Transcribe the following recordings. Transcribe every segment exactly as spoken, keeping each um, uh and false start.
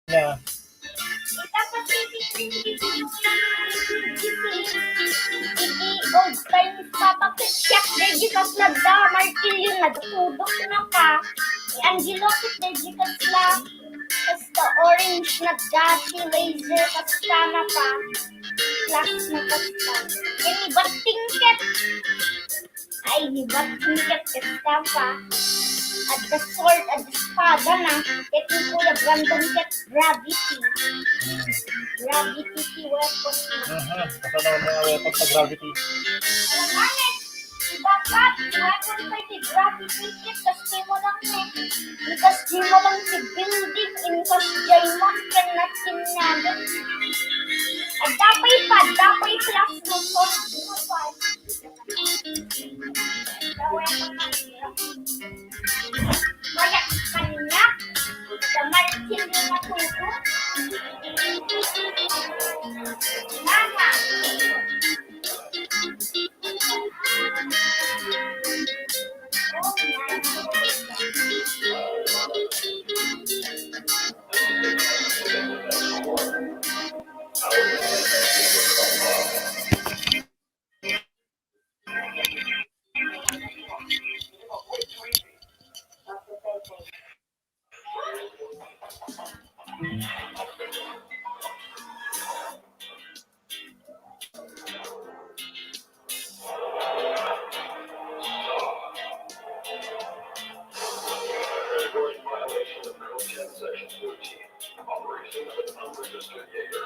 Yeah. Iti old times, Papa Kit Kat, daydi kasla da, martilyo, nagtudok na ka. Ni Angelo Kit, daydi kasla, kasta orange, nagdati, laser, kasta na ka. Plus na kasta. Ini batting ket. Ay, di ba? Ket kasta pa. Adda sword, adda espada na. Ket ni Kuya Brandon ket gravity. Gravity ti weapon na. Mhm. Asa na ang mga weapon sa gravity? Alangan, di ba, Pat? Weapon pa ti gravity ket kasta mo lang, eh. Ikas di mo lang ti building, inkas diamond, ken natin natin. Adda pay pa, adda pay plus mo, sword mo pa. Kaya kanya, sa martilyo na tubo. Mama.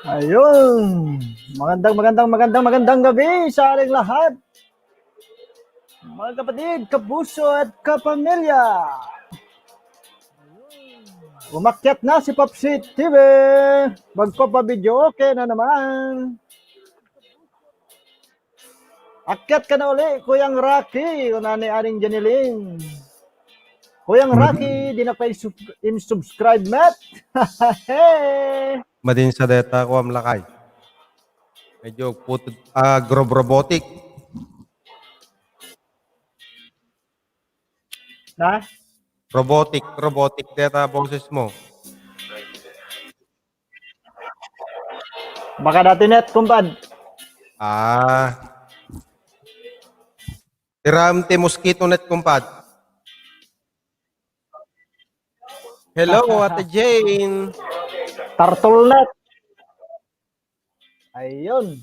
Ayun. Magandang, magandang, magandang, magandang gabi sa ating lahat. Mga kapatid, kapuso at kapamilya. Umakyat na si Popsi T V. Magpapabideo, okay na naman. Akyat ka na uli, Kuyang Rocky, una ni Aring Janiling. Kuyang Rocky, di na pa insub-, insubscribe met. Hey! Madin sa deta ko am lakay. Medyo put-, ah, grob-, robotic. Ha? Robotic, robotic deta boses mo. Baka dati net, kumpad. Ah. Tiram ti mosquito net, kumpad. Hello, Ate Jane. Turtle net. Ayun.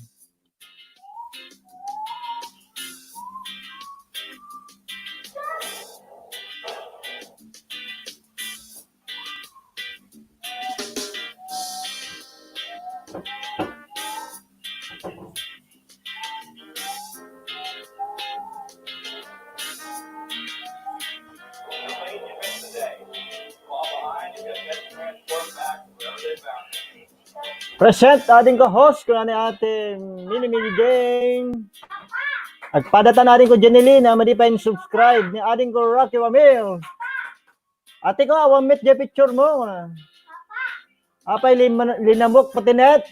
Present, ading ko-host, kuna ni Ate Mini Mini Gang. Agpada ta na rin ko Jenny Lina, madi pa in subscribe ni ading ko Rocky Ramil. Ate ko, awan met di picture mo. Apay lim-, linamok pati net.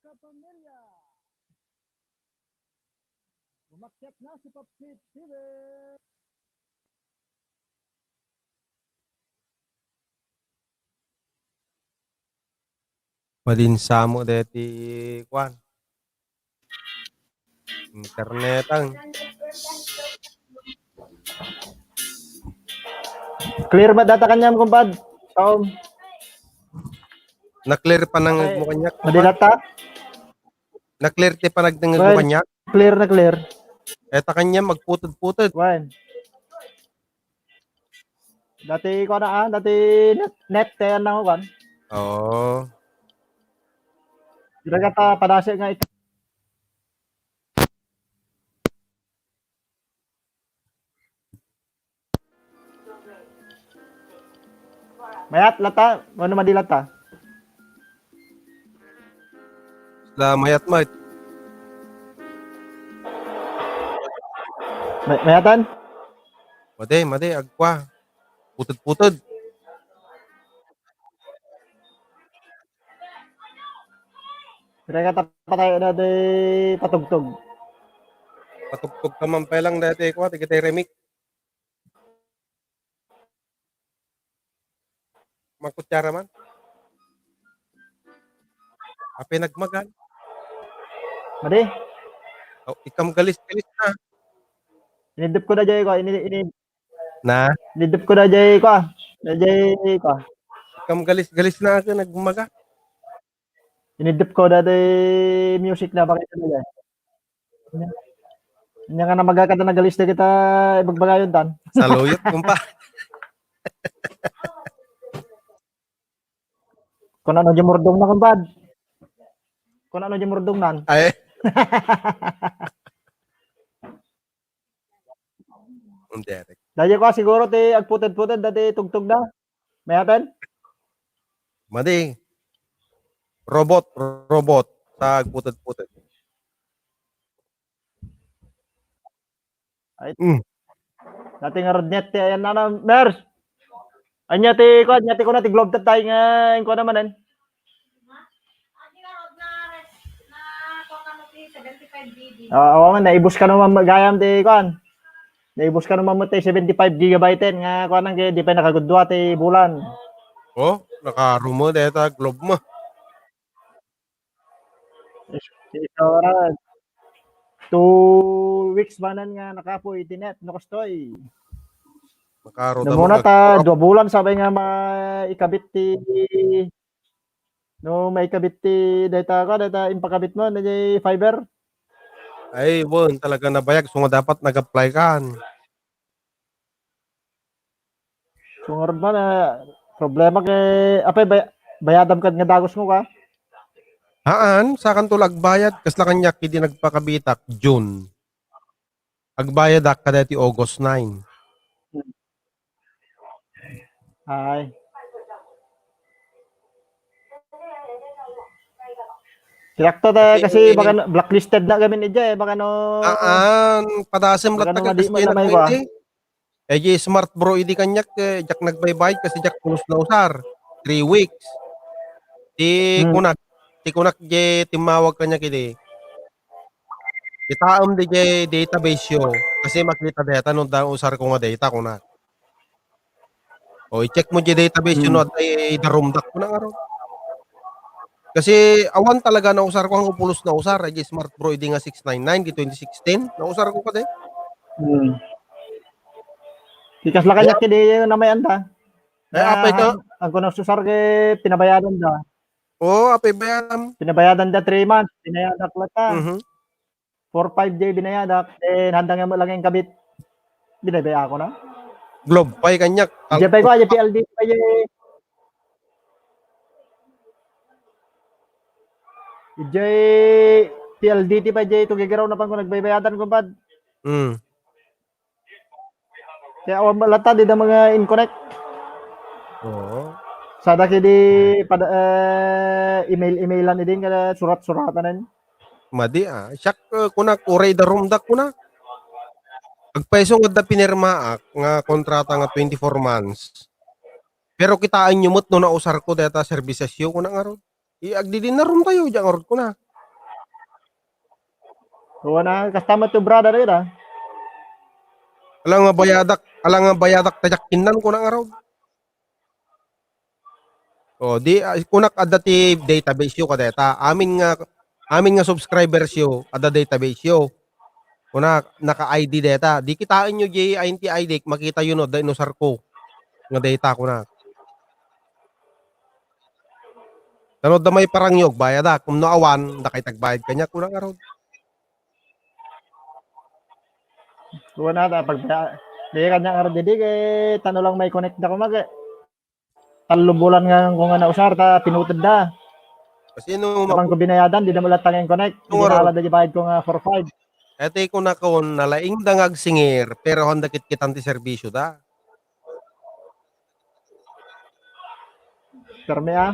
Kapamilya. Umakyat na si Papsi T V. Madinsamo deti kuan. Internetan. Clear ba data kanyam, kumpad? Taom. Na-clear pa nang Ay, mo kanya, madi kumpad? Data? Na-clear ti panagdengngeg mo Well, kanya? Clear na clear. Eta kanya, magputod-putod. Wen. Dati ko na, ah, dati net, net, kaya na ko, kan? Oo. Dira ka ta, padasi nga ito. Mayat lata, ano madi lata? La mayat, mayat. May-, mayatan? Madi, madi, agkua. Putod-putod. Kaya ka tapatay na di patugtog. Patugtog ka man pa lang dati ko, tigitay remix. Mangkutsara man. Apay nagmagan. Madi. Oh, ikam galis-galis na. Inidip ko na jay ko, ini, ini. Na? Inidip ko na jay ko, ah. Na jay ko. Ikam galis-galis na ako, nagmaga. Inidip ko dati music na bakit talaga. Nya nga namaga kada nagalis na kita ibagbagayon tan. Saluyot, kumpa. Kung ano di murdong na, kumpad. Kung ano di murdong nan. Ay. Ang derek. Dahil ko siguro ti agputod-putod dati tugtog na. Mayatan? Madi. Robot, robot. Sa agputod-putod. Ay. Mm. Dati nga rodnet ti ayan na, na, Mers. Anya ti, ko, anya ti ko na ti globe tatay nga, ko naman, eh. Ah, awan, naibus ka naman gayam ti kuan. Naibus ka naman mo ti seventy-five gigabyte nga kuan ang kaya di pa nakagudua ti bulan. Oh, nakarumo deta globe mo. Is-, is oras. Two weeks manen nga nakapoy ti net, no kastoy. Makaro ta. Namuna ta, dua bulan sabay nga maikabit ti No, maikabit ti dayta ka, dayta impakabit mo, dayta fiber. Ay, wen, talaga nabayag, so nga dapat nag-apply kan. So nga rod man, ah, problema kay, apay, bay-, bayadam kad nga dagos mo ka? Haan, sakanto la agbayad, kasla kaniak idi nagpakabitak, June. Agbayadak kadaytoy August nine. Ay. Sirakto ta kasi, kasi baka no, blacklisted na gamin ija, eh, baka no, haan, padasem baka latta no, kan madi-, kasi madamay ko, ah. Idi. Eh, di Smart Bro, idi kaniak, eh, diak nagbaybayad kasi diak pulos nausar. Three weeks. Ti Hmm. kunak, ti kunak, di timmawag kaniak idi. Itaem di jay database yo. Kasi makita dayta no adda usar ko nga data, kunak. O, i-check mo jay database yo no adda idarumdak ko na nga ron. Kasi awan talaga nausar ko, ang pulos nausar, ay jay Smart Bro, idi nga six nine nine, di twenty sixteen, nausar ko kadi. Hmm. Ikas la kaniak kadi na may anda. Eh, apay to? Ang kuno susar ke pinabayadan da. Oo, apay bayadam. Pinabayadan da three months, binayadak latta. Mhm. Four five jay binayadak, then handang nga lang yung kabit. Binabaya ako na. Globe pay kaniak. Jay pay ko, jay P L D pay, jay. Idiay P L D T pa, idiay Tuguegarao na pay ko nagbaybayadan, kumpad. Hmm. Kaya awan met latta, dida mga in-connect. Oo. Sada kidi pada, eh, email-emailan idin kada surat-suratan. Madi, ah. Siak, eh, kunak, uray da rumdak, kunak. Agpayso nga adda pinirmaak nga kontrata nga twenty-four months. Pero kitaenyo met no nausarko dayta services yo, kunak ngarud. I, agdidinna rumtayo, diak ngarud, kunak. Kuana, kasta met ti obrada dagita. Ala nga bayadak, ala nga bayadak ta diak kinnan, kunak ngarud. O, di, ah, kunak adda ti database yo kadayta. Amin nga, amin nga subscribers yo, adda database yo. Kunak, naka-I D dayta. Di kitaenyo diay I N T I D, makitayo no, adda inusarko nga dayta, kunak. Tano adda maiparangyo, agbayadak. Ngem no awan, dakay ti agbayad kaniak, kunak ngarud. Kuana ta, pag, di kaniak ngarud, di, kay tano lang mai-connect da kunak, eh. Tallo bulan nga ko nga nausar, ta pinuted da. Kasino Apan ko binayadan, dida met latta nga in-connect. Dida ngarud. Ala da diay bayad ko nga four five. Iti kunakon, nalaing da nga agsingir, pero awan da kitkitan ti serbisyo da. Permi, ah.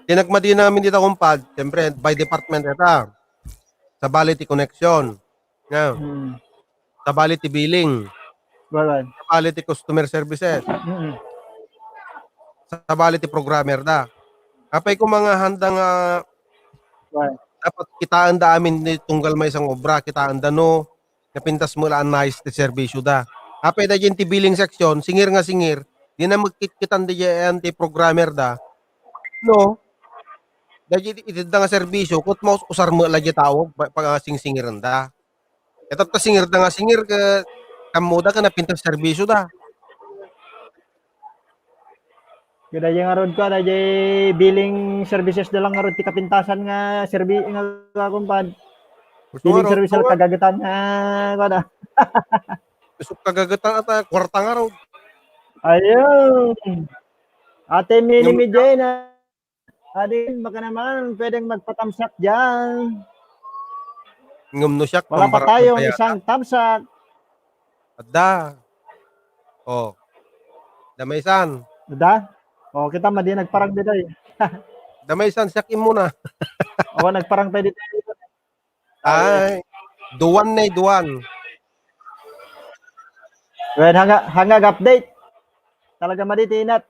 Ti nagmadi amin dita, kumpad, siyempre, by department ita. Sabali ti connection. Nga. Hmm. Sabali ti billing. Sabali ti customer services. Mm. Sabali ti programmer da. Apay ko mga handa nga dapat kitaen da amin ti tunggal maysa nga obra, kitaen da no napintas met la a nice ti serbisyo da. Apay da diay ti billing section, singir nga singir, di na magkitkitan da diay ti programmer da. No, da diay itedda nga serbisyo, ket maus-usar met la diay tao, pa, pa, singsingiren da. Ket ta singir da nga singir, ket ammo da ket napintas serbisyo da. Ket da diay ngarud ko, da diay billing services da lang ngarud ti kapintasan nga serbi-, nga, nga kumpad. Billing services nga kagagetan nga, kuwan, ah. Isu kagagetan ata, kuwarta ngarud. Ayun. Ate Mini Media na. Adi, baka naman, pwedeng magpa-thumbs up diyan. Ngem no siak, wala pa tayong isang thumbs up. Adda. Oh. Damaysan. Adda? Oh, kita, madi nagparang ditoy. Damaysan, siak immuna. Oo, nagparang pwede tayo. Ay, duwan na, duwan. Well, hanga, hanga update. Talaga madi ti inat.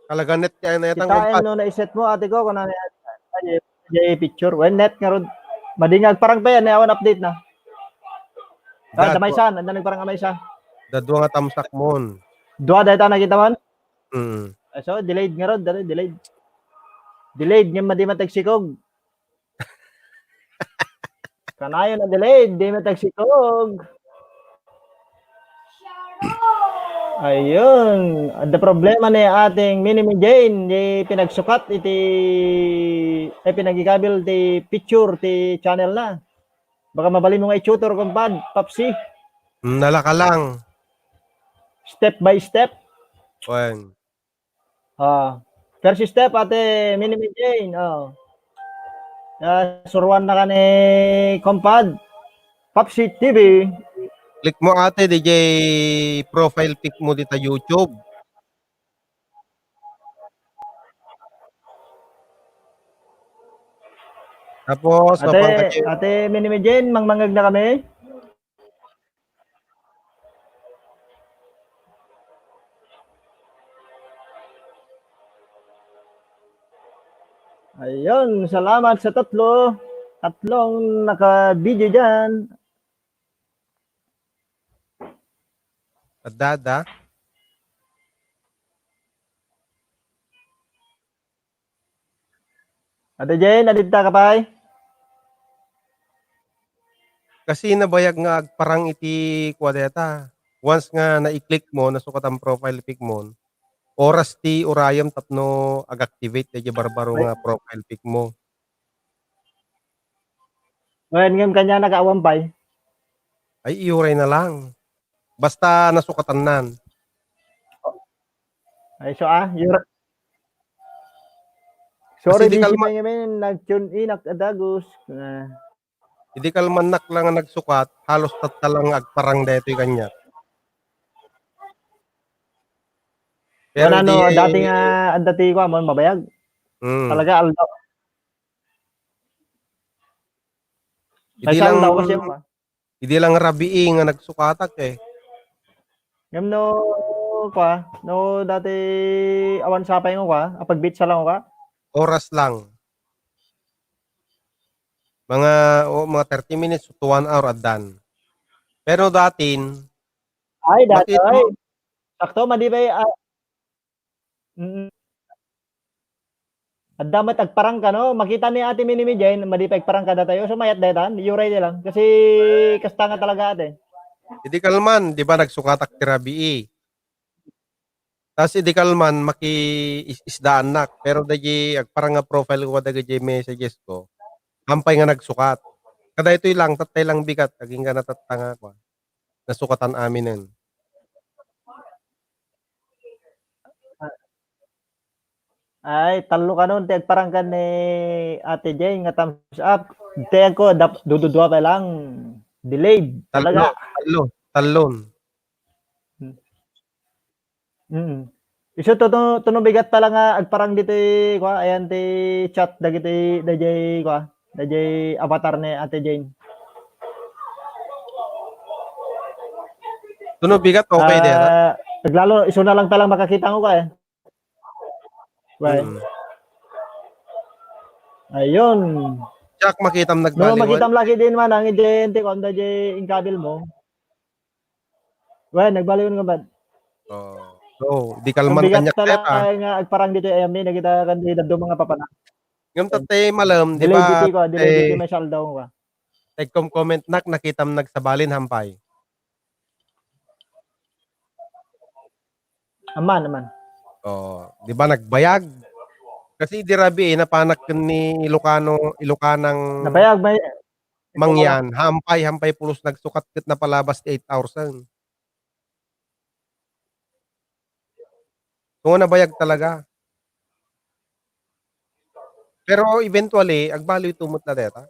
Talaga net ti ay na yatang. Kitaen no naiset mo, ate ko, kung ano yan. Ay, ay, picture. Well, net nga rod. Madi nga agparang pa yan, eh, awan update na. Ah, damaysan, anda nagparang amaysa. Dadua nga tamsak mon. Dua, dahil ta nakita man? Mm. Ah, so, delayed nga rod, dali, delayed. Delayed nga madi matagsikog. Kanayon a delayed, di matagsikog. Ayun, adda problema ni ating Mini Mi Jane, di pinagsukat iti, eh, pinagikabil ti picture ti channel na. Baka mabalin mo nga i-tutor, kumpad, Papsi. Nalaka lang. Step by step. Wen. Ah, first step, ate Mini Mi Jane, oh. Ah, suruan na ka ni kumpad, Papsi T V. Click mo, ate, D J, profile pic mo dita YouTube. Tapos, ate, mapan ka, ate Mini Mi Jane, mangmangngeg na kami. Ayun, salamat sa tatlo. Tatlong naka-video dyan. Adda, adda. Ate Jane, adda ka pay? Kasi nabayag nga agparang iti kua dayta. Once nga nai-click mo, nasukat ang profile pic mo, oras ti urayem tapno ag-activate daydi barbaro nga profile pic mo. Ngayon, ngayon, kanya nagaawan pay? Ay, iuray na lang. Basta nasukatannan. Ay, so, ah, you're Sorry, Kasi di busy kalma- pa ngamin. Nag-tune in ak a dagus. Ah. Idi kalmannak lang nga nagsukat, halos tatta lang nga agparang daytoy kaniak. Pero Wala, no, di dati nga, ang dati ko, amon, mabayag. Mm. Talaga, aldaw. Idi Ay, sa lang aldaw kasi yung, ah. Idi lang rabii nga nagsukatak, eh. Ngem no, kwa, no dati awan sapay nga kwa, apag-beach lang kwa? Oras lang. Mga, o, mga thirty minutes to one hour, addan. Pero datin, Ay, dati, matit-, ay. Sakto, madi ba, ah, Mm. Adda met agparang ka, no? Makita ni Ate Mini Mijay, madi pa agparang kadatayo. So, mayat daytan, yuray di lang. Kasi kasta nga talaga, ate. Idi kalman, di ba, nagsukatak ti rabii. Tas idi kalman, maki-is-, isdaannak. Pero dagi agparang nga profile ko, dagi messages ko. Hampay nga nagsukat. Kadaytoy lang, tattay lang bigat, agingga natatta nga ako. Nasukatan aminen. Ay, tallo kanon ti agparangkan ni Ate Jane nga thumbs up. Ti ako, dap-, dududua pa lang. Delayed. Tallo, talaga. Tallo, tallon. Mm. Isu to, to, to no bigat pala nga agparang ditoy, kwa, ayan ti chat dagiti, dayjay, kwa, dayjay avatar ni Ate Jane. To no bigat, okay, dera. Ah, naglalo, isu na lang pala makakita ko, kwa, eh. Well. Mm. Ayun. Jack, makitam No, nagbaliwan. Makitam lagi din man ang ijente, kung dayjay inkabil mo. Wen, nagbaliwan nga bad. Oh. So, di kalman kaniak talaga nga agparang ditoy ayam ni, nakita kan di daduma nga papana. Ngem tattay malem, di ba, delay ditoy ko, delay ditoy may saldaw ko. Nagkom-comment nak, nakitam nagsabalin, hampay. Aman, aman. Oh, di ba nagbayag? Kasi di rabii, eh, napanak ken ni Ilocano, Ilocanang Nabayag, may Mangyan, hampay, hampay pulos nagsukat ket napalabas ti eight hours-en. So, nabayag talaga. Pero eventually, agbaliw to met la deta.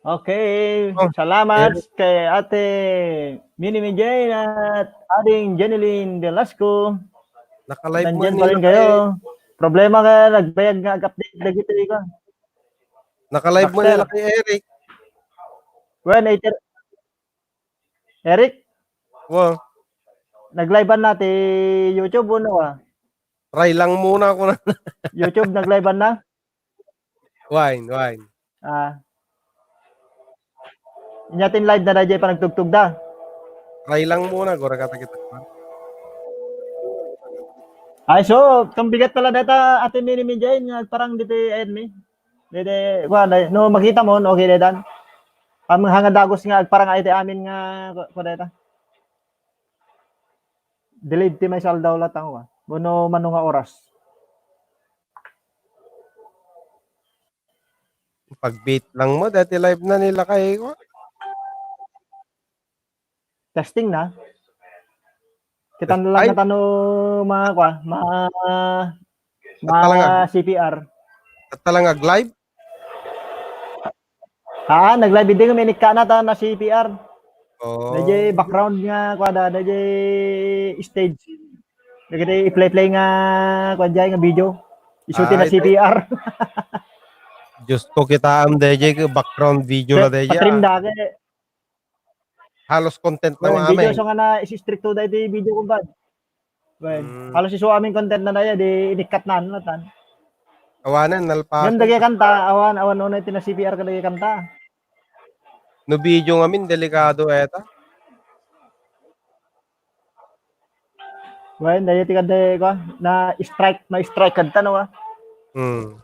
Okay, oh, salamat kay Ate Mini Mijay at Ading Jeneline Velasco. Naka-live mo nandyan pa rin kayo. Problema nga, nagbayag nga ag-update dagiti ko. Naka-live mo nila kay Eric. Well, later, Eric? Wow. Nag-live-an na ti YouTube, uno, ah? Try lang muna ako na. YouTube, nag-live-an na? Wine, wine. Ah. Inya tin live na dayjay panagtugtog da. Try lang muna, gura ka takita. Ay, so, tumbigat pala data, Ate Mini Mijay, nga parang dito, ayan, mi. Dede, kuan, ay, no, makita mo, no, okay, dedan. Am, hanga dagos nga agparang ay ti amin nga, ku-, kuan, deta. Delayed ti may saldaw latang, wa. Bono mano nga oras. Pag-beat lang mo, dati live na nila kay, wa. Testing na. Kita na lang ay, na tano mga, kwa, ma-, ma-, talaga. C P R. At talaga live? Ah, nag-live, hindi nga minikka na ta na C P R. Oh. Dayjay background nga, kwa da, dayjay stage. Dagiti i-play-play nga, kwa, dayjay nga video. Isuti na ay, C P R. Diyos ko, kitaam, dayjay, background video na, dayjay, patrim ah. Dake. Halos content na. Well, nga video amin. So nga na isi-stricto da iti video, kumpad. Well, mm, halos isu amin content na daya, di inikkat na, ano, tan. Awanan, nalpasan. Ngem dagiti kanta, awan, awan, unay ti na C P R kadagiti kanta. No video ngamin, delikado eta. Well, daya ti kadagiti, kwa, na strike, na strike kadta, no, ah? Hmm.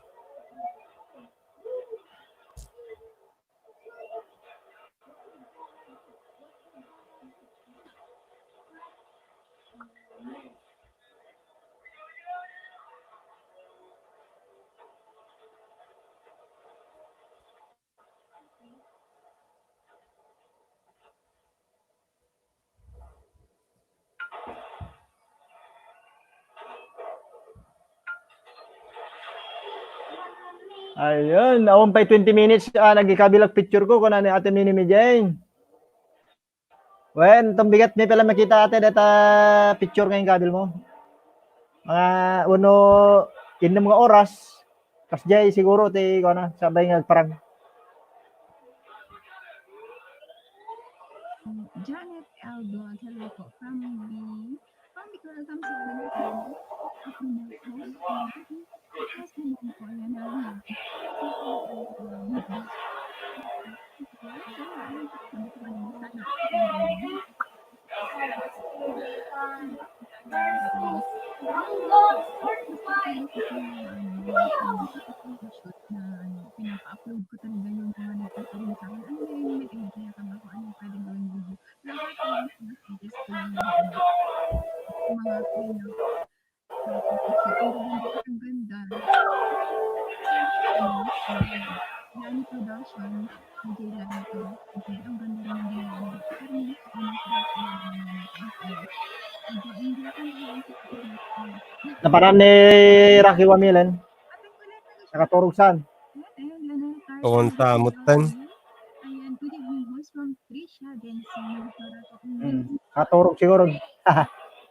Ayun, awan pay twenty minutes, ah, nagikabilak picture ko, kuna ni Ate Mini Mijay. Wen, tumbigat mi pala makita, ate, deta picture nga inkabil mo. Mga uno, innem nga oras, kas jay siguro ti, kuana, sabay nga agparang. Janet Aldo, hello po from the, from the Welcome sa Welcome. Ako na po. Yes, naman po, yan ang na ano, pinapa-upload ko talaga yung mga nagtatanong sa akin. Ano ba yung may idea ka ba kung anong pwedeng gawing video? Lahat ng mga messages ko lang yung ano, yung mga kuya. Ang ganda. Ano, Lani Production, D J Lani Production. Ang ganda rin ng ginawa niya. Pero hindi ko na sila pinag-, ang ganda. Hindi ko na sila pinag-, Napanan ni Rocky Wamilen. Nakaturog saan? Ayan, ayan, ayan, ayan. Tungkol sa amutan. Ayan, good evening, host from Trisha Denson. Para po ang Hmm. Katurog siguro. Ang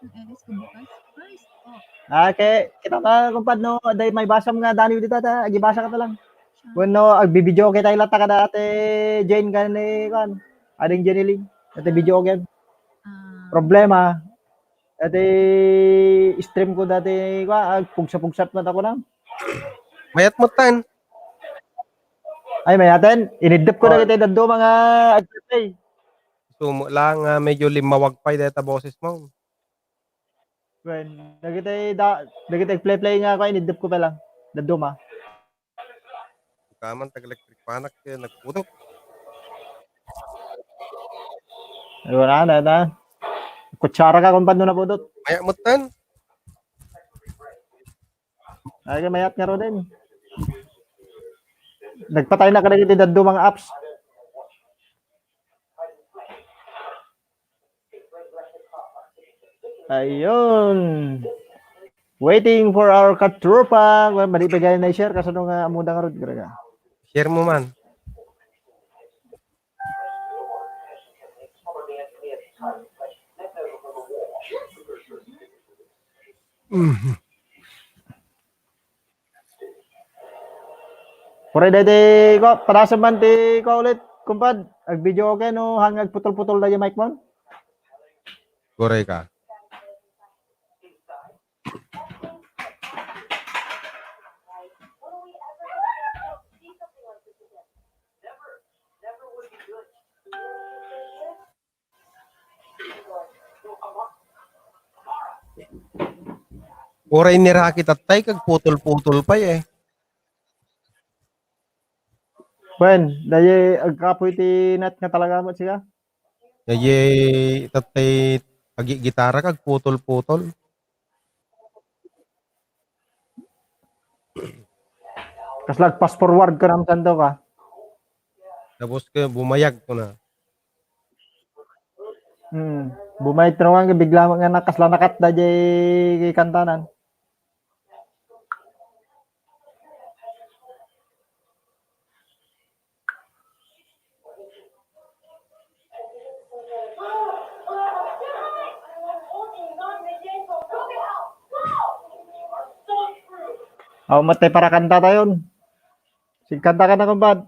L S ko bukas. First po. Ah, kay, kita ka, kumpad, no? Dahil may basam nga, Dani, dito, ta, agibasa ka ta lang. Siya. Bueno, agbibideo kita, ilata ka na, Ate Jane, gani, kan? Ading Jenny Lee. Ate, video game. Ah. Problema. Ate, stream ko dati, kwa, agpugsa-pugsat na ako na. Mayat mo, tan. Ay, mayaten. Inidep ko na Oh. kita daduma nga agplay. Sumo lang nga medyo limawag pay deta boses mo. Wen, dagiti da-, dagiti play-play nga ako, inidep ko pa lang. Daduma. Kaman tag-electric panak, eh, nagpudot. Ay, wala na, na. Kutsara ka kung paano napudot. Mayat mo, tan. Ay, mayat nga ro din. Nagpatay na ka na iti daduma nga apps. Ayun. Waiting for our katropa. Well, madi pa gani na i-share. Kasano nga amuda nga rod, graga? Share mo man. Mhm. Pura daydi ko, padasem man ti ko ulit, kumpad. Ag-video okay no, hangag putol-putol daydi mic mo. Pura ka. Uray ni Rocky tattay, kag putol-putol pay, eh. Wen, daydi agkapoy ti net nga talaga met siya. Daydi tattay agi-gitara kag putol-putol. Kasla ag-fast forward ka naman santo ka. Tapos ka, bumayag ko na. Hmm. Bumayag ko na nga, bigla nga nakasla nakat daydi kantanan. Aw, met ti parakanta tayon. Sigkanta ka na, kumpad.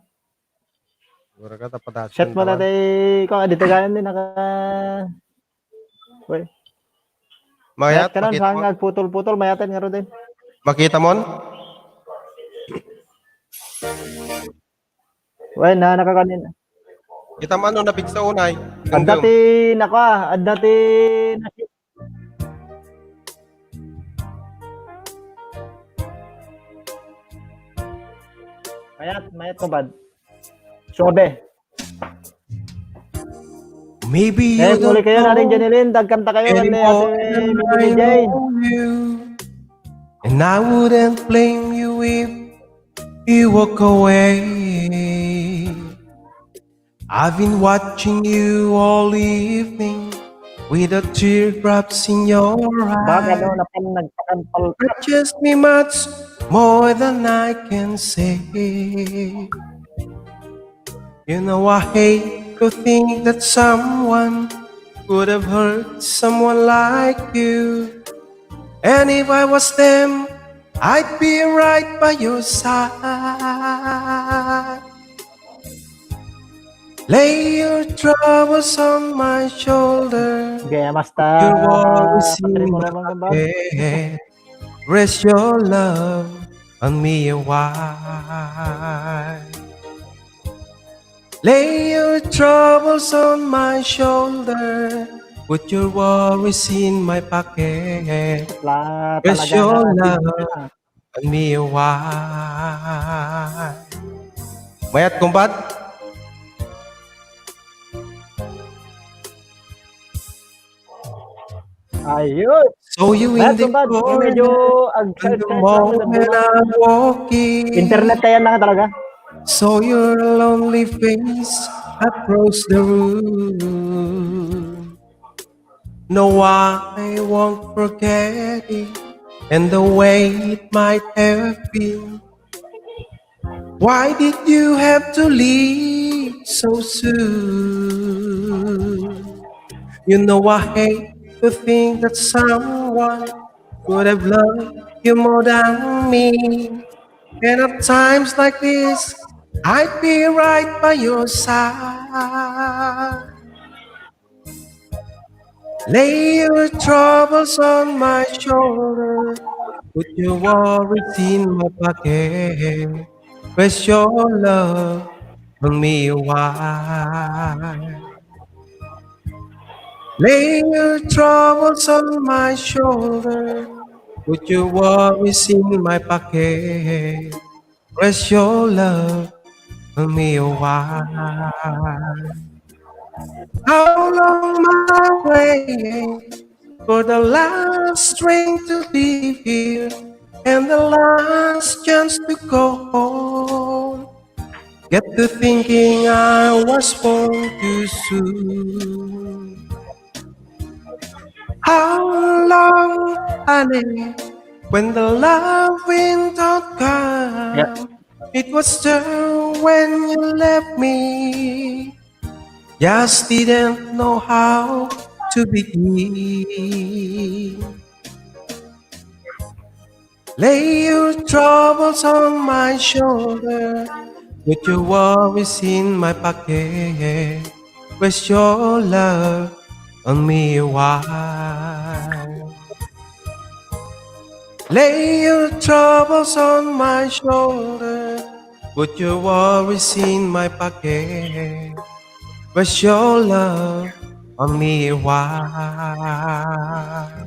Wala ka, tapadas. Set mo na tayo. Ikaw, adi, tagaan din, naka-, uy. Mayat, set ka na, makita mo? Saan nga agputol-putol, mayatan nga ro din. Makita mo? Wen, na, nakakanin. Kita man no, napigsa unay. Adda ti, nako, ah, adda ti, mayat, mayat ko, bad. Suabe. Maybe you don't know. Eh, muli kayo, Nanay Janilyn, dagkanta kayo, anyway, Ate Mimi Jane. And I wouldn't blame you if you walk away. I've been watching you all evening with the teardrops in your eyes. Baka daw na pan nagpakantol. It touches me much more than I can say. You know I hate to think that someone could have hurt someone like you. And if I was them, I'd be right by your side. Lay your troubles on my shoulder. Okay, basta Your worries in Patrick, my wala bang kabag? Head. Rest your love on me a while. Lay your troubles on my shoulder. Put your worries in my pocket. La, Rest talaga your na, love on me a while. Mayat, kumpad? Ayun. So you Mayat, in the kumpad, medyo corner, ag- and the ag- moment I walk in. Internet kaya na talaga. Saw your lonely face across the room. No, I won't forget it, and the way it might have been. Why did you have to leave so soon? You know I hate to think that someone could have loved you more than me. And at times like this, I'd be right by your side. Lay your troubles on my shoulder. Put your worries in my pocket. Rest your love on me a while. Lay your troubles on my shoulder. Put your worries in my pocket. Rest your love on me a while. How long must I wait for the last train to leave here and the last chance to go home? Get to thinking I was born too soon. How long, honey, when the love wind don't come? Yeah. It was there when you left me. Just didn't know how to begin. Lay your troubles on my shoulder. Put your worries in my pocket. Rest your love on me a while. Lay your troubles on my shoulder. Put your worries in my pocket. Rest your love on me a while.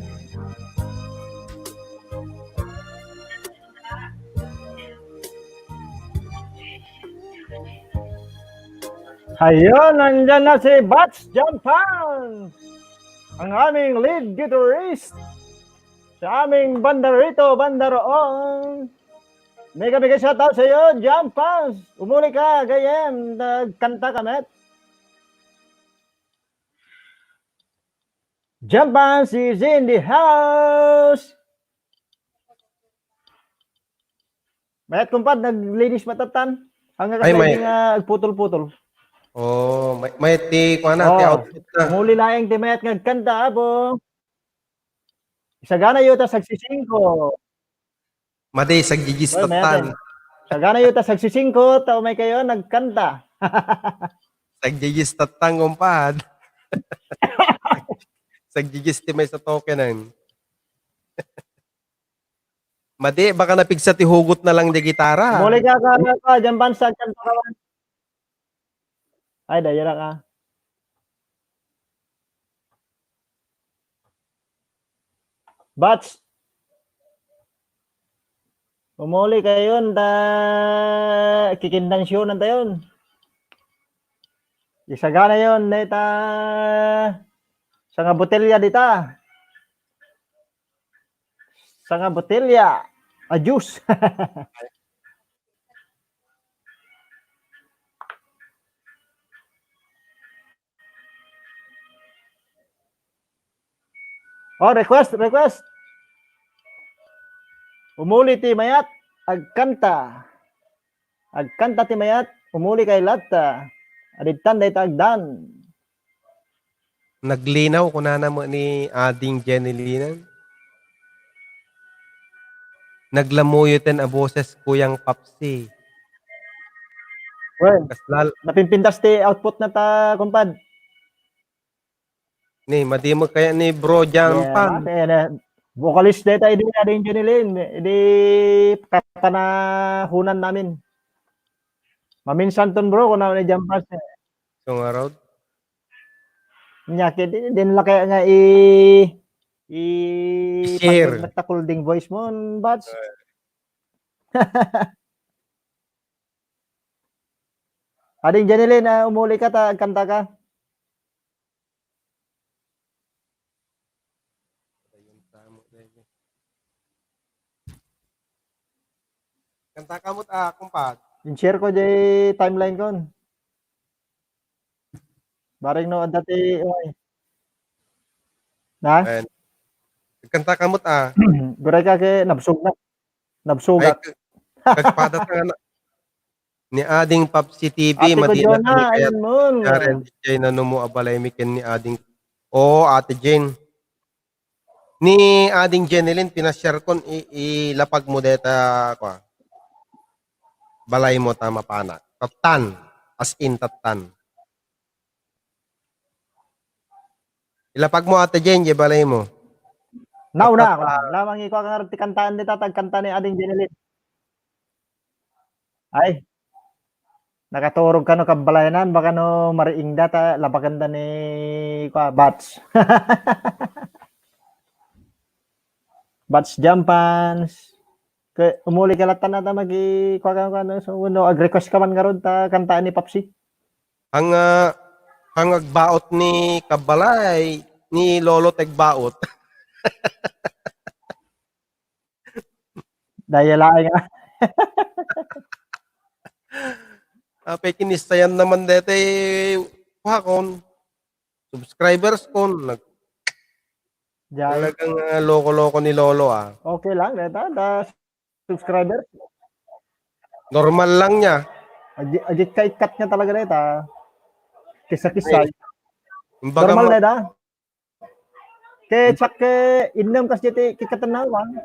Ayun, nandyan na si Bats Jampan, ang aming lead guitarist sa aming banda rito, banda roon. Mega, mega shoutout sa iyo, Jampan. Umuli ka, gayem, nagkanta ka, met. Jampan is in the house. Mayat, kumpad, naglinis matatan. Hanggang Ay, kasi may- nga agputol-putol. Oh, may, may ti, kuha na, ti Oh, output na. Umuli laeng ti mayat nga agkanta, abo. Isagana yu ta sagsisingko. Madi, sagjijis Well, mayat tatan. eh. Isagana yu ta sagsisingko, ta umay kayo, nagkanta. Sagjijis tatan, kumpad. Sagjijis ti may sa token, eh. Madi, baka napigsa ti hugot na lang di gitara. Umuli ka, ka, ka, Jampan, sa kanta ka. Ay, dayara ka. Bats. Umuli kayon, ta kikindansyonan tayon. Isagana yon, deta sanga botelya dita. Sanga botelya a juice. Oh, request, request. Umuli ti mayat. Agkanta. Agkanta ti mayat, umuli kay latta. Adittan dayta agdan. Naglinaw, kunana met ni Ading Jenny Linan. Naglamuyoten a boses, Kuyang Papsi. Well, Kas lal- napimpintas ti output na ta, kumpad. Ni, madi met kaya ni Bro Jampan. Yeah, mate, na, vocalist dayta idi, Ading Jenny Lin. Idi kapanahunan namin. Maminsan ton, bro, kuna ni Jampas. So, nga raw. Nya, kaya di, di nila kaya nga i-, i-, I-share. Pag nagtakul ding voice mo, Bats. Ading Janilin, ah, umuli ka, ta, kanta ka. Kanta ka met, ah, kumpad. In-share ko jay timeline kon. Bareng no, adda ti, oy. Na? Ayan. Kanta ka met, ah. Guray ka ke, nabsog na. Nabsogak. Ay, k-, kagpada ta nga na-, ni Ading Papsi T V, Ate ko, madi na Jonah, kami kaya ayun mo. Karen, di jay nanumo a balay mi ken ni Ading. Oo, Ate Jane. Ni Ading Jenilyn, pinashare kon, i-, ilapag mo deta, kwa, balay mo ta mapanak. Tattan. As in, tattan. Ilapag mo, Ate Jane, jay balay mo. Nauna ako na. Lamang iko ang ti kantaan dita, tagkanta ni Ading Jenilyn. Ay. Nakaturog kano kabbalayanan, baka no mariing data, labagan da ni, kwa, Bats. Bats Jampans. Ke, umuli ka latta na ta magi-, kwa ka, kwa, no? So, no, ag-request ka man ngarud ta kantaan ni Papsi. Ang, ah, ang agbaot ni Kabalay, ni Lolo Tegbaot. Daya laeng, ah. Apay, kinistayan naman dete, kuha kon, subscribers kon, nag-, Jay. Talagang, ah, loko-loko ni Lolo, ah. Okay lang, deta, da subscriber. Normal lang niya. Agi, agi ka ikat niya talaga deta. Kisa-kisa. Ay. Kumbaga normal mo-, deta. Ke, tsak ke, innem kas jay ti kikatennawang.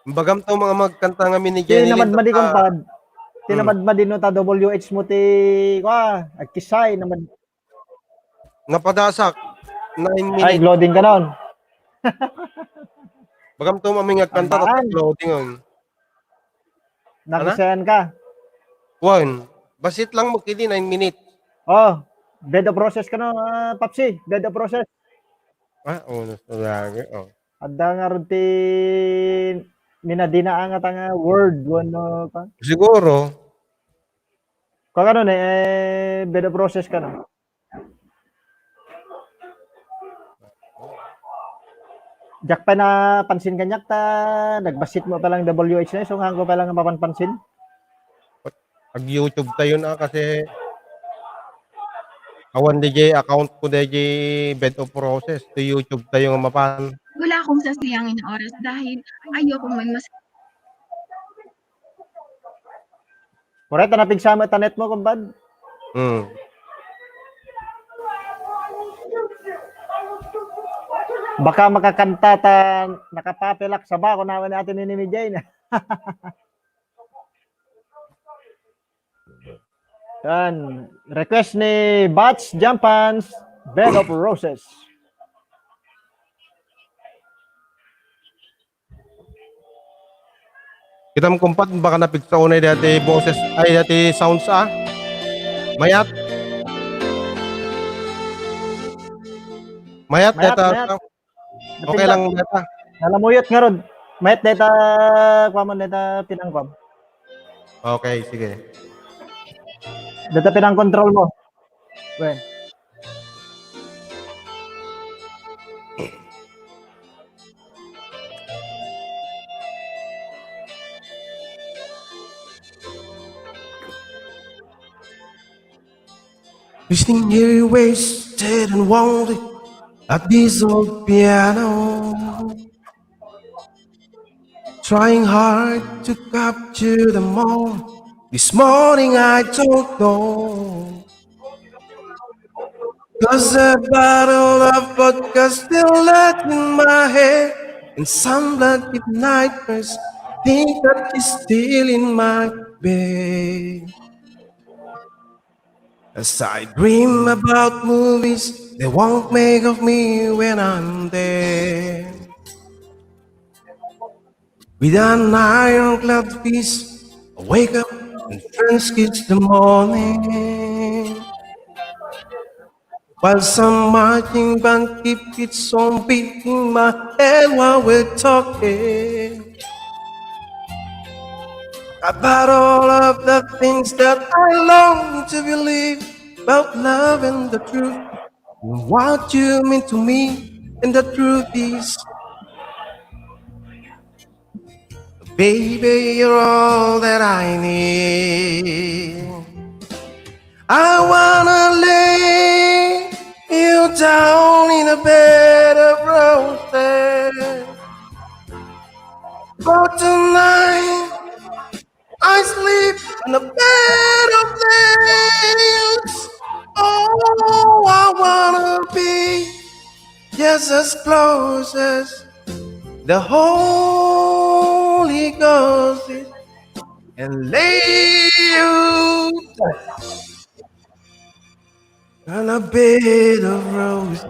Bagam to mga magkanta nga mini Jenny Lynn, namadmadi, ta-, kumpad. Ti namadmadi no ta W H mo ti, kwa, agkisay, namad-, napadasak, nine minutes. Ay, loading ka nun. Bagam to mga magkanta, tatak loading, oh. Nakisayan ka? Wan. Basit lang mo, kidi nine minutes. Oh, bed of roses ka na, ah, Papsi. Bed of roses. Ah, oh, nasa lagi, oh. Adda nga ron ti minadinaan nga tanga word, wano ka? Siguro. Kung ano ni, eh, bed of roses ka na. Diak pay napansin kaniak ta nagbasit mo pa lang W H na, so, ngangko pa lang mapanpansin. Ag-YouTube tayo na kasi awan D J account ko, D J Bed of Roses. To YouTube tayo nga mapan. Wala akong sasayangin na oras dahil ayokong may mas- Korek, ta napigsa met ta net mo, kumpad. Hmm. Baka makakanta ta nakapapelak sa bako naman ni Ate Nini Mijay na. Yan. Request ni Bats Jampans, Bed of Roses. Kitam, kumpad, baka napigsa unay dati boses, ay, dati sounds, ah. Mayat. Mayat, mayat, data, mayat. Okay lang, data. Nalamuyot nga ron. Mayat, data, kuha mo, data, pinangkuha mo. Okay, sige. Data, pinang-control mo. Okay. Listening here, wasted and lonely at this old piano. Trying hard to capture them all. This morning I don't know. Cause a bottle of vodka still left in my head, and some blood with nightmares think that is still in my bed. As I dream about movies they won't make of me when I'm dead. With an ironclad fist, I wake up and friends kiss the morning. While some marching band keep its on beating my head while we're talking about all of the things that I long to believe about love and the truth. What you mean to me, and the truth is, baby, you're all that I need. I wanna lay you down in a bed of roses. But tonight, I sleep on a bed of nails. Oh, I wanna be just as close as the Holy Ghost is, and lay you down on a bed of roses.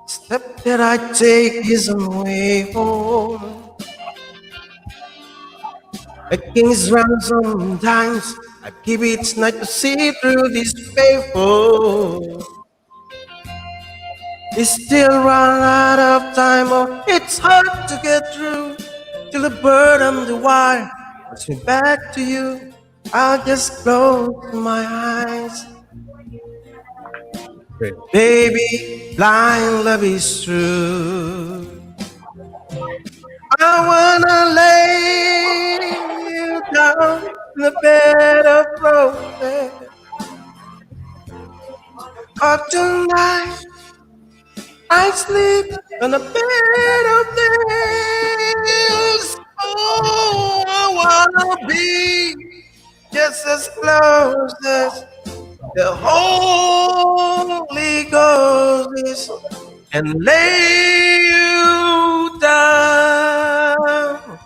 Step that I take is a way home. A king's ransom sometimes I give each night to see through this paper. It's still run out of time, or it's hard to get through till the bird on the wire brings me back to you. I'll just close my eyes. Baby, blind love is true. I wanna lay you down in a bed of roses. But tonight, I sleep on a bed of nails. Oh, I wanna be just as close as the Holy Ghost is, and lay you down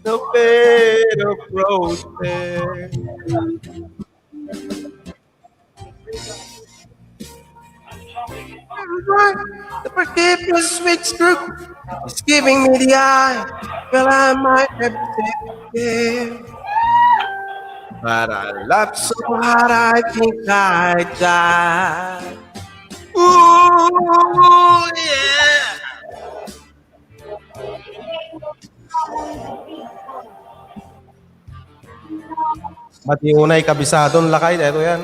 the bed of roses. The forgiveness which group is giving me the eye. Well, I might have to take it. But I love so hard, I think I die. Ooh, yeah. Mati unay kabisadon lakay, daytoy yan.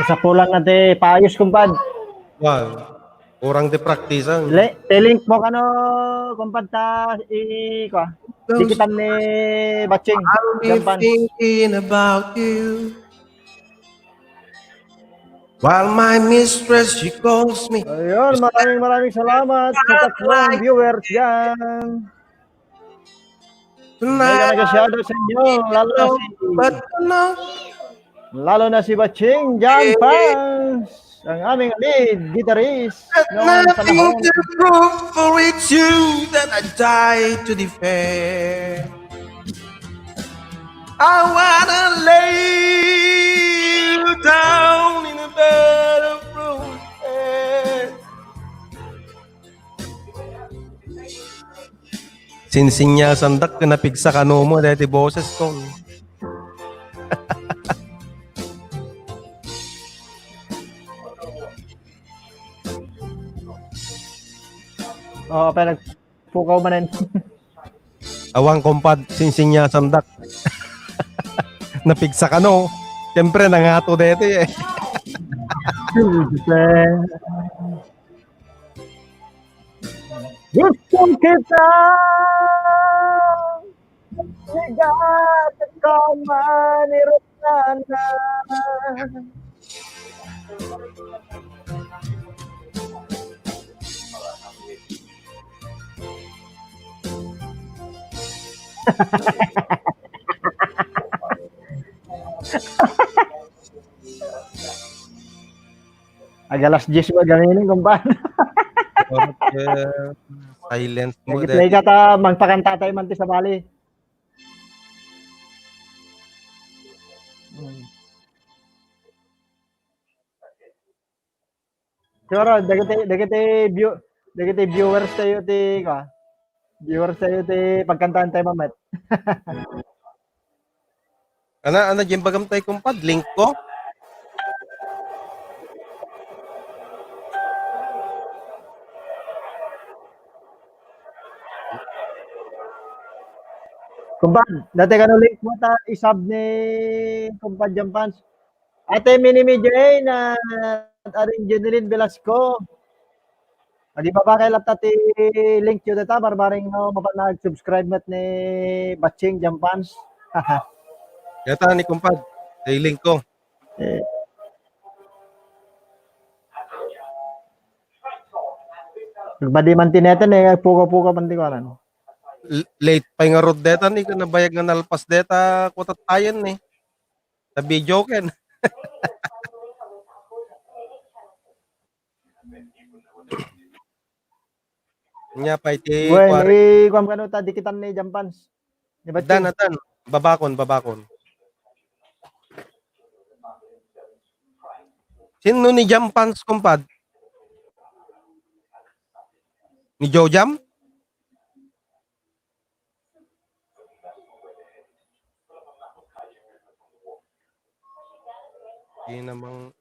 Kasapulan na ti paayos, kumpad. Wow. Kurang ti praktisan. Le-, ti link mo kano, kumpad, ta i-, kua. Dikitan ni Batching. I'll be Jampan. Thinking about you. While my mistress, she calls me. Ayun, maraming, maraming salamat sa tatlong viewers dyan. Tonight, mega nag-shoutout sa inyo, lalo na si, but no, lalo na si Batching John Paz, ang aming lead guitarist noong panahon. Nothing to prove for it's you that I die to defend. I wanna lay you down in a bed of roses. Sinsinyasandak ken napigsa kano mo daytoy boses ko. Oo, pero nagpukaw manen. Awan, kumpad, sinsinyasandak. Napigsa kano. Siyempre, nangato daytoy eh. Gusto kita, sigat ka man, Rosana. Ag alas diyes mo gaminin, kumpa. Oras, eh, silent mo, Nagitay ka ta, magpakanta tayo man ti sabali. Hmm. Siguro, dagiti, dagiti view-, dagiti viewers tayo ti, kwa, viewers tayo ti pagkantaan tayo, mamet. Ana, ana, diyan bagam tayo, kumpad, link ko. Kumpad, dati kano link mo ta isab ni kumpad Jampans. Ate Mini Mijay na Aring Jeneline Velasco. Adi, babakay latta ti link yo deta, barbareng no, mapan nag-subscribe met ni Batching Jampans. Deta ni kumpad, ti link ko. Eh. Nagbadi man ti neten, eh, puka-puka man ti kuanan. L-, late pay ngarud deta, ni ka nabayag nga nalpas deta, kutatayen, eh. Sa video ken. Nya pay ti Well, kuwari. Eh, kuwan kano ta, dikitan ni Jampans. Ni Batching. Atan, atan. Babakon, babakon. Sino ni Jampans, kumpad? Ni Joe Jam? Di namang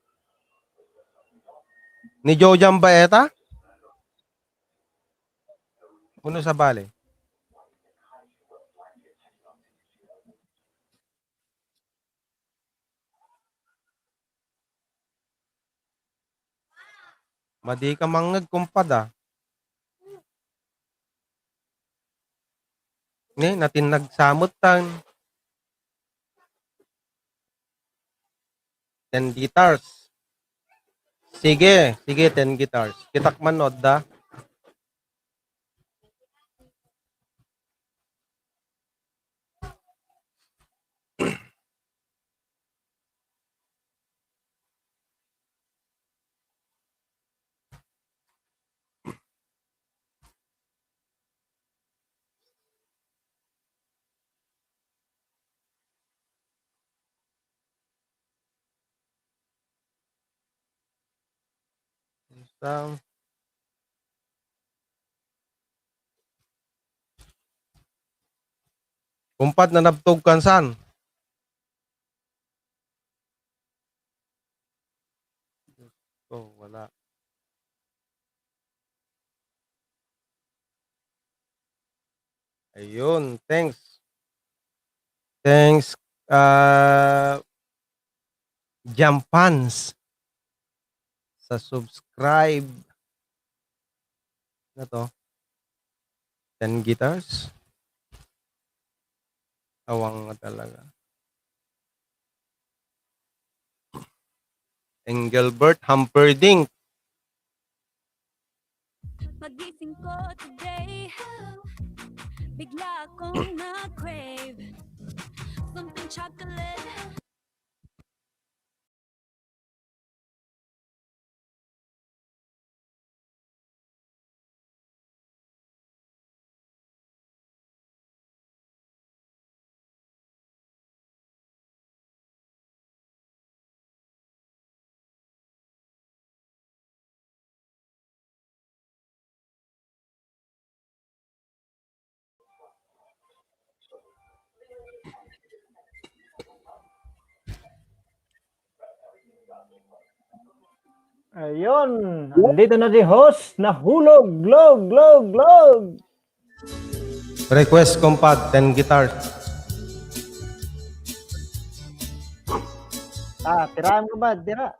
ni Joe Jam ba eta? Uno sa bale. Madi ka mangngeg, kumpad, ah. Ne, natinnag sa met tan. Ten guitars. Sige, sige, ten guitars. Kitak man no adda. Isang Kumpad, nanabtog kan saan? Oh, wala. Ayun, thanks. Thanks, ah, Jampans, sa subscribe na to. Ten guitars. Awang nga talaga. Engelbert Humperdinck. Pagising ko today, bigla akong na-crave something chocolate. Ayun, andito na si host, nahulog, log, log, log. Request, kumpad, ten guitars. Ah, tiraem, kumpad, tira.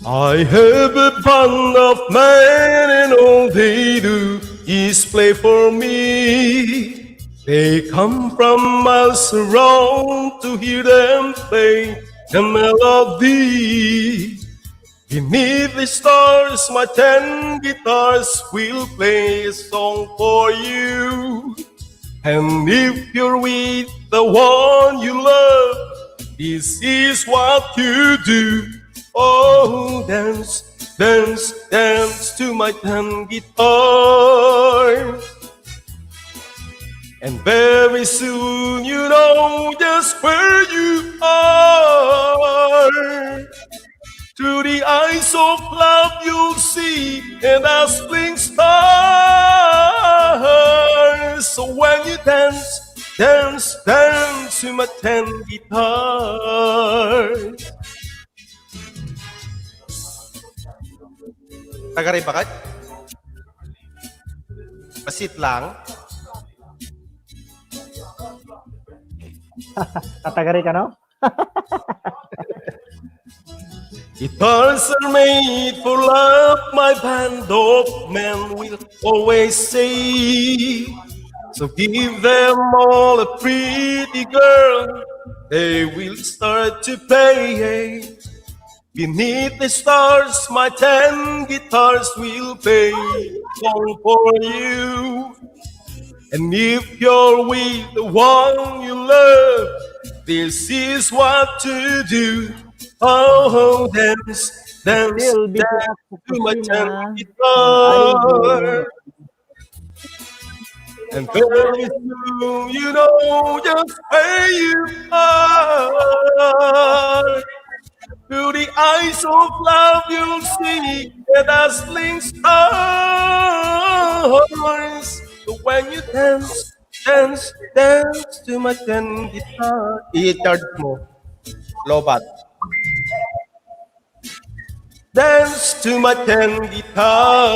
I have a band of men and all they do is play for me. They come from miles around to hear them play the melody. Beneath the stars, my ten guitars will play a song for you. And if you're with the one you love, this is what you do. Oh, dance, dance, dance to my ten guitars. And very soon you know just where you are. Through the eyes of love you'll see a dazzling star. So when you dance, dance, dance to my ten guitars. Tagaray ba ka? Pasit lang. Tatagari ka, no? Guitars are made for love, my band of men will always say. So give them all a pretty girl, they will start to play. Beneath the stars, my ten guitars will play song for you. And if you're with the one you love, this is what to do. Oh, dance, dance, Still busy dance ako to my ten kusina. Guitar. And very soon you know just where you are. Through the eyes of love you'll see a dazzling stars. So when you dance, dance, dance to my ten guitar. I-charge mo. Lobat. Dance to my ten guitar.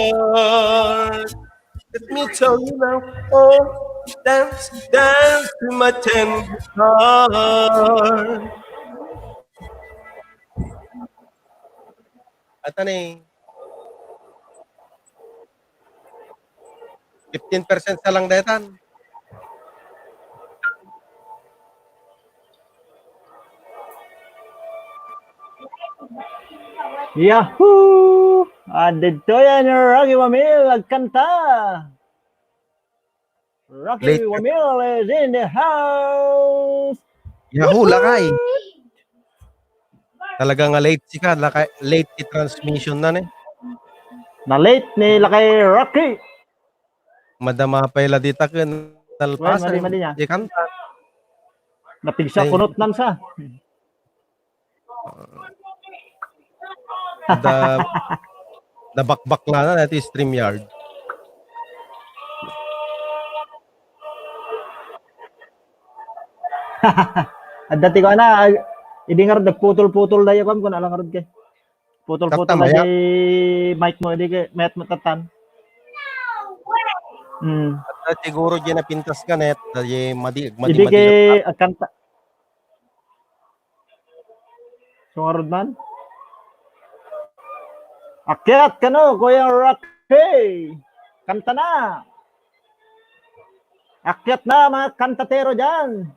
Let me tell you now. Oh, dance, dance to my ten guitar. Ata ni fifteen percent sa lang daytan. Yahoo! Ah, didto yan, Rocky Wamil, agkanta. Rocky Late. Wamil is in the house. Yahoo, lakay. Talaga nga late si ka, lakay, late ti transmission na ni. Na-late ni lakay Rocky. Madama pay la dita ken nalpasan. Well, mali, mali niya. Di kanta. Napigsa, kunot nan sa. Da, da bakbak la na, dati StreamYard. Adda ti kuana, idi ngarud nagputol-putol da ya kuan, kun alang ngarud kay. Putol-putol Tatta, da mayak. Di mic mo, di kay, mayat mo tatan. Hmm. At siguro di napintas ka net, di madi, madi, Idi madi kay, na- agkanta. Sungarud man. Akyat kano, Kuya Rocky. Kanta na. Akyat na, mga kantatero dyan.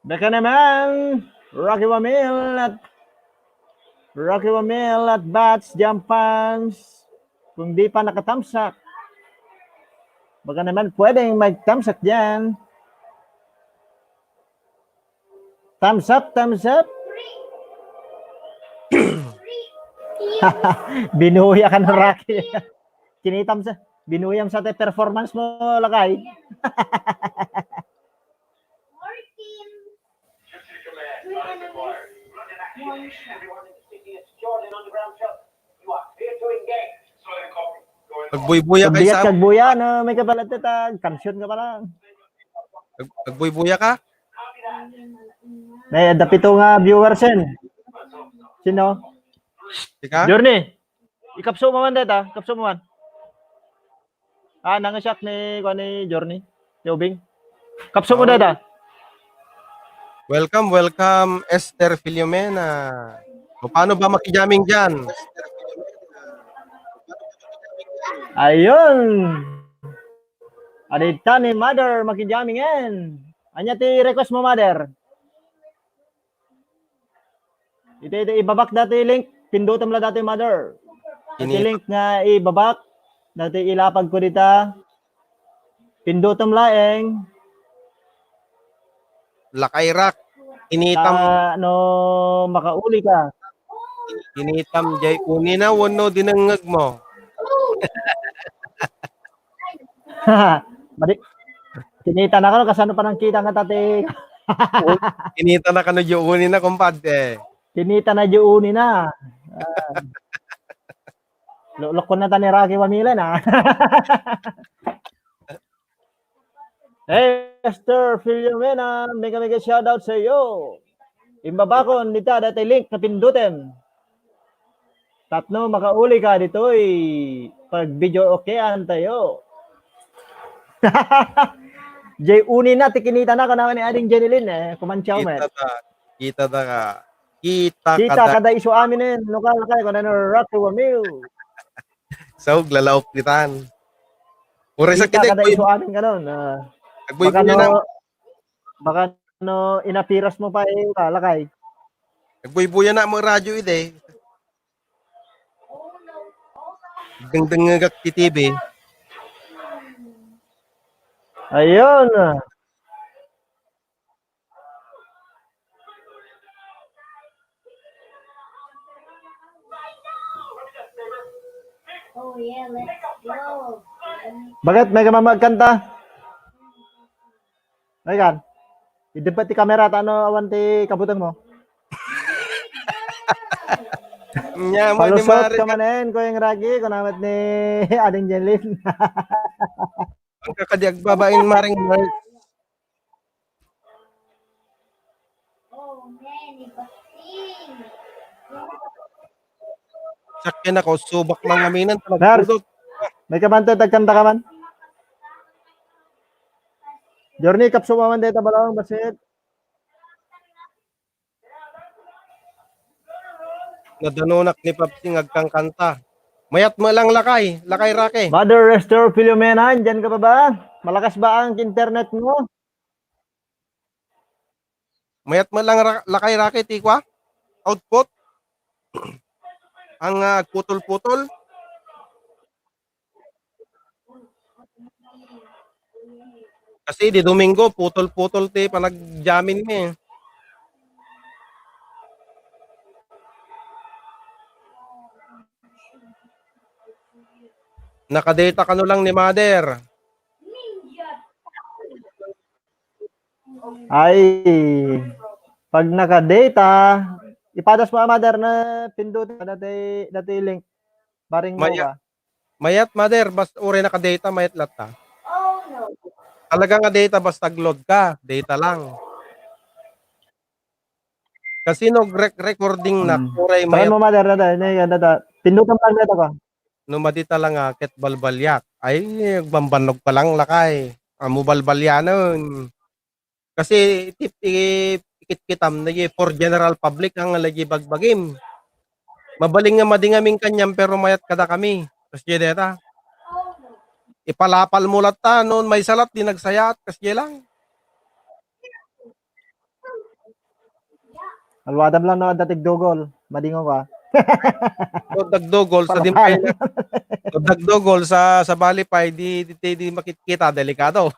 Baka naman, Rocky Wamil at Rocky Wamil at Bats Jampans. Kung di pa nakatamsak, baka naman pwedeng magtamsak dyan. Thumbs up, thumbs up. Binuya ka na, Rocky. Kinitam sa, binuyam sa te performance mo, lakay. Pagbuybuya kay Bigat Sam. Kagbuya, no? May kabalat ta, kansion ka pala. Ag-, agbuybuya ka? Nay, adda pito nga viewers yan. Sino? Tika? Journey. Ikapso mo man deta, ikapso mo man. Ah, nangisiak ni, kuan ni Journey, ni Ubing. Kapso mo deta. Welcome, welcome, Esther Filomena. O, paano ba makijamming dyan? Ayun. Adita ni Mother makijamming en. Ania ti request mo, Mother? Iti, iti, ibabak dati link, pindutem la dati, Mother. Iti link nga ibabak, dati ilapag ko dita. Pindutem laeng. Lakay rak. Initam. Ta, no, makauli ka. Initam jay unina wenno dinengngeg mo? Madi-, kinita na kano, kasano pa nang kita nga tati? Kinita na kano jay unina, kumpad, eh. Kinita na jay unina. Ah. Lo-, lokon na ta ni Rocky Pamila na. Hey, Esther Filomena, mega, mega shoutout sa iyo. Imbabakon dita dati link nga pindutem. Tapno makauli ka ditoy pag-video okayan tayo. Jay unina ti kinita na, kunawa ni Ading Jenilyn, eh. Kuman, ciao, met. Kita ta, kita ta ka. Kita Kita kada. Kada isu amin, eh. Lokal kay, kunawa ni Rocky Wamil. Saug, lalaok ditan. Uray sakit, kita kada isu amin kanon, ah. Agbuybuya na. Baka no, baka no, inapiras mo pa, eh, lakay. Agbuybuya na mo radyo ide. Dengdengngegak ti T V. Ayun. Bakit? May ka man magkanta? May kan? Idebba ti kamera, ta no awan ti kabuteng mo. Nya, mo ni Palusot Mare. Ka manen, Kuya Rocky, kunamet ni Ading Jenilyn. Ang kakadi agbabain, Maring Mark. Sakyan ako, subak lang aminan, Nar, talagbudot. May kaman to, tagkanta ka man. Journey, kapso mo man dito, balawang basit. Nadanunak ni Papsing agkangkanta. Mayat mo lang lakay, lakay Rake. Mother Restore Filomena, andyan ka pa ba? Malakas ba ang internet mo? Mayat mo lang ra-, lakay Rake, tikwa? Output? Ang, ah, agputol-putol? Kasi di Domingo, putol-putol ti panagjamin mi. Nakadata kano lang ni Mother. Ay, pag nakadata, ipadas mo, Mother, na pindot dati, dati link. Baring mo Maya-, ba? Mayat, Mother, basta uray nakadata, mayat latta. Talaga nga data, basta agload ka, data lang. Kasi no rec-, recording na, Hmm. uray Tagan mayat. Mo, Mother, na, na, na, na, na. Pindutan pa ang data ko. No madita lang, ah, ket balbaliak. Ay, agbanbannog pa lang lakay. Amo balbalianen. Kasi iti, i-, ikitkitam, nagi for general public ang nagi bagbagim. Mabalin nga madi ngamin kaniam, pero mayat kadakami. Kasdiay dayta. Ipalapal mo latta, no maysa lat, di nagsayaat, kasdiay lang. Alwadam lang no, adda ti agdugol. Madingo ka. So, dagdugol sa Palapal. Dimpay na. So, dagdugol sa, sa balipay, di, di, di, di makitkita, delikado.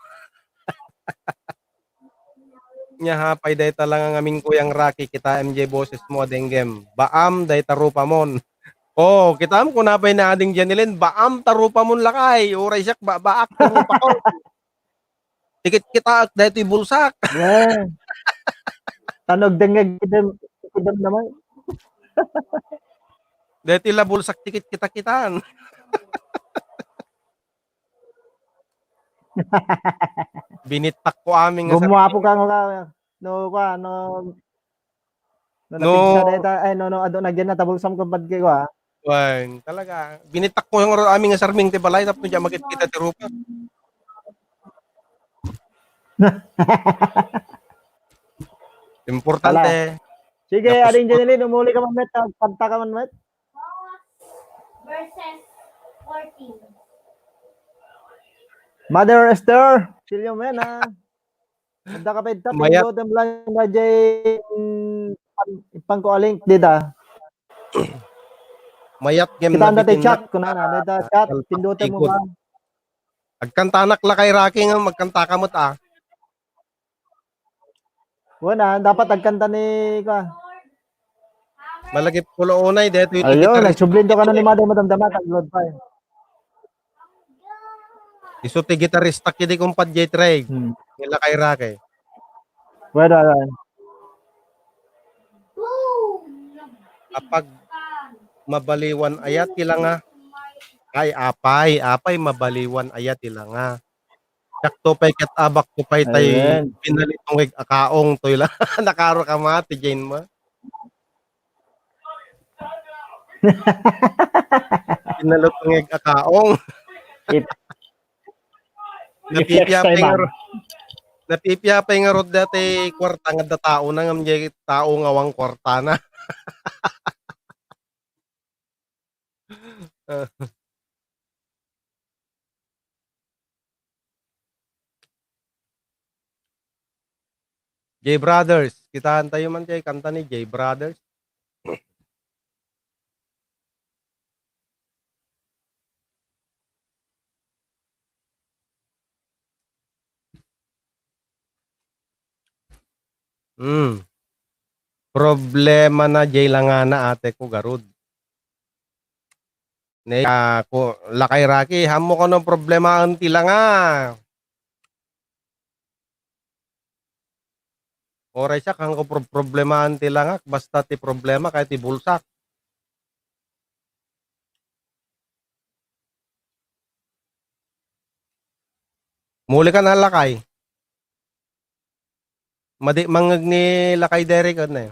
Nya, hapay dayta lang ang amin Kuyang Rocky, kita M J boses mo, adenggem. Baam, dayta rupa mon. Oh, kita mo, kunapay na ading Jenilyn, baam, ta rupa mon lakay. Uray siak, ba-, baak, ta rupa ko. Tikit kita, daytoy bulsak. Yeah. Tanog dengeg, kidem, kidem naman. Daytoy la bulsak, tikit kita, kitaan. Binittak ko amin nga Gumuapo ka nga ka, no, kwa, no, no, No. Napigsa dayta, ay, no, no, adu na gyan na tabulsam ko bad kay kwa. Wan, talaga. Binittak ko nga amin nga sarming ti balay, tapno di makitkita ti rupa. Importante. Ala. Sige, Tapos Aling Jeneline, umuli ka man met, ah, kanta ka man met. Verses fourteen. Mother Esther, silyo men, ah. Adda ka pay ta, Mayat. Pindutem lang na jay, mm, pan-, pangko a link dita. Mayat ngem Kita anda ti nabitin chat, na. Kunana, dita chat, Alpak pindutem mo ikon. Ba? Agkantanak Lakay Rocky nga, magkanta ka met, ah. Wala, dapat agkanta ni, kwa. Malagip ko la unay, dito yung Ayun, guitarist. Nagsublin to ka na ni Madam, Madam Damat, ang load pa eh. Isu ti gitarista kidi kumpad J Trey. Hmm. Ni Lakay Rocky. Well, well, well. Apay mabaliwan aya ti langa. Ay, apay, apay mabaliwan aya ti langa. Siak to pay ket abak to pay tay Amen. Pinalitungig a kaong toy la. Nakaro ka ma, ti Jane ma. Pinalutungig a kaong. It- Napipiapay nga ro-, napipiapay nga rod dati kwarta nga da tao na ngam jay tao nga wang kwarta na. J Brothers, kitaan tayo man ti kanta ni J Brothers. Hmm. Problema na jay langana, ate ko, garud. Ne, ah, ko, Lakay Rocky, haanmo kano problemaen ti langa. Oray siak, haanko pro-, problemaen ti langak, basta ti problema kay ti bulsak. Muli ka na, Lakay. Madi mangngeg ni Lakay Derek, ano eh.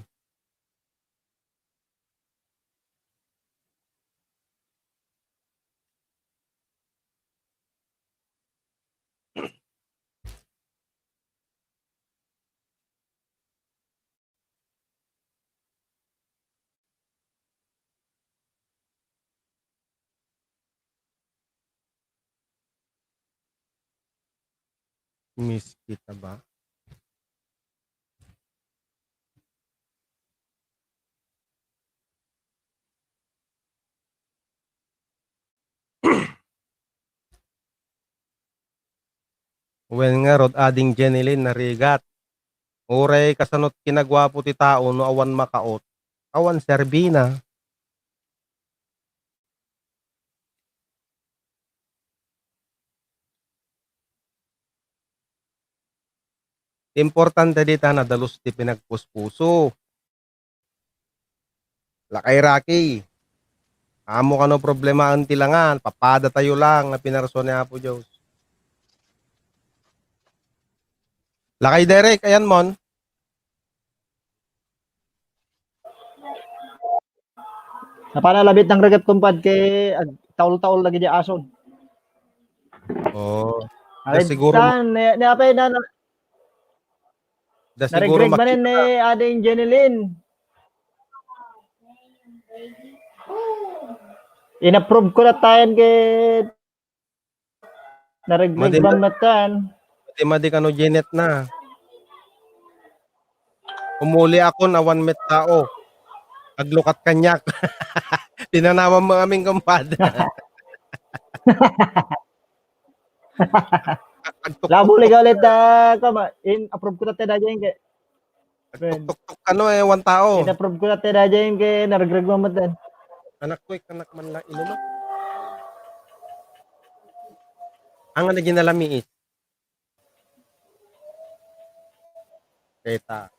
Miss kita ba? Wen ngarud, Ading Jenilyn, narigat. Uray kasanot kinaguapo ti tao no awan makaot, awan serbina. Importante dita, nadalus ti pinagpuspuso. Lakay Rocky, haanmo kano problemaen ti langan, papadatayo lang nga pinarso ni Apo Dios. Lakay Derek, ayanmon. Napana labit nang regep kumpad kay ag-, taol-taol lagi di ason. Oh. Aray, siguro tan, ni, ni apay na, na, Da siguro naregreg manen makita. Ni Ading Jenilyn. In-approve ko na tayan ket naregreg. Madi-, man matan. Madi-madi kano Janet na. Umuli ako na one met tao. Aglukat kaniak. Tinanawan mo aming kumpad. Agtuktok. Labuli ka ulit, ah, kama, in-approve ko na tayo dyan, kay, friend. Agtuktok kano eh, one tao. In-approve ko na tayo dyan, kay naregreg mo matan. Anak ko, ikanak man lang inuman. Ang ano ginalamiit? Kita.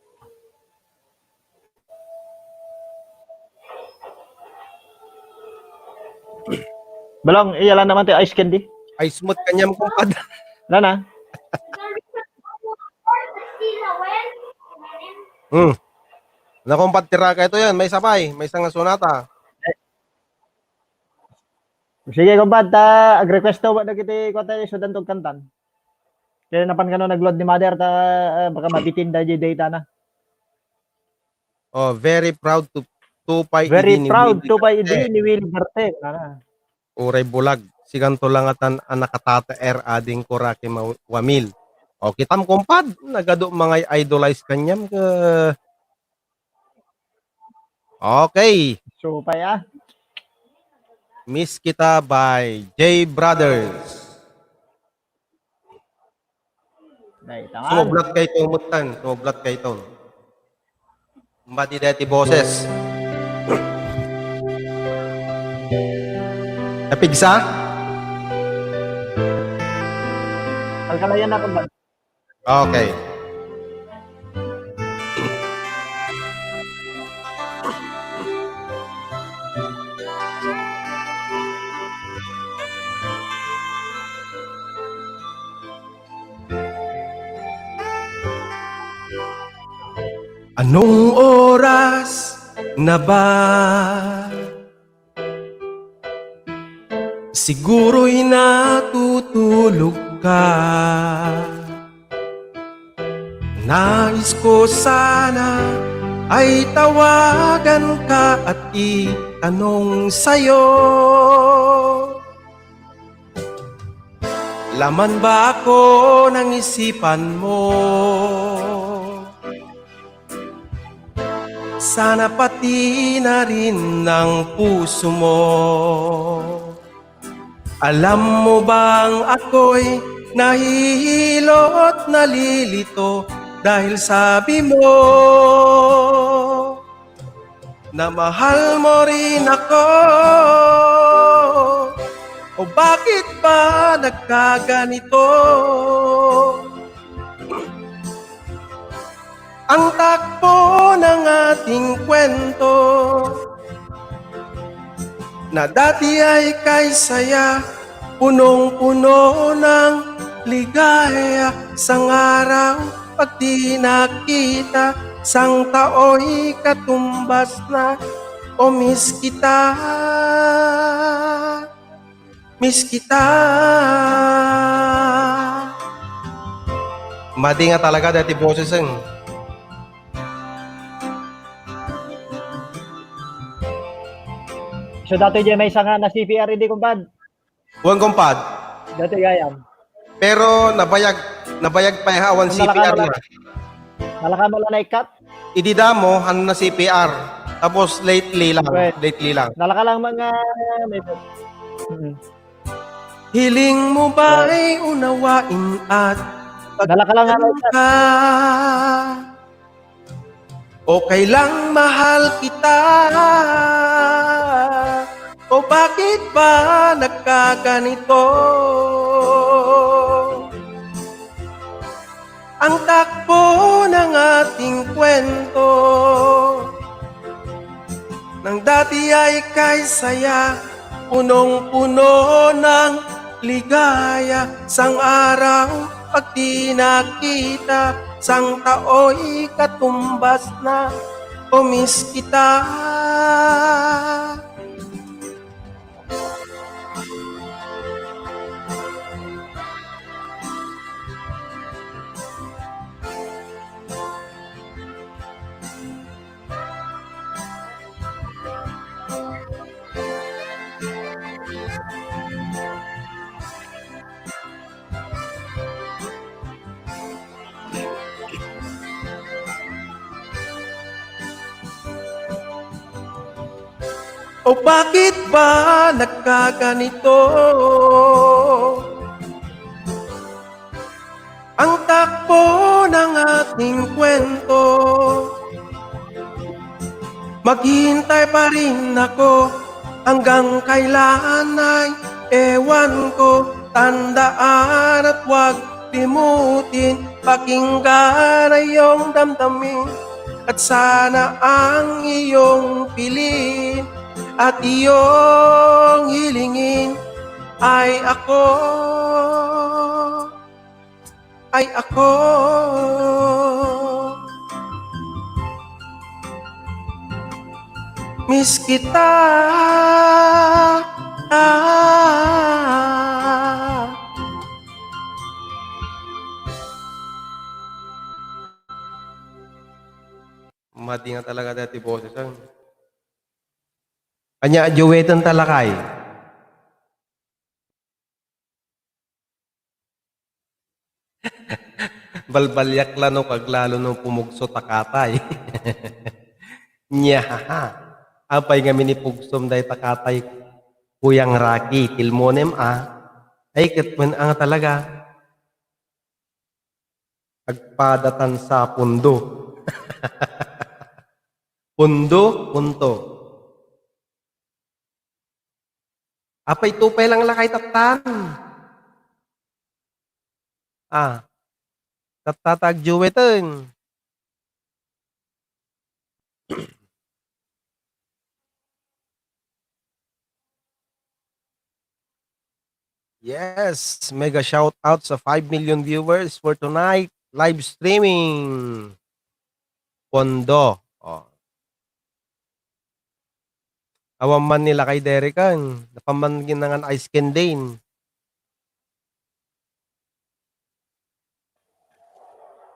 Balong, iyala naman ti ice candy. Ice mo't kanyam kumpad. Wala na. Hmm. Nakumpad, tira kayto yan. May sabay. May isang sonata. Sige, kumpad. Ta, ag-request to ba dagiti kuwata, sudan to kantan. Kaya napan kano nag-load ni mother, ta, ah, baka mabitin da di data na. Oh, very proud to, to pay Very idi ni proud Willie to pay Garcia. Idi ni Willie Garcia. Wala na. Uray bulag, siganto langatan a nakatataer ading kuraki ma-, wamil. O, kitam, kumpad, nagadu mangay idolize kanyam ke. Okay. Supay, ah. Miss Kita by J Brothers. Dahil tangan. Sumublat kayto, muttan. Sumublat kayto. Madi deti boses. Napigsa? Alkalayan na, kumpad. Okay. Anong oras na ba? Siguro'y natutulog ka. Nais ko sana ay tawagan ka at itanong sa'yo. Laman ba ako ng isipan mo? Sana pati na rin ng puso mo. Alam mo bang ako'y nahihilo at nalilito dahil sabi mo na mahal mo rin ako? O bakit ba nagkaganito ang takbo ng ating kwento? Na dati ay kay saya, punong-puno ng ligaya, sang araw pag di nakita, sang tao'y katumbas na, o miss kita, miss kita. Madi nga talaga dati boses, eh. So, dati diay maysa nga na-C P R idi, kumpad? Wen, kumpad. Dati gayam. Pero nabayag, nabayag pay ha, awan C P R na. Nalaka mo lang na ikat? Idi damo, han na-C P R. Tapos lately lang, lately lang. Nalaka lang mga, may, mm. Hiling mo ba'y unawain at pagtanggap ka? Okay lang, mahal kita. O bakit ba nagkaganito ang takbo ng ating kwento? Nang dati ay kay saya, punong-puno ng ligaya, sang araw pag di nakita, sang tao'y katumbas na, o miss kita. O bakit ba nagkaganito ang takbo ng ating kwento? Maghihintay pa rin ako, hanggang kailan ay ewan ko. Tandaan at 'wag limutin, pakinggan ay iyong damdamin, at sana ang iyong piliin at iyong hilingin ay ako. Ay ako, miss kita. Madi nga talaga dati boses, ay. Ania, duetten ta lakay? Balbaliak la no, aglalo no pumugso ta katay. Nyahaha. Apay ngamin ipugsom dayta katay, Kuyang Rocky, tilmonem a. Ay, ket men nga talaga. Agpadatan sa pundo. Pundo, punto. Apay, tupay lang lakay tattan. Ah. Tatta ta agduetten. Yes, mega shout out sa five million viewers for tonight live streaming. Pondo. Oh. Awan man ni lakay Derek, ah. Napaman ginangan ice candy.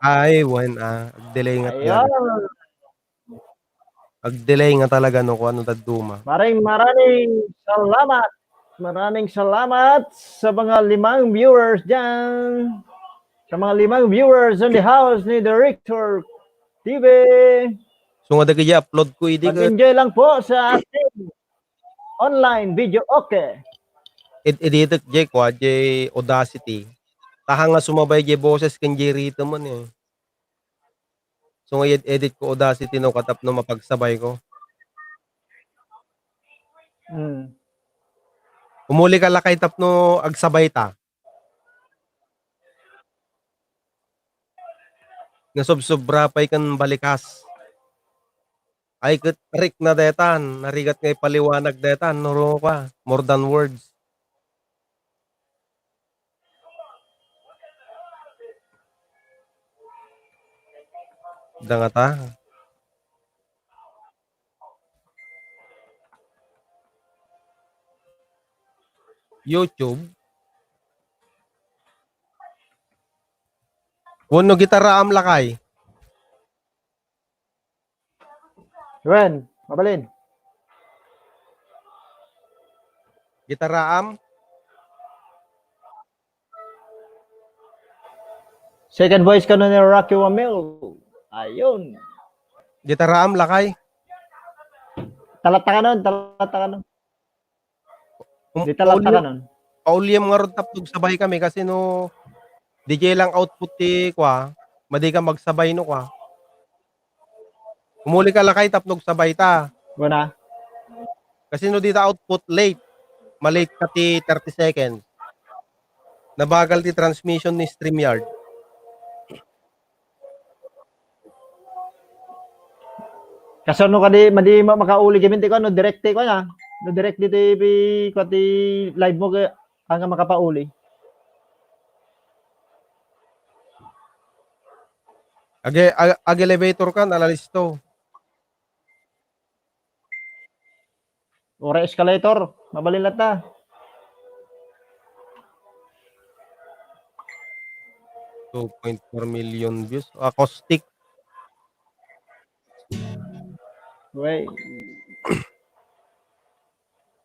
Ay, wen, ah, agdelay nga talaga. Ayan. Agdelay nga talaga, no, kung ano dadduma. Maring, maraming salamat. Maraming salamat sa mga limang viewers dyan. Sa mga limang viewers in the house ni Director T V. So, nga dagiti upload ko, idi ka Mag-enjoy lang po sa ating online video. Okay. Ed-, editek jay kua, jay Audacity. Taha nga sumabay jay boses ken jay rhythm-en, eh. So, nga ed-, edit ko Audacity no, katapno mapagsabay ko. Hmm. Umuli ka lakay tapno agsabay ta. Nasubsobra pay ken balikas. Ay, ket rikna detan, narigat nga ipaliwanag detan, no, Roka? More than words. Dangata. YouTube. Wenno gitaraam lakay. Wen, mabalin. Gitaraam. Second voice kano ni Rocky Wamil. Ayun. Gitaraam lakay. Talatakanon, talatakanon. Um, Di ta latta pauli-, kanon. Pauliem ngarud tapno agsabay kami kasi no, D J lang output ti kua, madi ka magsabay no kua. Umuli ka lakay tapno agsabay ta. Wala. Kasi no di ta output, late. Malate ka ti thirty seconds. Nabagal ti transmission ni StreamYard. Kasano kadi, madi ma-, makauli gamin ti kuan, no, direct ti kuan, ah. No, direct ditoy pi-, kuan ti live mo, kaya, kaya nga makapauli. Ag-, ag-, ag-elevator ka, nalalisto. Uray escalator, mabalin latta. Two point four million views. Acoustic. Uy.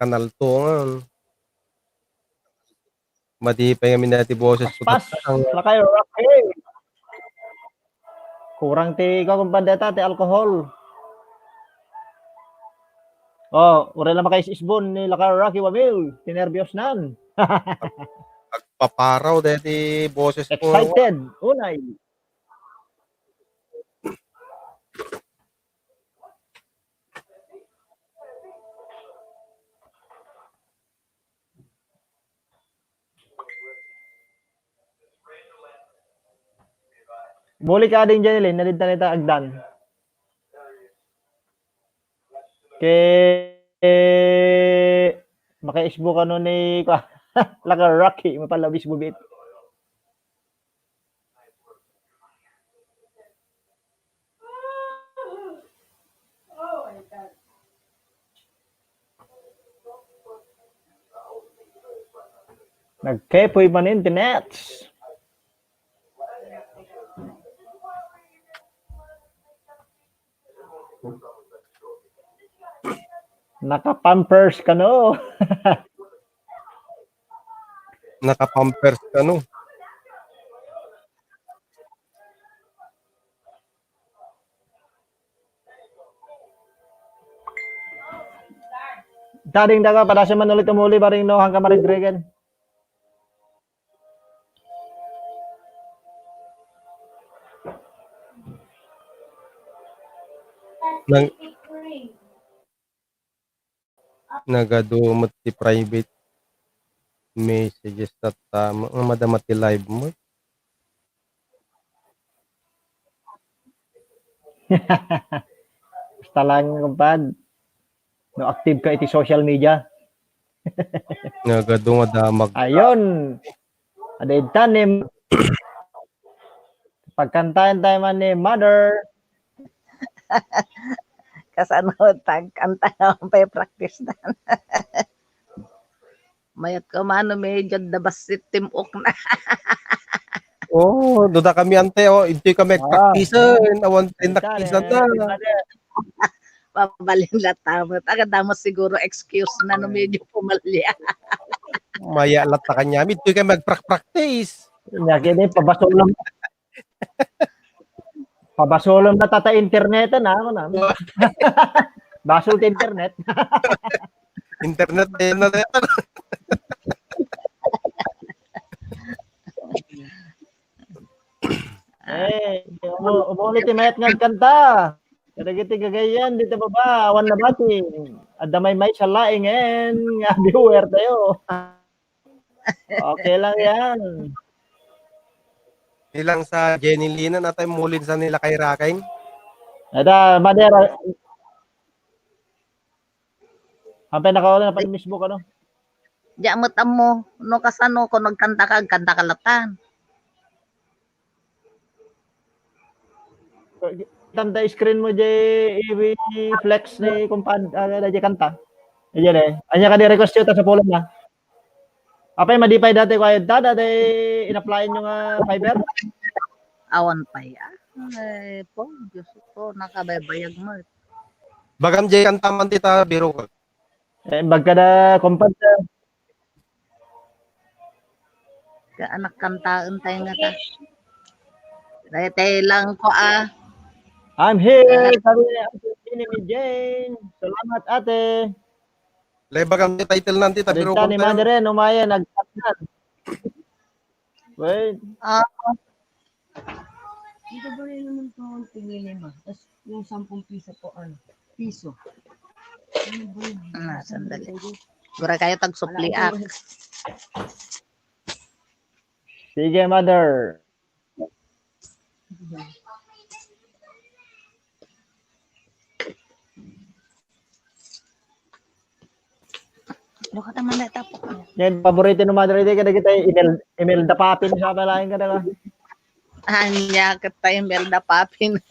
Kanal two nga. Madi pay ngamin dati boses ko. Paspas, lakay, Rocky. Kurang ti ikaw, kumpadre, ta, ti alcohol. Oh, uray la makaisisbon ni lakay Rocky Wamil, ti nerbios nan. Agpaparaw deti boses ko. Excited, unay. Buli ka ding Jenny Lynn, nadinta nita agdan. Ke, makaisbo kano ni, kwa, laka Rocky, mapalabis bubit. Nagkepoy manen ti Nets. Naka-Pampers kano. Naka-Pampers kano. Tading daga, padasem man ulit umuli, bareng no, hanggang marigrigan. Nang-, nagadu met ti private messages tatta, ma-, madama ti live mo. Basta lang, kumpad. No active ka iti social media. Nagadu nga damag. Ayun. Ada ita ni pagkantaen tayo man ni Mother. Kasano tagkanta nga pay practice na. Mayat ka mano medyo dabasit timok na. Oh, duda kami ante, oh, intoy kami Ah. practice, awan Ita practice ni na. Mother. Pabalin la tamo. Taga damo siguro excuse na no medyo pumalya. Maya latta kanyami, intoy kami magprak-practice. Nya kini pabasolom. Pabasolom na tata internet na ako na. Basol ti internet. Internet na yun na yun. Eh, umu- umuli ti mayat nga agkanta. Kadagiti gagayyem dita baba, awan nabati. Adda may may sa laing en nga viewer tayo. Okay lang yan. Ilang sa Jenny Lina na tayo mulin sa nila kay Rakeng. Ada, Mother, ampay nakauna na pa Facebook, ano? Diya met ammo, no kasano, kung nagkanta ka, agkanta ka latan. Tanda screen mo, jay, i-flex ni kumpad, ah, na, jay kanta. Ayan eh. Anya ka di request yun, tas sa pulong na. Apay, madipay dati ko ayun, ta, dati in-applyan nyo nga Fiverr? Awan pa ya. Ay, po, Diyos ko, nakabaybayag mo. Bagam jay kanta man ti ta, biro ko. Eh, bagka da, kumpad, Ka anak kantaen tayo nga ta. Daytay lang ko, ah. I'm here, sabi ni Ate Jenny ni Jane. Salamat, ate. Lebag ang title nanti, ta, biro Dita ni ko tayo. Mother Ren, umaya, nagtatnan. Wait. Ah, Dito ba rin naman po ang tingin ma? Tapos yung sampung piso po, ano? Piso. Ano ba yun? Ah, sandali. Gura kayo tagsupliak. Sige, Mother. Ano ka naman na tapok? Yan, paborito ni Mother Ren, kada kita, Emel, Imelda Papin, sa palayan ka na. Anya ka tayo, Imelda Papin.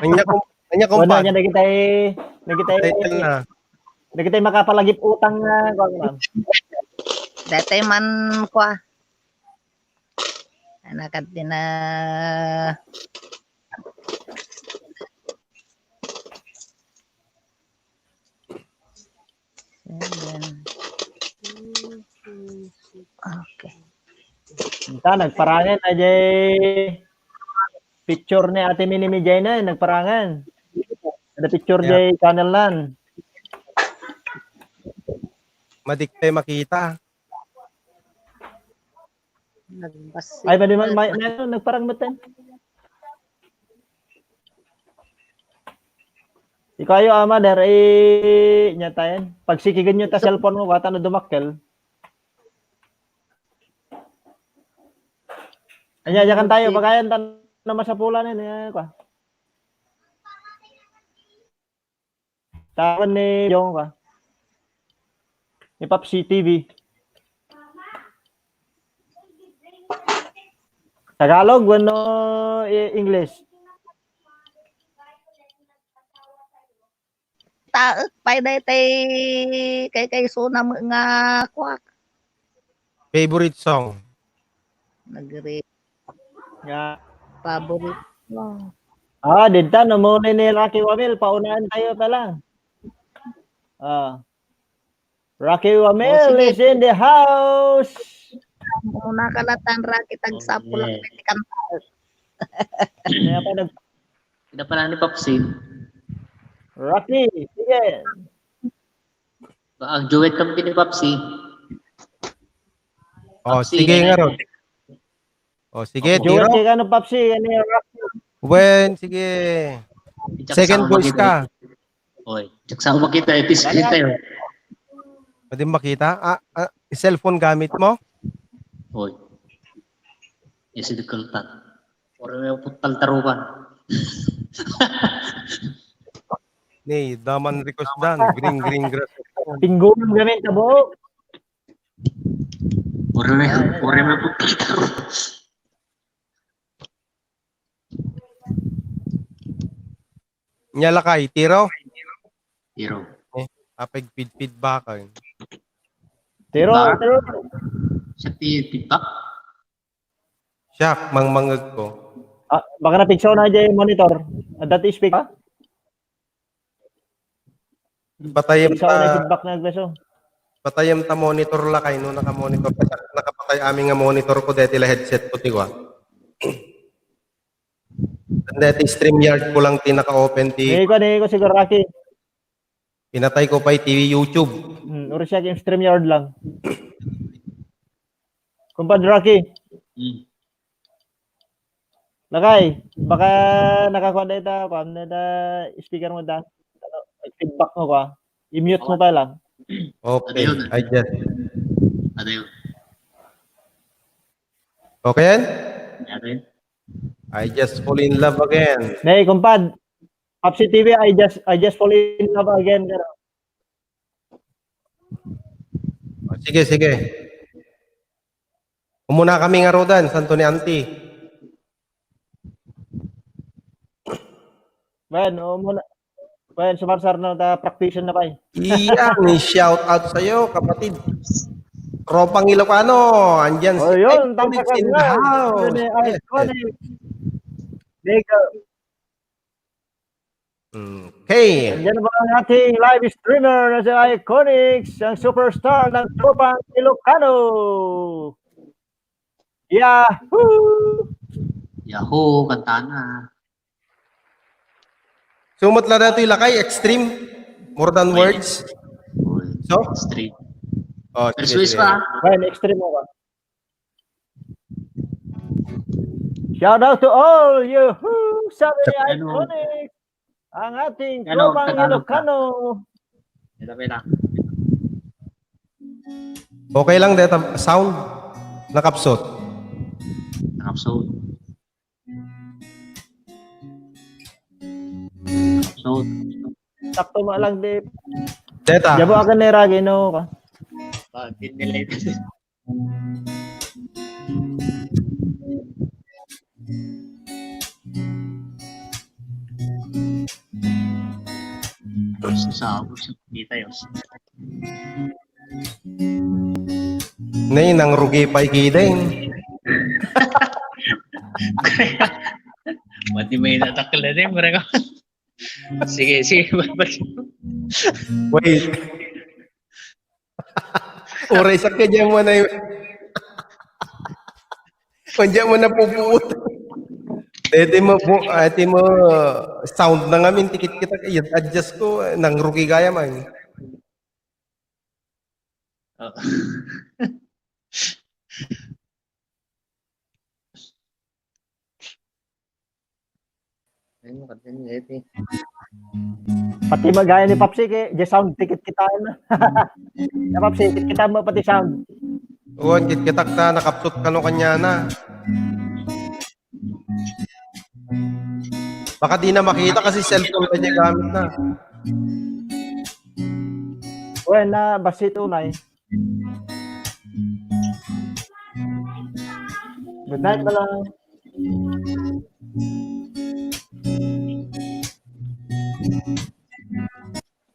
Anya kung, anya kung Wala pa. Niya, nagitay, nagitay, Title na. nagitay makapalagip utang na, kuwan, ma'am. Daytay man kwa. Anak at din na. Ayan. Okay. Ita, nagparangan, ajay picture ni Ate Mini Mijay na, nagparangan. Ada picture Yeah. jay channel nan. Madikte makita. Nagbasi. Ay, pwede man, may, may, ano, nagparang button. Ikaw ayo, ama, der, eh, nya tayo. Pagsikigan nyo ta cellphone mo, kata na dumakkel. Anya, yakan tayo, pagayan ta na masapulan yun, eh, kwa. Tawan ni Jong ka. Ni Papsi T V. Tagalog, wenno, eh, English? Aek pay daytay kay kay suna met nga kuak. Favorite song. Nagre Ya. favorite song. Ah, didta, no, muna ni Rocky Wamil, paunahan tayo ta lang. Ah. Rocky Oh, Wamil sige. is in the house. Muna ka na tan Rocky, tagsapo lang Okay. may kanta. Kaya pa nag Pinapanan ni Papsi. Rocky, sige. Ang duet kami ni Papsi. Oh, Papsi, sige eh. nga ron. Oh, sige, Opo. Duet tiro. kay ano, Papsi, ano yung Rocky? Wen, sige. Diyak Second sa voice makita. ka. Oy, diyak sa makita, eh, tis Wala. tayo. Pwede makita? Ah, ah, cellphone gamit mo? Oy. Yes, di kultan. Or may putal tarukan. Ni, daman request dan. Green, green grass. Tinggulam kami, tabo. Or may, or may putal tarukan. Nya lakay, tiro? Tiro. Apag feed-, feedback. Ay. Tiro, Diba? tiro. Siya ti feedback. Siak, mangmangeg ko. Ah, baka napigsaw na dyan yung monitor. At dati speak, ha? Patayem Pigsaw na yung ta, feedback na agbeso. patayem ta monitor lakay, no, naka-monitor. Nakapatay amin nga monitor ko, deti la headset ko, ti kwa. Deti StreamYard ko lang ti naka-open ti, Hindi ko, hindi ko siguro, Rocky. pinatay ko pa iti YouTube. Hmm, uri siya yung StreamYard lang. Kumpad Rocky, Hmm. Lakay, baka nakakuha na ita, kuha na ita, speaker mo da. Ano, feedback mo, kuha. I-mute mo pa lang. Okay, Ano yun? I just, Ano yun? Okay yan? Ano yun? I just fall in love again. Nay, kumpad, Papsi T V, I just, I just fall in love again. Garo. Oh, sige, sige. Umuna kami nga rudan, santo ni auntie. Bueno, muna. Bueno, sumarsar na ta practice na pa eh. Iyan, ni shout out sa'yo, kapatid. Tropang Ilocano, andyan Oh, si yun, Iconics tampakan in the na. house. Yun eh, Yes, yes. Iconics. Mega. Okay. Yan ba ang ating live streamer na si Iconics, ang superstar ng Tropang Ilocano. Yahoo! Yahoo, kanta na. Sumot la datoy lakay, extreme. More than words. So? Straight. Oh, First sige, wish sige. pa. Well, extreme mo ba? Shout out to all you who sabi ni Ano? Iconics, ang ating Ano, Tropang Tagalog ka? Ilocano. Ito, pwede lang. Okay lang, deta sound. Nakapsot. Nakapsot. So, Sakto mo lang, di. Deta. Jabo akin na iragi, no? Ka. ah, din nila ito. Sa sabos, kita yun. Nay, nang rugi pa ikideng. Mati may natakla din, mereka. Sige, sige, balik. Wait. Uray sa kanya mo na yun. Kanya mo na pupuot. Dede mo po, ati mo, sound na ngamin, tikit kita, i-adjust ko, nang rugi kaya man. Oh. Ayun, continue, Epi. Pati magaya ni Papsi, ke, di sound, tikit kita na. Na Papsi, tikit kita mo pati sound. Uwan, kit-kitak na, nakapsot ka no kanya na. Baka di na makita kasi cellphone na niya gamit na. Well, na, basit unay. Good night, pala.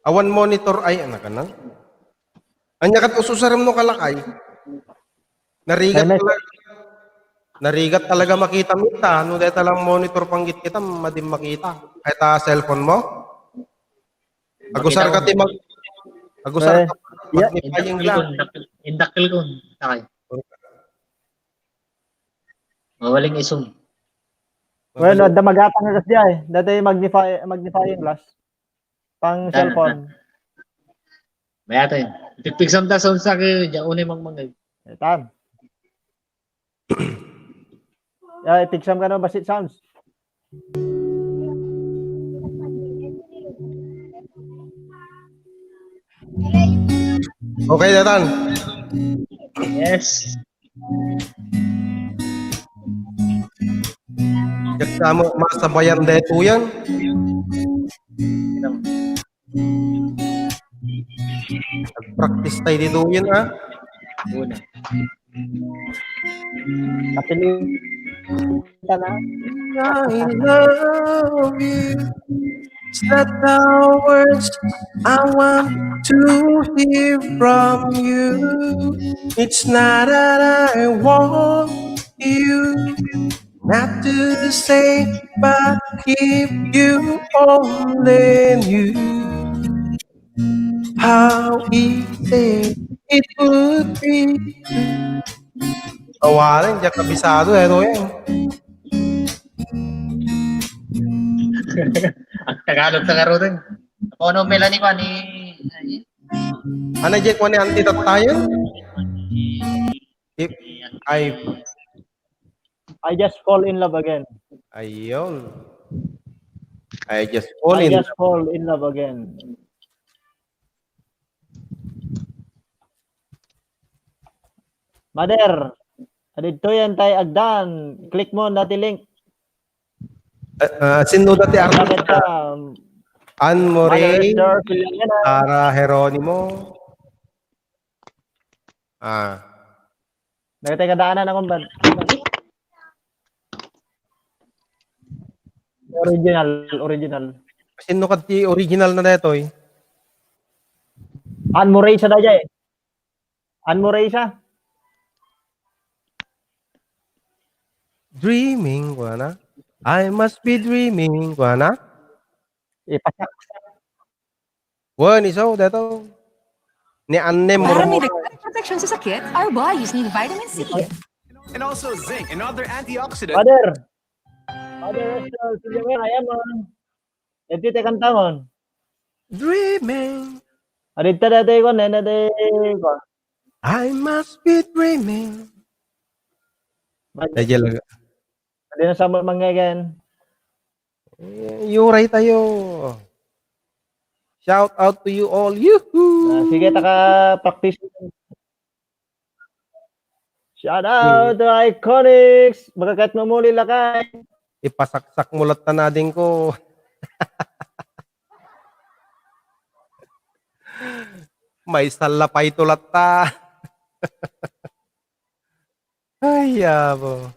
Awan monitor ay, anak, anak. Anya kat ususarem no kalakay? Narigat Ay, may talaga. Narigat talaga makita mita. No deta lang monitor panggit kita, madim makita. Ay ta cellphone mo? Agusar ka ti mag-, agusar Eh, ka, yeah. Magnifying glass. Indakkel ko, indakkel ko. Okay. Mawaling isum. Well, Mabalik. Adda magatang nga kasdiay. Dati magnify-, magnifying glass. Pang Tan, cellphone. Tan. Mayat, eh. Ipigpigsam ta sounds na kayo, diyan, unay mangmangay. Etan. Ya, ipigsam ka no, basit sounds. Okay, datan. Yes. Diyak sa mo, masabayan daytoyen. Nag-practice tayo daytoyen, ha? Una. Napilitan na. I love you. It's not the words I want to hear from you. It's not that I want you not to say, but keep you only you. How easy it would be. Awalan, diyak kabisado, eh, to yan. Ang Tagalog na karoon. Ako, ano, Melanie ba ni, Ano, Jack, mo ni Auntie Tatayan? If I I just fall in love again. Ayun. I just fall I in just love. fall in love again. Mother, adidto yan tay agdan. Click mo dati link. Ah, ah, sino dati Bakit artista? ka, um, Anne Mother Murray, Esther Filomena. Sara Geronimo. Ah. Dagiti kadaanan a kumbad. Original, original. Sino kadti original na detoy? Anne Murray sa dayjay. Anne Murray sa. Dreaming, kuana? I must be dreaming, kuana? Ipasak. Wen, iso, dato. Ni Anne Para may Murmur. Dagdag protection sa sakit, our bodies need vitamin C. And also zinc and other antioxidants. Father. Father Rachel, sige mo, kaya mo. Ito yung kantamon. Dreaming. Adita dati ko, nena de ko. I must be dreaming. Ay, diyan lang. Pwede na sa mga again. Eh, yuray tayo. Shout out to you all. Yuhu! Ah, sige, taka practice. Shout out to Iconics. Baka kahit mamuli lakay. Ipasaksak mo latta na din ko. May salapay to latta. Ay, yabo.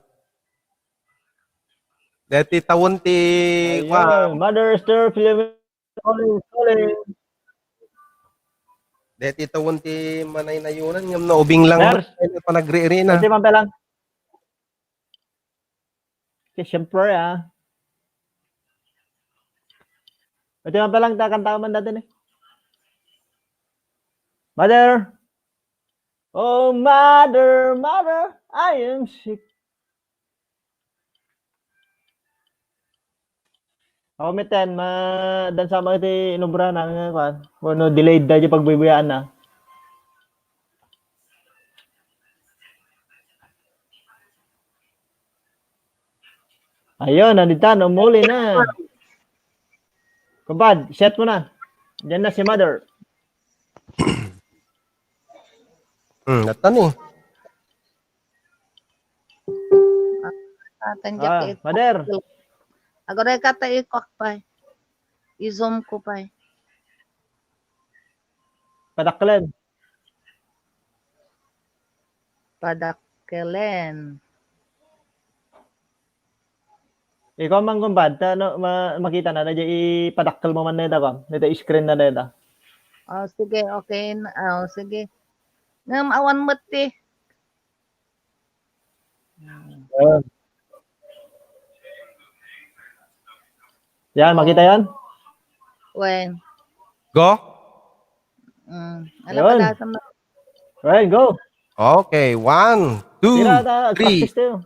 Deti tawon ti, Ayun, wa. Mother Esther Filomena calling, calling. Deti tawon ti manaynayunan, ngem naubing lang Nurse. Ay, panagriiri na. Pwede man pa lang. Kasi siyempre, ah. Pwede man pa lang, ta-, kanta man dati ni. Mother, Oh, mother, mother, I am sick. Ako meten, ma-, dan sa mga iti inubra na, nga, kwan. Kuno, delayed da di pagbuybuyaanna. Ayun, nandito, umuli na. Kumpad, set mo na. Diyan na si mother. Hmm, natan eh. Atan Ah, diak i-, mother. Aguray ka ta ikuak pay. I-zoom ko pay. Padaklen. Padakkelen. Ikaw man, kumpad, ta, ano, ma-, makita na, na, ipadakkel mo man na ita, kuwan. Ita screen na, na ita. Oh, sige, okay na. Oh, sige. Ngem awan met ti. Ayan. Yan, makita yan? Wen. Go? Mm. Ano Ayun. Pala sa mga Alright, go. Okay, one, two, Tira, ta- three. Practice tayo.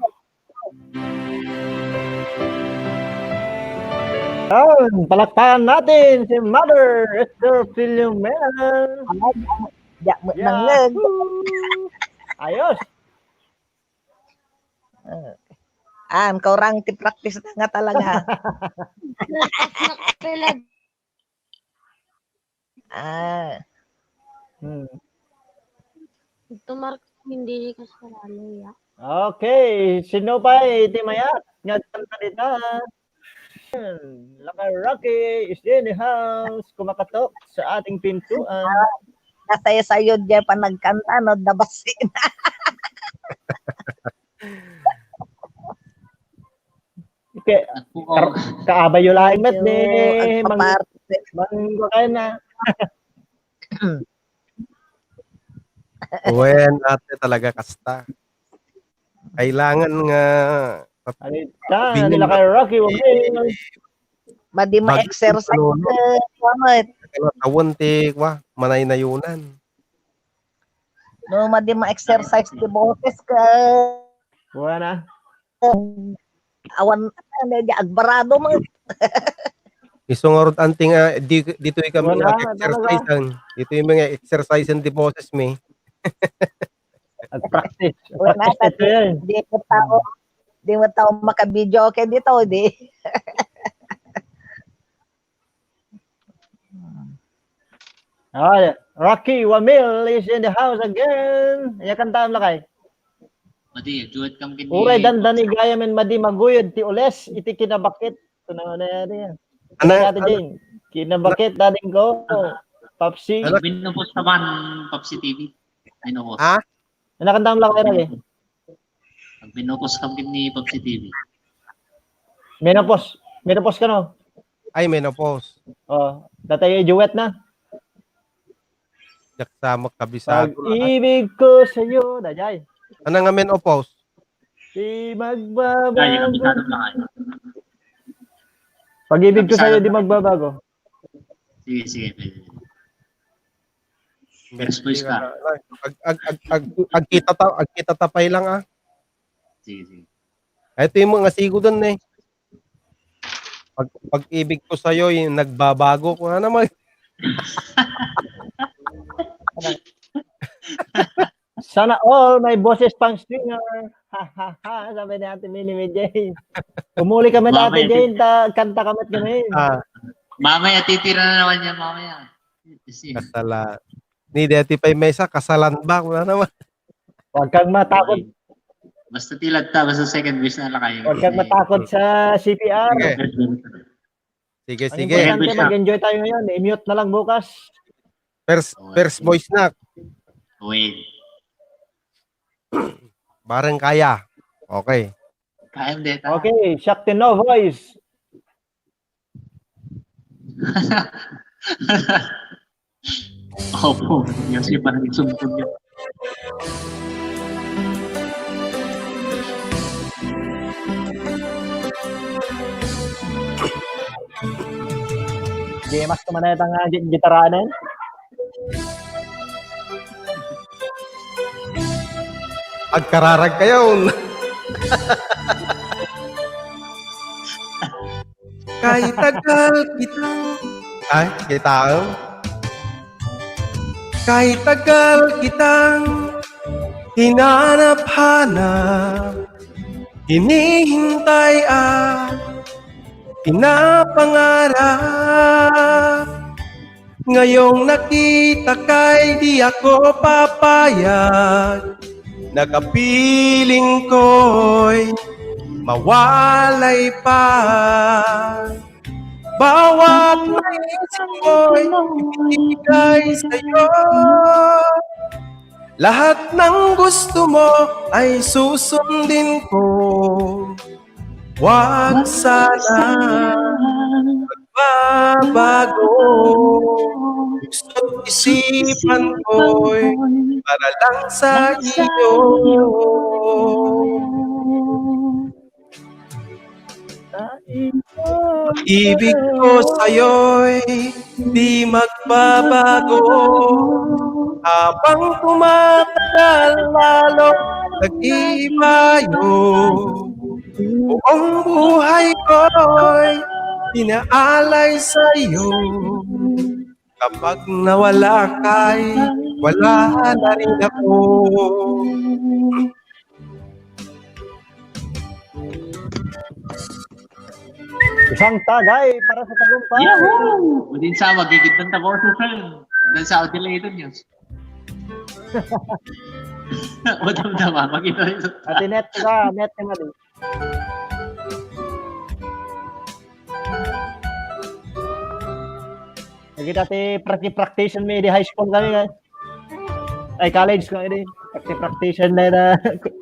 Yan, palakpakan natin si Mother Esther Filomena. Diyak mo nangag. Ayos. Ah, kaurang ti practice na nga talaga. Ah. Hmm. Ito, Mark, hindi ka sa ano, ya. Okay, sino pa iti mayat nga kanta dita? Lakay Rocky is in the house, kumakatok sa ating pintuan. Nasaysayo diay panagkanta, no? Dabasin. Ke, kar- kaabayo laeng met ni Mang Manggo kayo na. Wen, ate, talaga kasta. Kailangan nga Alita, Bingin nila na- kay Rocky, wag mo. Madi ma-exercise. Ano, ano? Kamet. Ano, tawon ti, wa, manaynayunan. No, madi ma-exercise ti boses ka. Wala na. Awan, ano, di agbarado mo. Isu nga rod anting, ah, di, ditoy kami Wala, nga exercise talaga. Ditoy mga exercise and di boses mi. Nag-practice. Practice ito yan. Di mo tao, di mo tao makavideo kay dito, di. Ah, Rocky Wamil is in the house again. Iya kantaam lakay. Madi, duet kam ken Uray dandani gayam men madi maguyod ti ules iti kinabakit. Kuna na yan. Ano, Ate Jane, kinabakit dading ko. Papsi. Ano? Minupos naman, Papsi T V. Minupos. Ha? Ano kantaam lakay lagi? Pag minupos kam ken ni Papsi T V. Menopause. Menopause ka, no? Ay, menopause. Oh, tatay duet na. Yak sa magkabisado. Pag-ibig ko sa'yo, dayay. Ano nga menopause? Di magbabago. Ay, yung kabisado na kayo. Pag-ibig ko sa'yo, di magbabago. Sige, sige, pwede. First voice ka. Ag, ag, ag, ag, agkita ta, agkita ta pay lang, ah. Sige, sige. Ay, ito yung mga sigo dun, eh. Pag, pag-ibig ko sa'yo, yung nagbabago ko na naman. Sana all may boses pang singer. Ha, ha, ha, sabi ni Ate Mini May Jane. Umuli kami ni Ate Jane, ta, kanta kami kami. Ah. Mamaya titira na naman yan, mamaya. Kasala. Ni dati pa yung mesa, kasalan ba? Wala naman. Huwag kang matakot. Basta tilad ta, basta second wish na lang kayo. Huwag kang matakot sa C P R. Sige. Sige, sige. Importante, mag-enjoy tayo ngayon. I-mute na lang bukas. First, first voice na. Wait. Bareng kaya. Okay. Kaya deta. Okay, Shakti no voice. Opo, yan siya parang sumpong niya. Di mas kumanay tang uh, gitaranan. Agkararag kayo. Kay tagal kitang Ay, kitaem? Kay tagal kitang hinanap-hanap, hinihintay at pinapangarap. Ngayong nakita ka'y di ako papayag, nakapiling ko'y mawalay pa. Bawat naisip ko'y ibigay sa'yo. Lahat ng gusto mo ay susundin ko. Huwag sana magbabago. Puso't isipan ko'y para lang sa iyo. Ibig ko sa'yo'y di magbabago. Habang tumatagal, lalo nag-iibayo. Buong buhay ko'y inaalay sa'yo. Kapag nawala ka'y wala na rin ako. Isang tagay para sa tagumpay. Yahoo! Madin sa magigit ng tabo sa film. Dan sa Adelaide News. Madamdama, magigit. Ate Net ka, Net ka, Mali. Nakita ti practice, practice mi di high school kami, nga. Ay, college ko, di. Practice, practice na na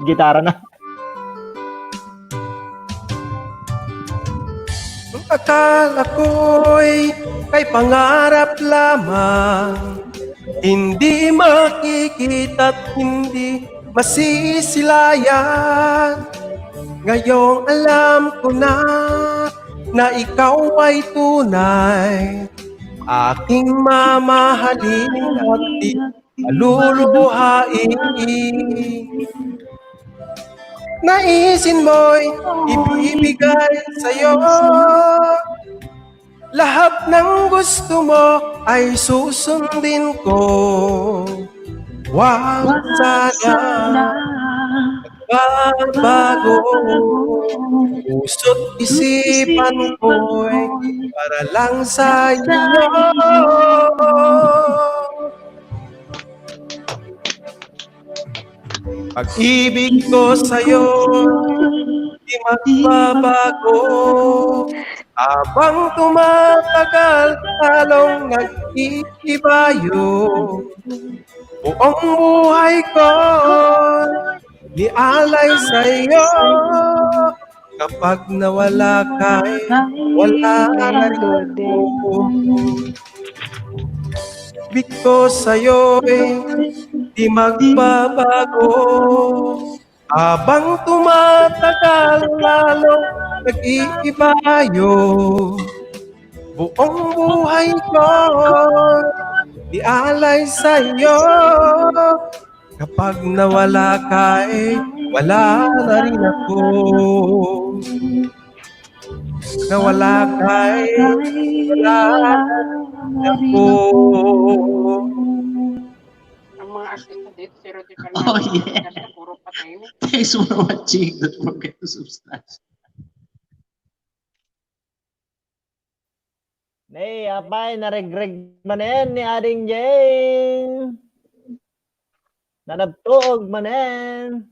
gitara na. Ang akala ko'y kay pangarap lamang, hindi makikita't hindi masisilayan. Ngayong alam ko na, na ikaw ay tunay, aking mamahalin at di kaluluhain. Naisin mo'y ibibigay sa'yo. Lahat ng gusto mo ay susundin ko. Huwag sana magbabago. Puso't isipan ko'y para lang sa iyo. Pag-ibig ko sa'yo, di magbabago. Habang tumatagal, lalong nag-iibayo. Buong buhay ko, ialay sa'yo. Kapag nawala ka, eh, wala na rin ako. Biko sa'yo, eh, di magbabago. Habang tumatagal, lalo nag-iibayo. Buong buhay ko, ialay sa'yo. Kapag nawala ka, eh, wala na rin ako. Nawala ka, eh, wala na rin ako. Ang mga artista dito, si Rudy Fernandez, Oh, yeah. Puro patay na. Thanks for watching. Don't forget to subscribe. Nay, apay, naregreg manen ni Ading Jane. Nanabtuog manen.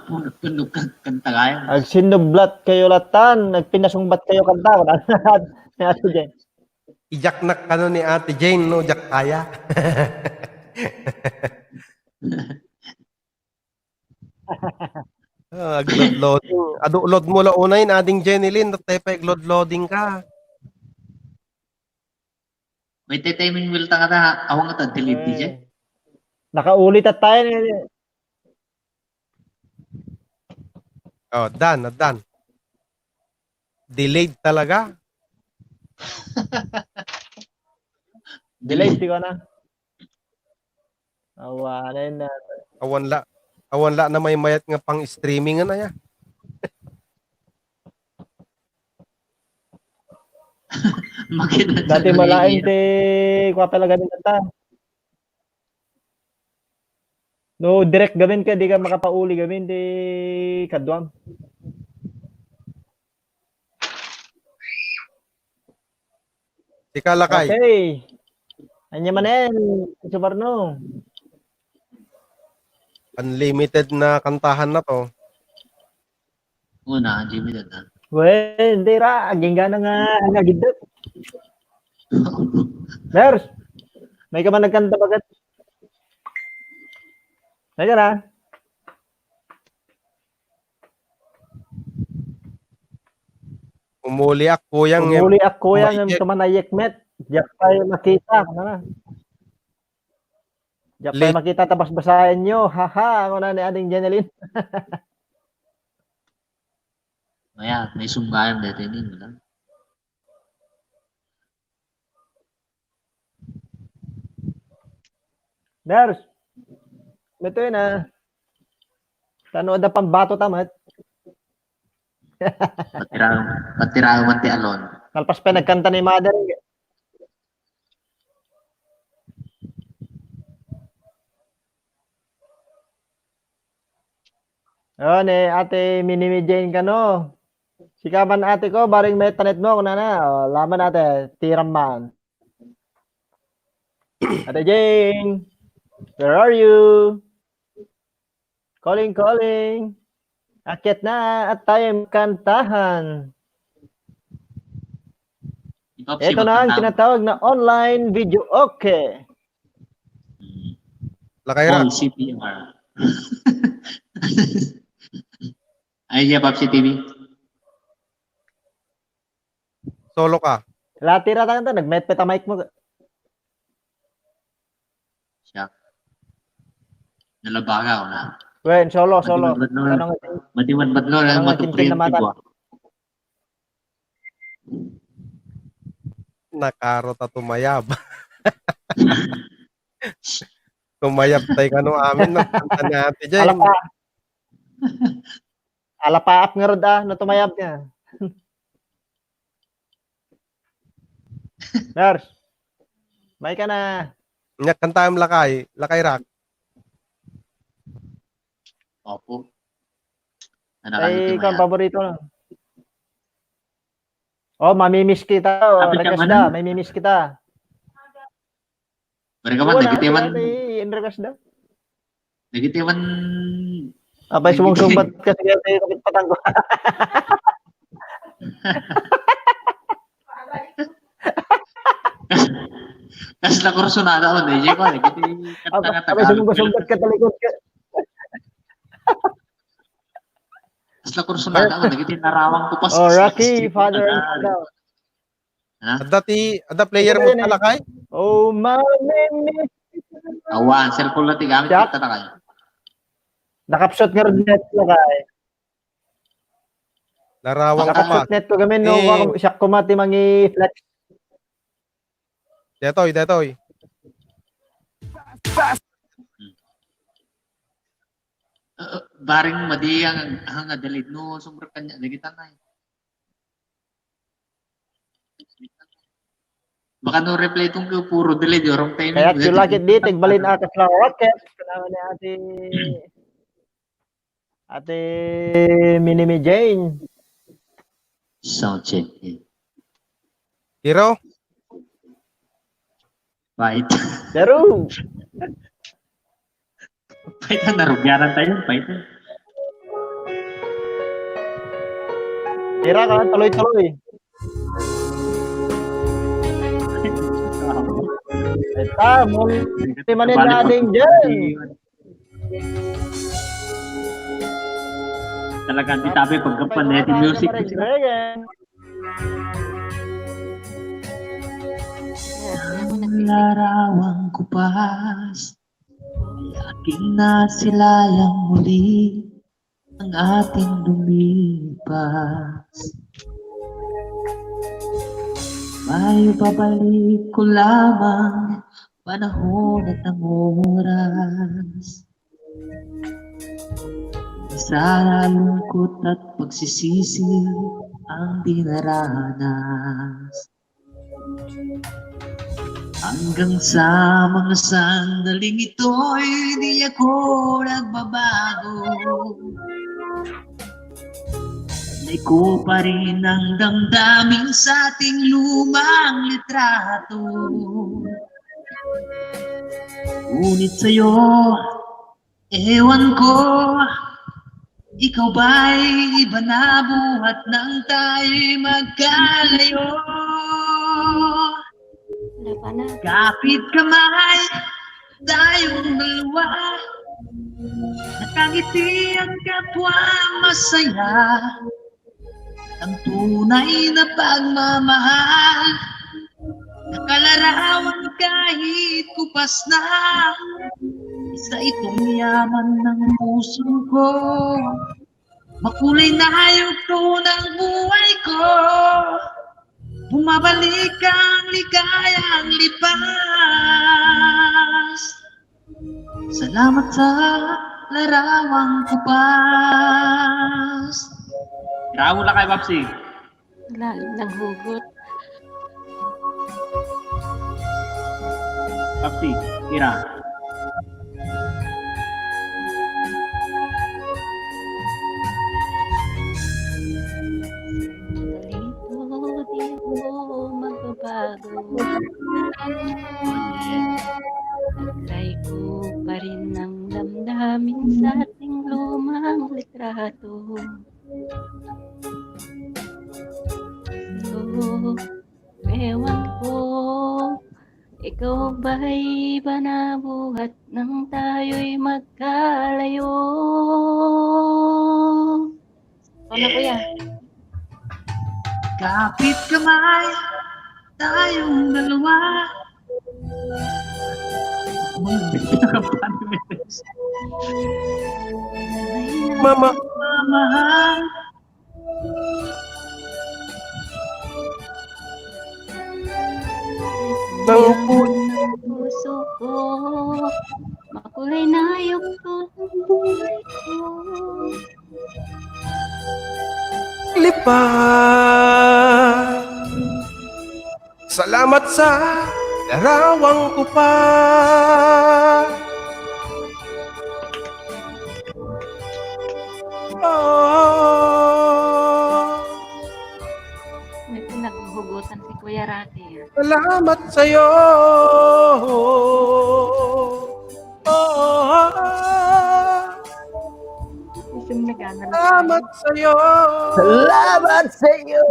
Puno, puno ka, kanta kayo. Agsinnublat kayo latan, agpinasungbat kayo kanta. Ni Ate Jane. Ijaknak kano ni Ate Jane, no? Jak kaya. Ah, agload-loading. Adu, load mo la unay, Ading Jenny Lynn, tapos tayo pa agload-loading ka. May te-timing wheel ta nga ta, awang ta, delete di dyan. Eh, nakauli ta tayo. Oh, done, done. Delayed talaga. Delayed, di ko na. Awanen na. Awan la, awan la na may mayat nga pang-streaming na ya. Makita Dati sa malain media. Ti kwa talaga din ta. No, direct gamin ka, di ka makapauli gamin, di kaduam. Ika, lakay. Okay. Anya manen, Subarno. Unlimited na kantahan na to. Una, unlimited na. Well, hindi ra. Aging gana nga, nga gidep. Ners, may ka man nagkanta bagat? May ka na? Umuli ak, kuyang, em. Umuli ak, kuyang, em, tumanayek met. Diak pay makita, ano na. Diak pay makita ta basbasaenyo. Haha, ako na ni Ading Jeneline. Maya, may sunggayan dito, hindi mo lang. Nurse, ito yun, ah. Tano da pambato tamat. Patiraw, patiraw man ti alon. Kalpas pa nagkanta ni mother. Oh, ni Ate Minimi Jane kano. Sika man ate ko, bareng may tanet mo, kunana. Oh, laman ate, tiram man. Ate Jane, where are you? Calling, calling. Akyat na at tayo kantahan. Ito na ang tinatawag na online video. Okay. Lakay ra. All C P R. Ay, yeah, Popsi T V. Solo ka. Lati ra tayo, nagmetpet ang mic mo. Siya. Nalabaga ako na. Wen, solo, solo. Madiwan badlor. Tanong ito. Madiwan badlor, ang tanong ito, matupri ang mata. Tibwa. Nakaro ta tumayab. Tumayab tayo kano amin, no? Ang tanati dyan. Alapa. Alapaap nga rod, ah, no tumayab niya. Nurse, may ka na. Nyak, kantaem Lakay, Lakay Rock. Opo. Ay, ikaw ang paborito na. Oh, mamimiss kita. Oh, request da, mamimiss kita. Bari ka man, wala, nagitiman. Wala, i-request daw. Nagitiman. Apay, sumungsungbat ka sa kapit patang ko. Kasla kursunada ko, D J ko, nagiti. Apay, sumungsungbat ka talikod ka. Kasla kursunada ko, nagiti narawang ko pas. Oh, Rocky, Father and Son. Ha? Adda ti, adda player mo, Lakay? Oh, mami. Awan, cellphone lang ti gamit kita, Lakay. Nakapsot nga rin net, Lakay. Narawang ko ma. Nakapsot net ko gamin, no? Eh. Siak ko ma ti mangi-flex. Detoy, detoy. Uh, bareng madi ang, ang adalid no, sumrek kanya, lagi tanay. Baka no reply itong puro delay, di orang time. Kaya you like it, di, tigbalin akas lang. Okay. Kailangan ni ate, ate Minimi Jane. Sound check. Hero? Right. Hero! Paitan, narugyanan tayo. Paitan. Tira ka lang, tuloy-tuloy. Ita, muli manen na din dyan. Talagang di tabi pagkapan na yung music. Regan. Larawang kupas, aking nasilayang muli ang ating lumipas. Maibabalik ko lamang panahon at ang oras. Sa lungkot at pagsisisi ang dinaranas. Hanggang sa mga sandaling ito'y di ako nagbabago. Tunay ko pa rin ang damdamin sa ating lumang litrato. Ngunit sa'yo, ewan ko, ikaw ba'y iba na buhat nang tayo'y magkalayo? Wala pa na. Kapit kamay tayong dalawa, nakangiti ang kapwa masaya. Ang tunay na pagmamahal, nakalarawan kahit kupas na. Isa itong yaman ng puso ko. Makulay na yugto ng buhay ko. Bumabalik ang ligayang lipas. Salamat sa larawang kupas. Bravo na kay Papsi. Lalim ng hugot. Papsi, ira. Dito, di ako magbabago. Taglay ko pa rin ang damdamin sa ating lumang litrato. So, ewan ko, ikaw ba'y iba na buhat nang tayo'y magkalayo? Ano, kuya? Kapit kamay tayong dalawa. Mama. Mamahal. Ng pu- Ng puso ko, makulay na yugto ng buhay ko. Lipas. Salamat sa larawang kupas. Oh. May pinaghuhugutan si Kuya Rocky, ah. Salamat sa'yo. Oh. Isang nagana lang. Salamat sa'yo. Salamat sa'yo.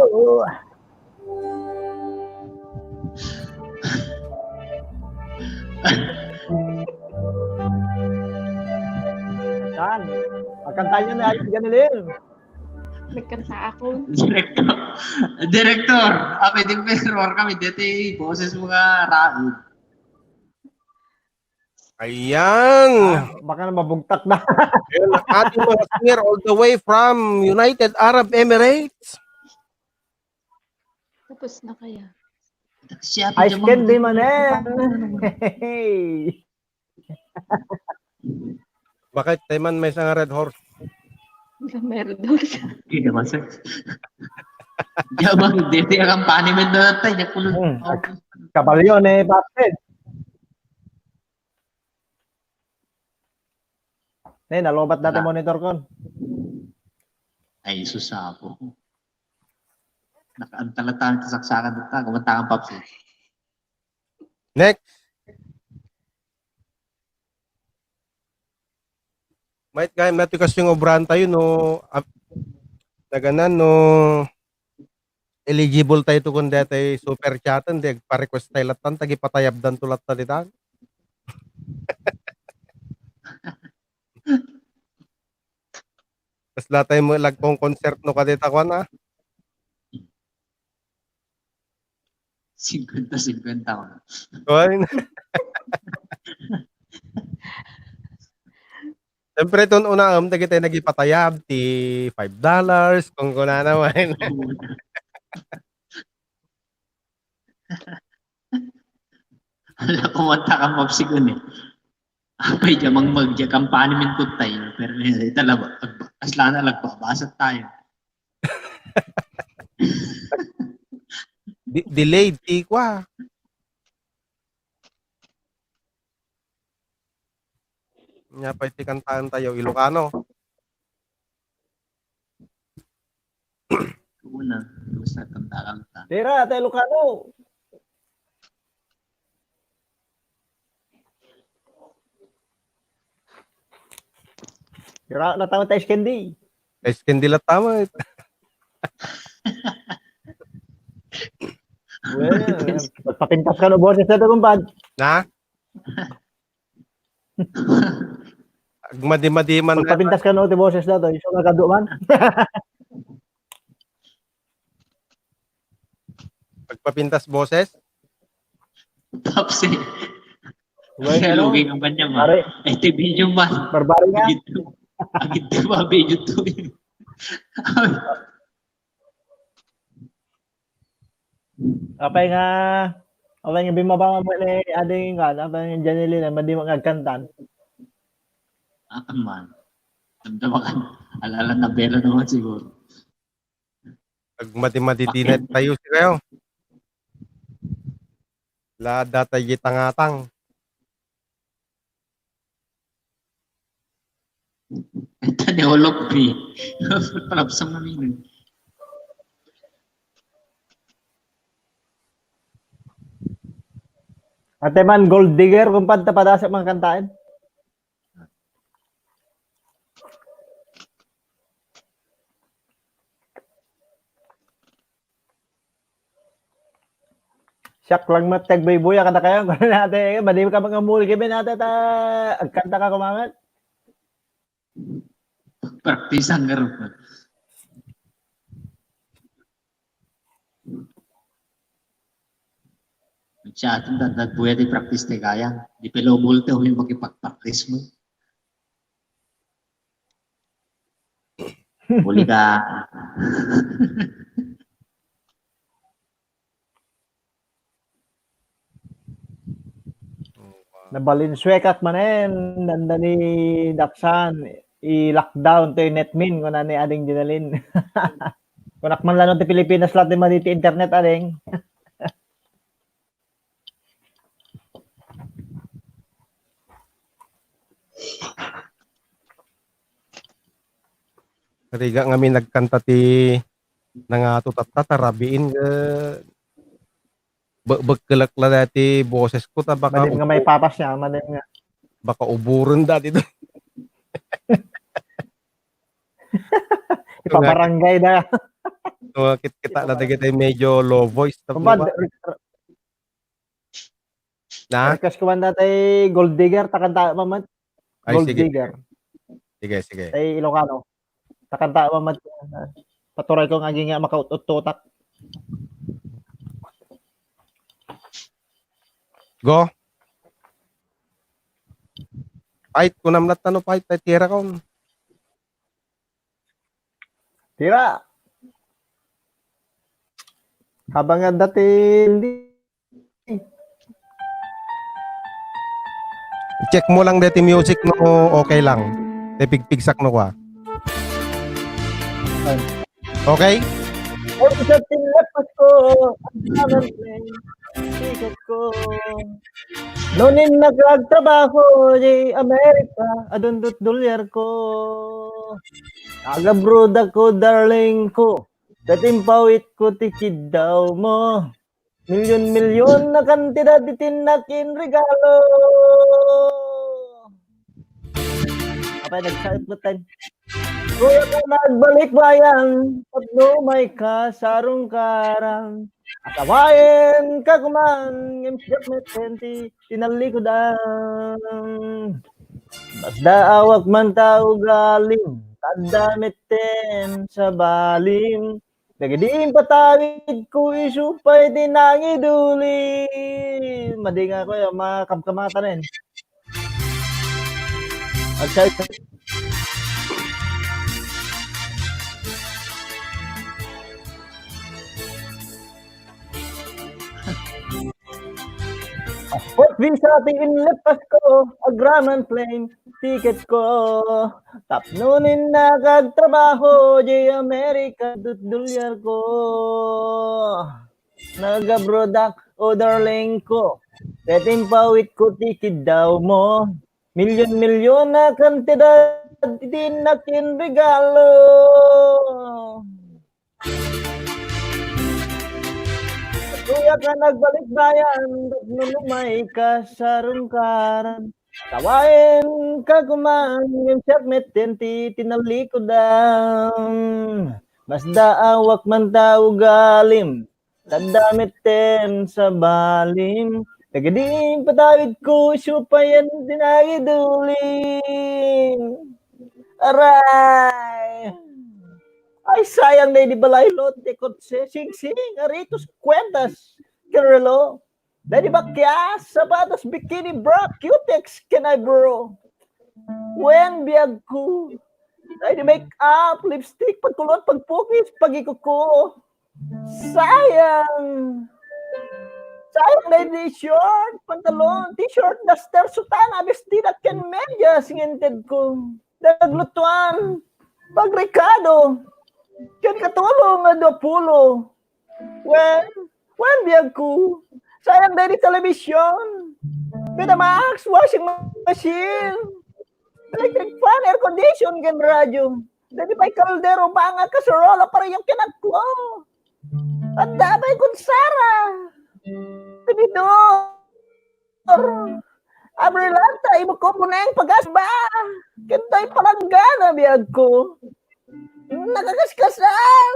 Saan? Pagkantahan niyo na, Alex Ganilil. Nagkanta ako. Direktor. Direktor, ah, pwede perform kami. Dito yung boses mo nga, Raul. Ayan. Ah, baka na mabugtak na. Ayan, ang ating mga singer all the way from United Arab Emirates. Tapos na kaya? Siya pa Ice dyan, candy mga man, eh. Bakit? Tayo man may isang Red Horse. May Red Horse. Hindi naman, sir. Di ba, di, di, ang accompaniment na tayo, niya kulot. Hmm. Kabalyo ni Patrick. Ne, nalobat dati monitor ko. Ay, sus, apo. Nakaantala tayo sa saksakan dito. Kumantangan, Paps, eh. Next. Might nga, mati kasi yung obrahan tayo, no? Ap-, naganan, no? Eligible tayo to kun dati super chatten, di pa-request tayo latan, tagi patayabdan to latan ditan. Kasla tayo mo lagpong concert no kadita kwan, ah. Singkwenta singkwenta ko. Kwan. Siyempre, ton una, um, dagiti nagipatayab, ti five dollars, kung kuna naman. Hala, kumanta ka, Mopsi, kun eh. Apay, diya mang magdiya, kampani min tayo. Pero, eh, ita, laba-, agba-, aslana, lagbabasat tayo. Di-, delayed, ti kwa. Nya pay ti kantaen tayo, Ilocano. Una, basta kanta-kanta. Tira, ta Ilocano. Tira, natama tayo si Candy. Ay, si Candy lang tama, eh. Well, papintas ka no boses na to, kumpad. Na? Agmadi-madi man. Pagpapintas ka no, ti boses na to. Isu nga kadu man. Pagpapintas boses? Tapsi. Well, hello. Lugay nga ba niya, ma? Pare. Eh, ti video, ma. Barbari nga. Agid, agid, ma, video to. Apay nga, apay nga bimaba nga mo ni ading kan, apay nga Janelina, madi mo nga agkantan. Ah, man. Damdama ka. Alala na bela naman siguro. Agmadi-madi ti net tayo, si kayo. La data yi tangatang. Ita ni Olop B. Palabsang na nino. Ate man, gold digger, kung panta padasep mga kantaen. Siak lang met ti agbuybuya kadakayo. Nate, madi ka mangamuli kami, nate, ta, agkanta ka kumamet. Praktisan nga rin. Siya, atin, da-, da-, buya di practice ti gayam. Di pala umulte, umi makipag-practice mo. Huli ka. Nabalinsuekak manen, nanda ni Daksan, i-lockdown to netmin, kuna ni Ading Jonalyn. Kunak man lang ti Pilipinas lang ti madi ti internet, Ading. Riga nga mi nagkanta ti nangato tatta, ta rabiin nga be-, bekkelek la dati boses ko, ta baka Madim nga may ubo-, papas niya, madim nga. Baka uburen dati to. Ipabarangay na. So, kit-, kita la dagiti medyo low voice, tapno Kumbaga, ba? re-, re-, Na? Request ko man dati Gold Digger, ta kanta man, man. Ay, Gold sige. Digger. Sige, sige. Tay Ilocano. Ta kanta man, man. Paturay ko nga agi nga makaut-uttutak. Go. Fight, kunam latta no fight, tay tira kon. Tira. Habang nga dati, hindi. Check mo lang deti music no okay lang. Te pigpigsak no kwa. Ay. Okay? Ay, sa tinlepas ko, ang pangalan ko, sikat ko. Nunin nagagtrabaho di Amerika, adun dut dolyar ko. Agabroad ako, darling ko. Datimpawit ko ti kiddaw mo. Milyon-milyon a kantidad iti nakin regalo. Apay, nagsaet mo time. Kuya ka nagbalik bayan, pagno may kasarungkaran. Atawayen ka kuman, ngem siak met ti tinalikudan. Basda awak man ta ugalim, tadda metten sa balim. Dagidi impatawid ko isu pay ti nangiduli. Madi nga ako, eh, makabkamatan, eh. Agkay-, Passport visa ti inlepas ko, agraman plane ticket ko. Tapno ni nagagtrabaho, di Amerika, dut dolyar ko. Nagabrodak, o darling ko. Detimpawit ko ti kiddaw mo. Milyon-milyon a kantidad, di nakin regalo. Kuya ka nagbalik bayan, nunumay ka sa rungkaran. Tawaen ka kuman, ngem siak metten ti tinalikudan. Basda awak man ta ugalim, tadda metten sa balim. Dagidi patawid ko, supayan dinagiduli. Aray! Ay, sayang na idi balay lote, kotse, singsing, aritos, kwentas, ken relo. Daydi bakyas, sapatos, bikini, bra, cutex, ken eyebrow. Wen, biagko. Daydi make-up, lipstick, pagkulot, pagpukis, pagikuko. Sayang. Sayang daydi short, pantalon, t-shirt, duster, sutana, bestida, ken medyas nga intedko. Naglutuan, pagrekado, ken katulong nga duapulo. Wen, wen, biagko. Sayang daydi television, Betamax, washing machine, electric fan, air condition, ken radio. Daydi pay kaldero, banga, kaserola, pareho ken agko. Adda pay kutsara, tinidor. Abril ata, imo ko puneng pagasba. Ken daydi palanggana, biagko. Nakakaskasan.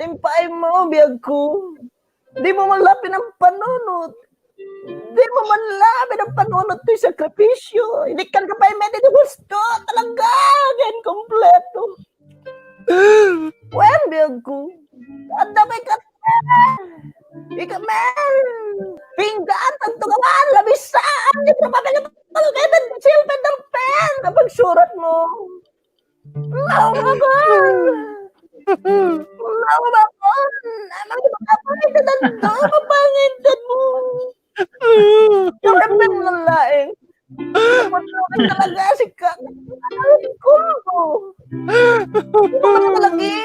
Dimpay mo, biagko. Di mo man la pinampanunot. Di mo man la pinampanunot toy sakripisyo. Inikkan ka pay met iti husto. Talaga, ken kompleto. Wen, biagko. Adda pay kat-, ika, men. Pinggan, tanto ka man, labisaan, di ka mapapalagay, silpet ng pen, ang pagsurat mo. Mao nga ba? Mao nga ba? Amang di ba ka pangit na dando, mapangit na mo. Pero ang laing. Talaga, si ka-, ay, ko. Ano ka lagi?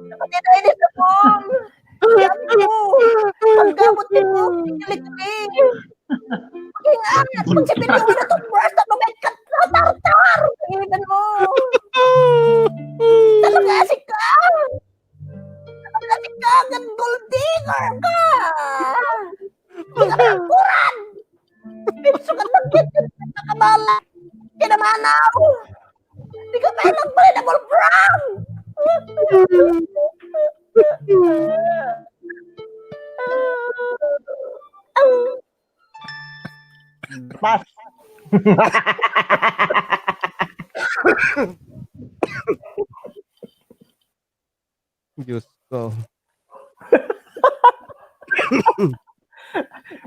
Nakatira ini sa mall. Yan mo. Pagkabot ni mo, kilikili. Ingat, pag si Pinyo na itong brush, na may kat-, tartar. Tingnan mo. Talaga, si ka. Talaga, si ka, gold digger ka. Di ka pinakuran. Pinsukan ng kit, nakabala. Kinamanaw. Di ka pa nagpalit ng Paul Brown. Pass. Diyos ko.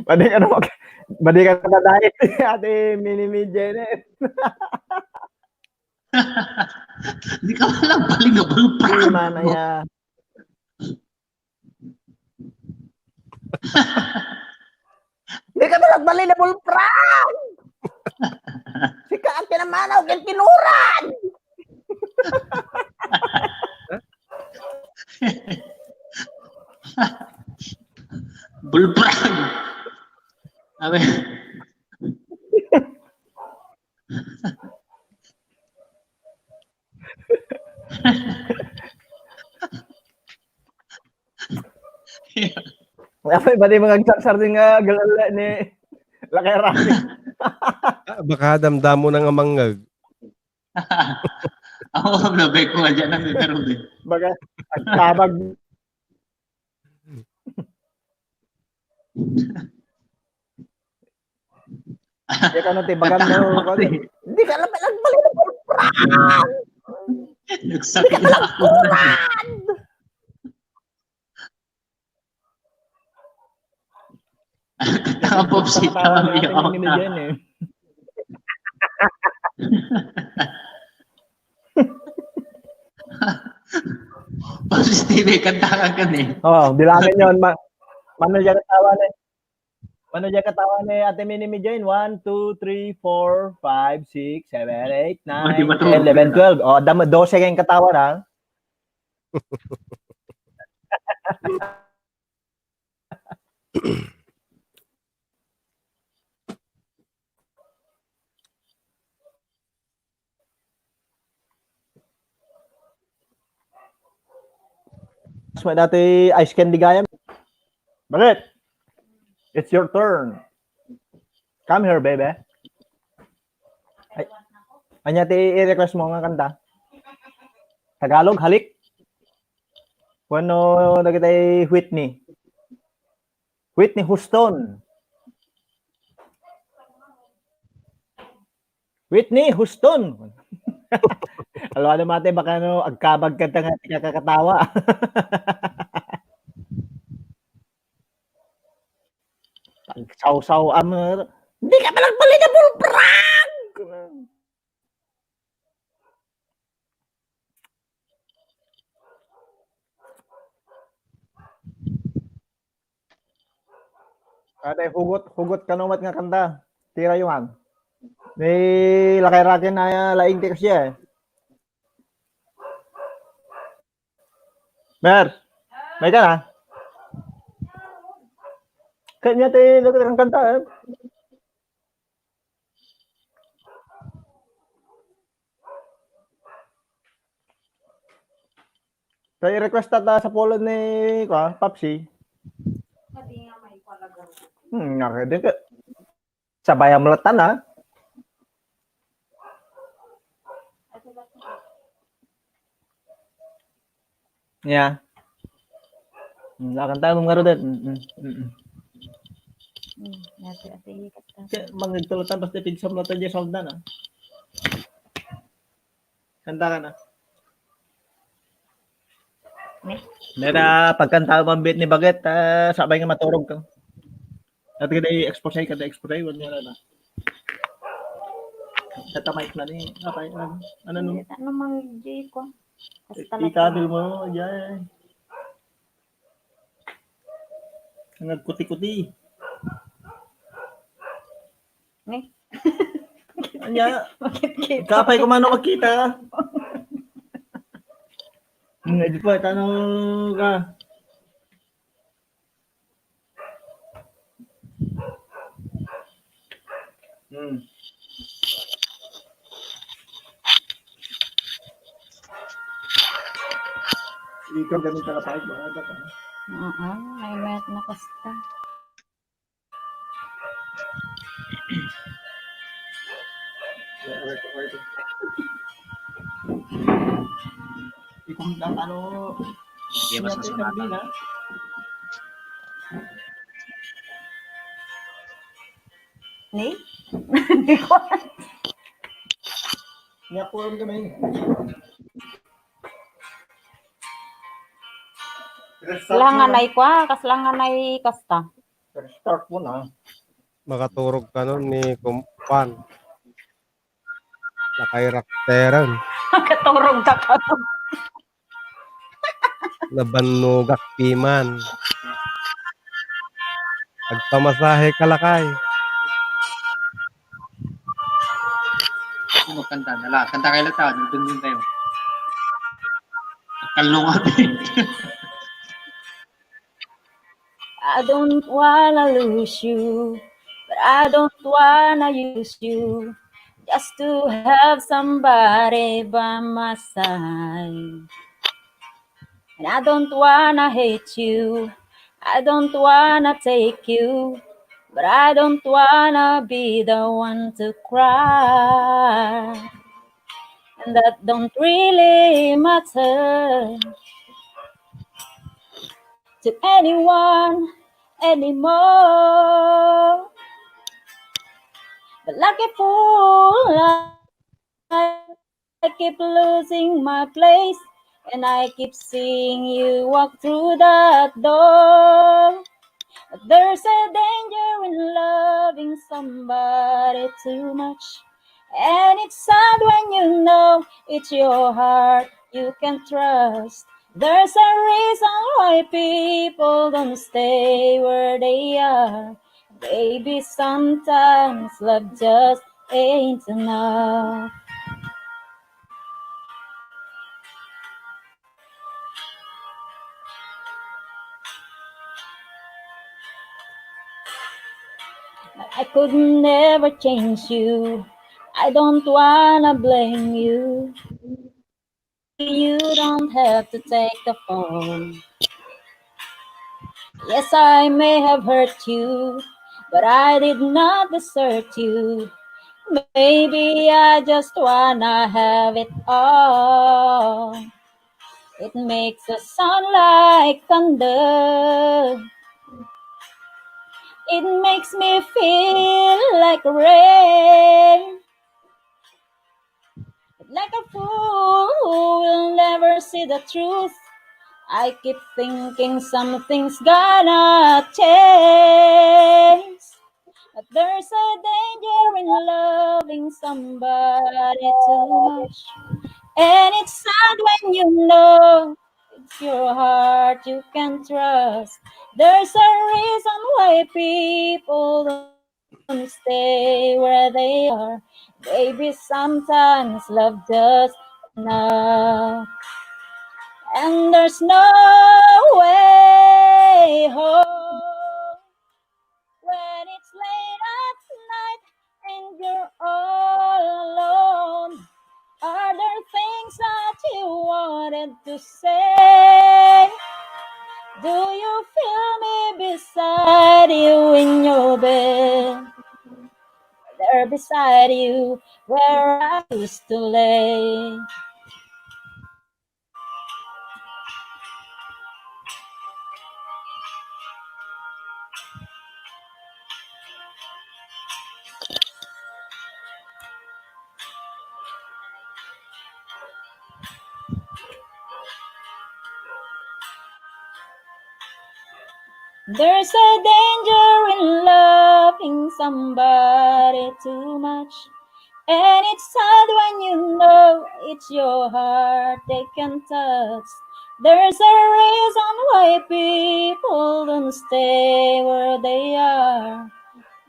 Pwede ka na mag-, pwede ka na diet, Ate Mini Mini Janet. Di ka man lang paling nga bulpra. Di man, aya. Di ka man lang paling nga bulpra. Sika ang kinamanaw, ken kinuran. Bulpra. Amen. Apay, pati mga agsarsar din nga galala ni Lakay Rami. Ah, baka damdamo na nga mangngag. Ako, labay ko nga dyan ang Rudy. Baga, agtabag. Di ka no, ti, baga no, baga. Di ka lang, nagbalik na pala. Nagsakit na ako. Ang popsita, ang iyak na. Positive, kanta ka kan eh. Oh, bilangin yon. Ma-, mano dyan katawa na eh. Mano dyan katawa na eh, Ate Mini Mijain? One, two, three, four, five, six, seven, eight, nine, ten, eleven, twelve. Oh, dam-, dose kayong katawa na. Mas may dati ice candy gayam. Bakit? It's your turn. Come here, baby. Ay, anya ti i-request mo nga kanta? Tagalog, halik? Wenno dagiti Whitney? Whitney Houston. Whitney Houston. Wala mati, baka no, agkabag ka nga, kakatawa. Pagsawsaw, am, hindi ka pala pala na bulprang! Kada hugot, hugot kano met nga kanta. Tira yung an. Ni Lakay Raken na laing ti kasiya eh. Mer, may ka na? Kanya ti lugar ang kanta eh. Kaya request ta sa polo ni kwa, Papsi. Hmm, nga kaya din ka. Sabay ang mulatan, ha? Yeah. Hmm, akan tayo mong ngarudet. Mm, mm, mm. Hmm, nasa ate, ikat ka. Kaya, mangagtulatan, basta pigsam na tayo, sound na, na. Kanta ka na. Ne? Nera, pagkanta mo ang beat ni Baget, ah, sabay nga maturog ka. At kada i-expose, kada expose, wala na. Kata mic na ni, okay, ano, ano, no? Hindi, ano mang J ko? Basta lang. Ikabil mo, yan. Ang nagkuti-kuti. Ni? Anya, bakit kita? Kapay ko mano makita. Nga, di pa, tano ka. Hmm. Ikaw, ganun ka na tayo, mga bata. Oo, may mayat na kasta. Ikong lang, ano, hindi mas sinabi masumata na. Ni? Hindi ko. Niya po rin kami. Kasla nga nay kua, kasla nga nay kasta. Restart mo na. Makaturog ka nun ni Kum-, Kwan. Nakairakteran. Makaturog ka pa. Nabannogak piman. Agpamasahe ka, Lakay. Sino kanta? Dala, kanta kayo lang tao. Dundun kayo. Kalungat. I don't wanna lose you, but I don't wanna use you just to have somebody by my side. And I don't wanna hate you, I don't wanna take you, but I don't wanna be the one to cry. And that don't really matter to anyone anymore. But like a fool, I, I keep losing my place, and I keep seeing you walk through that door. But there's a danger in loving somebody too much. And it's sad when you know it's your heart you can trust. There's a reason why people don't stay where they are. Baby, sometimes love just ain't enough. I could never change you. I don't wanna blame you. You don't have to take the fall. Yes, I may have hurt you, but I did not desert you. Maybe I just wanna have it all. It makes a sound like thunder. It makes me feel like rain. It Like a fool who will never see the truth. I keep thinking something's gonna change. But there's a danger in loving somebody too much. And it's sad when you know it's your heart you can trust. There's a reason why people don't stay where they are. Maybe sometimes love just enough. And there's no way home when it's late at night and you're all alone. Are there things that you wanted to say? Do you feel me beside you in your bed? There beside you where I used to lay. There's a danger in loving somebody too much. And it's sad when you know it's your heart they can touch. There's a reason why people don't stay where they are.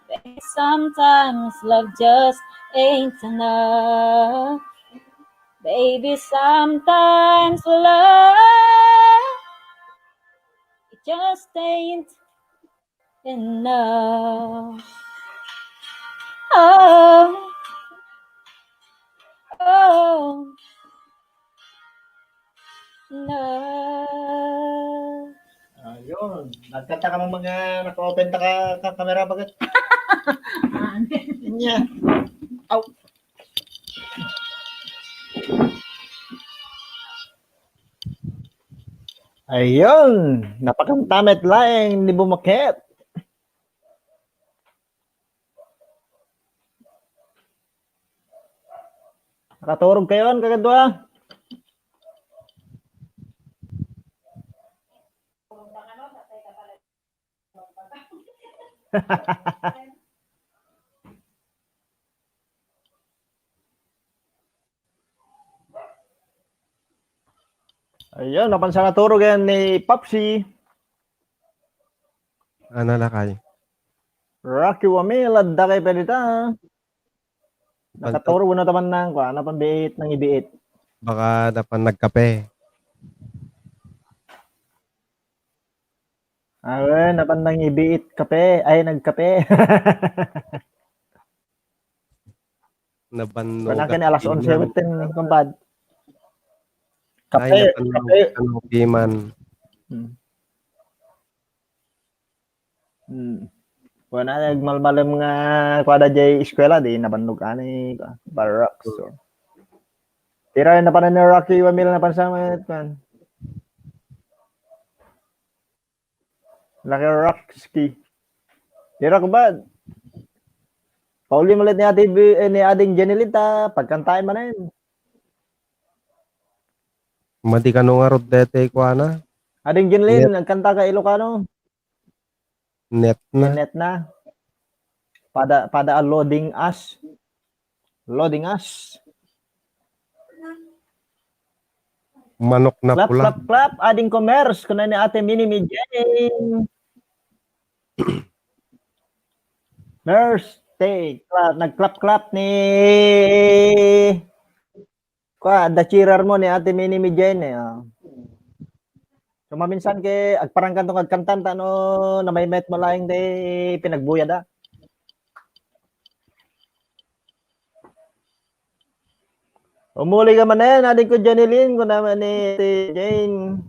Baby, sometimes love just ain't enough. Baby, sometimes love it just ain't enough. Oh, oh, no. Ayun. Nagkanta ka mga naka-open ta ka, ka camera bagat. Nya. Aw. Ayun. Napakanta met laeng ni Bumakit. Nakaturog kayon, kakadwa? Ayun, napansa nga turog yan ni Popsi. Ana lakay. Rocky Wamil, adda kay pwede ta. Nakaturog na taman nang, kuan, napanbiit, nang ibiit. Baka napan nagkape. Awen, napan nang ibiit kape. Ay, nagkape. Nabanno. Wala ka ni alas onse, ten, kumpad. Ay, Kape, nabanno. kape. Ano, piman. Hmm. Hmm. Wala na, nagmalmalem nga kuada jay eskwela, di nabannog ani, barracks. So. Tira na pa na ni Rocky Wamil na pansamet, man. Lucky Roxy. Tira ko ba? Pauli mo ulit ni Ate B-, eh, ni Ading Jenilita, pagkantahin man na yun. Madi kano nga rod dete kuana? Ading Jenilin, nagkanta ka Ilocano. Net na. Net na. Pada, pada a loading us. Loading us. Manok na Clap, pula. Clap, clap. Ading commerce. Kuna ni Ate Mini Mijeng. Merce, take. Clap. Nag-clap, clap ni Kua, da cheerer mo ni Ate Mini Mijay ne, ah. So, maminsan ke, agparangkan to nga agkantan, ta no, namaymayat mo laeng ti pinagbuyad, ah. Umuli ka man, eh, nadin ko Janeline, kuna man ni Ate Jane.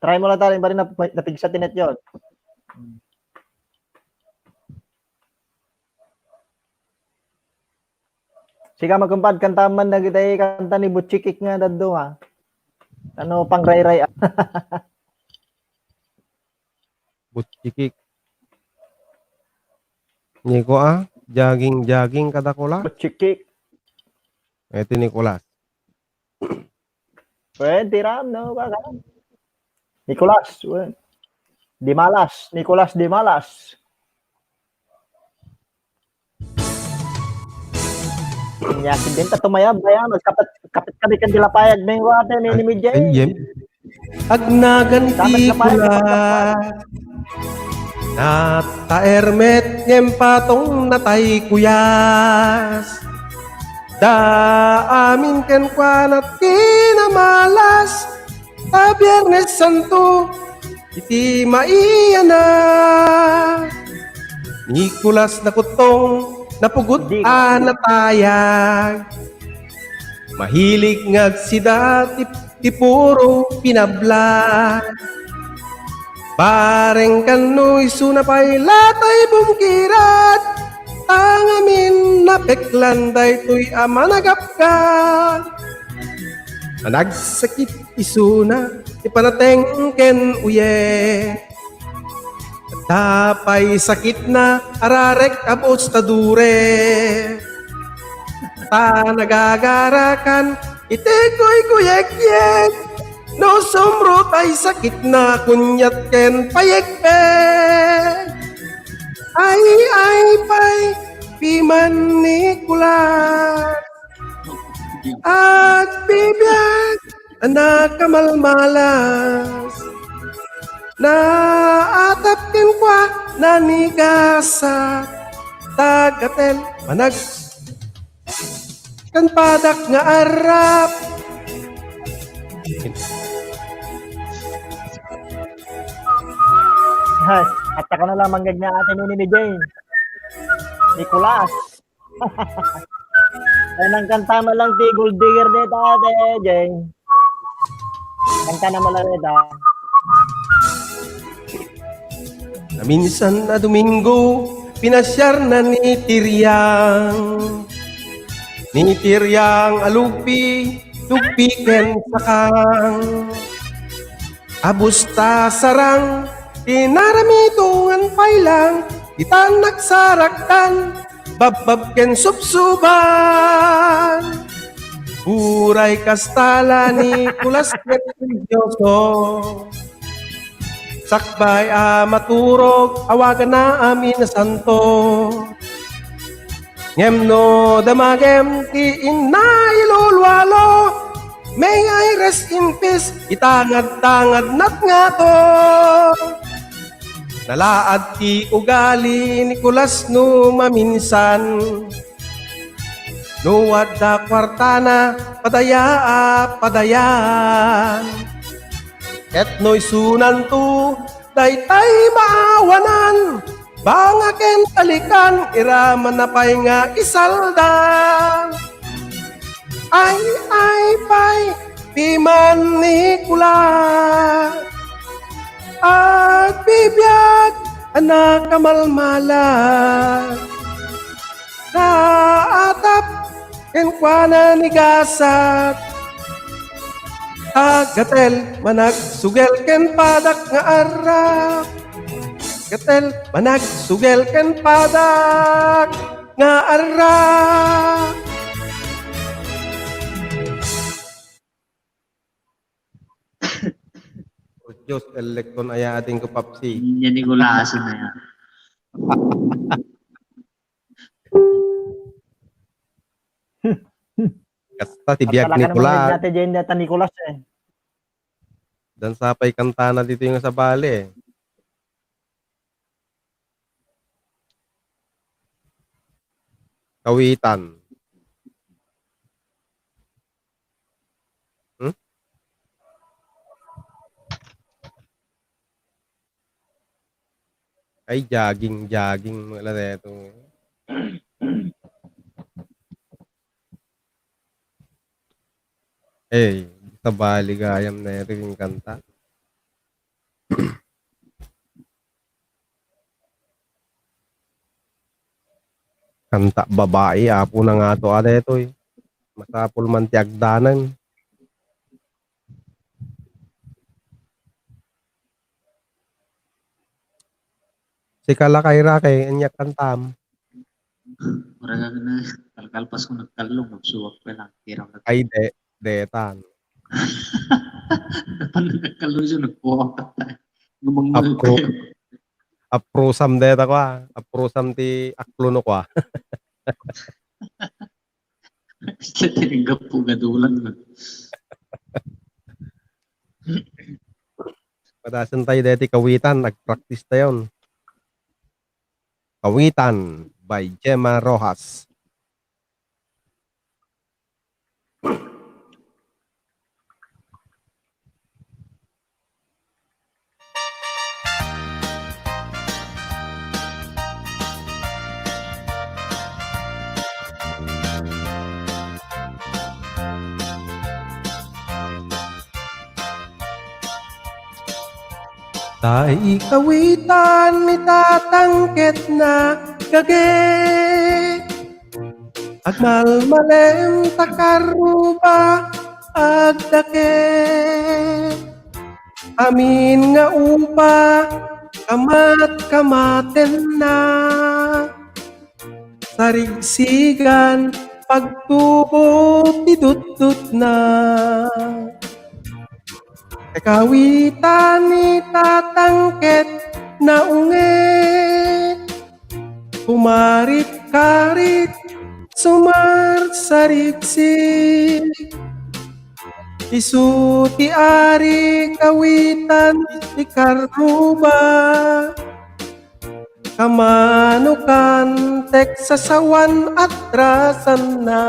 Try mo lang tayo, bari na, napigsa ti net yon. Sika, makumpad, kanta man dagiti kanta ni Butchikik nga daddo, ha? Ano, pangrayray, ah. Butchikik. Ni ko, ah, jogging, jogging kadakula. Butchikik. Iti Nicolas. Pwede ram, no? Baka. Nicolas, wen. Dimalas, Nicolas Dimalas. Inya, sige, ta tumayab, ayan, kapit, kapit kami kan dilapayag, mengwate, ni, ni Mijay. Ay, yem. Agnagan ti Dapat na pare, kula. Dapat na pare. Nataer met ngem patong natay kuyas. Da amin kenkuana ti namalas. Ta Biernes Santo, iti maiyana. Nicolas Nakuttong, napugot Di ko a natayag. Mahilig nga agsida ti, ti puro pinablag. Bareng kanno isuna pay latay bumkirat, tangamin napeklan daytoy a managapkag. Managsakit isuna ti panateng ken uyek. Adda pay sakitna a rarek a bostadure. Ta nagagarakan iti guyguyekyek. No sumrot ay sakitna kuniat ken payekpek. Ay, ay, pay, piman ni Kulas. Agbibiag a nakamalmalas. Naatap kenkuana ni gasat. Tagatel, manag-, kan padak nga arrap. Ay, at saka na lamang gagna ate ni, ni Jane. Nicolas. Ay, nang kanta man lang ti Gold Digger deta, Ate Jeng. Kanta na man lang deta. Naminsan a Domingo, pinasiarna ni Tiriang. Ni Tiriang a lugpi, lugpi ken sakang. Abus ta sarang, ti naramitongan pay lang, ditan nagsaraktan, babbab ken subsuban. Uray kasta la ni Kulas ket religioso. Sakbay a maturog, awaganna amin a santo. Ngem no damagem ti inna ilulualo, may I rest in peace, itangad-tangadnat ngato. Nalaad ti ugali ni Kulas no maminsan. No adda kuartana, padaya a padayan. Ket no isunanto, daytay maawanan, banga ken talikan, iramanna pay nga isalda. Ay, ay, pay, piman ni Kula. Agbibiag a nakamalmala. Naatap kenkuana ni gasat. Agatel managsugel ken padak nga arrak. Gatel managsugel ken padak nga arrak. O Diyos, elekton aya ading ko, Papsi. Yan ni Gulaso na yan. Kasta ti biag ni Talaga naman Kulas. Dati dyan data ni Kulas eh. Dan sapay kantana dito yung sa bale eh. Kawitan. Hmm? Ay, jogging, jogging. Wala na ito. Eh, sa baligayam na ito yung kanta. Kanta babae, apo na nga to, ada ito eh. Masapul man ti agdanan. Sika la kay Rakay, anya kantam. Maraga na, kalkalpas ko nagkallong, nagsuwak pa lang, tiram na. Ay, de, detan. Napan nagkallong siya, nagpuwak. Ngumang Apro-, aprusam deta ko, ah. Aprusam ti akluno ko, ah. Siya tinanggap po, gadulan na. Padasen tayo deti kawitan, nag-practice tayo. Kawitan by Gemma Rojas. Ta ikawitan ni Tatang ket nagage. Agmalmalem ta karruba agdake. Amin nga upa, kamat-kamatenna. Sarigsigan, pagtubo ti dutdutna. Kawitan ni Tatang ket naunget. Kumarit-karit, sumarsarigsig. Isu ti ari kawitan ti karruba. Kamanokan, teksasawan, atrasanna.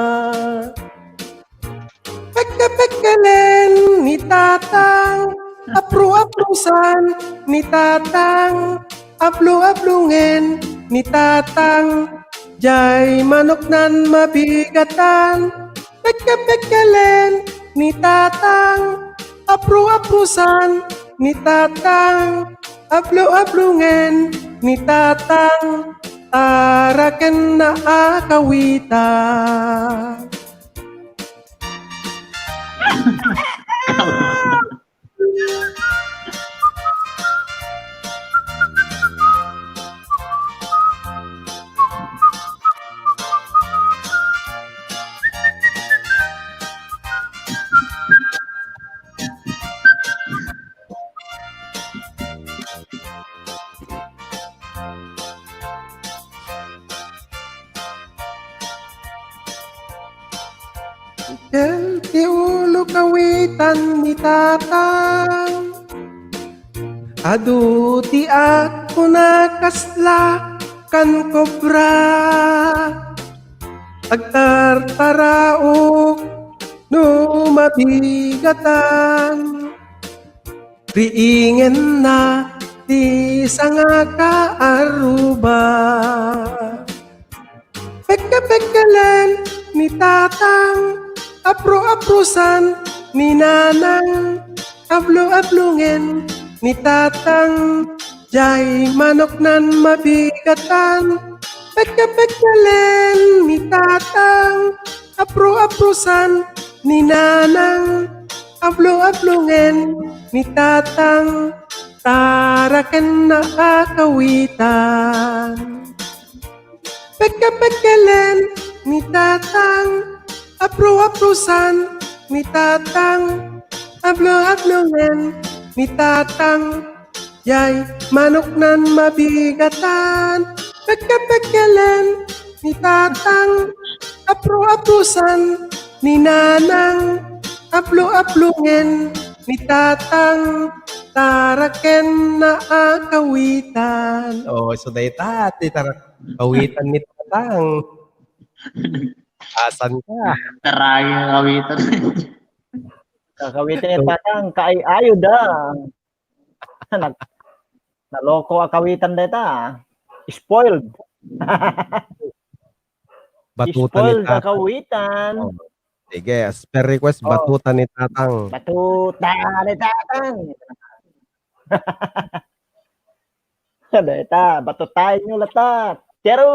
Pekkepekkelen ni Tatang, apru-aprusan ni Tatang, ablu-ablungen ni Tatang, jay manoknan mabigatan. Pekkepekkelen ni Tatang, apru-aprusan ni Tatang, ablu-ablungen ni Tatang, tarakenna a kawitan. Kel ti ulo kawitan ni Tatang. Adu ti akkuna kasla kan kobra. Agtartaraok no mabigatan. Riingenna ti sangaka a ruba. Pekkepekkelen ni Tatang, apru-aprusan ni Nanang, ablu-ablungen ni Tatang, jay manoknan mabigatan. Pekkepekkelen ni Tatang, apru-aprusan ni Nanang, ablu-ablungen ni Tatang, tarakenna a kawitan. Pekkepekkelen ni Tatang, apru-aprusan ni Tatang, ablu-ablungen ni Tatang, jay manoknan mabigatan. Pekkepekkelen ni Tatang, apru-aprusan ni Nanang, ablu-ablungen ni Tatang, tarakenna a kawitan. Oh, so dayta ti tara-, kawitan ni Tatang. Asan ka? Taraken a kawitan. Kakawitan ni Tatang, kaay-ayo da. Nag-, naloko a kawitan dayta. Spoiled. Batuta ni Tatang. Spoiled a kawitan. Oh. Sige, as per request, oh, batuta ni Tatang. Batuta ni Tatang. Dayta, batutaenyo latta. Pero,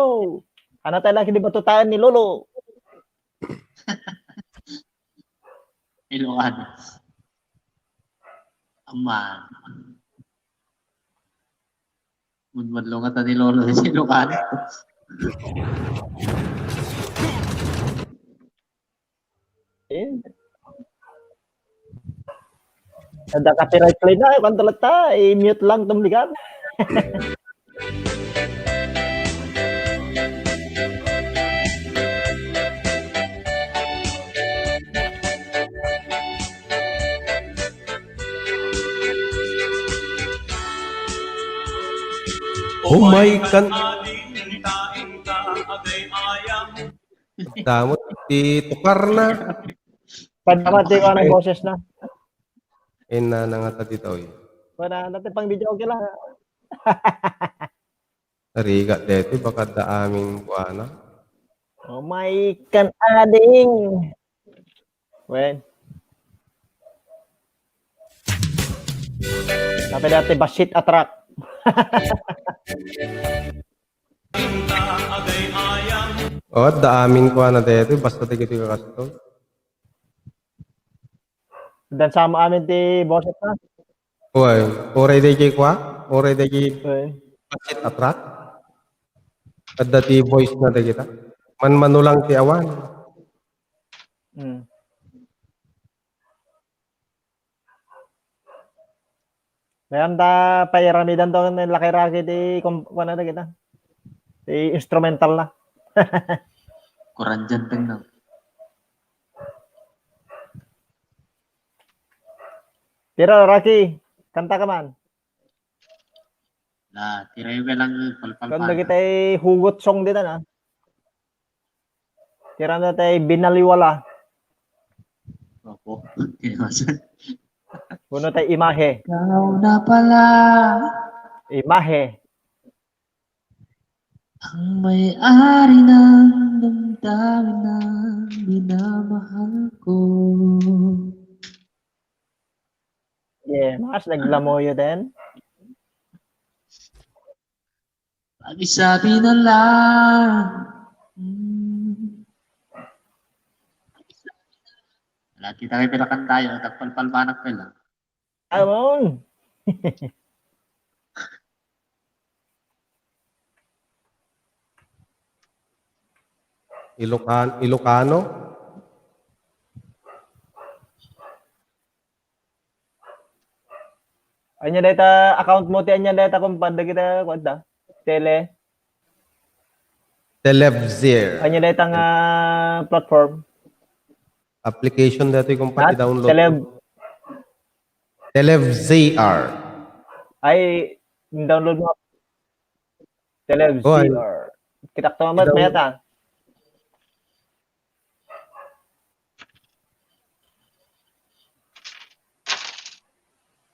ano tayo lagi di batutaen ni Lolo? Ilocano. Ama. Munmunlungat ni Lolo, si Ilocano. Eh. Adda copyright claim na, kanta latta, i-mute lang tumligan. Oh my kan- Damot ti tukar na. Padama ti kuan a boses na. Inna na nga ta ditoy. Wala na ti pang video, okay lang. Rigat deti, baka da aming kuana. Oh my kan ading. Wen. Tapi dati basit a truck. Oh, da aming kuana deti, basta dagiti kakasto. Dan sama amin ti boses na. Uy, uray dayjay kua? Uray dayjay Uy. Basit a truck? Adda ti voice na dagita. Manmano lang ti awan. Hmm. Kayam ta pairamidan to ken Lakay Rocky ti kom-, kuan na kita. Ti instrumental na. Kuranjan peng na. Pero Rocky, kanta ka man. Na, tirayo ka lang palpalpal. Kanta kita hugot song dita na. Tira na tay binaliwala. Opo. Puno tay imahe. Ikaw na pala. Imahe. Ang may-ari ng damdamin na minamahal ko. Yeah, mas naglamoyo din. Pakisabi na lang. Hmm. Wala, kita kayo pinakantayo, tagpalpalpanak pa lang. Amon. Ilocan-, Ilocano? Ania dayta account mo ti ania dayta kumpad dagita kuadda? Tele. Televzir. Ania dayta nga platform? Application daytoy kumpad. Not i-download. Telev. Telev Z R. Ay, download mo. Telev Z R. Oh, ay. Kitak to, Amat, i-down-, mayata.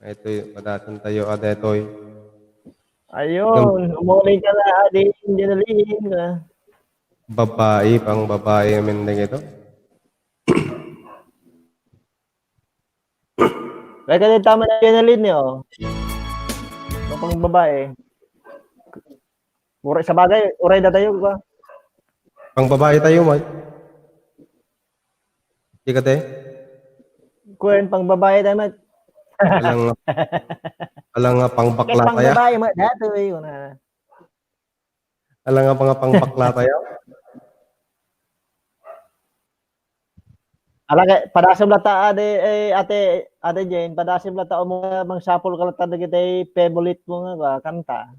Itoy, padaton tayo, ah, detoy. Ayun, umuling ka na, Adi Angeline, ah. Babae, pang babae, amin na ito. Kaya kasi tama na yan, Lin, eh, oh. Ang pang babae. Uray, sa bagay, uray na tayo, ba? Pang babae tayo, Mike. Di ka, te? Kwen, pang babae tayo, Mike. Alang, alang nga pang bakla tayo. Pang babae, Mike. Dati, eh, yun, ah. Alang nga mga pang bakla tayo. Ala, kay, padasem latta, ade, eh, ate, ate Jane, padasem latta, umo, mangsapol ka latta, dagiti favorite mo nga, ah, kanta.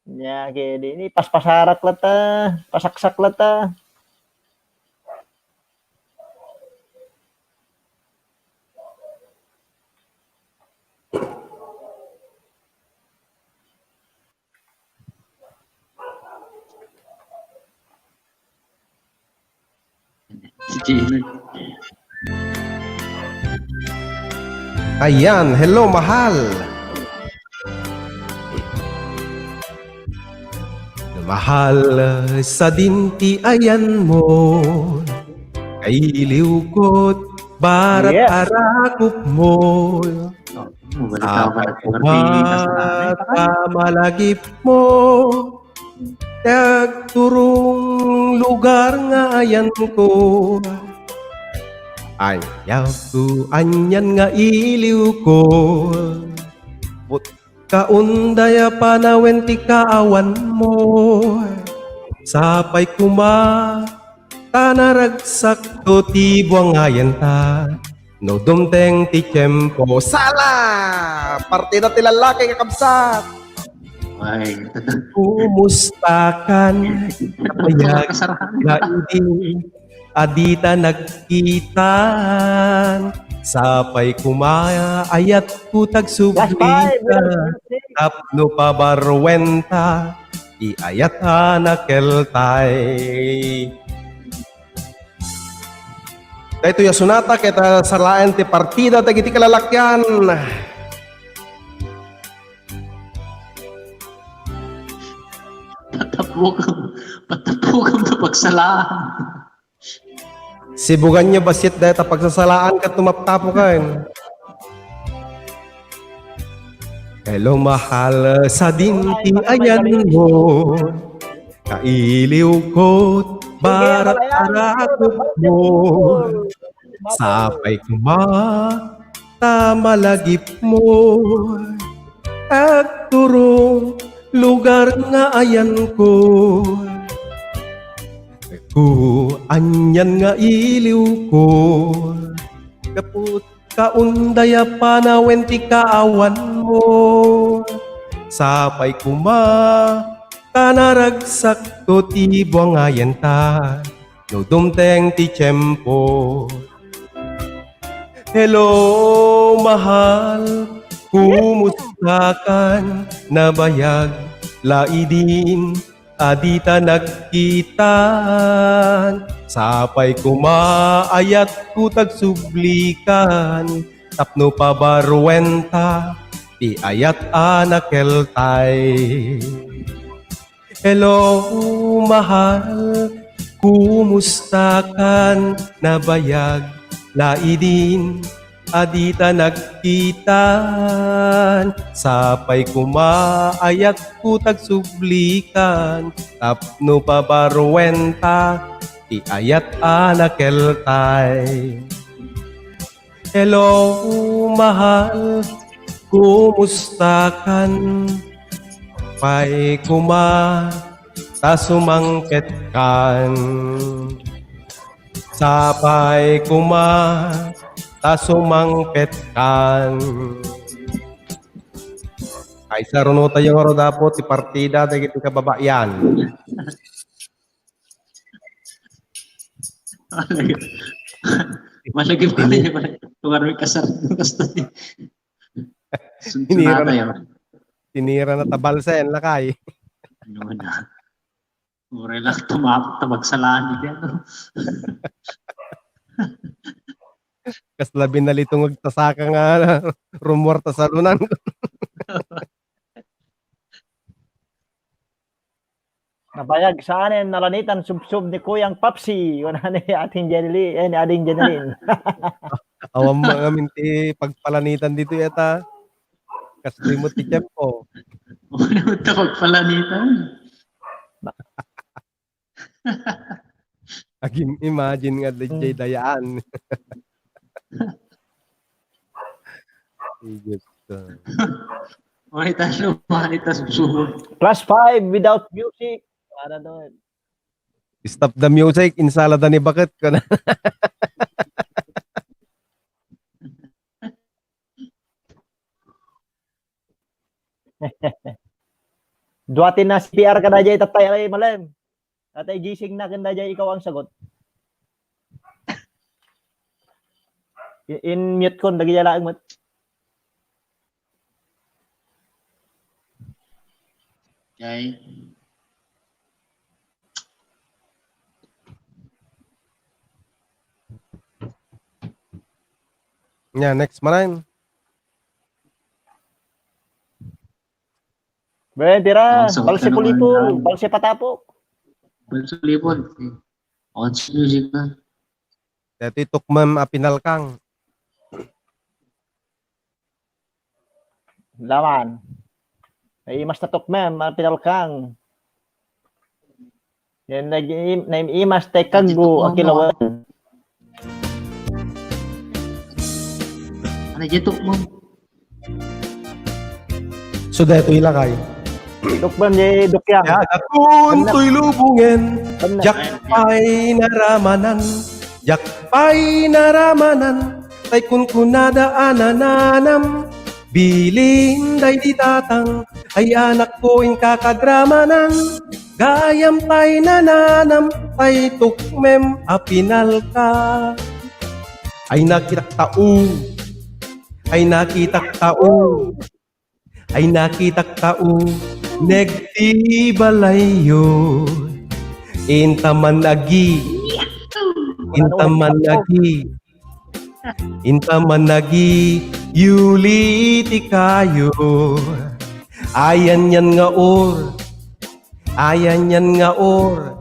Nya, kaya di, ni, paspasarak latta, pasaksak latta. Ayan, hello, mahal. Mahal, sadin ti ayanmo, kailiwko't barat. Yes. Arakupmo. Oh, wala. Sa tama, Martin, nasa nanay pa kayo. Pagkumat a malagipmo, ti agturong lugar nga ayanko. Ayawko anian nga iliwko. But Kaunday a panawen ti kaawanmo. Sapay koma ta naragsakto ti buangayenta. No dumteng ti tiempo. Sala! Partida ti lallaki, kakabsat! Ay. Kumustakan? Kapayag Kasarahan. Nga idi a dita nagkitan. Sapay koma ayatko Last five, tagsublikan. Without music. Tapno pabaruenta ti ayat a nakeltay. Daytoy a sonata ket, ah, salaen ti partida dagiti kalalakian. Patapukam, patapukam ta pagsalaan. Sibuganyo bassit dayta pagsasalaan ket tumaptapuken. Hello, mahal, sadin ti ayanmo. Kailiwko, barat arakupmo. Sapay koma, ta malagipmo. Agturong lugar nga ayanko. Ku anian nga iliwko. Gapu kaunday a panawen ti kaawanmo. Sapay koma, ta naragsakto ti buangayenta. No dumteng ti tiempo. Hello, mahal. Kumustakan? Nabayag la idin a dita nagkitan. Sapay koma ayatko tagsublikan. Tapno pabaruenta ti ayat a nakeltay. Hello, mahal. Kumustakan? Nabayag la idin a dita nagkitan. Sapay koma ayatko tagsublikan. Tapno pabaruenta ti ayat a nakeltay. Hello, mahal. Kumustakan? Sapay koma, ta sumangpetkan. Sapay koma, ta sumangpetkan. Ay, saruno tayo nga ro dapat ti partida dagiti kababaian. Malagip ko Ini- niya, malagip ko nga rin kasar-, kasta ni. Sun-, Sinira na, sunata yun. Sinira na tabalsen, lakay. Ano na? Mura lang tumapok, tabagsalaan niya, no? Kasla binalitong agtasaka nga rumor ta salunan. Nabayag saanen, nalanitan subsob ni Kuyang Papsi, kuna ni Ating Jenny, eh, ni Ading Jenny. Awan man ngamin ti pagpalanitan dito yata. Kas di mo ti tiempo. Ano ta pagpalanitan? Agim-, imagine nga, D J Hmm. Dayaan. Ay, Diyos ko. Muna tayo, muna tayo, subsob. Class five without music. Para doon. Stop the music, insalada ni Bakit ko na. Duatin na C P R ka na jay, tatay, ay, malem. Tatay, gising na ken dayjay, ikaw ang sagot. I-, in-mute kon, dagiti laeng met. Okay. Nya, next manen. Ben, tira, Ang sagot balse na naman pulipol, lang. Balse patapok. Balse pulipol. On music na. Dati tukmem a pinalkang. Laman. Naimas ta tukmem a pinalkang. Yan, nag-iim-, naimas ta kaggo a kilawan. Ano dyan, tukmem? So, daytoy lakay. Dukban, eh, dukyan. Kaya agakon toy lubongen, Banna. Diak pay naramanan, diak pay naramanan, tay kunkunada a nananam, bilin daydi tatang, ay anakko, inka kadramanan, gayam tay nananam, tay tukmem a pinalka. Ay nakitak tao, ay nakitak tao, ay nakitak tao, nagtibalayyo. Intaman agi, intaman agi, intaman agi, yuli ti kayo. Ayan yan nga or, ayan yan nga or,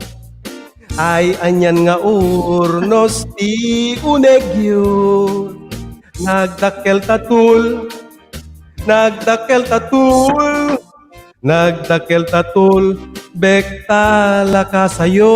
ay anyan nga urnos ti unegyo. Nagdakkel ta tul, nagdakkel ta tul, nagdakkel ta tul, bek ta lakasayo.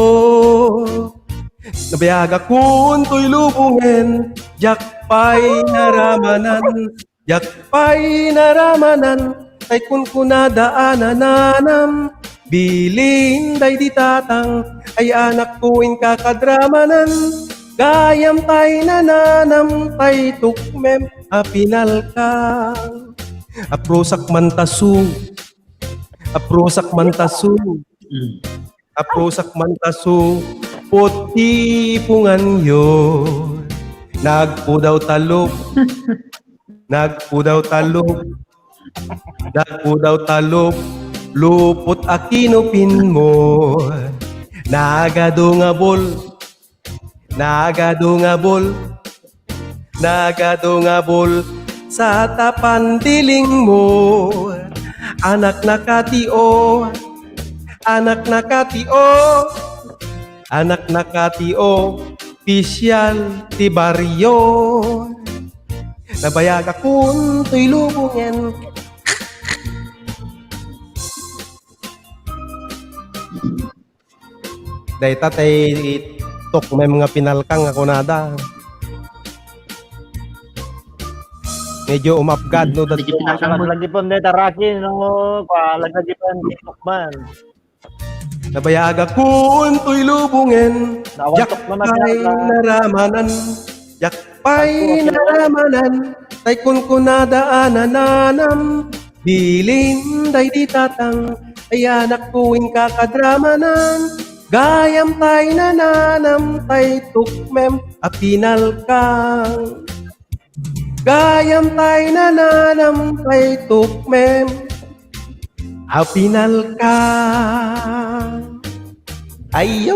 Nabayagakon toy lubongen, diak pay naramanan, diak pay naramanan, tay kunkunada a nananam, bilin daydi tatang, ay anakko, inka kadramanan, gayam tay nananam, tay tukmem a pinalka. Aprusak man taso, aprusak man taso, aprusak man taso, puti punganyo. Nagpudaw talop, nagpudaw talop, nagpudaw talop, lupot a kinupin mo. Nagadu nga bol, nagadu nga bol, nagadu nga bol, sa tapan diling mo. Anak na katio, anak na katio, anak na katio, pisyal ti barrio. Nabayagakon toy lubongen. Dayta tay tukmem nga pinalkang nga kunada. Medyo umapgad no, dagiti pinalkang mo. Lagi pon dayta, Rocky, no? Kwa, lagi pon tukman. Nabayagakon toy lubongen. Diak pay naramanan. Diak pay naramanan. Tay kunkunada a nananam. Bilin daydi tatang, ay anakko, inka kadramanan, gayam tay nananam, tay tukmem a pinalkang. Gayam tay nananam, tay tukmem a pinalkang. Ayo!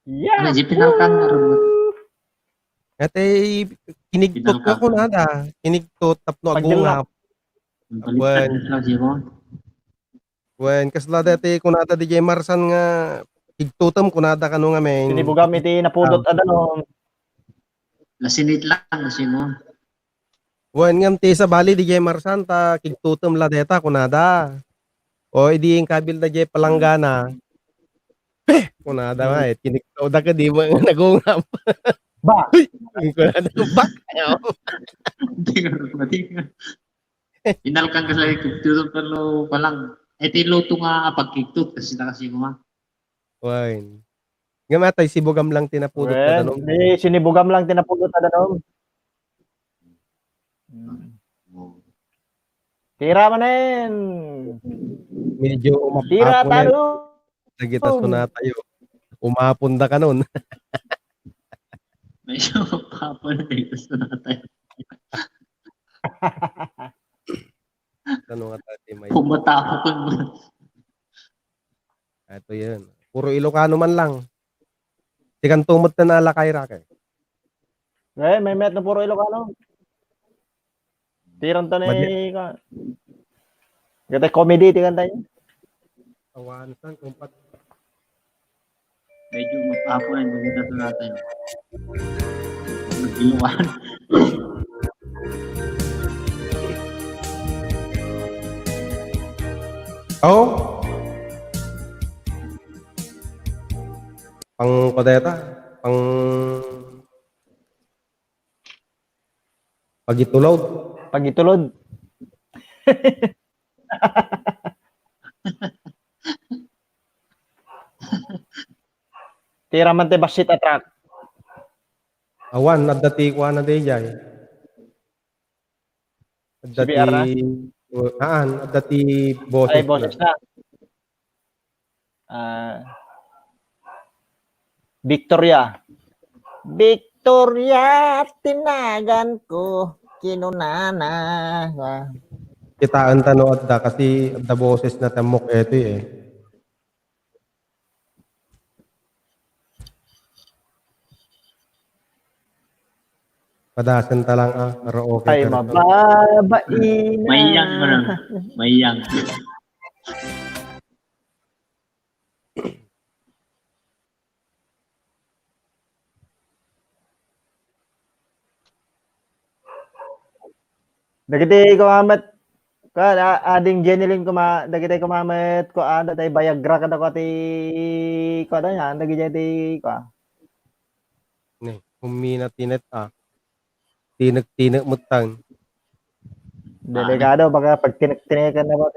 Yeah! Ano, di pinalkang nga robot? Ate, kinigtot nga kunada. Kinigtot tapno agungap. Wen. Wen, kasla dati kunada D J Marsan nga kigtutem kunada kano ngamin. Sinibugam iti napudot a danom. Nasinit lang, nasimo. Wen, ngem ti sabali D J Marsan ta kigtutem la deta kunada. O, idi inkabil da jay palanggana. Peh! Kunada nga, eh, kiniktaw da ka, di mo nga nagungap. Ba? Kunada, ba? Di nga, di nga. Inalkan ka sa ikit, tutup ka lo palang. Eh, ti luto nga pagkiktot, kasi na kasi kuma. Wine. Nga matay, sibugam lang tinapudot na danom. Di, sinibugam lang tinapudot na danom. Hmm. Tira manen. Medyo umapapon. Tira na. Talo. Dagita sunatayo. Umapon da kanon. Medyo umapapon na dagita sunatayo. Ano nga tati may pumatapok ang mga Ito yun. Puro Ilocano man lang. Ti kanto met ti nalakay ra kay. Eh, may met na puro Ilocano. Tiran ta ni ka. Kata comedy ti kanta niya. Awan san kumpat. Medyo magpapon ang mga natin. Magdiluan. Oh? Pang kodeta, pang Pagitulod. Pagitulod. Tira man ti bassit a track. Awan, adda ti kuana dayjay. Adda C P R na? Ti, uh, aan, adda ti boses. Ay, boses na. Ah, Victoria. Victoria, tinagan ko, kinunana. Ah. Kitaan ta no adda, kasi adda boses na ti ammok eti eh. Padasen ta lang, ah, pero okay. Ay, ka rin. Mababaina. Mayang mo na. Mayang. Dagiti kumamet, kuan, a-, ading Jenny Lynn kuma-, dagiti kumamet, kuan, dagiti Viagra kada kuan ti, kuan, yan, dagiti, kuan. Ne, humina ti net, ah. Tinek-tinek mo tan. Delikado, baka pagtinek-tinekan na ba?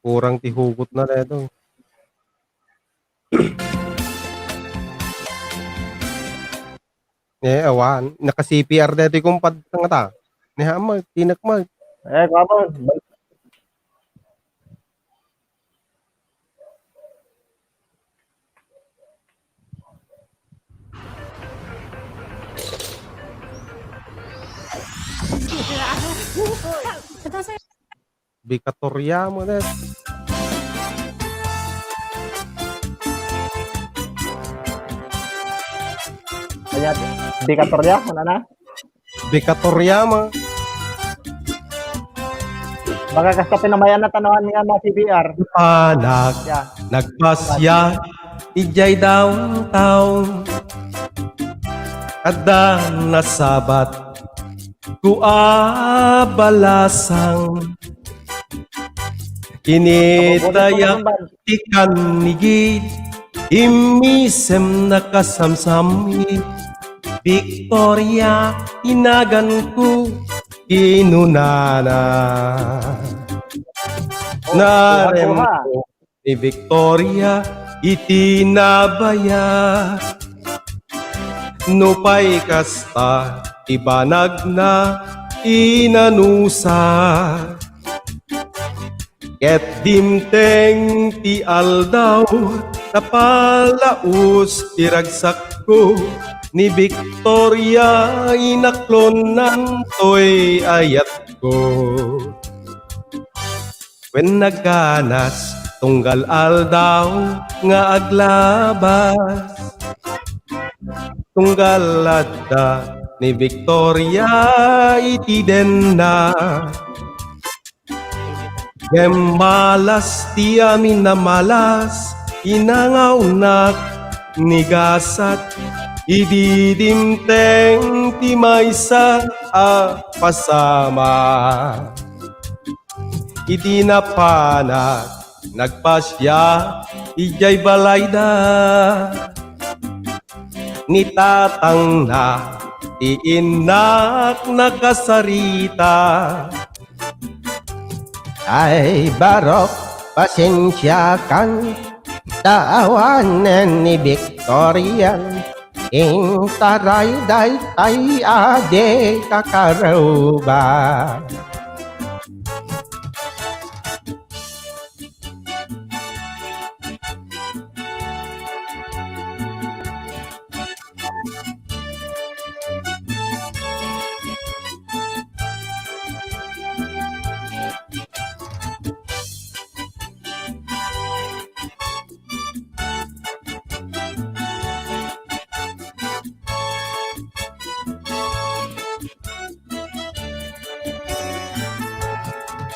Kurang ti hugot na dito. Eh, awan. Naka-C P R dito yung pad-, nga ta. Ni Hamag, tinek mag. Eh, kuha mo. Bikatorya mo, net. Kanya, Bikatorya, ano na? Bikatorya mo. Baka kasta pinamayan na tanuan nga mga C B R. Anak, yeah. Nagpasya, ijay downtown. Adda nasabat, ku a balasang. Kinitayak ti kannigid, immisem nakasamsammi. Victoria, inaganko, kinunana. Naremko ni Victoria iti nabaya. Nupay kasta ti banagna inanusa. Ket dimteng ti aldaw, napalaus ti ragsakko, ni Victoria inaklonnantoy ayatko. Wen nagganas, tunggal aldaw nga aglabas. Tunggal adda ni Victoria iti denna. Ngem malas ti amin a malas, inangawnak ni gasat, idi dimteng ti maysa a pasama. Idi napanak, nagpasya idiay balayda. Ni tatangna ti innak nakasarita. Ay, barok, pasensiakan, ta awanen ni Victorian. Intaray daytay a di kakaruba.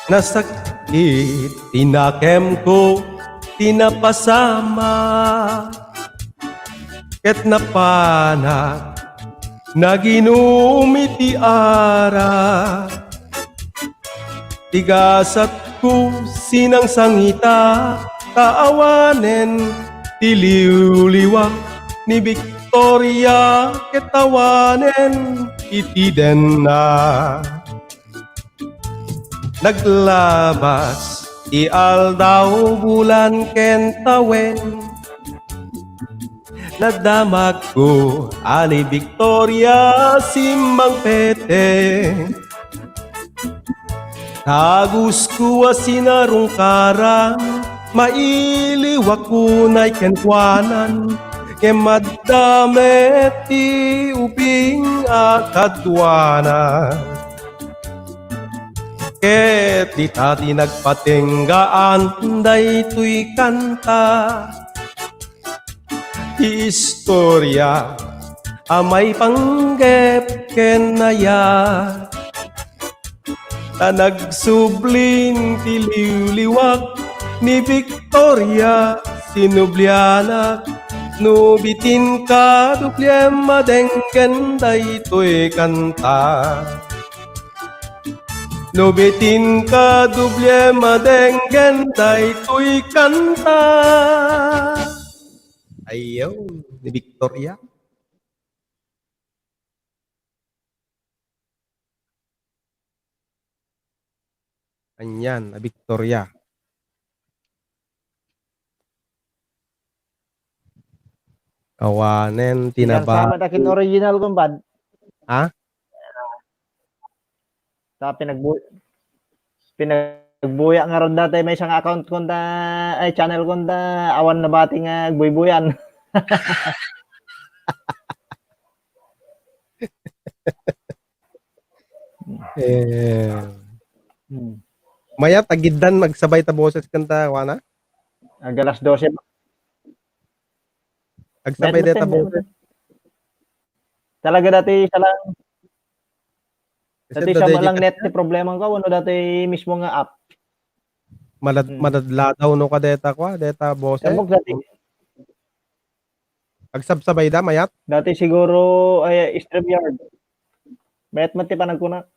Nasakit ti nakemko, ti napasama, ket napanak, naginum iti arak. Ti gasatko sinangsangita, ta awanen ti liwliwa ni Victoria ket awanen iti denna. Naglabas ti aldaw, bulan ken tawen. Nadamakko a ni Victoria simmangpet. Tagusko a sinarungkaran, mailiwak unay kenkuanan, ngem adda met ti ubing a kaduana. Ket dita ti nagpatenggaan daytoy kanta. Ti istoria a maipanggep ken nayan. Ta nagsublin ti liwliwak ni Victoria, sinublianak. No bitin ka, dubliem a denggen daytoy kanta. No bitin ka, dubliem a denggen daytoy kanta. Ayaw, ni Victoria. Anian a Victoria. Awanen ti naba- Sama da kin original, kumpad. Ha? Ta pinagbu-, pinagbuya nga rod dati may isang account ko ta, ay, channel ko ta, awan nabati nga agbuybuyan. Eh, Hmm. Mayat, agiddan, magsabay ta boses kanta, wana? Ag alas dose. Agsabay Net deta natin, boses. Talaga dati sa lang, Kasi dati sa dadaig lang ka- net ti problema ko, ano dati mismo nga app. Malad-, Hmm. Madadladaw no ka deta kwa, deta boses. Sabog dati. Agsabsabay da, mayat? Dati siguro, ay, StreamYard. Mayat man ti panagkuna.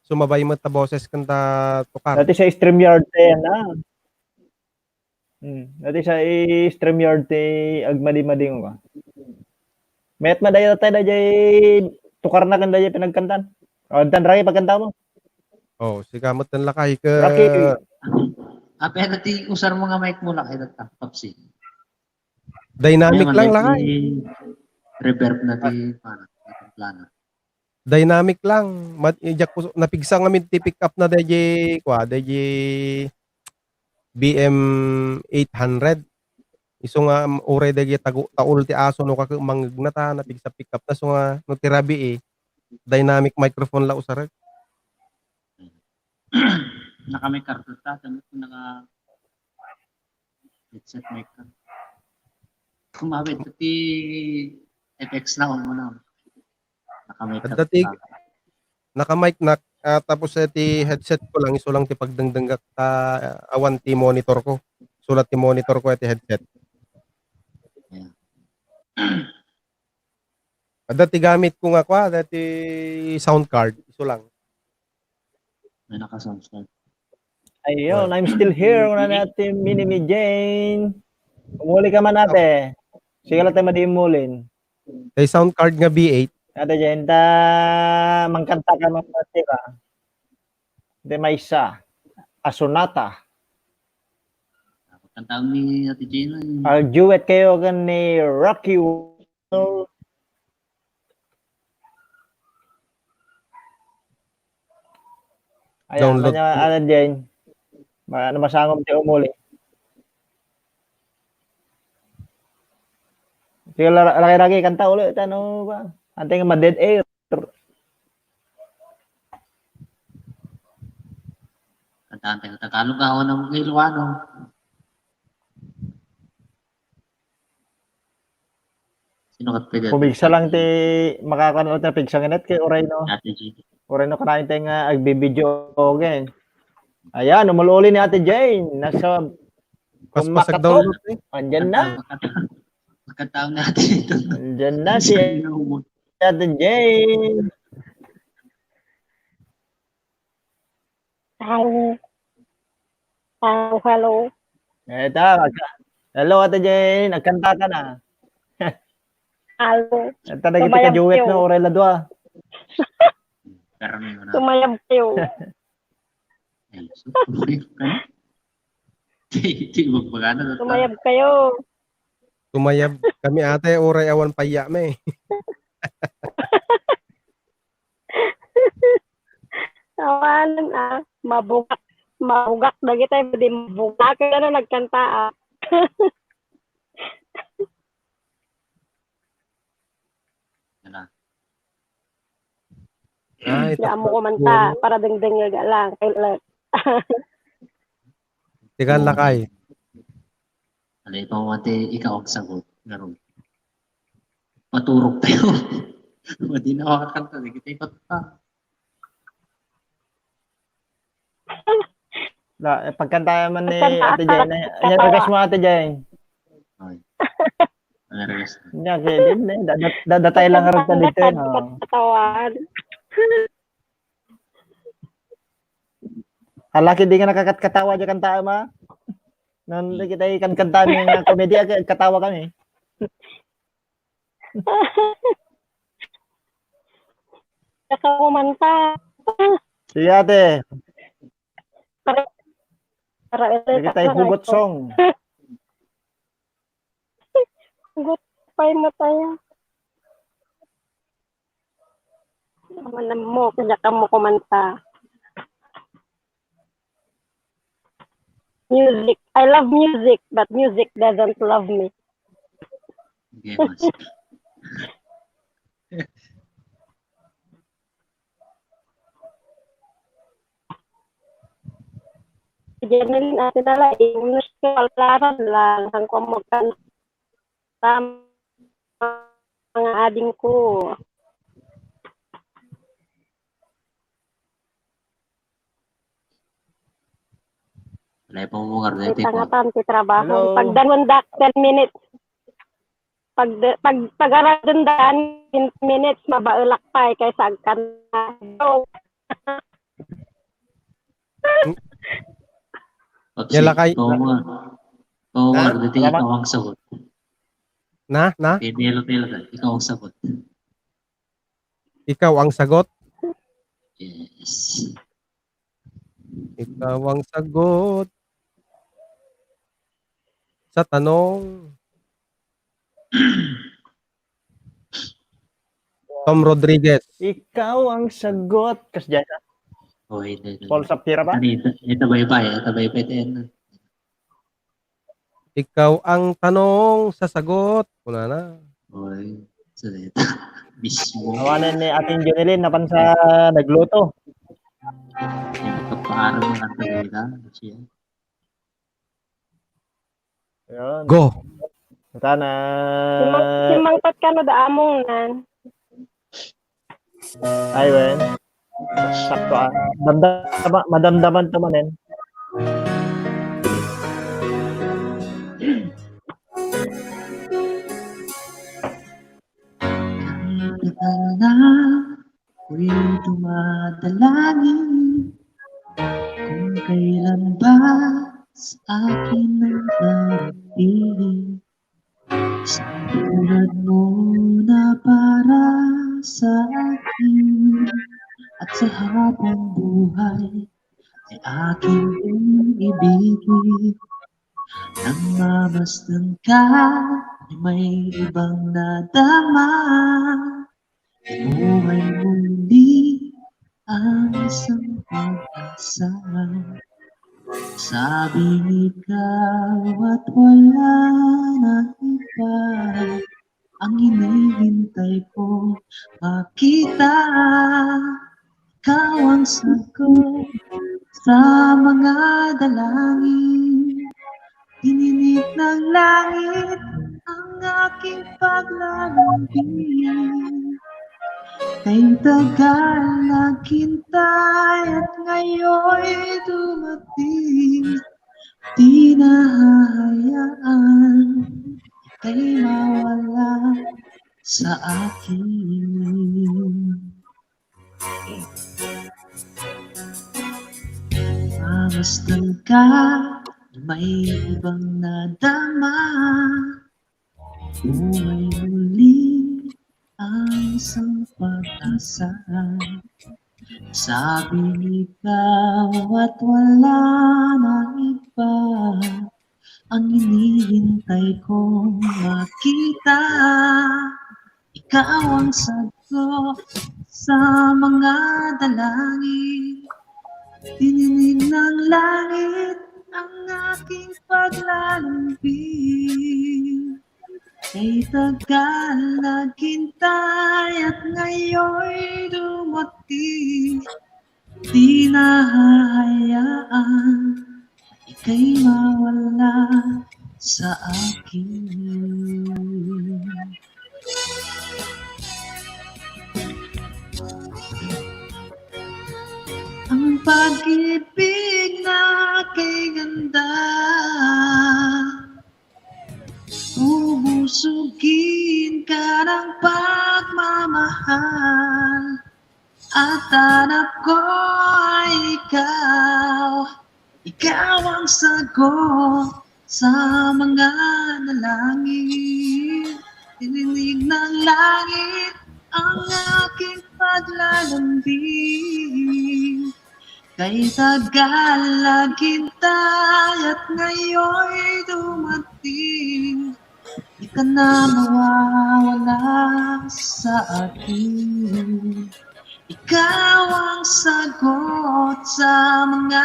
Sumabay met ta boses kanta tukar. Dati sa StreamYard, eh, na. Hmm. Dati sa i-, StreamYard ti agmadi-madi nga. Mayat man dayo tayo, dayjay tukar na kan dayjay pinagkantan. O, dan ragi pagkanta mo. Oh, siga met tan lakay ke Rocky. Apay na ti usar mo nga mic mo, lakay, dagta, Papsi. Dynamic Ayan, lang, like, lakay. I-reverb na ti, Ah. Paano, ti plano. Dynamic lang. Mat-, ijak ko, napigsa nga mid ti pick up na dayjay, kwa, dayjay B M eight hundred. Isu nga, um, uray dayjay tagu-, taul ti aso no kake-, mangngegna ta, napigsa pick up na. So nga, no ti rabii, eh, dynamic microphone la usarek. Naka-mic ka, ta, ta, naka-headset mic ka. Kumawit ti F X na, o, ano. Naka-mic ka. Adda ti, naka-mic na, ah, tapos, eh, ti headset ko lang, isu lang ti pagdengdenggak ta, ah, awan ti monitor ko. Sulat ti monitor ko, eh, ti headset. Yeah. Adda ti gamit ko nga kwa, adda ti sound card, isu lang. May naka-sound card. Ayun, well, I'm still here. Una na, Ate Mini Mi Jane. Umuli ka man, ate. Sige lang tayo madi umulin. May sound card nga B eight. Ate Jane, ta, mangkanta ka man, ate, ka. Ate Maisa. Asunata. Kanta ni Ate Jane, eh. Ah, duet kayo kan ni Rocky. Ayan, download kanya, ko. Ano, Jane? Ma-, ano, masangom ti umuli? Sige, la-, laki-laki, kanta ulit, ano ba? Antay nga ma-dead air. Kantahan tayo Tagalog, ah, o nang Ilocano. Sino kat pwede? Pumigsa lang ti makakuan ulit nga pigsa nga net kay uray no. Ate G. Uray no kanayon tayo nga agbibideo, okay. Ayan, umuli ni Ate Jane. Nasa Paspas ag download, eh. Andyan na. Pagkatao, pagkatao, pagkatao na ate ito. Andyan na si Sa inubos. Ate Jane. Hello. Hello, hello. Eta, magka-, Hello, Ate Jane. Nagkanta ka na. Hello. Ata dagiti kaduet no, uray la dua. Pero ano na? Sumayab kayo. Ay, so, sumayab ka na? Di, di magpagana na ta. Sumayab kayo. Sumayab kami, ate, uray awan payami. Awanan, ah. Mabugak. Mabugak dagiti, di mabugak. Ano nagkanta, ah? Yan na. Ay, di amo ko man ta, para dengdengeg lang. Kay, tigan lakay. Ano, ikaw, ate, ikaw ang sagot. Ngarud. Maturog tayo. Madi na makakanta, di kita ipatpa. La, eh, pagkanta man ni Ate Jane. Ano, ano request mo, Ate Jane? Ay. Ano request? Nya, kaya din, eh. Dada-, dadatay lang rin ka dito, eh, no? Katawan. Hala, di ka nakakatkatawa di kanta, ma? Nan kita ikan kanta mi nga komedya, katawa kami. Nakakumanta. Sige, ate. Para, para ulit. Sige, tayo hugot song. Hugot pay mo tayo. Manam mo, kanya ka mo kumanta. Music. I love music, but music doesn't love me. Okay, mas. Janeline, ate na lang, English ko, palaran lang, saan ko magkan-, tam-, mga ading ko. Wala pa mo karga, ate, tangatan ti trabaho. Hello. Pagdangon dak, ten minutes. Pag, pag, pag-aradon daan, fifteen minutes, mabaelak pay kaysa agkan na. Go. Yala kay- Oo nga. Oo nga, ha? Dati ikaw ang sagot. Na? Na? Pwede, pwede, ikaw ang sagot. Ikaw ang sagot? Yes. Ikaw ang sagot sa tanong. Tom Rodriguez. Ikaw ang sagot. Kas dyan, ha? Oh, hindi, hindi. Paul Sapira ba? Ano, ita, ita ba iba, eh? Ita ba iba, ita, ano? Ikaw ang tanong, sasagot. Kunana. Oy, salita. Mismo. Awanan ni Ate Jonelyn, napan sa nagluto. Yung kapaaral mo ng Tagalog, siya. Ayun. Go. Sana. Simang-, simangpat ka na da among nan. Ay, wen. Sakto, ah. Damdama-, madamdaman to manen. Tagal na ako'y dumadalangin kung kailan ba sa akin ang darating. Isang tulad mo na para sa akin at sa habang buhay ay aking ibigin. Nang mamasdan ka ay may ibang nadama. Binuhay muli ang isang pag-asa. Sabing ikaw at wala na iba ang hinihintay ko makita. Ikaw ang sagot sa mga dalangin. Tininik ng langit ang aking paglalambing. Kay tagal naghintay at ngayon dumating. Di na hahayaan ika'y mawala sa akin. Mamasdan ka May ibang nadama, umay muli ang isang pag-asa. Sabing ikaw at wala na iba ang hinihintay kong makita. Ikaw ang sagot sa mga dalangin. Tininig ng langit ang aking paglalambing. Kay tagal naghintay at ngayon dumating. Di na hahayaan ika'y mawala sa akin. Ang pag-ibig na kay ganda, bubusugin ka ng pagmamahal. At hanap ko ay ikaw. Ikaw ang sagot sa mga dalangin. Tininig ng langit ang aking paglalambing. Kay tagal naghintay at ngayon dumating. Di ka na mawawala sa akin. Ikaw ang sagot sa mga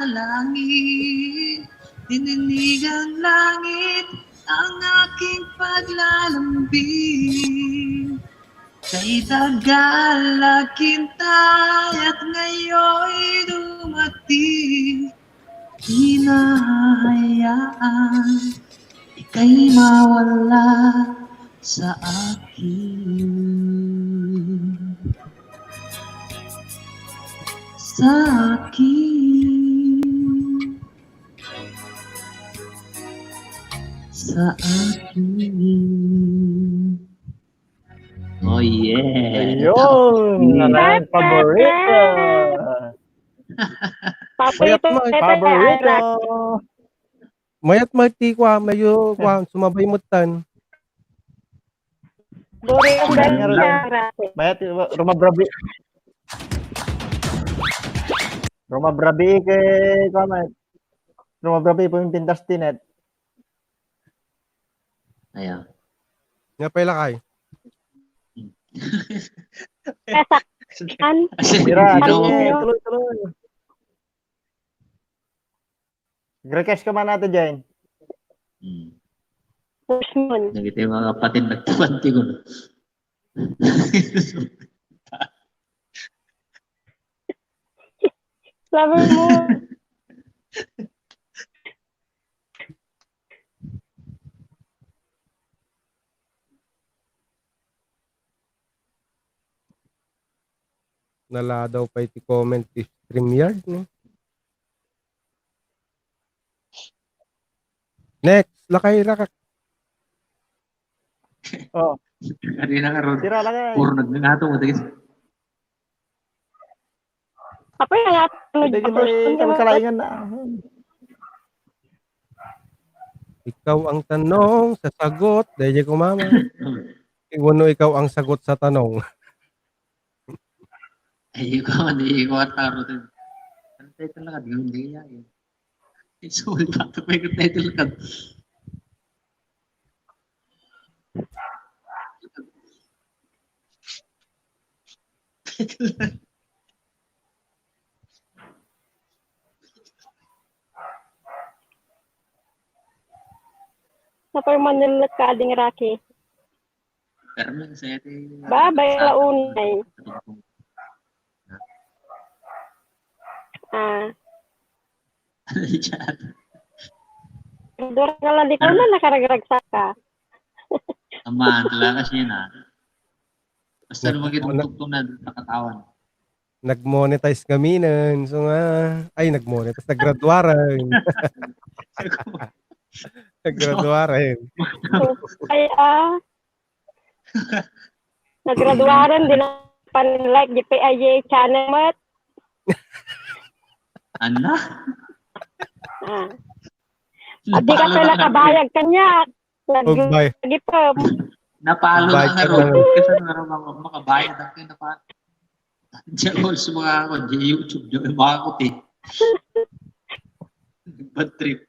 dalangin. Tininig ng langit ang aking paglalambing. Kay tagal naghintay at ngayon dumating. Di na hahayaan ika'y mawala sa akin. Sa akin. Sa akin. Oh, yeah. Ayun, ang aming paborito. Mayat mo, paborito. Mayat mo, ti, kwa, medyo, kwa, sumabay mo tan. Mayat, rumabrabi. Rumabrabi ke, kwa, mayat. Rumabrabi po yung pintas tinet. Ayan. Nga pala kay. An? Sira, ano? Tuloy, tuloy. Request ka man natin, Jane. Hmm. Push mo. Nagiti mga kapatid, nagtabanti ko. Lover mo. Naladaw pa iti comment ti StreamYard, no? Next, lakay, lakay. Oh. Ari na karon. Tira lang eh. Puro nagngangato mo, tigis. Apo yung nga, ano, Hindi, di ba, hindi, first time hindi, ka ba? Kalaingan na. Ikaw ang tanong, sasagot, dahil ko mama. Iwano ikaw ang sagot sa tanong. Ay, ikaw, hindi, ikaw at taro din. Ang title na ka, di ko hindi kaya eh. It's all about the title ka. Sa permanent ka, Ading Rocky. Permanent, sa iti Ba, bay, launay. Ah. Dura ka lang, di ko na nakaragragsak ka. Aman, talaga siya na. Basta Nag-, lumagit ang nag-, tuktok na, nakatawan. Nag-monetize kami nun. So nga, ay, nag-monetize, naggraduaran. Naggraduaran. Ay, ah. Naggraduaran, di na pan-like, di pa ay channel mat. Ana? Ah. Adi ka pala kabayag kaniak. Pagbay. Nagipam. Napalo Bayad na nga ka ron. lang. Kasi nga ron, maka- makabayad ako yung napalo. Diyan ko sa mga ako, di YouTube nyo, yung mga kuti. Bad trip.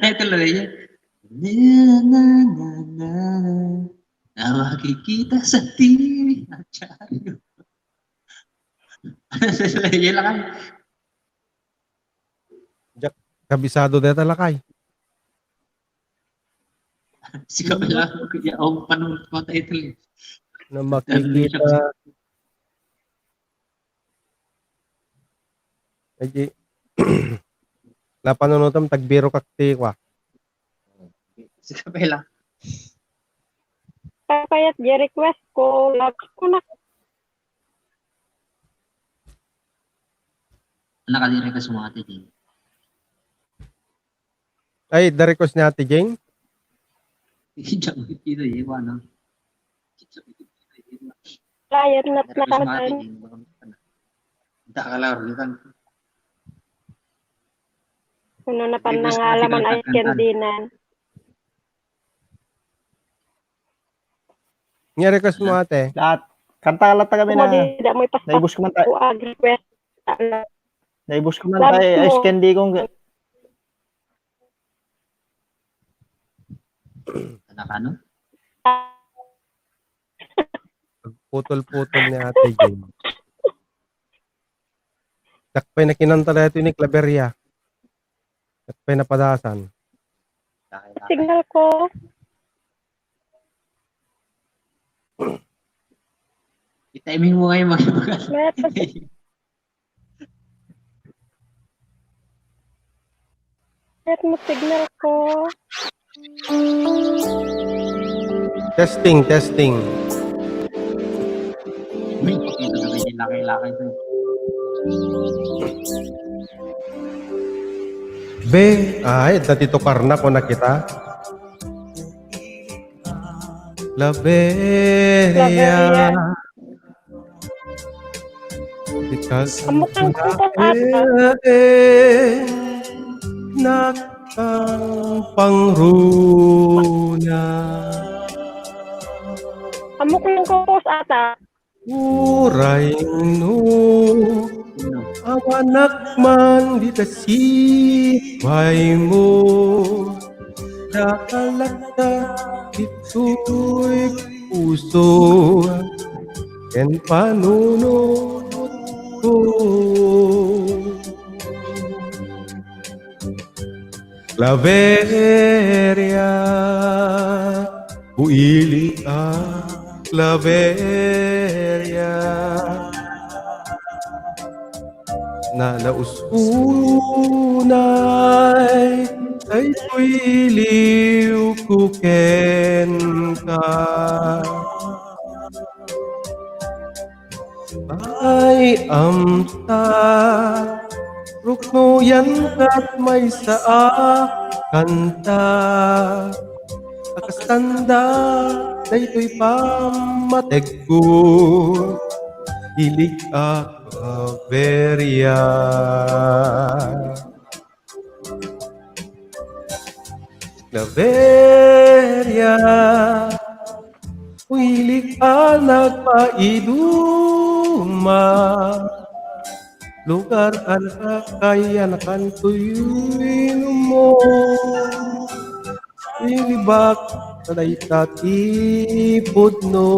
Title na rin yan. Na, na, na, na, na. Na makikita sa T V. Yan lang. Kabisado deta, lakay. Sige pala, kaya ang panunod ko title eh. Na makikita. Ay, di. Napanunutam, tagbiro kakti kwa. Sige pala. Kayat di request ko. Love ko na. Nakadiri ka sa mga titin. Ay, the request ni Ate Jane? Hindi ako kita eh, ano. Kayat na Request mga nakatan. titin. Dakala, ritan. Ano na panangalaman ay kendinan. Nga request mo, ate. Lahat. Kanta lahat kami na. Kumadi da mo ipasta Naibos ko man tayo. Ko agree. Naibos ko man Love tayo. mo. Ice candy kong Anak ano? Putol-putol ni Ate Jane. Dakpay na kinanta na ito ni Claveria. Dakpay na padasan. Signal ko. I-timing mo ngayon mga ibagal. Mayat mo. Mayat mo signal ko. Testing, testing. Uy, pakita na rin yung lakay-lakay ko. Be, ay, dati to karna ko nakita. Laberia. Because Amo kang kumpot ata. nakang pangruna. Amo ko yung kumpos ata. Uray no awanak man dita sipay mo, dakalakta ditoy puso ken panunot ko. Claveria, buili a Claveria. Nalausunay daytoy liwko kenka. Ay, amta, ruknoyan kat maysa a kanta. Akastanda, daytoy pammategko, ilig a Claveria. Claveria, uilik a nagpaiduma, lugar a nakakayan a kantoy mo. Inibak ta dayta ti pudno.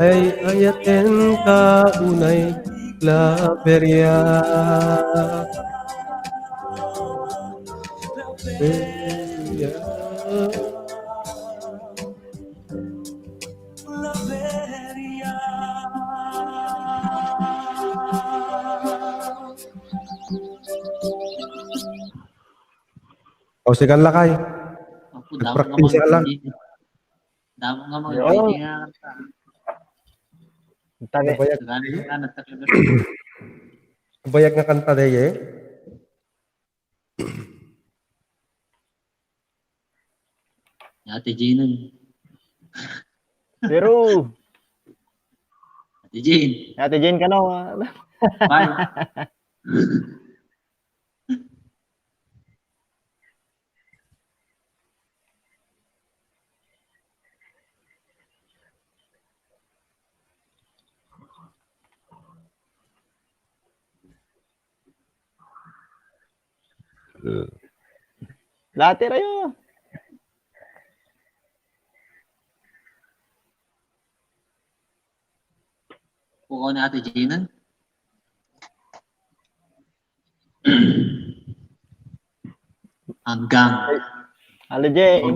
Ay, ayatenka unay Claveria. Claveria. O, sige, lakay. Apo, damo nga Nagpraktis ka lang. Damo nga mga Yo. Pwede nga kanta. Ang taga- Nabayag. Tagalog na, nagtagalog. Nabayag nga kanta, day, eh. Ni Ate Jean, eh. Pero Ate Jean. Ate Jean, kano? Bye. Later ayo. Pukaw ni Ate Gina. Hanggang. Ate Jane.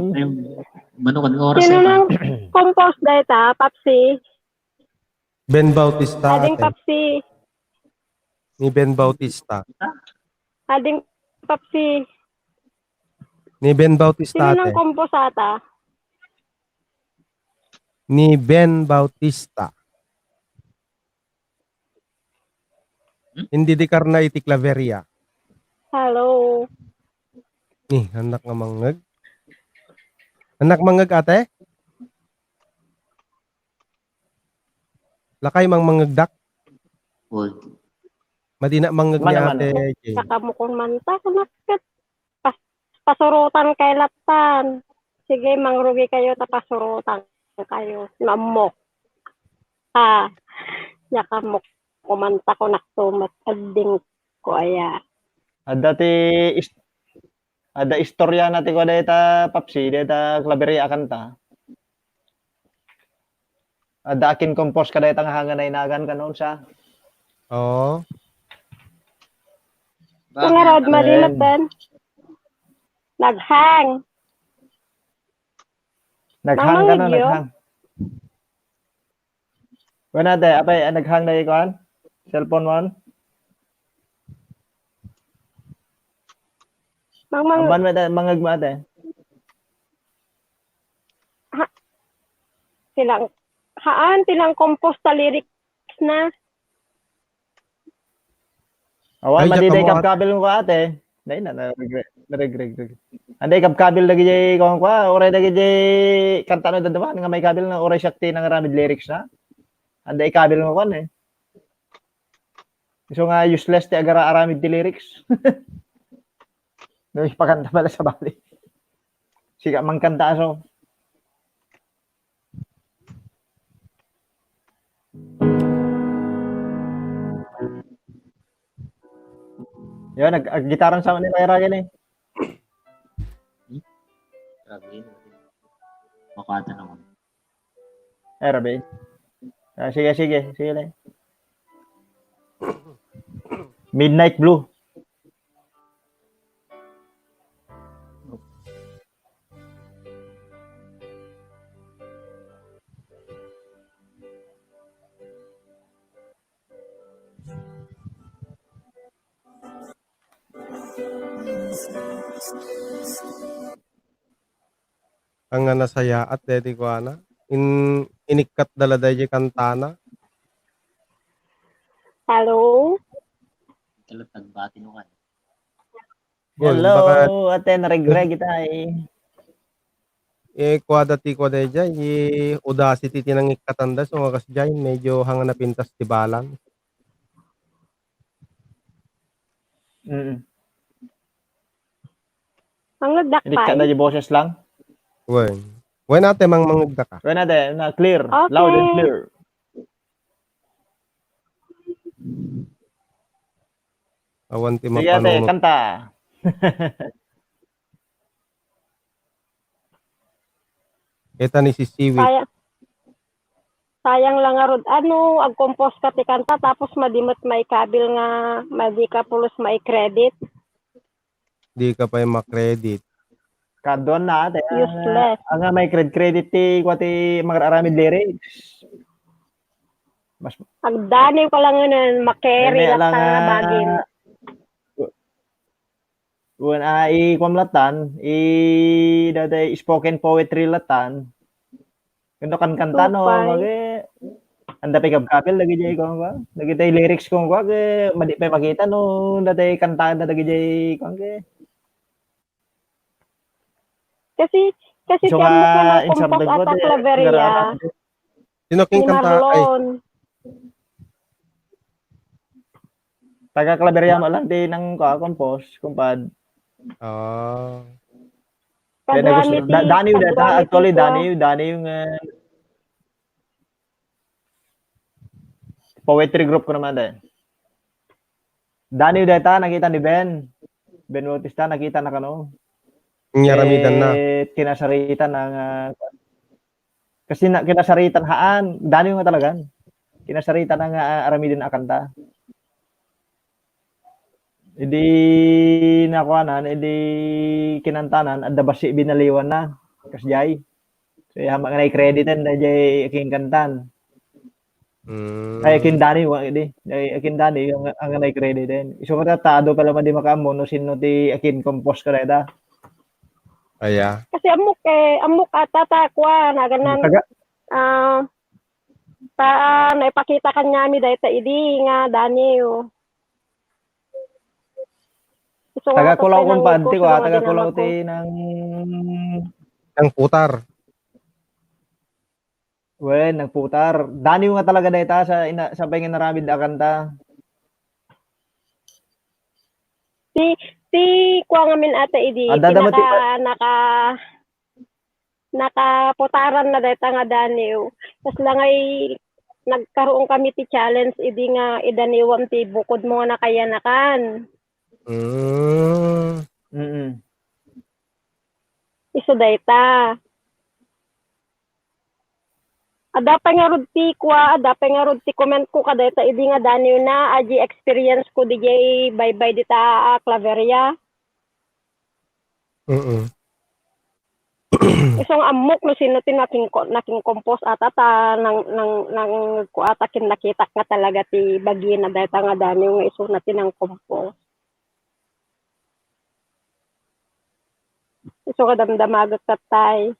Manok, anong oras? Sino na nang compose dayta, Papsi? Ben Bautista, Ading ate. Papsi. Ni Ben Bautista. Ading Papsi. Ni Ben Bautista, Sino nang ate. Compose ata? Ni Ben Bautista. Hmm? Hindi di karna iti Claveria. Hello. Ni, anak nga mangngeg. Anak mangngeg, ate? Lakay mang mangngegdak. Oy. Madina mangngeg ni Mana, mana. Ate Jane. Nakamukon man ta, kunak ket pas-, pasurutan kay latan. Sige, mangrugi kayo, ta pasurutan kayo. Namok. Ha. Nakamuk-, kumanta ko naktumat. Adding ko aya. Adda ti is-, Adda istorya na ti kua dayta Papsi, dayta Claveria a kanta. Adda akin-compose ka dayta nga hanga nainagan kano, unsa? Oo. Kung nga Rod, Amen. Malimat din. Naghang. Naghang Mamang kano, Gio? Naghang. Kuan ate, apay, ah, naghang na ikuan? Cellphone mo? Mang, mang, Amban mo ate, mangag mo ate. Ha, silang, haan, silang compose ta lyrics na. Awan, Ay, madi diak day mo, ate. Kabkabil mo ko, ate. Dai na, na, regret, regret, regret. Andi, kabkabil dagiti, kuan, kuan, uray dagiti kanta no, daduma, nga maikabil na, uray siak ti nangaramid lyrics na. Andi, ikabil mo, kuan, eh. So nga, useless ti agara-aramid ti lyrics. No, ipakanta pala sa bali. Siga, mangkanta, so. Yan, nag-, ag-, gitaran sa ni Myra gani. Hmm? Grabe yun. Makata naman. Eh, Rabi. Ah, sige, sige. Sige lang. Midnight Blue. Ang nga nasayaat daydi kuana. In-, inikkat da la daydi kantana. Hello? Ito lang, tagbati no kan. Hello, baka ate, naregreg kita eh. Eh, kuada ti kuada daydiay, eh, Audacity ti nangikkatanda, so nga kasdiay, medyo hanga napintas ti balan. Mm. Mangngegdak pay? Inikkat da di boses lang. Wen. Wen ate, mang mangngegda ka. Wen ate, na clear. Okay. Loud and clear. Awan ti mapanunot. Sige, ate, kanta. Ita ni sisiwit. Kaya. Sayang lang ngarud, ano, ag-compose ka ti kanta tapos madi met maikabil nga madi ka pulos mai-credit. Di ka pay ma-credit. Kaduan na, ate. Useless. Anga mai-cred-credit ti kua ti mangar-aramid lyrics. Mas Agdaniw ka lang ngayon, makeri Ene lang lang ta nga, bagin. Wen, ah, i kuam latan, i dati spoken poetry latan. Kendo kankanta no, Supay. Magi, anda pay kabkabil dagiti kuan, kuan. Dagiti lyrics kuan, kuan, ke, madi pay makita no, dati kanta da dagiti kuan, ke. Kasi, kasi Isu siya nga mo ka insardag nagkumpos ko, ata di, Claveria. ngararag ko. Sino Ni king kanta? Ay, Marlon. Taga Claveria mo lang, di nang, ah, compose, kumpad. Ah. Kaya Kadrami nagos-, ti, da-, Daniel data, kadrami actually, ti ko. Daniel, Daniel nga poetry group ko naman, eh. Daniel data, nakita ni Ben. Ben Bautista, nakita na kano. Ngaramidan na. Eh, kinasaritan na nga, kasi na, kinasaritan haan, Daniel nga talagan. Kinasaritan na nga, ah, aramiden a kanta. Idi nakuanan, idi kinantanan, adda bassit binaliwan na. Kasjay. So, ya, nga nai-crediten, dayjay akin kantan. Mm. Ay, akin Dani, wa, idi. Ay, akin Dani, ang, ang nai-crediten. Isu nga ta, adu pala man di makaammo, no, sino ti akin compose ka dayta. Aya. Kasi ammok, eh, ammok ata ta, kuan, aganan, Taga- ah, ta, naipakita kanyami dayta idi nga Dani, oh. Isu nga Taga Kulaw, tatay, kumpad, ti ko, ah, nanguko, taga Kulaw, sinama ko. Ti nang Nang putar. Wen, nang putar. Daniw nga talaga dayta sa ina-, sa panginaramid a kanta. Ti, ti, kuan ngamin ata idi, Adda ti damo ti naka-, pa- naka-, nakaputaran na dayta nga daniw. Kasla ngay nagkaroon kami ti challenge idi nga idaniwam ti bukod mo nga nakayanakan. Mm. Mm-mm. Isu dayta. Adda pay ngarud ti kua, adda pay ngarud ti comment ko kadayta idi nga daniw na, adi experience ko didiay baybay dita a Claveria. Mm. Isu nga ammok no sino ti naking-, naking-compose ata ta nang, nang, nang, kua ta kin nakitak nga talaga ti bagina dayta nga daniw nga isu na ti nang-compose. Isu nga damdamagek tattay.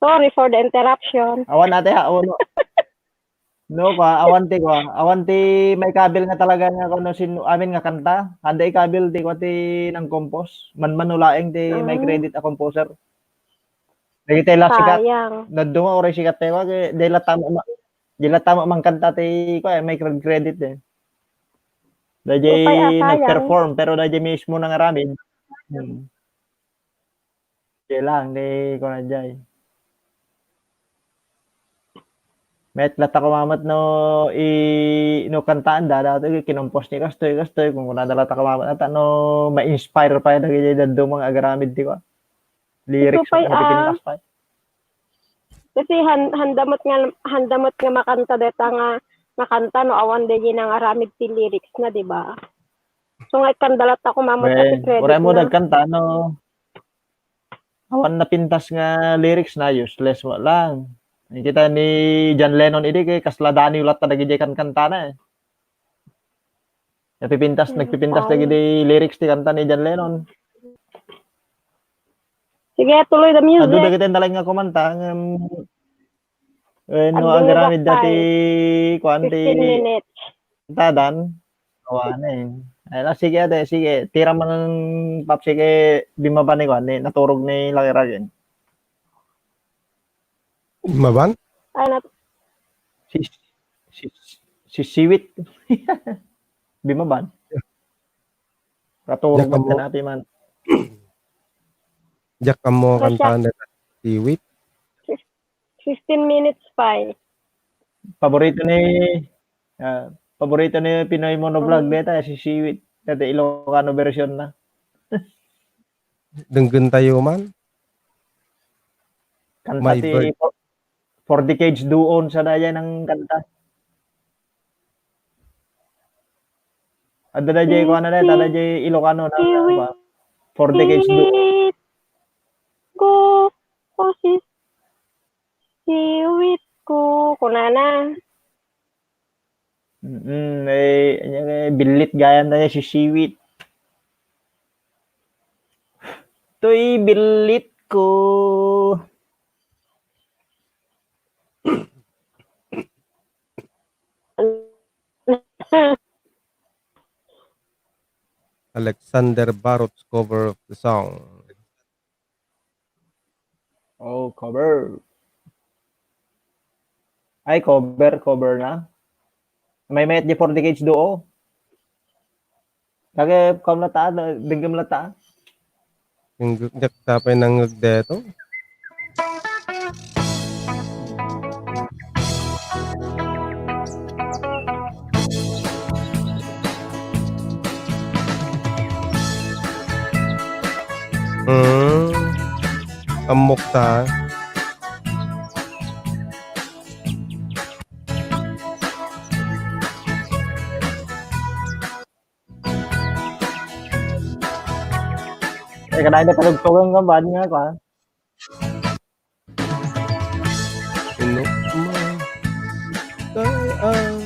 Sorry for the interruption. Awan ate ha, awan. No, pa, awan ti, kua, awan ti maikabil nga talaga nga kuno sino, amin nga kanta. Anda ikabil ti, kua, ti nang-compose. Manmano laeng ti may Mm. credit a composer. Dagiti la sikat. Sayang. Naduma oray sikat tayo, kua, kay di la tama ma-, di la tama mangkanta ti, kua, may cred-, credit eh. Dayjay Upay, ah, sayang. Nag-perform, pero dayjay mismo nangaramid. Hmm. Di lang, di ko na jay. Met latta ko mamet no i-, no kantaan da, dati kinompos ni kastoy, kastoy, kung kuna da latta ko mamet, ata no ma-inspire pa dagiti dadduma nga agaramid ti kua. Lyrics Ito pa'y, na ah, pintas pa. Kasi han-, handamat nga, handamat nga makanta deta nga, nga kanta no awan dagiti nangaramid ti lyrics na, di ba? So, nga ikandala ta ko mamet Wen, ti credit uray mo na. Dagkanta, no? Awan napintas nga lyrics na, useless mo lang. Kita ni John Lennon, idi kay kasla daniw latta dagiti kankantana, eh. Napipintas, Hmm, nagpipintas tama. Dagiti lyrics ti kanta ni John Lennon. Sige, tuloy the music. Adu dagiti nalaing nga kumanta, ngem, eh, no, Agdungog agaramid dati, tayo. Kuan, ti fifteen minutes. Tadan. Awan, eh. Ay, na, sige, ate, sige. Tira man, Pap, sige, bimaban ni kuan, ni, naturog ni Lakiragen. Bimaban? Ay, nat- Si, si, si Siwit. Bimaban. Naturog Diak man kamo. Kanati man. Diak kamo Ay, siya. Kantaan deta Siwit. Fifteen minutes pa, eh. Paborito ni, ah, paborito ni Pinoy Monovlog, mm, deta, si Siwit. Dati Ilocano version na. Denggen tayo man. Kanta My ti bird. Pa-, Four Decades Duo, sa daydiay nangkanta. Adda daydiay, kuan na, adda daydiay Ilocano na, kuan. Four Decades Duo. Ko, ko si, siwit ko, kunana. Mm, eh, anya, eh, billit gayam na, sisiwit. Toy billit ko. Alexander Barot's cover of the song. Oh, cover. Ay, cover, cover na. Maymayat di Four Decades Duo. Kaya, kam lata, denggem lata. Yung diak tapay nangngeg deto. Hmm. Ammok ta. Eh, kanayon na talugtugan ka, bad nga ka. Inukma. Kay ang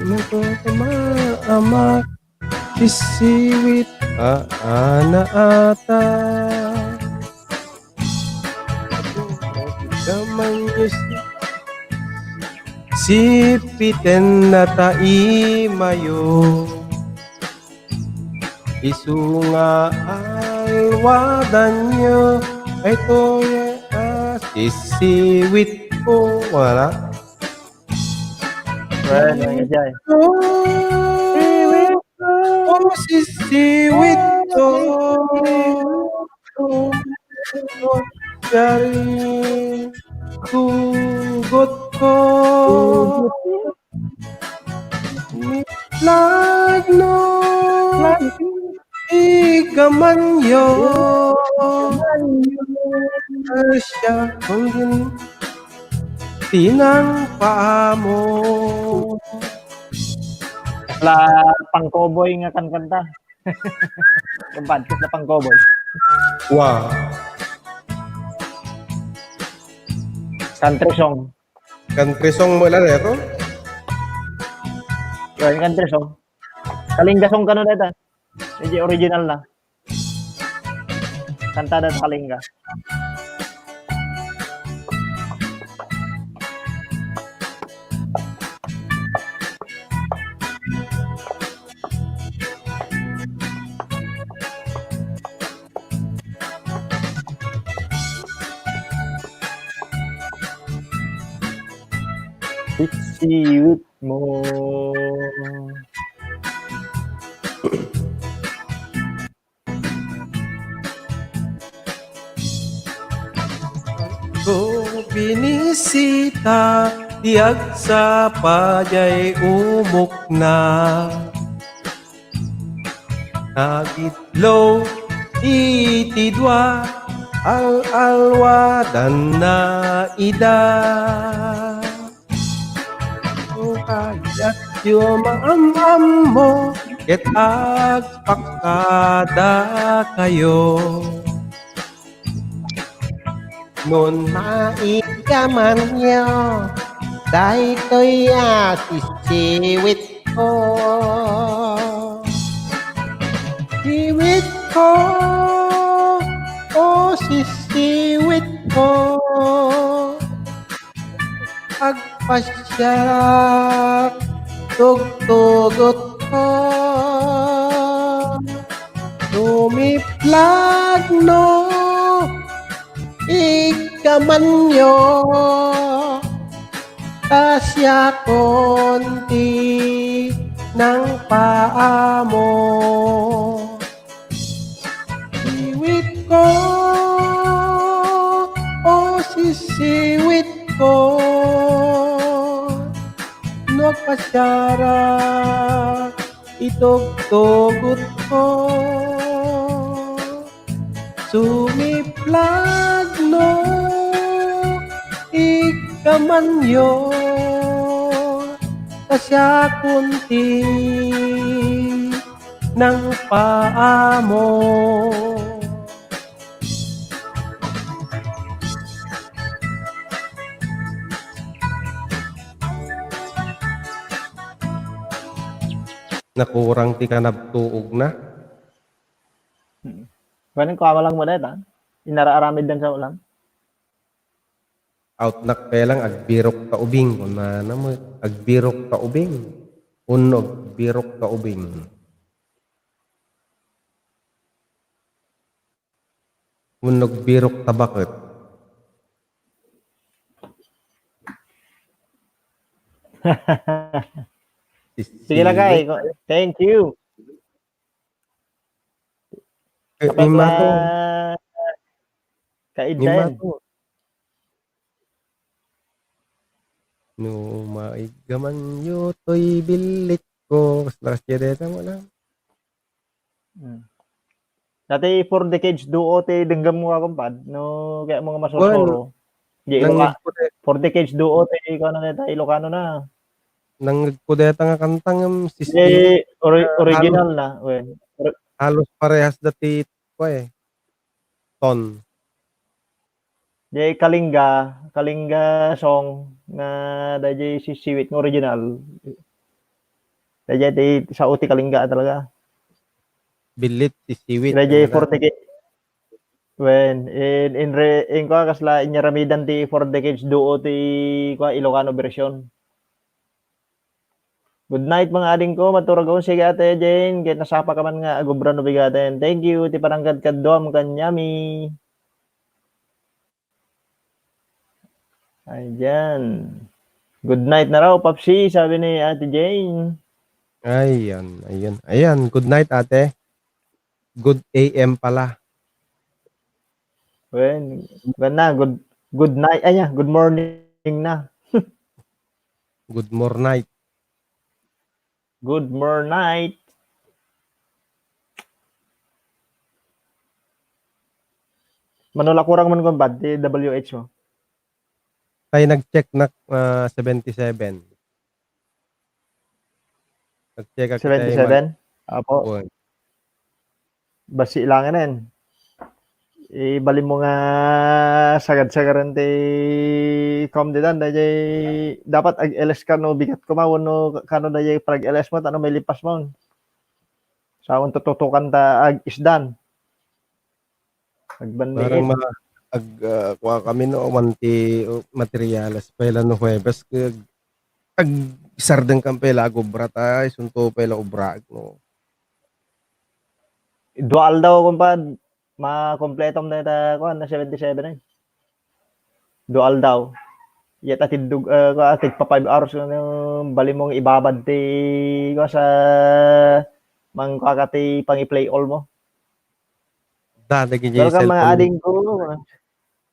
Nagkakama-, ama, sisiwit, aana ata. Kaman yes, sipiten na ta imayo. Isu nga alwadanyo, ay toya, ah, sisiwit ko, wala. Well, may enjoy. Oh, sisiwit ko. Yari, tugot ko. Mitlagno. Igamanyo. Siya kung tinang paamo. La pangkoboy nga kankanta. Kampante la pangkoboy. Wow. Country song. Country song mo lang ito? Yan, country song. Kalinga song kano deta? Medyo original na. Kantada sa Kalinga. Sisiwit mo. Ko binisita, ti agsapa jay umokna. Nagitlo iti dua, al-alwadanna ida. Kayatyo maam-ammo ket agpakkadakayo. No naiggamanyo, daytoy a sisiwitko. Siwitko, o sisiwitko. Agpasiarak, tugtugotko. Tumiplagno, iggamanyo, ta siakon ti nangpaamo. Siwitko, o sisiwitko, no agpasiarak, itugtugotko. Sumiplag no ikamanyo, ta siakon ti nangpaamo. Nakurang ti kanabtuogna. Hmm. Kuan, kuan lang mo dayta. Inara-aramid den sa ulam. Outnak pay lang, agbirok ta ubing. Kunana met, agbirok ta ubing. Wenno agbirok ta ubing. Wenno agbirok ta baket. Sige lang, kay. Thank you. Eh, Kapag ni Mato. Ni Kaidlayan. Mato. No maiggaman yo toy billit ko. Kas lakas kaya deta mo lang. Hmm. Dati Four Decades Duo ti denggem mo, kumpad. No, kaya mo nga masursuro. Well, di, nang Iloka-, nagkude-, Four Decades Duo ti, kuan na, ta Ilocano na. Nang nagkudeta nga kanta ngem, sis-, di, ori-, ah, original halos, na, wen. Or-, halos parehas dati, kua, eh, ton. Jay Kalinga, Kalinga song nga dayjay sisiwit nga original. Dayjay ti sao ti Kalinga talaga. Billit sisiwit. Dayjay talaga. Four Decades. Wen, in, in re-, in kua, kasla inyaramidan ti Four Decades Duo ti kua, Ilocano version. Good night, mga ading ko. Maturag ako. Sige, Ate Jane, ket nasapa ka man nga agubra no bigaten. Thank you ti panangkadkaduam kaniami. Ayan. Good night na raw, Papsi, sabi ni Ate Jane. Ayan, ayan. Ayan, good night, Ate. Good A M pala. Wen, wen na, good, good night, ay, good morning na. Good mornight. Good mornight. Mano la kurang man, kumpad, ti W H mo? Tay nag-check na, ah, seventy-seven. Nag-check ak tay seventy-seven? Apo. Wen. Basi lang nen. Ibalin mo nga sagad-sagaran ti kumdidan, dayjay dapat ag-L S ka no bigat koma, wenno kano dayjay pag-L S mo, ta no malipas mo. Sa untututukan ta ag-isdan. Agbandiit. Parang ma-, ag-, ah, kua kami no, man ti, uh, materials pay la no Huwebes, kag ag-, sardeng kan pay la agubra ta, isunto pay la ubraag, no. Dua aldaw, kumpad, makompletom dayta, kuan, na seventy-seven, eh. Dua aldaw. Yat atiddog, eh, kua, tigpa five hours, ano, bali mong ibabad ti, kua, sa, mangkaka ti pangi-play all mo. Da, dagiti welcome, mga cellphone. Ading ko.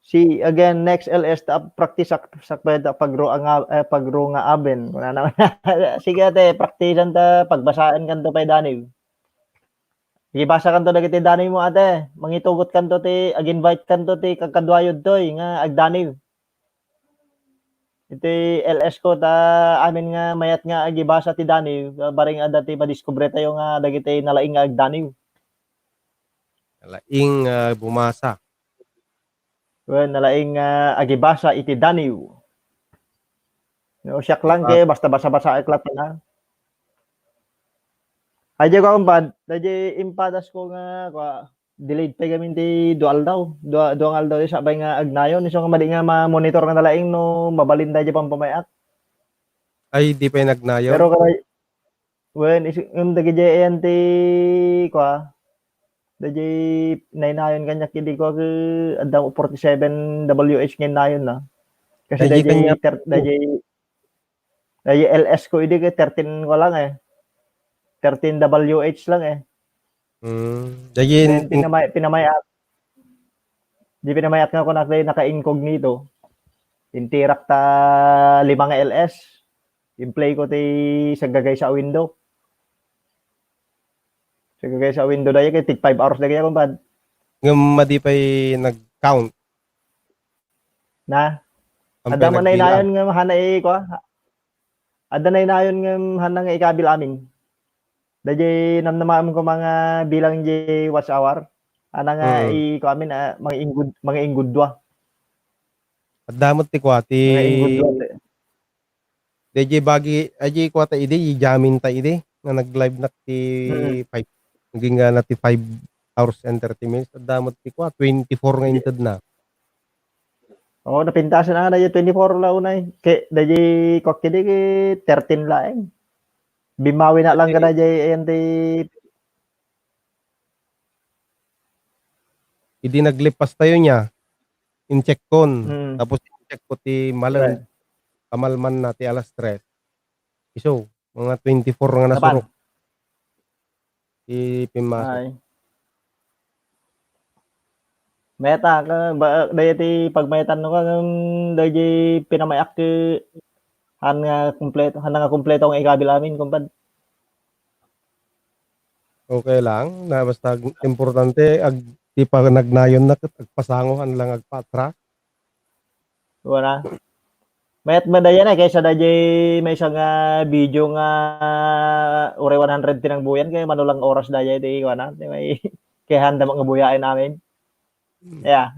See again next L S ta practice sak-, sakbay ta pagro nga, eh, pagro nga aben. Kuna naman. Sige, ate, praktisan ta, pagbasaan kanto pay daniw. Ibasa kanto dagiti daniw mo, ate. Mangitugot kanto ti, ag-invite kanto ti kakaduayod toy nga agdaniw. Iti L S ko ta amin nga mayat nga agibasa ti daniw, bareng adda ti madiskubre tayo nga dagiti nalaing nga agdaniw. Nalaing, ah, bumasa. Wen, nalaing nga agibasa iti daniw. No, siak lang, ah, kay basta basa-basaek latta na. Ay, di ko, kumpad, di impadas ko nga, kua, delayed pay gamin ti dua aldaw. Dua, dua nga aldaw ti sakbay nga agnayon. Isu nga madi nga ma-monitor nga nalaing no mabalin dayjay pampamay-at. Ay, di pay nagnayon? Pero karay, wen, is-, um, dagiti ayan ti, kua, dayjay naynayon kaniak idi, kua, ke, adda forty-seven W H nga nayon na. Kasi dayjay dayjay kaniak ter-, dayjay Ay, L S ko idi kay thirteen ko lang eh. Thirteen W H lang eh. Mm. Dagin, then pinamay-, pinamay-at. Di pinamay-at nga ako na naka-incognito. Intirak ta lima nga L S. In-play ko ti sagagaysa a window. Sagagaysa a window daya kay tig five hours dagaya, kumpad. Ngem madi pay nag-count. Na? Adda man nainayon nga hana i-, kua? Adda nainayon nga hana nga ikabil amin. Dayjay namnamaem ko mga bilang jay watch hour. Ana nga Hmm. i-, kua amin, ah, mga inggud-, mga inggudua. Adda met ti kua, ti Mga inggudua, ti Dayjay bagi, dayjay kua ta idi, i-jamming ta idi, nga nag-live nak ti Mm. five, nagingga na ti five hours and thirty minutes. Adda met ti kua, twenty-four nga inted na. Oo, napintasan na nga, dayjay twenty-four la unay. Ke, dayjay kua kidi, ke thirteen laeng. Bimmawi na lang Eh, kada jay, ayan ti Idi naglipas tayo niya, in-check kon. Mm. Tapos in-check ko ti malem. Right. Kamalman na ti alas tres. Isu, mga twenty-four nga Kapan? nasurok. Ti pimmasok. Ay. Mayat a, ka, ba, dayjay ti pagmayatanno ka, ngem dayjay pinamayak ti han nga kumpleto, han nga kumpleto nga ikabil amin, kumpad. Okay lang, na basta ag-, importante, ag-, ti pa nagnayon na ket agpasango, han lang agpaatras. Wala. Mayat ba dayan, eh, kaysa dayjay maysa nga video nga uray one hundred ti nangbuyan, kay mano lang oras dayjay ti kuana, ti may, kay handa nga buyaen amin. Hmm. Yeah.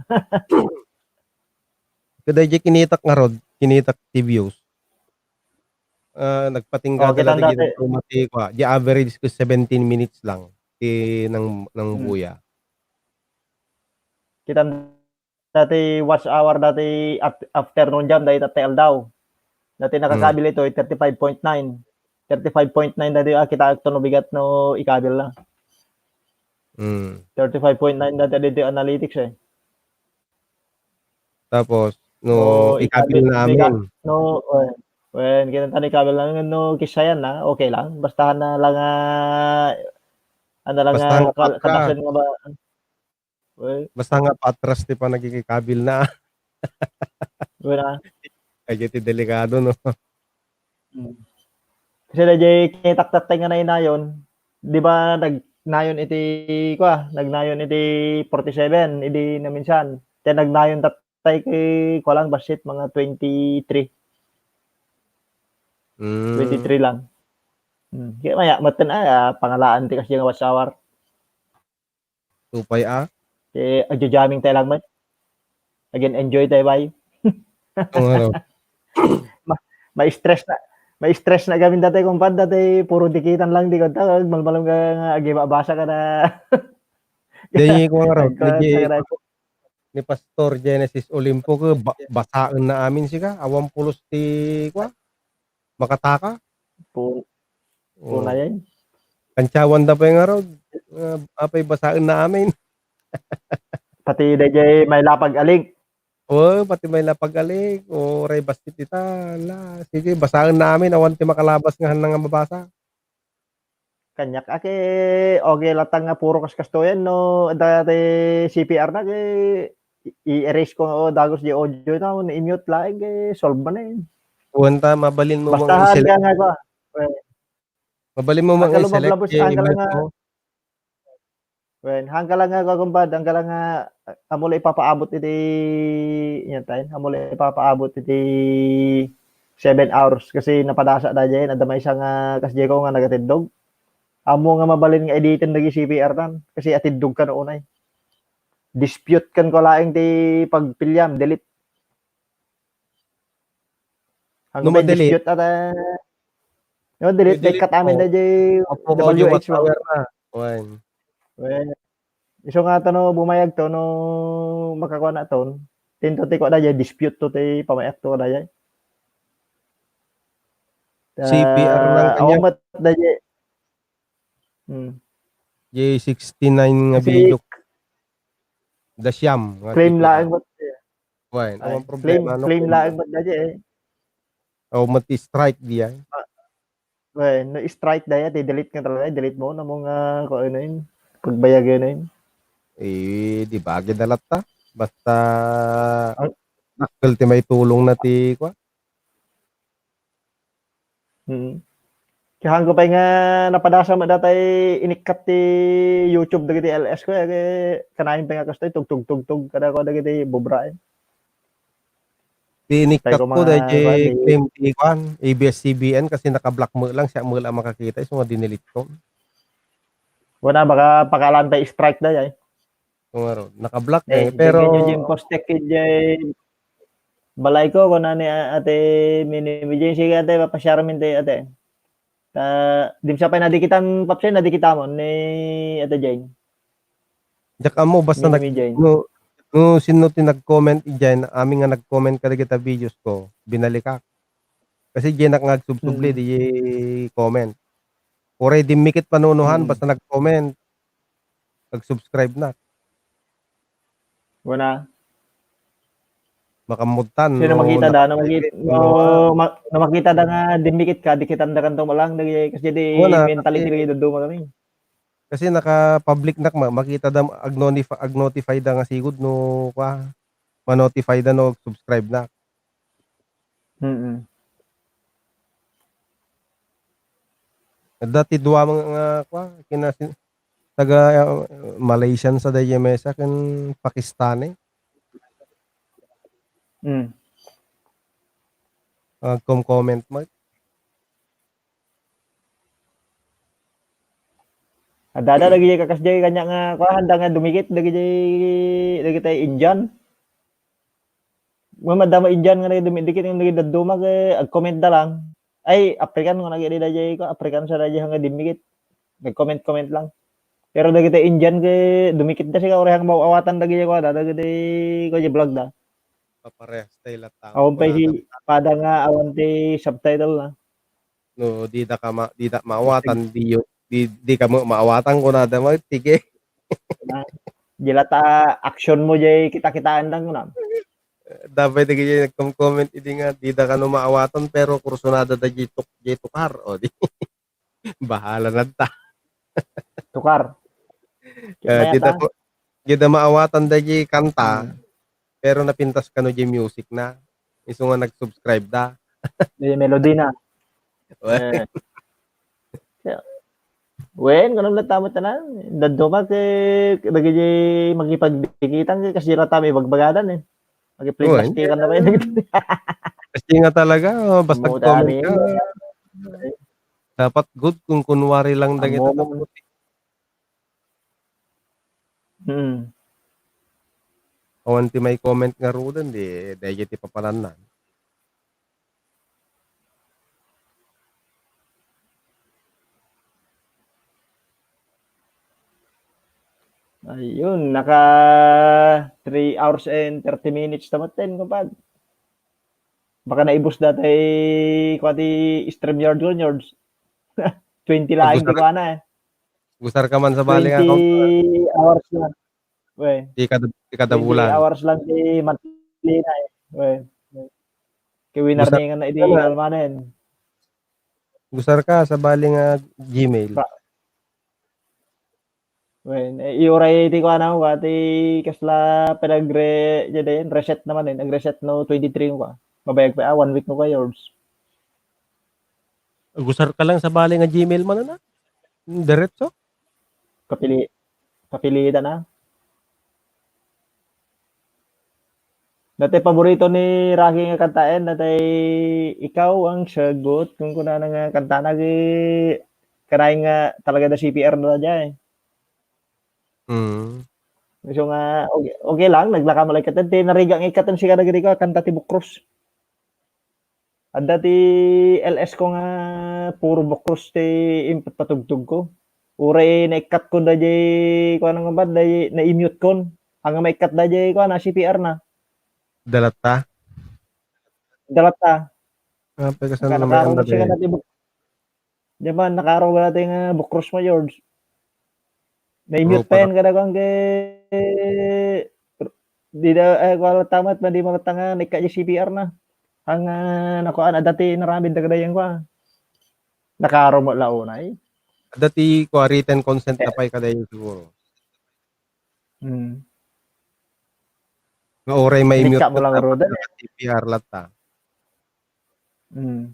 Kadayjay kinitak ngarud, kinitak ti views. Ah, nagpatingga Oh, da la kitang dagiti dati. Roma ti kua, di average ko seventeen minutes lang ti nang, nang Hmm. buya. Kitang dati watch hour dati at-, afternoon jam dati tatta aldaw. Dati Hmm. nakakabil ito, eh, thirty-five point nine. Thirty-five point nine dati, ah, kitaek to no bigat no ikabil na. Hmm. Thirty-five point nine dati dito analytics, eh. Tapos, no, Oh, ikabil ikabil, na bigat, amin. no, eh, wen, kinanta ni ikabil na, no, kisayan na, okay lang. Basta na lang, ah, ano lang, Basta ah, nga kal-, patra. katasen nga ba, Well, Basta nga patras ti panagikikabil na. Wala. Ay, iti delikado, no? Mm. Kasi dayjay kinitaktaktay nga nainayon, di ba, nagnayon iti, kua, nagnayon iti forty-seven, idi naminsan. Te nagnayon tattay kay, kua lang, bassit, mga twenty-three. Mm. Twenty-three lang. Mm. Kaya maya, maten, ah, pangalaan ti kasi nga watch hour. Tupay, ah. Eh, agja-jamming tayo lang, man. Again, enjoy tayo, bay. Oo nga, no. Ma-, ma-stress na. Ma-stress na gamin dati, kumpad, dati puro dikitan lang, di ko ta-, malmalum ka nga, agibabasa ka na. Di, ko nga raw, Nagkuhan di, ka na. Ni Pastor Genesis Olimpo, ke, ba-, basaen na amin sika, awan pulos ti, kwa, makataka. Pu-, Oo. Puna yan. Kantsawan da pay ngarud. Ah, apay basaen na amin. Pati dayjay may lapag alik. Oo, pati may lapag alik. O, ray bassit ita. Ala, sige, basaen na amin. Awan ti makalabas nga hannang nga mabasa. Kaniak, ake, okay latta nga puro kas-, kastoyen, no, dati C P R na, ke, i-, i-erase ko, o, dagus di audio na, i-mute laeng, ke, solve man, eh. Kuwan ta, mabalin mo Basta mang handa i-select. Nga, kwa, eh. Mabalin mo mang i-select, lumablabos, eh, hangka lang i-mute nga, mo. Wen, hangka lang nga, kwa, kumpad, hangka lang nga, amo la ipapaabot iti, yan tayo, amo la ipapaabot iti seven hours kasi napadasa da dyan. Adda maysa nga kas Jeko nga nagatiddog. Amo nga mabalin nga editen dagi C P R tan kasi atiddog ka no unay. Dispute kan ko laeng ti pagpiliam, delete. No, hanggang may ma-delete. Dispute ata. No, delete, delete, delete kat amin mo. Na di Apo, W H audio mo. Watch hour na. Wen. Wen. Isu nga to no bumayag to, no makakuha na ton. Tinto ti kuha da jay, dispute to ti pamayak to da jay. C P R lang kanya. Awan met da jay. Hmm. Jay sixty-nine nga video. Da siyam nga claim C P R. Laeng met. Wen, ay, ang problema, claim, no, claim laeng met da jay, eh. O, mati strike diay. Ah, Well, no, strike dayat, i-delete nga talaga, i-delete mo, na mo nga, kung ano yun, pagbayag yun, yun. Eh, di ba, ginalat ta? Basta, ang dakkel ti maitulong na ti, kwa? Mm. Kayatko pay nga napadasam met dayta inikkat ti YouTube dagiti L S ko, eh, kanayon pay nga kastoy, tugtog-tugtog kadakua dagiti bubraen. Ti inikkat ko, daydi claim ti kuan, A B S C B N, kasi naka-block met lang, siak met lang makakita, isu nga dinelete ko. Wala, baka pakalaan pay strike dayay. Kung ano, naka-block eh, pero yung postek kay balay ko, kuna ni Ate Mini Mijay, sige ate, papasiarmin tayo ate. Ta, di sa pay nadikitan, Papsay, nadikita mo ni Ate Jane. Diak ammo, basta nag-, no, no, sino ti nag-comment idiay, amin nga nag-comment kadagita videos ko, binalikak. Kasi diay nak nga agsubsubli, di comment. Uray dimmikit panunuhan, basta nag-comment, nag-subscribe na. Wala. Makammutan, sino no, makita da, no, makit-, no, ma-, no, makita da nga dimmikit ka, dikitan da kanto mo lang, dagiti, kasi di mentality kasi, dagiti dadduma kami. Kasi naka-public nak ma-, makita da, ag-notif-, ag-notify da nga sigud no, kwa, ma-notify da no, subscribe na. Mm. Dati dua nga, nga, kwa, kinasin-, taga, uh, Malaysian sa daydi mesa ken Pakistani. Mm. Agkom-comment mo. Adda dagiti kakas diay kaniak nga, kuan, haanda nga dumikit dagiti, dagiti Indian. Ngem adda met Indian nga dumidikit, ngem dagiti dadduma ket ag-comment da lang. Ay, African nga nagidi daydiay, kuan, African sa daydiay nga dimmikit. Nag-comment-comment lang. Pero dagiti Indian ket dumikit da sika, uray nga maawatan dagiti, kuan, dagiti, kuan, vlog da. Paparehas tayo latta. Awan pay si pada nga awan ti subtitle na. No, di da ka ma-, di da maawatan, di yo, di, di ka mo maawatan, kunada mo, sige. Na, di latta action mo, jay kita-kitaan lang, kuna. Dapay dagiti nagkom-comment idi nga, di da kano maawatan, pero kursunada da jay tuk-, jay tukar, o di. Bahala na ta. Tukar. Ah, di da ko, di da maawatan dagiti kanta, hmm, pero napintas kano jay music na. Isu nga nag-subscribe da. Di melody na. Well. Eh. Kaya, wen, kunam latta met tanan. Dadduma ket dagiti makipagdikitan, ket kasdi latta met ibagbagadan, eh. Makipagplastikan na ba yun? Kasi nga talaga, oh, basta comment ka. Dapat good kung kunwari lang dagiti. Hmm. Awan ti may comment nga ruden, di, daydi ti papananna. Ayun, naka three hours and thirty minutes na maten, kumpad. Baka naibus dati, kuan ti StreamYard ko, Yards. Twenty laeng ti kuana, eh. Gusar ka man sa bali nga account. Twenty hours lang. We. Di kada, di kada bulan. Twenty hours lang ti monthly na, eh. We. Kay winarningan na idi almanen. Gusar ka sa bali nga Gmail. Wen, eh, iuray ti kuana, wa ti kasla pinagre-, jay dayen, reset na manen, nag-reset no twenty-three ko. Mabayag pa, ah, one week no ka, Yards. Gusar ka lang sa bali nga Gmail man na. Diretso? Kapili-, kapilitan na. Dati paborito ni Rocky nga kantaen, dati Ikaw ang Sagot, kung kunana nga kantana, gi-, kanay nga talaga da C P R da jay. Mm. So nga, okay, okay lang, naglaka malay katen, ti narigat nga ikkaten sika dagiti ko, kanta ti Bukros. Adda ti L S ko nga puro Bukros ti impatpatugtog ko. Uray naikkat ko daydi, kuan nga ba, daydi, na-mute kon. Anga maikkat daydi, kuan, na C P R na. Dalatta? Dalatta. Ah, pagkasan na may anda siya daydi. Diyan man, nakaro wala tayo nga Bukros mo, George. Na-mute pa yan, kada kang ke-, di da, eh, wala tamat, madi mo nga naikkat yung C P R na. Ang, ah, nakuan, adati naramid na kadayan ko, ah. Nakaro mo launay. Adati ko, ah, written consent na pa'y kadayan siguro. Hmm. Nga oray may mute mo lang, Rodan, eh. C P R latta. Hmm.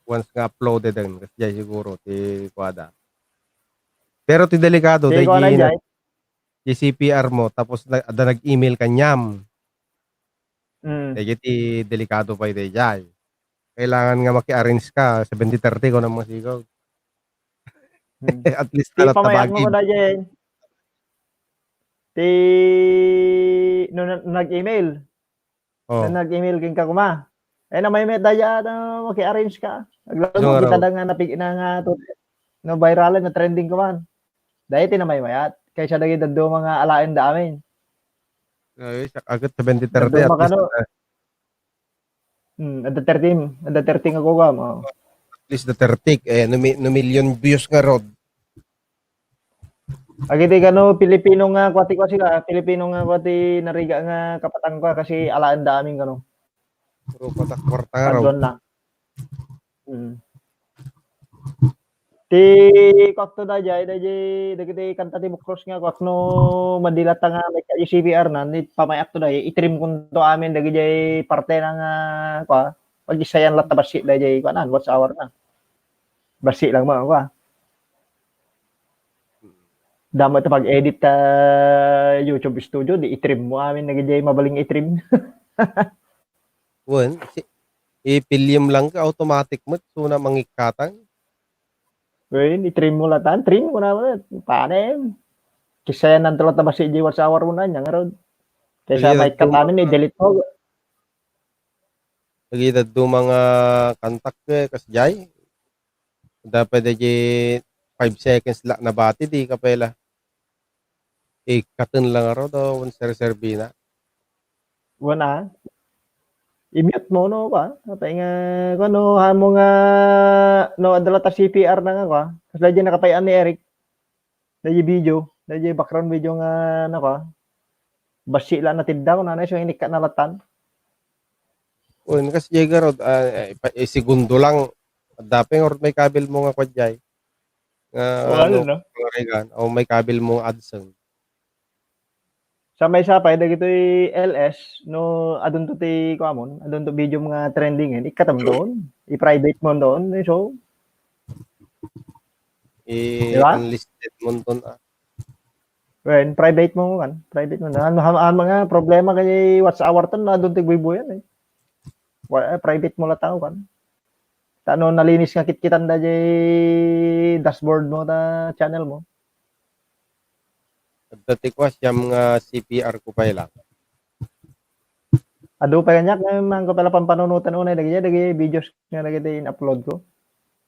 once nga uploaded den, kasjay siguro ti kuada. Pero ti delikado, Ti daydi kuana na, jay. ti C P R mo, tapos na, adda nag-email kaniam. Mm. Daydi ti delikado pay dayjay. Kailangan nga maki-arrange ka, seventy thirty, kunam nga sigog. Hmm. At least Ti alat na pamayat mo bagim. Kada dyan. Ti, no, na-, nag-email. Oh. Na nag-email kenka koma. Eh, namaymayat dayjay, ah, maki-arrange ka. Aglalo So, mo, kita araw. da nga napig-, na nga to, no, viral, na trending ka man. Dayjay ti namaymayat. Kaysa dagiti dadduma nga alaen da amin. Ay, sak-, agat seventy thirty, Dadduma at least, kano. ah, Hmm, adda thirty, adda thirty nga kukuam, oh. At least the thirty, eh, no mi-, no million views ngarud. Agiti kano Pilipino nga kuati, kuasi ka, Pilipino nga kuati narigat nga kapatang ko, kasi alaen da amin kano. Puro patak kwarta nga raw. Kanduan na. Hmm. Ti kuakto dayjay, dayjay, dagiti kanta ti Bukros nga kuakno madilat nga may C P R na, ni pamayakto dayjay, itrim kunto amin dagijay parte na nga, kua, pag-isayan latta bassi dayjay, kua na, watch hour na. Bassi lang mo, kua. Damo ito pag-edit ta YouTube Studio, di itrim mo amin dagijay mabaling itrim. Wen, si, ipiliam lang ka, automatic met, suna mangikkatan. Wen, itrim mo latan, trim ko na met. Panem. Kisayan nanto latta bassi di watch hour mo na, nya ngarud. Kaysa Dagiti maikkat dadduma amin, i-delete mo. Dagiti dadduma nga kantak, eh, kasjay. Dapat dagiti five seconds la nabati, di ka pay la. Ikkaten lang ngarud, o, wen serserbina. Wen, ah. I-mute mo, no, pa? Apay nga, kua, no, haan mo nga, no, adda latta C P R na nga, kua. Kas dayjay nakapay-an ni Eric. Dayjay video, dayjay background video nga, ano, kua. Bassi la natidda ko, nanay, so inikkat na latan. Wen, kasjay ngarud, ah, eh, pa-, eh, segundo lang. Adda pay ngarud may kabil mo nga kua jay. Nga, Wala, ano, no? Nga regan. O, may kabil mo nga AdSense. Sa maysa pay, dagitoy L S, no, adunto ti, kuamon, adunto video nga trending, eh, ikkatem doon, i-private mo doon, eh, so, Di ba? I-unlisted mo ton, ah. Well, private mo kan, private mo. Ano, ano, ano nga problema kay watch hour ton, adunto ti buybuyan, eh. Wa-, eh, private mo la tao kan. Ta no nalinis nga kitkitan dayjay dashboard mo ta channel mo. Adda ti kua, siam nga C P R ko pay lang. Adu pay kaniak, eh, man ko pala pampanunotan unay dagiti, dagiti videos nga dagiti in-upload ko.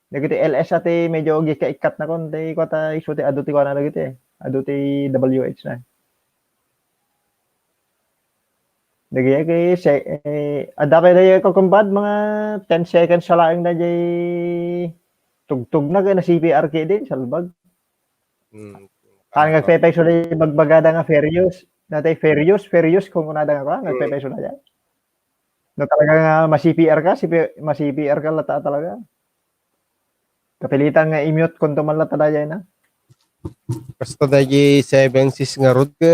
Dagiti L S a ti medyo gi-, kaikkat na kon, ti kua ta isu ti adu ti kuana dagiti, eh. Adu ti W H na. Dagiti, eh, se-, eh, adda pay dagiti kukumbad, mga ten seconds sa laeng dayjay tugtog na, kaya na C P R kay din, salbag. Hmm. Kan Ah, nagpepekso na yung magbagada nga furious. Natay furious, furious kung kunada nga, Hmm. nagpepekso na yan. No, talaga nga ma-C P R ka, C P, ma-C P R ka lata talaga. Kapilitan nga i-mute kung tuman lata dayay na. Basta dayay seven sis nga rod ka,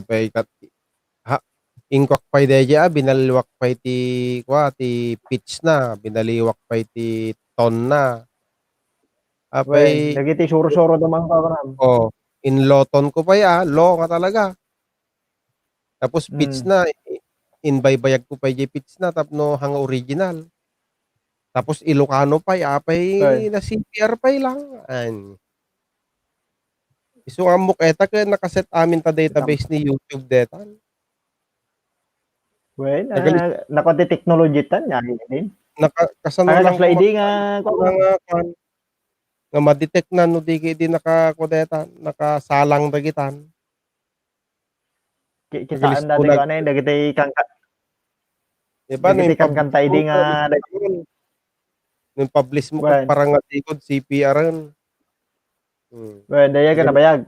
apay kat-, ha, inkuak pay dayay, ah, binaliwak pay ti, kua, ti pitch na, binaliwak pay ti tone na. Apay Wen, dagiti suro-suro naman ka, kunam. Oh, in low tone ko pay, ah, low nga talaga. Tapos pitch Mm. na, i-, inbaybayag ko pay jay pitch na, tapno hanga original. Tapos Ilocano pay, apay Wen. na C P R pay lang. An. Isu nga ammok eta ken nakaset amin ta database ni YouTube detan. Wen, Nagalis- ah, naku, ti technology tan, nga, din. Naka-, kasano Ay, lang kasla ko idi nga, nga, nga, kwan, nga ma-detect na no di, di naka-, kua detan, nakasalang dagitan. Ki-, kitaan Nagalis dati ko ko nag- ano yun, dagiti kangka-, Di ba, dagiti nung pab-, kankanta idi nga, nung, nung publish mo Wen. Kung parang nga tikod, C P R yun. Hmm. Wen, daya ka Nagal-, nabayag.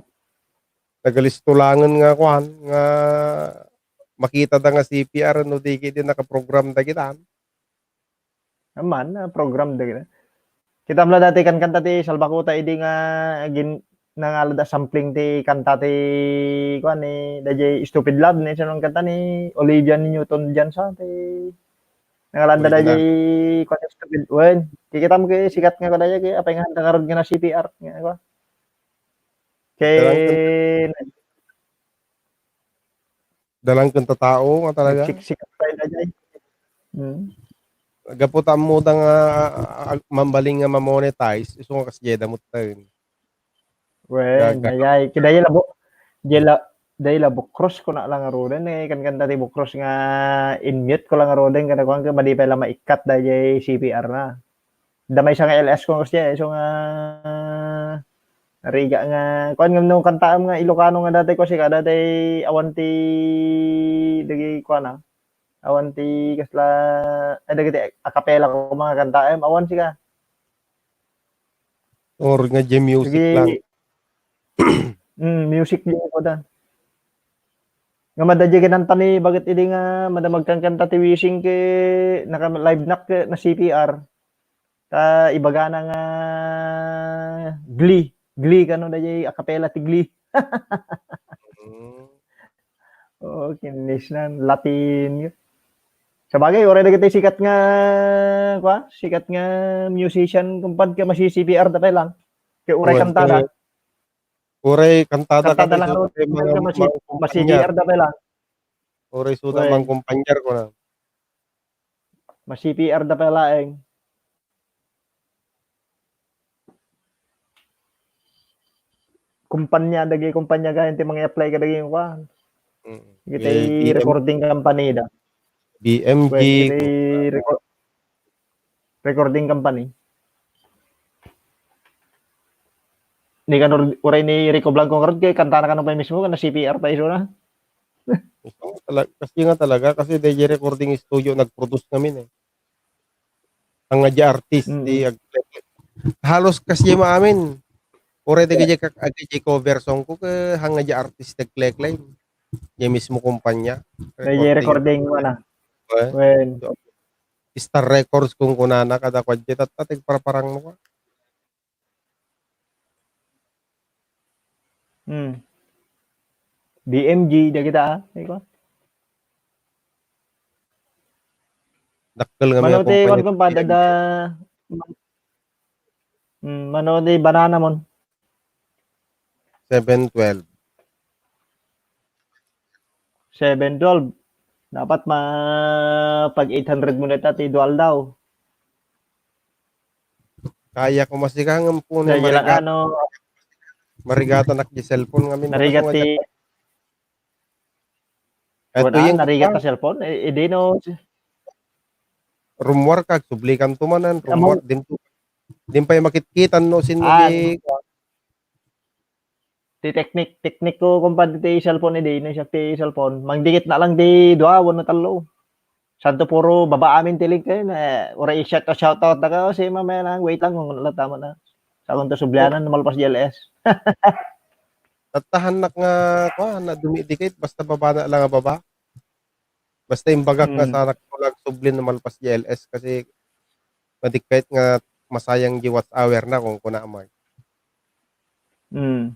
Nagalisto langen nga kuan, nga makita da nga C P R, no, di, di nakaprogram da kita. Amman, ah, program da kita. Kitam la dati kan kanta ti Salbakuta idi nga gin-, nangalad a sampling ti kanta ti, kuan, ni, dayjay Stupid Love ni, sino kanta ni Olivia Newton-John sa, ti Nangalanda da jay kuan, stupid. Wen, kikita mo kay sikat nga kuan da jay, kay apay nga handa ngarud nga na-C P R nga kuan. Kay Dalang ken ta tao nga talaga. Siksikat tayo na jay. Hmm. Gapu ta ammo da nga ah, mambaling nga ma-monetize, isu nga kas jay da mo tayo. Wen, ayay, kidaya labo. Jay la, day la Bukros ko na lang aruden eh. Kan kanta ti Bukros nga in-mute ko lang aruden kada kuan ka madi pa la maikat da jay C P R na. Da maysa nga L S ko kasi eh. So nga riga nga kuan nga no kantaam nga Ilocano nga dati ko sika dati awan ti dagi kuan ah. Awan ti kasla ay dagiti a cappella ko mga kantaam awan sika. Or nga jay music lang. Mm, music din ko da. Nga mada jay kinanta ni baget idi nga mada magkankanta ti wishing ke naka live nak ke na C P R. Ta ibagana nga Glee, Glee kano da jay a cappella ti Glee. Oo, kinis na Latin. Sabagay, uray dagiti sikat nga kwa, sikat nga musician kumpad ka masi-C P R da pay lang. Kay uray kantada. Uray kantada ka lang. Masi-C P R da pay lang. Uray suda mang kumpanyar ko na. Masi-C P R da pay laeng. Kumpanya dagi kumpanya gayon ti mangi-apply ka dagi kuan. Iti recording company da. B M G. Recording company. Ni kan uray ni Rico Blanco ngarud kay kantana kano pay mismo kan na C P R pa iso na. Kasi nga talaga kasi D J recording studio nag-produce ngamin eh. Ang nga artist ti ag-, halos kasi maamin. Uray dagiti kak-, dagiti cover song ko ke hanga di artist nagleklay. Di mismo kumpanya. May recording mo na. Wen. Star Records kung kunana kada kwadje tatta tigparaparang mo ka. Hmm. B M G da kita ah. Iko. Dakkel nga may kumpanya. Mano ti banana mon? Seven twelve. Seven twelve. Dapat ma pag eight hundred mo neta ti dual daw. Kaya ko masikangan po na marigat. Ano, marigatan ak di cellphone ngamin. Narigat ti Ito yung narigat na cellphone. Eh, di no. Rumwar ka, sublikan tumanan. Rumwar din po. Din pa yung makitkitan no sin ah, di, ti teknik, teknik ko kumpad ti cellphone idi, no siya ti cellphone. Mangdikit na lang di dua, wano tallo. Santo puro baba amin ti link kayo na ura i-shout out, shout out na kayo si mamaya lang, wait lang kung ano tama na. Sa kung to sublianan, malpas di L S. Tattahan nak nga, kwa, na dumidikit, basta baba na lang nga baba. Basta imbagak nga sa naktulag sublin na malpas di L S kasi madikkayt nga masayang di watch hour na kung kuna amay. Hmm.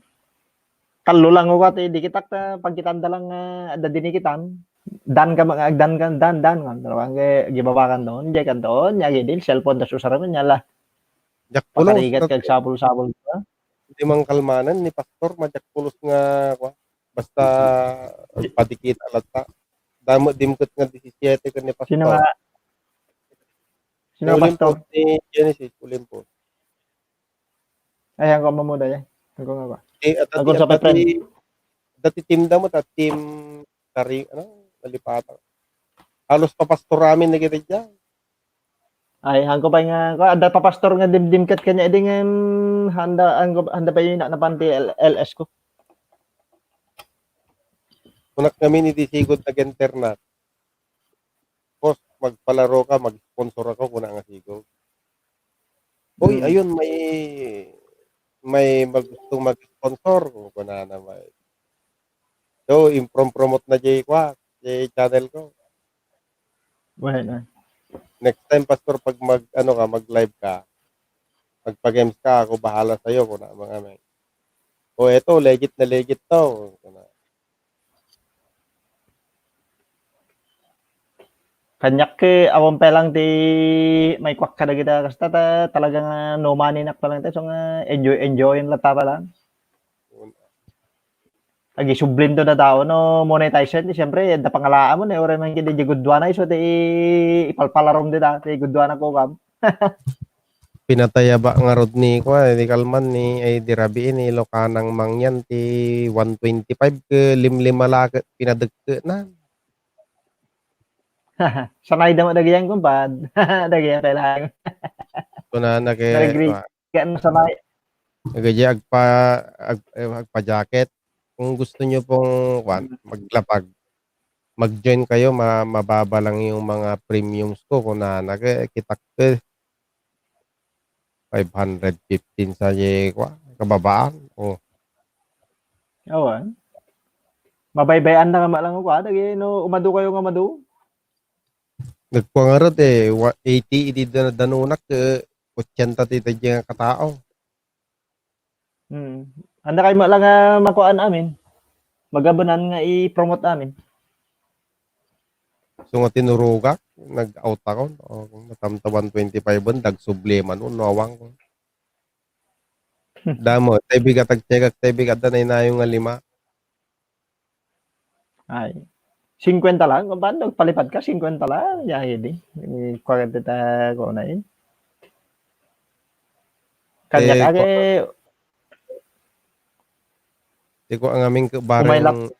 Kallo lang ugat eh, di kita ta pagkitan da lang nga adda dinikitan. Dan ka mga agdan ka dan dan nga. Pero ang gibabakan doon, di kan doon, nya gidin cellphone da susaraman nya la. Jakpulos. Pagarigat kag sabol-sabol. Di man kalmanan ni pastor, majakpulos nga kwa. Basta padikit alatta. Damo dimket nga disisiete ken ni pastor. Sino nga? Sino nga pastor? Ni Genesis Olimpo. Ay, ang kamo mo dali. Ang ko nga ba? Eh, at ang sa friend. Dati team da mo, ta team kari, ano, nalipatan. Halos papastor amin na kita dyan. Ay, hangko pa nga, ko, adda pa pastor nga dimdimket kanya, edi nga, handa, hangko, handa pa yung napan ti L S ko. Kunak kami ni di sigod nag-internet. Boss, magpalaro ka, mag-sponsor ako, kuna nga sigod. Uy, ayun, may, may gusto mag-sponsor, kuna na may. So, improm-promote na jay kwa, jay channel ko. Well, uh, Next time, Pastor, pag mag, ano ka, mag-live ka, magpa-games ka, ako bahala sa'yo kung ano mga may. O, eto, legit na legit to. Kung ano. Kaniak ket awan pay lang ti maikuak kadagita kasta ta talaga nga no money nak pa lang ta, so nga enjoy, enjoy latta pa lang. Agisublinto da tao no monetize ti, siyempre, adda pangalaam mo, eh, uray man ket di gudduana isu ti ipalpalarom dita, ti gudduana kukam. Pinatayabak ngarud ni, kua, ni kalman ni, ay, di rabii ni Ilokanang Mangyan ti one twenty-five ket limlima la ket pinadekkenan. Sanay da mo dagiyan, kumpad. Dagiyan kailangan. Kunana ket, Nag-agree. Kua, Kaya nasanay. Nagaji agpa-, ag-, eh, agpa-jacket. Kung gusto niyo pong, kwan, Mm. maglapag, mag-join kayo, ma-, mababa lang yung mga premiums ko. Kunana, kay kitak, eh, five hundred fifteen sa ye, kwa, kababaan. Oh. Awan. Mabaybay-an na nga lang, kwa, dagi, no, umadu kayo nga madu. Nagpangarad, eh, wa-, eighty idi da-, danunak, eh, otsenta ti daydiay nga katao. Hmm. Anda kayo lang, ah, makuhaan amin. Magabanan nga i-promote amin. So nga tinurogak, nag-out ako. O, natamta one twenty-five on, dagsubli man, no, nawang ko. Damo, tay bigat, agtiyegak, tay bigat, da naynayo nga lima. Ay. Singkwenta lang? Paano nagpalipad ka? Singkwenta lang? Ya, hindi. Eh, kwarenta ta ko na yun. Kanya Eh, ka, kwa-, eh, Di ko angamin ka, bareng umaylak.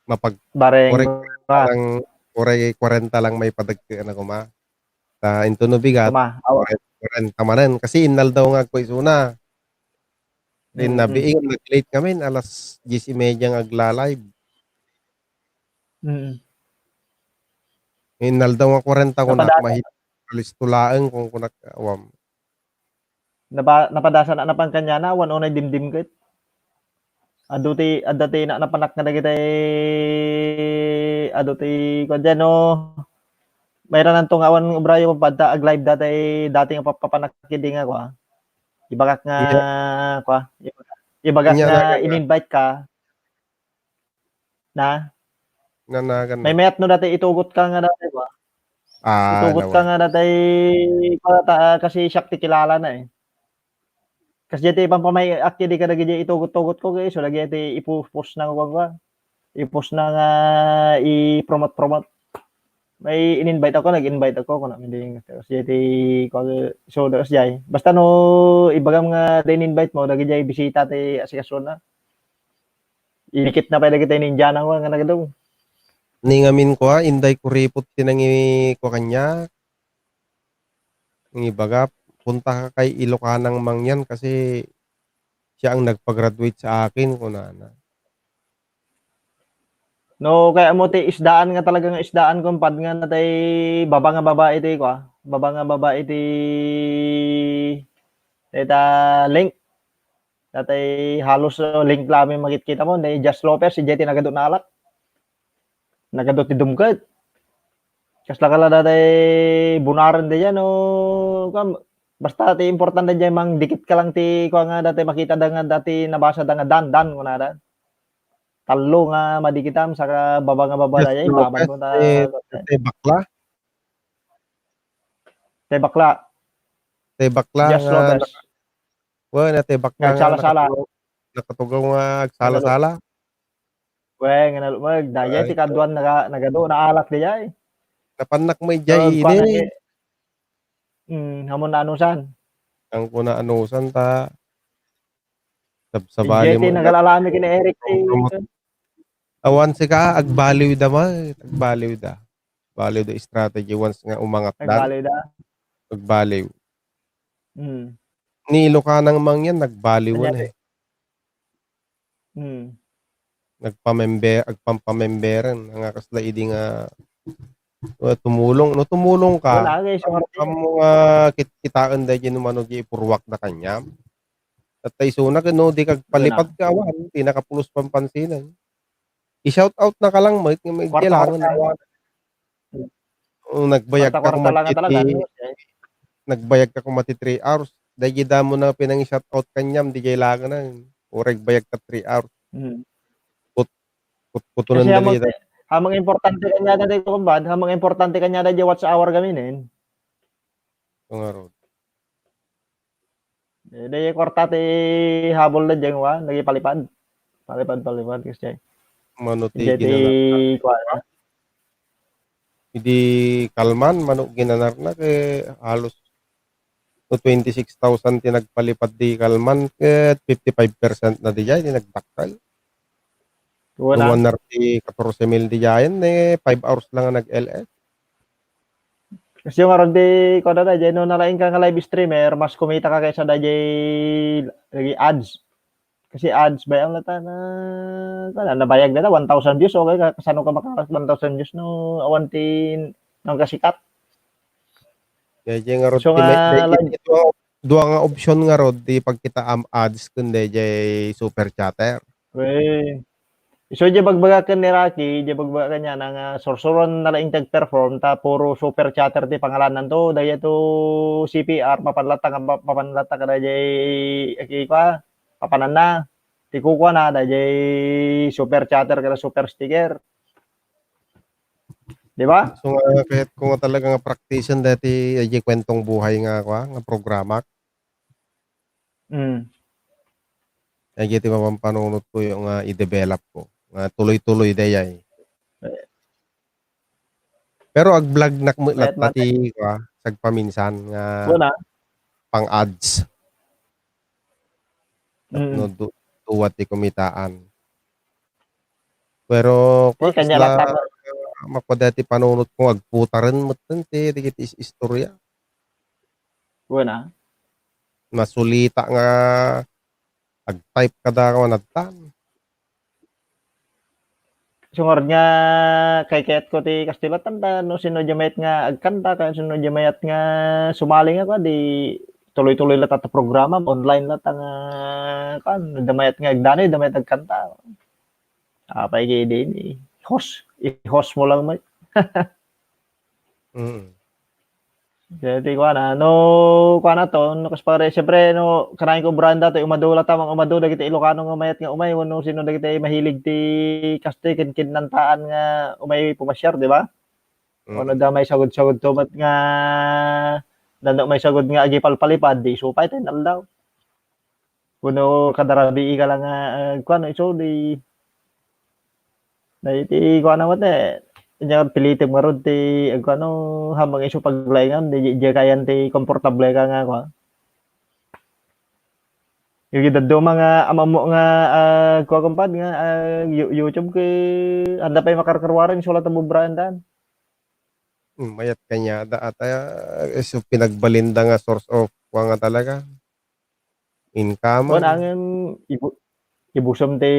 Mapag-, bareng, oray, ah, lang, oray kwarenta lang may padagka na kuma. Ta, into no bigat, kuma, awa. Kwarenta manen. Kasi innaldaw nga agko isuna. Din Mm, nabi, mm. Ingon, nag-late kami, alas diyes y media nga agla-live. Mm. Innaldaw nga kwarenta ko na, Napadaan. Mahit-, alis tulaeng kung kunak, awam. Napa-, napadasan na napan kanyana, awan unay dimdim ket. Adu ti, adda ti na-, napanak nga dagiti, adu ti, kuwan diyan, no? Mayranan to nga awan ubrayo padta ag-live dati, dati nga papapanak idi nga, kwa. Ibagak nga, Iya. Kwa, ibagak, ibagak Iya, nga nagan na. In-invite ka. Na? Nanagan na. May mayat no dati itugot ka nga dati, ba? Ah, itugot ka nawa. Nga dati, pa-, ta-, kasi siya ti kilala na, eh. Kasi dati pampamay-, ak-, di ka dagiti itugot-tugot ko, kay isu dagiti ipu-post na ko, kwa. I-post na nga i-promote-promote. May in-invite ako, nag-invite ako, kuna, hindi, kasi dati, kwa, so, das jay. Basta no, ibagam nga, di in-invite mo, dagiti bisita ti asikaso na. Idikit na pay dagiti ninja na nga nagadu. Ni ngamin kua, inday kuripot ti nangi-, kua kaniak. Nangibaga, "Punta ka kay Ilocanang Mangyan kasi siya ang nagpa-graduate sa akin," kunana. No, kaya mo ti isdaan nga talaga nga isdaan kumpad nga natay baba nga baba iti kua, baba nga baba iti, ita link. Datay halos, uh, link lamin makitkita mo, ni Jazz Lopez, idiay ti nagadu naalak. Nagadu ti dumket. Kasla kala datay bunaren diay, no, kam-, basta ti importante diay mangdikit ka lang ti kua nga datay makita da nga dati nabasa da nga dan, dan, kuna da. Tallo nga madikitam, saka baba nga baba Jazz diay, Lopez, babad mo ta, ti, ti bakla? Ti bakla. Ti bakla Jazz nga Lopez. Naka-, Wen, natibak nga nga nagsala-sala. Nakatugaw, nakatugaw nga agsala-sala. Wen, nga nalumag. Dayay, ay, ti kaduan naga-, nagadu, naalak dayay. Napannak mo ijay. So, kuan ini. Agi. Hmm, amo naanusan. Ang kuna anusan ta. Sabsabali mo. Ijay ti nagalalami kini Eric ti. Awan sika, agbaliw da ma, agbaliw da. Baliw da strategy once nga umangat dan. Nagbaliw da. Nagbaliw. Hmm. Ni Ilocanang Mangyan, nagbaliw na eh. Hmm. Nagpamember, agpampamemberen, nga kasla idi nga, uh, tumulong, no, tumulong ka. Wala, guys, amo nga kit-, kitaen da dyan, umano, di ipurwak da kanyam. At tay suna, no, di kagpalipad ka, awan, pinakapulos pampansinan. I-shout out na ka lang, Mike, nga may kailangan na. Kwarta-kwarta. Oh, nagbayag ka kwarta-kwarta lang talaga, no? Nagbayag ka kumati three hours. Dahil damo na pinang-shout out kanyam, di kailangan na. Uray bayag ka three hours. Hmm. Put-, put-, putunan na kita. Ammom nga importante kaniada daytoy, kumbad, ammom nga importante kaniada diay watch hour gamin. Ngarud. Eh, daydiay kuarta ti habol na diay, wa, nagipalipad. Palipad, palipad, kasi. Mano ti Diay ti ginanarna? Kuan. Idi kalman, mano ginanarna, kay halos no twenty-six thousand ti nagpalipad di kalman, ket fifty-five percent na diay ti nagdakkel. Wala. Nung one hundred fourteen mil diay, eh, five hours lang nga nag-L S. Kasi yung aron di, kuwan na, diay, no, nalaing ka nga live streamer, mas kumita ka kaysa diay, lagi ads. Kasi ads, bayang na ta na, kuwan na, nabayag na ta, one thousand views, okay, ka-, kasano ka maka one thousand views, no, awan ti, nang kasikat. Kaya diay nga rod, So ti may, nga, may, like, ito, dua nga option nga rod, di pagkitaam ads, kundi diay super chatter. We, isu diay bagbaga ken ni Rocky, diay bagbaga kaniana nga sursuron na laeng ti agperform, ta puro super chatter ti pangalananto, daytoy C P R, mapan latta nga, ma-, mapan latta kada diay, aki, kwa, papananna. Ti kukuana, daydiay super chatter kada super sticker. Di ba? So nga, kayatko nga talaga nga practice-en daytoy, diay Kwentong Buhay nga, kwa, nga programa. Mm. Ay, diay ti mapampanunotko nga i-develop ko. Nga tuloy-tuloy dayay. Eh. Pero ag-vlog nak met Mayat latta man ti, kwa, sagpaminsan nga Wala. pang-ads. Mm. Tapno du-, dua ti kumitaan. Pero, Eh, kwa, kanya kasla, lang tama. Makuada ti panunotko, agputaren metten ti, dagiti is-, istorya. Wala. Masulita nga ag-type kada kuan adtan. Sungarud nga kaykayatko ti kasta ti batanta, no sino diay mayat nga agkanta, ken sino diay mayat nga sumali nga kuan, di tuloy-tuloy latta ti programa, online latta nga kuan, no adda mayat nga agdanay, adda mayat agkanta. Apay kadi ni host, i-host mo lang met. Mm. Kaya ti kuana, no, kuana to, no, kas pare, siyempre, no, kanayon ko, Branda, to, umadu latta, mangumadu, dagiti Ilocano nga mayat nga umay, wenno sino dagiti mahilig ti kasta ti kinkinnantaan nga umay pumasiar, di ba? Mm. Wenno adda maisagud-sagud to, met nga, adda maisagud nga agipalpalipad, di isu pay ti inaldaw. Wenno kada rabii ka lang nga, ah, kuan, isu di, daytoy kuan met, eh, ania pilitem ngarud ti, ah, kuan, ammom nga isu paglaingan, di, di kayan ti komportable ka nga, kuan. Yung dadduma nga, ammom nga, ah, kuan, kumpad, nga, ah, You-, YouTube, ket, anda pay makarkarwaran, isu latta bubraendan. Hmm, mayat kaniada, ata, isu pinagbalinda nga source of, kuan nga talaga. Income. Kuan, angem ibu-, ibusem ti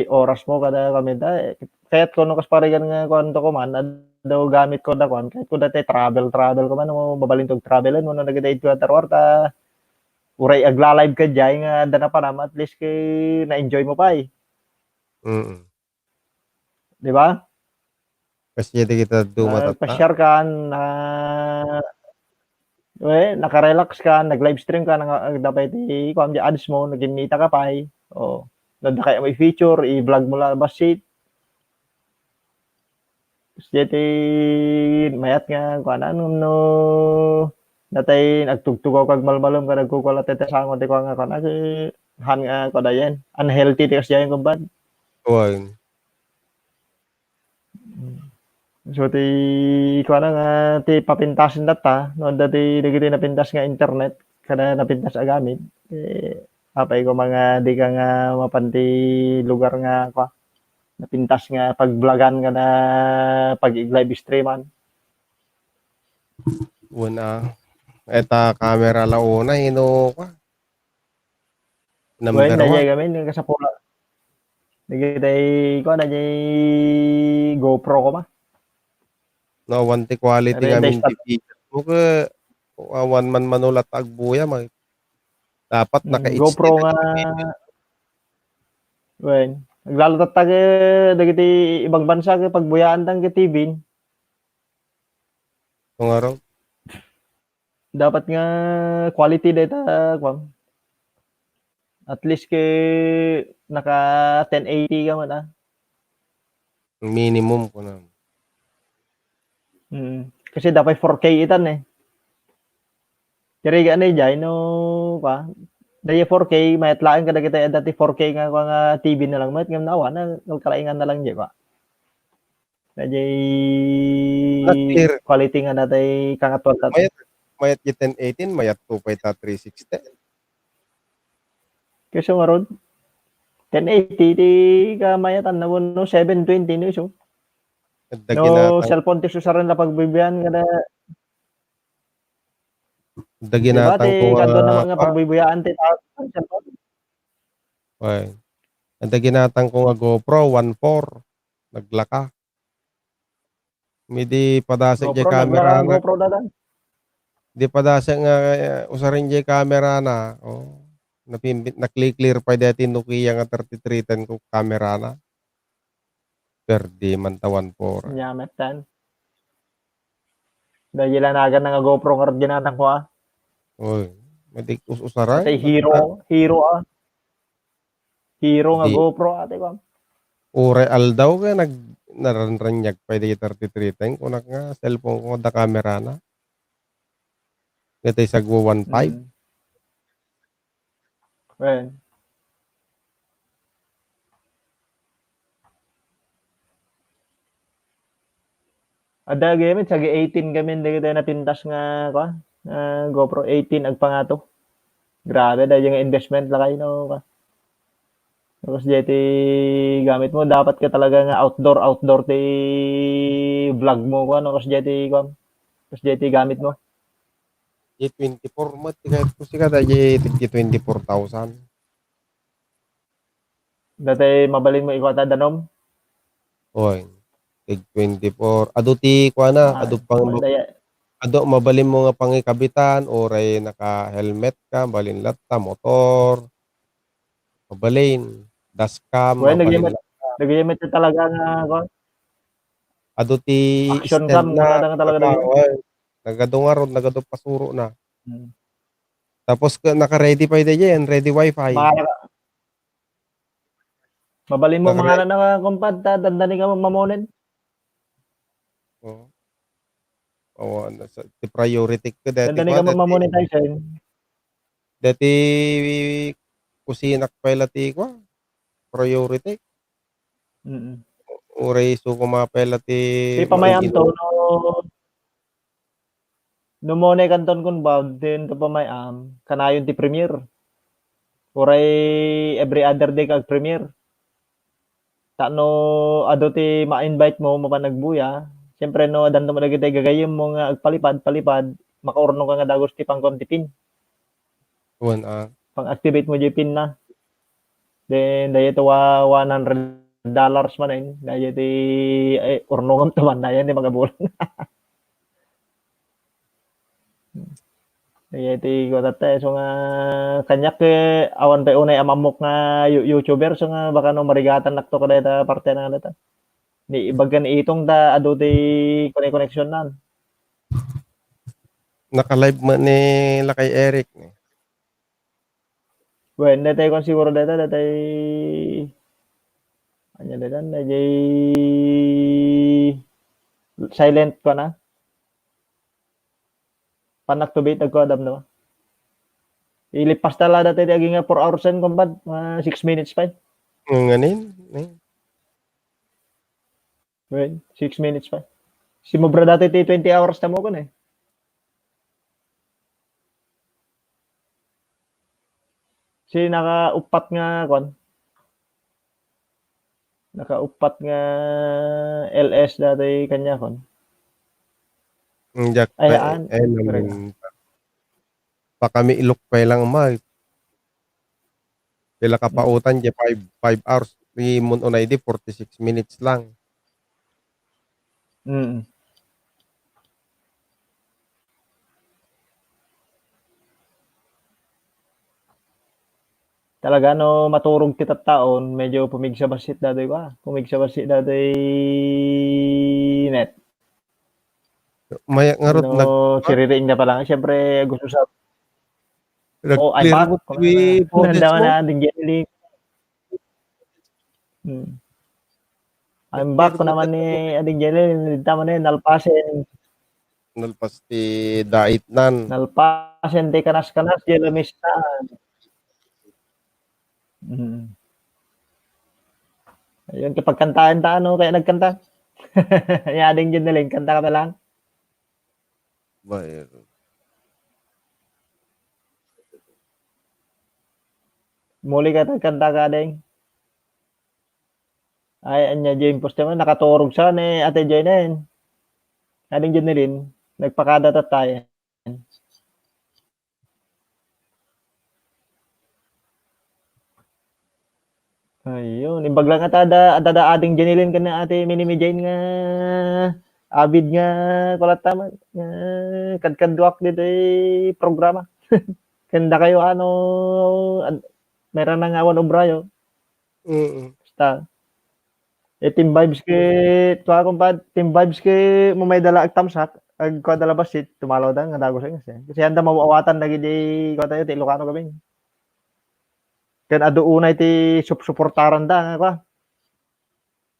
oras mo kada kamita, eh. Kayatko no kas parigan nga kuan to ko man, adu gamitko da kuan, kayatko da ti travel, travel ko man, no, mabalin to ag-travelen mo, no, dagiti id kuan ta ruar ta, uray agla-live ka diay nga adda napanam, at least ket na-enjoy mo pay. Mm. Di ba? Kasi dagiti dadduma tatta. Nagpa-share ka, na, we, naka-relax ka, nag-livestream ka, nang-, nagdapay ti, kuan, di ads mo, nagkimmita ka pay. O, no adda kayat mo i-feature, i-vlog mo la bassit. Kasi ti mayat nga, kuan, ano, no, natay, nagtugtugaw kag malmalem ka, nagkukula, tete, sango, ti, kuan nga, kuan, ag-, han nga, kuan, ayan, unhealthy, ti, kasi, ayan, kumbad. Kuan. So, ti, kuana nga, ti papintasen data, no, adda ti dagiti napintas nga internet, kada napintas a gamit, eh, apay ko mga di ka nga mapan ti lugar nga, kua, napintas nga pag-vlogan kada pag-live streaman. Una, eta camera la una, ino, kua, Number Wen, one. Daydiay gamin, kasapula. Dagiti, kuan, daydiay GoPro ko ma. No, awan ti quality nga amin ti video mo, ke, awan man manulat agbuyam, ay. Dapat naka-H D GoPro nga, wen, aglalo tatta ke, dagiti ibang bansa ke, pagbuyaan tang ke T V. Pangaro. Dapat nga quality dayta, kuan. At least ke naka ten eighty ka man, ah. Minimum ko na. Mm. Kasi dapat four K itan eh. Kaya gani jay no pa. Daya four K, mayat laeng kadagiti dati four K nga, nga T V na lang, mayat nga nawa na, kalkalingan na lang jay pa. Dayjay quality nga natay kangatuan ta. Mayat, mayat di ten eighteen, mayat to pay ta three sixty. Kasi ngarud, ten eighty, di ka mayatan na, no, seven twenty, no, iso. No, cellphone ti susaren la pagbibian, kada, daginatan ko nga, kadwa naman nga pagbibiyaan ti tao, cellphone. Ay. Daginatan ko nga GoPro, one four. Naglaka. Midi padasek jay camera na. Di padasek nga, eh, usaren jay camera na. Oh. Napimbi-, nakli-clear pay dati Nokia nga thirty-three ten ko camera na. Perdi man ta one four. Nya, metan. Dahil lanagan na nga GoPro nga ginatan ko, ah. Oy, madik us-usaray. Tay Hero, Hero, ah. Hero nga GoPro, ate ko. Uray aldaw kaya nag-, naranranyag pay di thirty-three ten. Kunak nga cellphone ko, da camera na. Ito yung sagwa one five. Well. Adda gamin, sagi eighteen gamin, dagiti napintas nga, kwa, ah, GoPro eighteen agpangato. Grabe, dahil yung investment lakay, no, kwa. Tapos, jay ti gamit mo, dapat ka talaga nga outdoor, outdoor ti vlog mo, kwa, no, tapos, jay ti, kwa, tapos, jay ti gamit mo. Di twenty-four met, ti kahit ko sika, da, di twenty-four thousand. Datay mabalin mo ikuha ta danum? Oy, tig twenty-four. Adu ti kuana, adu pang, adu mabalin mo nga pangikabitan, uray naka-helmet ka, balin latta, motor. Mabalin, dashcam, mabalin latta. Nag-limit talaga nga, kuan. Adu ti action cam na talaga. Nagadu ngarud, nagadu pasuro na. Hmm. Tapos naka-ready pay daydiay, ready wifi. Mabalin mo mga na, kumpad, ta dandani ka mamonen. Oo. Oo, ano, sa, ti priority ka dati. Dandani ka mamonetize. Dati kusinak pay la ti, kwa, priority. Mm. Uray isu ko mapay la ti. Ti pamayam to, no, no money kanton kun ba, din to pamayam, kanayon ti premiere. Uray every other day kag premiere. Ta no adu ti ma-invite mo, mapan agbuya, siyempre no, adanto mo dagiti gagayem mo nga agpalipad, palipad, makaurno ka nga dagus ti pangkuam ti pin. Wen, ah. Pang-activate mo diay pin na. Then, dayta wa-, one hundred dollars man, eh. Dayta, eh, urnongam to man, dayan ti magabulan. Dayta, ikaw, tatta, eh. So nga, kaniak, eh, awan pay unay a mammok nga you-, YouTuber, so nga, baka no, marigatan nakto ka dayta parte na nga dayta. Ni, ibagan itong ta, adu ti connection nan. Naka-live man ni Lakay Eric, eh. Wen, dayta kon siguro dayta, dayta, anya dayta, dayta silent ko na. Panak to bit, agko adam na. Ilipas ta la dayta, aging nga four hours and kumpad, mga six minutes pa, eh. Nganin, eh. Right? Six minutes pa. Simubra dayta ti twenty hours ta mo kun, eh. Si nakauppat nga, kuan. Nakauppat nga L S dayta kaniak, kuan. Diak, ay, ay, ay, naman. Pakami ilok pa lang, Mike. Pila ka pautan, di five, five hours. Di mo unay di, forty-six minutes lang. Mm. Talaga, no, maturog ti tattaon, medyo pumigsa bassit dayta, ba? Pumigsa bassit dayta net. Maya ngarud no, nag-, siririing na pa lang. Siyempre, gusto sa, oh, ay, nag-clear bakit? Nanda na, din Jelly. Hmm. Ang bako naman ni Ading Jenny, dita man eh, nalpasen. Nalpas ti daitnan. Nalpasen ti kanas-kanas, di lamisa. Mm. Ayun, kapag kantahan ta, ano, kaya nagkanta? Ay, Ading Jenny, kanta ka na lang. Ba, eh. Muli ka, kanta ka, Ading. Ay, anya, Jane Poste man, nakaturog sa ni Ate Jane. Ading Jenny, nagpakada tayo. Ayun, imbag lang ata da, ata da Ading Jenny ken Ate Mini Jane nga avid nga kulat taman, nga kadkaduak ditoy programa. Ken dakayo, ano, ad-, meron na nga awan obrayo. Mm. Basta. Eh, Team Vibes ket, tua, kumpad, Team Vibes ket, mo may dala agtamsak, agkua da la bassit, tumalo da, nga dagus, eh, kasi. Kasi anda mawawatan dagiti, kua tayo, ti Ilocano kami. Ken adu unay ti sup-, suportaran da, nga, kua.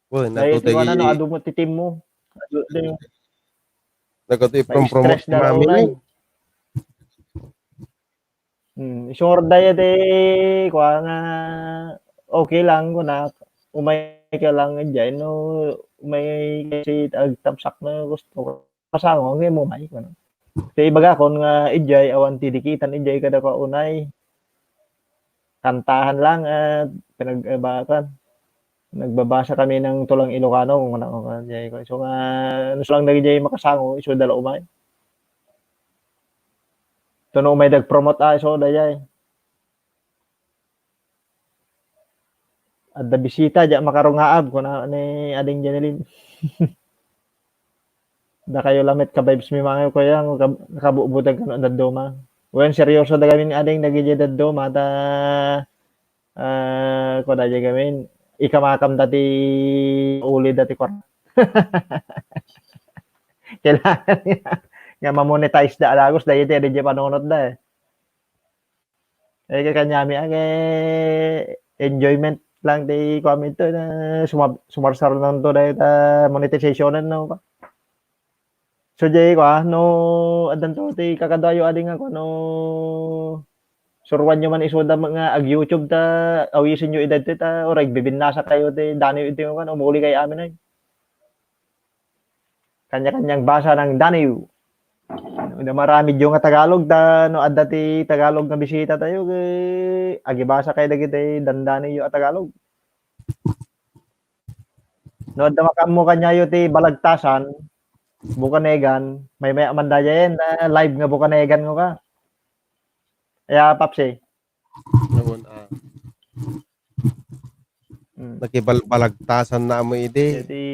Uy, dahil natuloy ti, ano, adu mo ti team mo. Adu, adu. Nagkatuloy from promote stress ti na mami, unay. Hmm, isungrod da iti kua nga okay lang kuna, umay ka lang idiay no umay kasi agtamsak no gusto ko. Pasango, nga mo umay kuna. Ti ibagakon nga idiay awan ti dikitan idiay kada kua unay. Kantahan lang at pinag-, eh, ba-, kan-, nagbabasa kami ng tulang Ilocano kung ano, kung ano, idiay ko. So nga, ano lang na idiay makasango, isu da la umay. Tuno may nag-promote, ah, isu dayay. Adda bisita, diak makarungaab, kuna ni Ading Janeline. Dakayo lamet ka-vibes mi, mga kuya, nga kab-, nakabubutan kano dadduma. Wen, seryoso da gamin, Ading, dagiti dadduma, ta, ah, kuda di gamin, ikamakam dati uli dati kor-, kailangan nga, nga ma-monetize da, alagos, dagiti, dagiti panunot da, eh. Eh, kay kaniami, ah, kay enjoyment lang ti kuami ito, na sumab-, sumarsar lang to dahil ta monetization, no? So, jay, kua, no, addan to, ti kakaduayo, adi nga, kua, no, suruan yo man isuda nga ag-YouTube ta, awisen yo idad ti ta, or agbibinnasa kayo ti, daniw iti, kua, no, umuli kay amin ay. Kanya-kanyang basa ng daniw. No, da maramid yo nga Tagalog, da, no, adda ti Tagalog nga bisita tayo, kay, agibasa kayo dagiti dandaniw yo a Tagalog. No, adda makammo kanyayo ti Balagtasan, Bukanegan, may, may man dayen, ah, live nga Bukanegan nga ka. Ya, Papsi. Naman, ah. Mm. Nakibalbalagtasan na mo idi. Jadi,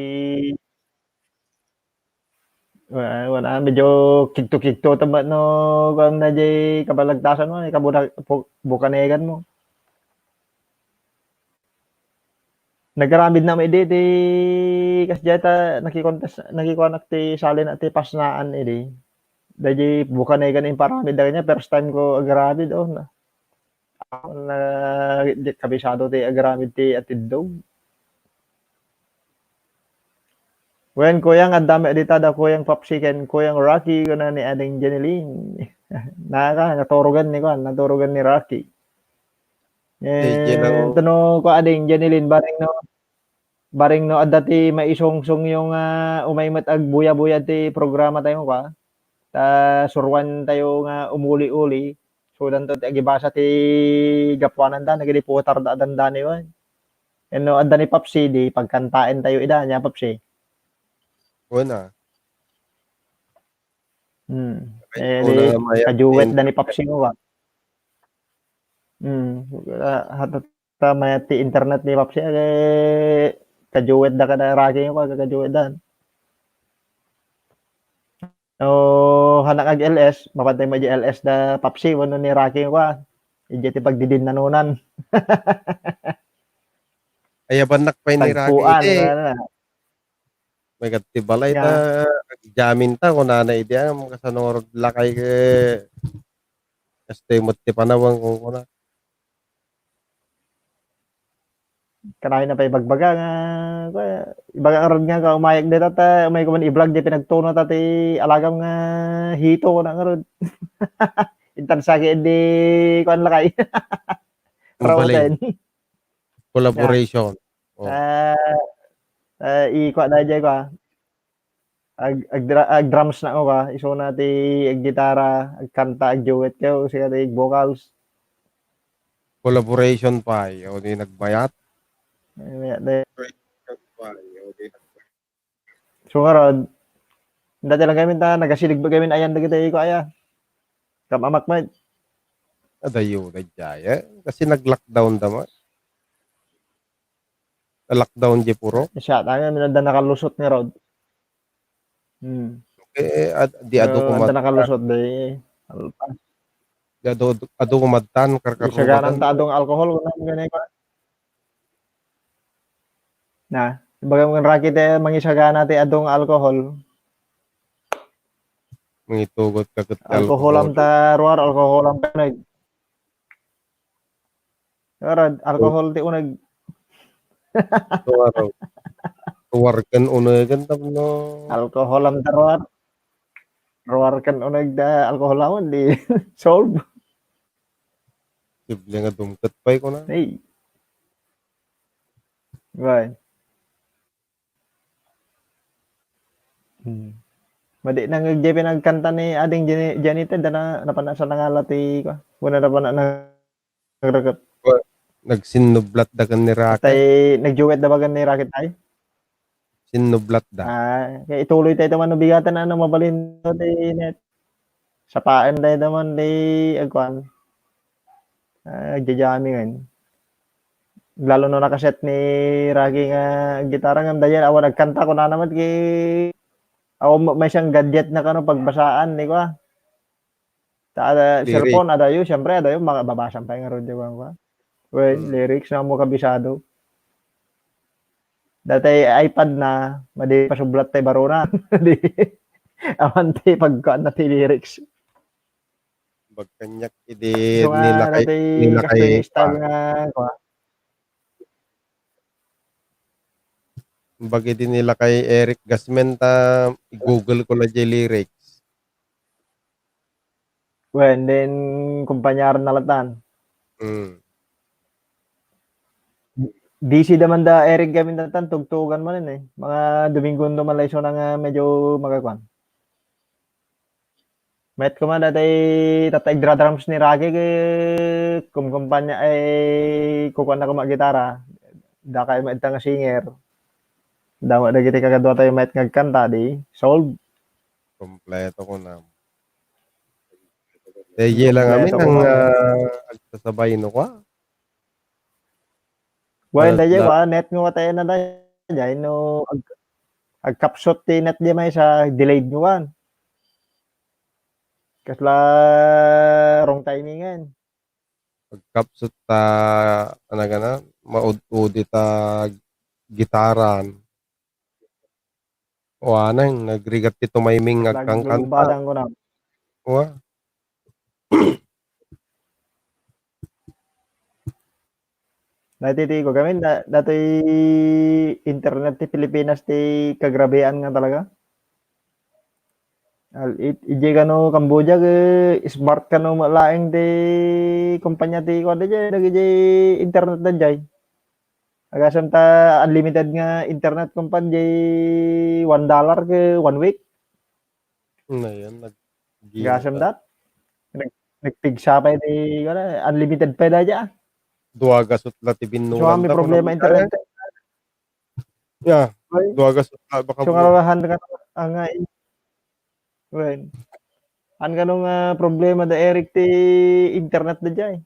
wala, wala, medyo kigto-kigto ta ba, no, kung na jay kabalagtasan mo, eh, kabuna-, bu-, Bukanegan mo. Nagaramid na may di, ti kasdiay ta nakikontest, nakikuanak ti sali na ti Pasnaan idi. Daydi Bukanegan imparamid da kanya, first time ko agaramid, oh, na, na, di kabisado ti agaramid ti atiddog. Wen, kuyang, adda met dita da kuyang Papsi ken kuyang Rocky, kuna ni Ading Janeline. Naka, naturugan ni kuan, naturugan ni Rocky. Eh, eh, yan ang tano ko, Ading Janeline, bareng no, bareng no, adda ti maisungsong yo nga umay met agbuya-buya ti programa tayo, ka? Ta suruan tayo nga umuli-uli. So, danto ti agibasa ti gapuanan da, nagidi putar da, dandani, wen. Enno, adda ni Papsi, di pagkantaen tayo ida, nya, Papsi? Una. Hmm. Eh, una di, nga mayat kajuet ti da ni internet. Papsi mo ba? Hmm. Ah, hato ta mayat ti internet ni Papsi, eh, kajuet da kada Rocky mo, kajuet da. O, hanak ag-L S, mapantay mo di L S da Papsi, wano ni Rocky mo, ah. Ija ti pagdidinnanunan. Ayabannak pay ni Rocky, tagpuan, eh. Ano na. May kat ti balay ta, agjamin ta, kunana idi, ah, kasano lakay ke, kastoy met ti panawang, kunkuna. Kanayon na pay ibagbaga nga, kua, ibaga ngarud nga, kua, umayek dita ta, umay ko man i-vlog di pinagtuno ta ti alagam nga hito, kuna ngarud. Intan sa ki di, kuan lakay. Ang galing. Rauten. Collaboration. Oh. Ah, ah, i-, kua na dyan, kua. Ag-, agdra-, agdrums na ako ka, isuna ti aggitara, agkanta, agduet kayo, sika ti vocals. Collaboration pay, o di nagbayat? Ay, mayat na. Collaboration pay, o di nagbayat? So, ngarud, dati lang kami ta, nagasilig ba kami ayan dagiti iko aya? Kam-amak met. Adayo, daydiay, eh. Kasi nag-lockdown da met. Lockdown di puro. Siya, tayo, adda nakalusot ngarud. Hmm. Eh, ad-, di adu. Pero kumat-, adda nakalusot, di, alpa. Di adu, adu kumadtan, karkarumatan. Isaganan ta adung alcohol, kuna, kuna, kuna. Na, ibaga mo kan Rocky ti mangisagana ti adung alcohol. Mangitugot ka ket alcohol am ta ruar, alcohol am ta uneg. Ruar, alcohol ti uneg. Ruar, ruar ken unegen tapno. Alcohol am ta ruar. Ruar ken uneg da alcohol amon, di solve. Posible nga dumket pay, kuna. Hey. Right. Hmm. Madi nang jay pinagkanta ni Ading Jani-, Janita, da na, napan na sa nangala ti, kua, wala napan na nagrekot. Kua, nagsinnublat da ken ni Rocky. Tay, nagduet da ba ken ni Rocky tay? Sinnublat da. Ah, kaya ituloy tayo man, no, bigatan, ano, mabalin ti net. Sapaen tayo man, di, agkuan. Ah, jajamingan. Lalo no nakaset ni Rocky nga gitara nga dayan, awan nagkanta, kuna naman ki, awan ma-, may siyang gadget na kano pagbasaan, di ko, ah. Ta, cellphone, adayo, siyempre, adayo, mababasa pa yung radio, kuwan, kuwan. Well, lyrics na mo kabisado. Datay iPad na, madi pasublat tay barona. Di, awan ti pagkuan na ti lyrics. Bagkanyak idi nilakay, nilakay style nga, kuwan. Bagi di nila kay Eric Gasmen ta i-Google ko la jay lyrics. Well, and then, kumpanyar na latan. Mm. Busy naman da Eric Gasmen datan, tugtugan man eh. Mga Domingo naman la iso na nga medyo magkakuan. Met koma datay tatay dra-, drums ni Rocky, kumkumpanya, ay, kukuan na koma gitara. Dakay met nga singer. Damo dagiti kakadua tayo met nga agkanta, di solve. Kompleto ko na. Dayjay lang amin ang, ah, agsasabay no kwa. Well, dayjay kwa, net nga watay na dayjay, no, ag-, agkapsot ti net di may sa delayed nga wan. Kasla wrong timingen. Agkapsot ta, ano ka na, maud-udi ta gitaran. Wa nang nagrigat ti tumayming nga agkangkanta. Naglumbadang ko na. Wa. Natiti ko kami, da-, datoy internet ti Pilipinas ti kagrabean nga talaga. Al-, it-, ijay kano Cambodia, ke smart kano laeng ti kumpanya ti kuwan dayjay, dagijay internet dayjay. Agasem ta unlimited nga internet kumpan, jay one dollar ke one week. Ngayon, nag-, gasem dat? Nag-, nagpigsa pay di, wala, unlimited pay da dya. Dua gasot la ti binnuan. So, may problema internet. Ya, dua gasot la, baka so, nga, han ka, ang, ah, in-, well, han kano nga problema da Eric ti internet da dya eh.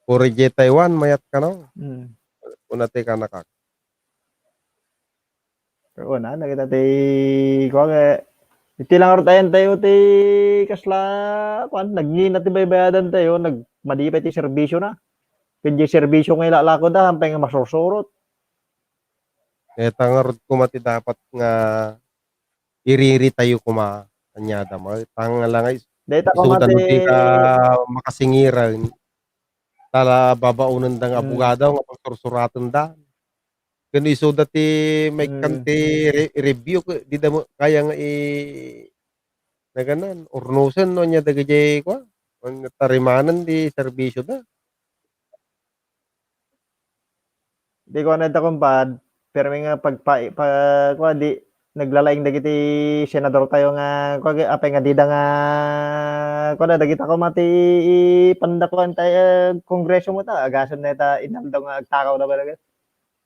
Puro jay Taiwan, mayat kano. Hmm. Una ti kanakak. Una, nakita ti, kuwan, eh, iti lang rutayan tayo ti kasla, kuwan, nagngina ti baybayadan tayo, nag-, madi pay ti serbisyo na. Ken jay serbisyo nga ilalako da, hampay nga masursurot. Eh, tangarod ko mati dapat nga iriri tayo kuma, anya da mo. Tanga lang ay, Dayta Isu koma ta no ti dika makasingiran, ta la babaonenda nga Mm. abogado nga pagsursuratenda. Ken isuda ti maikkan Mm. ti re-, review, ke-, dida met kaya nga i-, naganan, urnosen no ania dagiti kua, ania tarimanen ti serbisioda. Di ko na ita, kumpad, permi nga pagpa-, pa-, kua, di, naglalaing dagiti senadortayo nga, kua, apay nga dida nga, kua, dagita koma ti ipanda, kua, tayo, eh, Kongreso met, ah, agasem na ita, inaldaw nga agtakaw na ba, no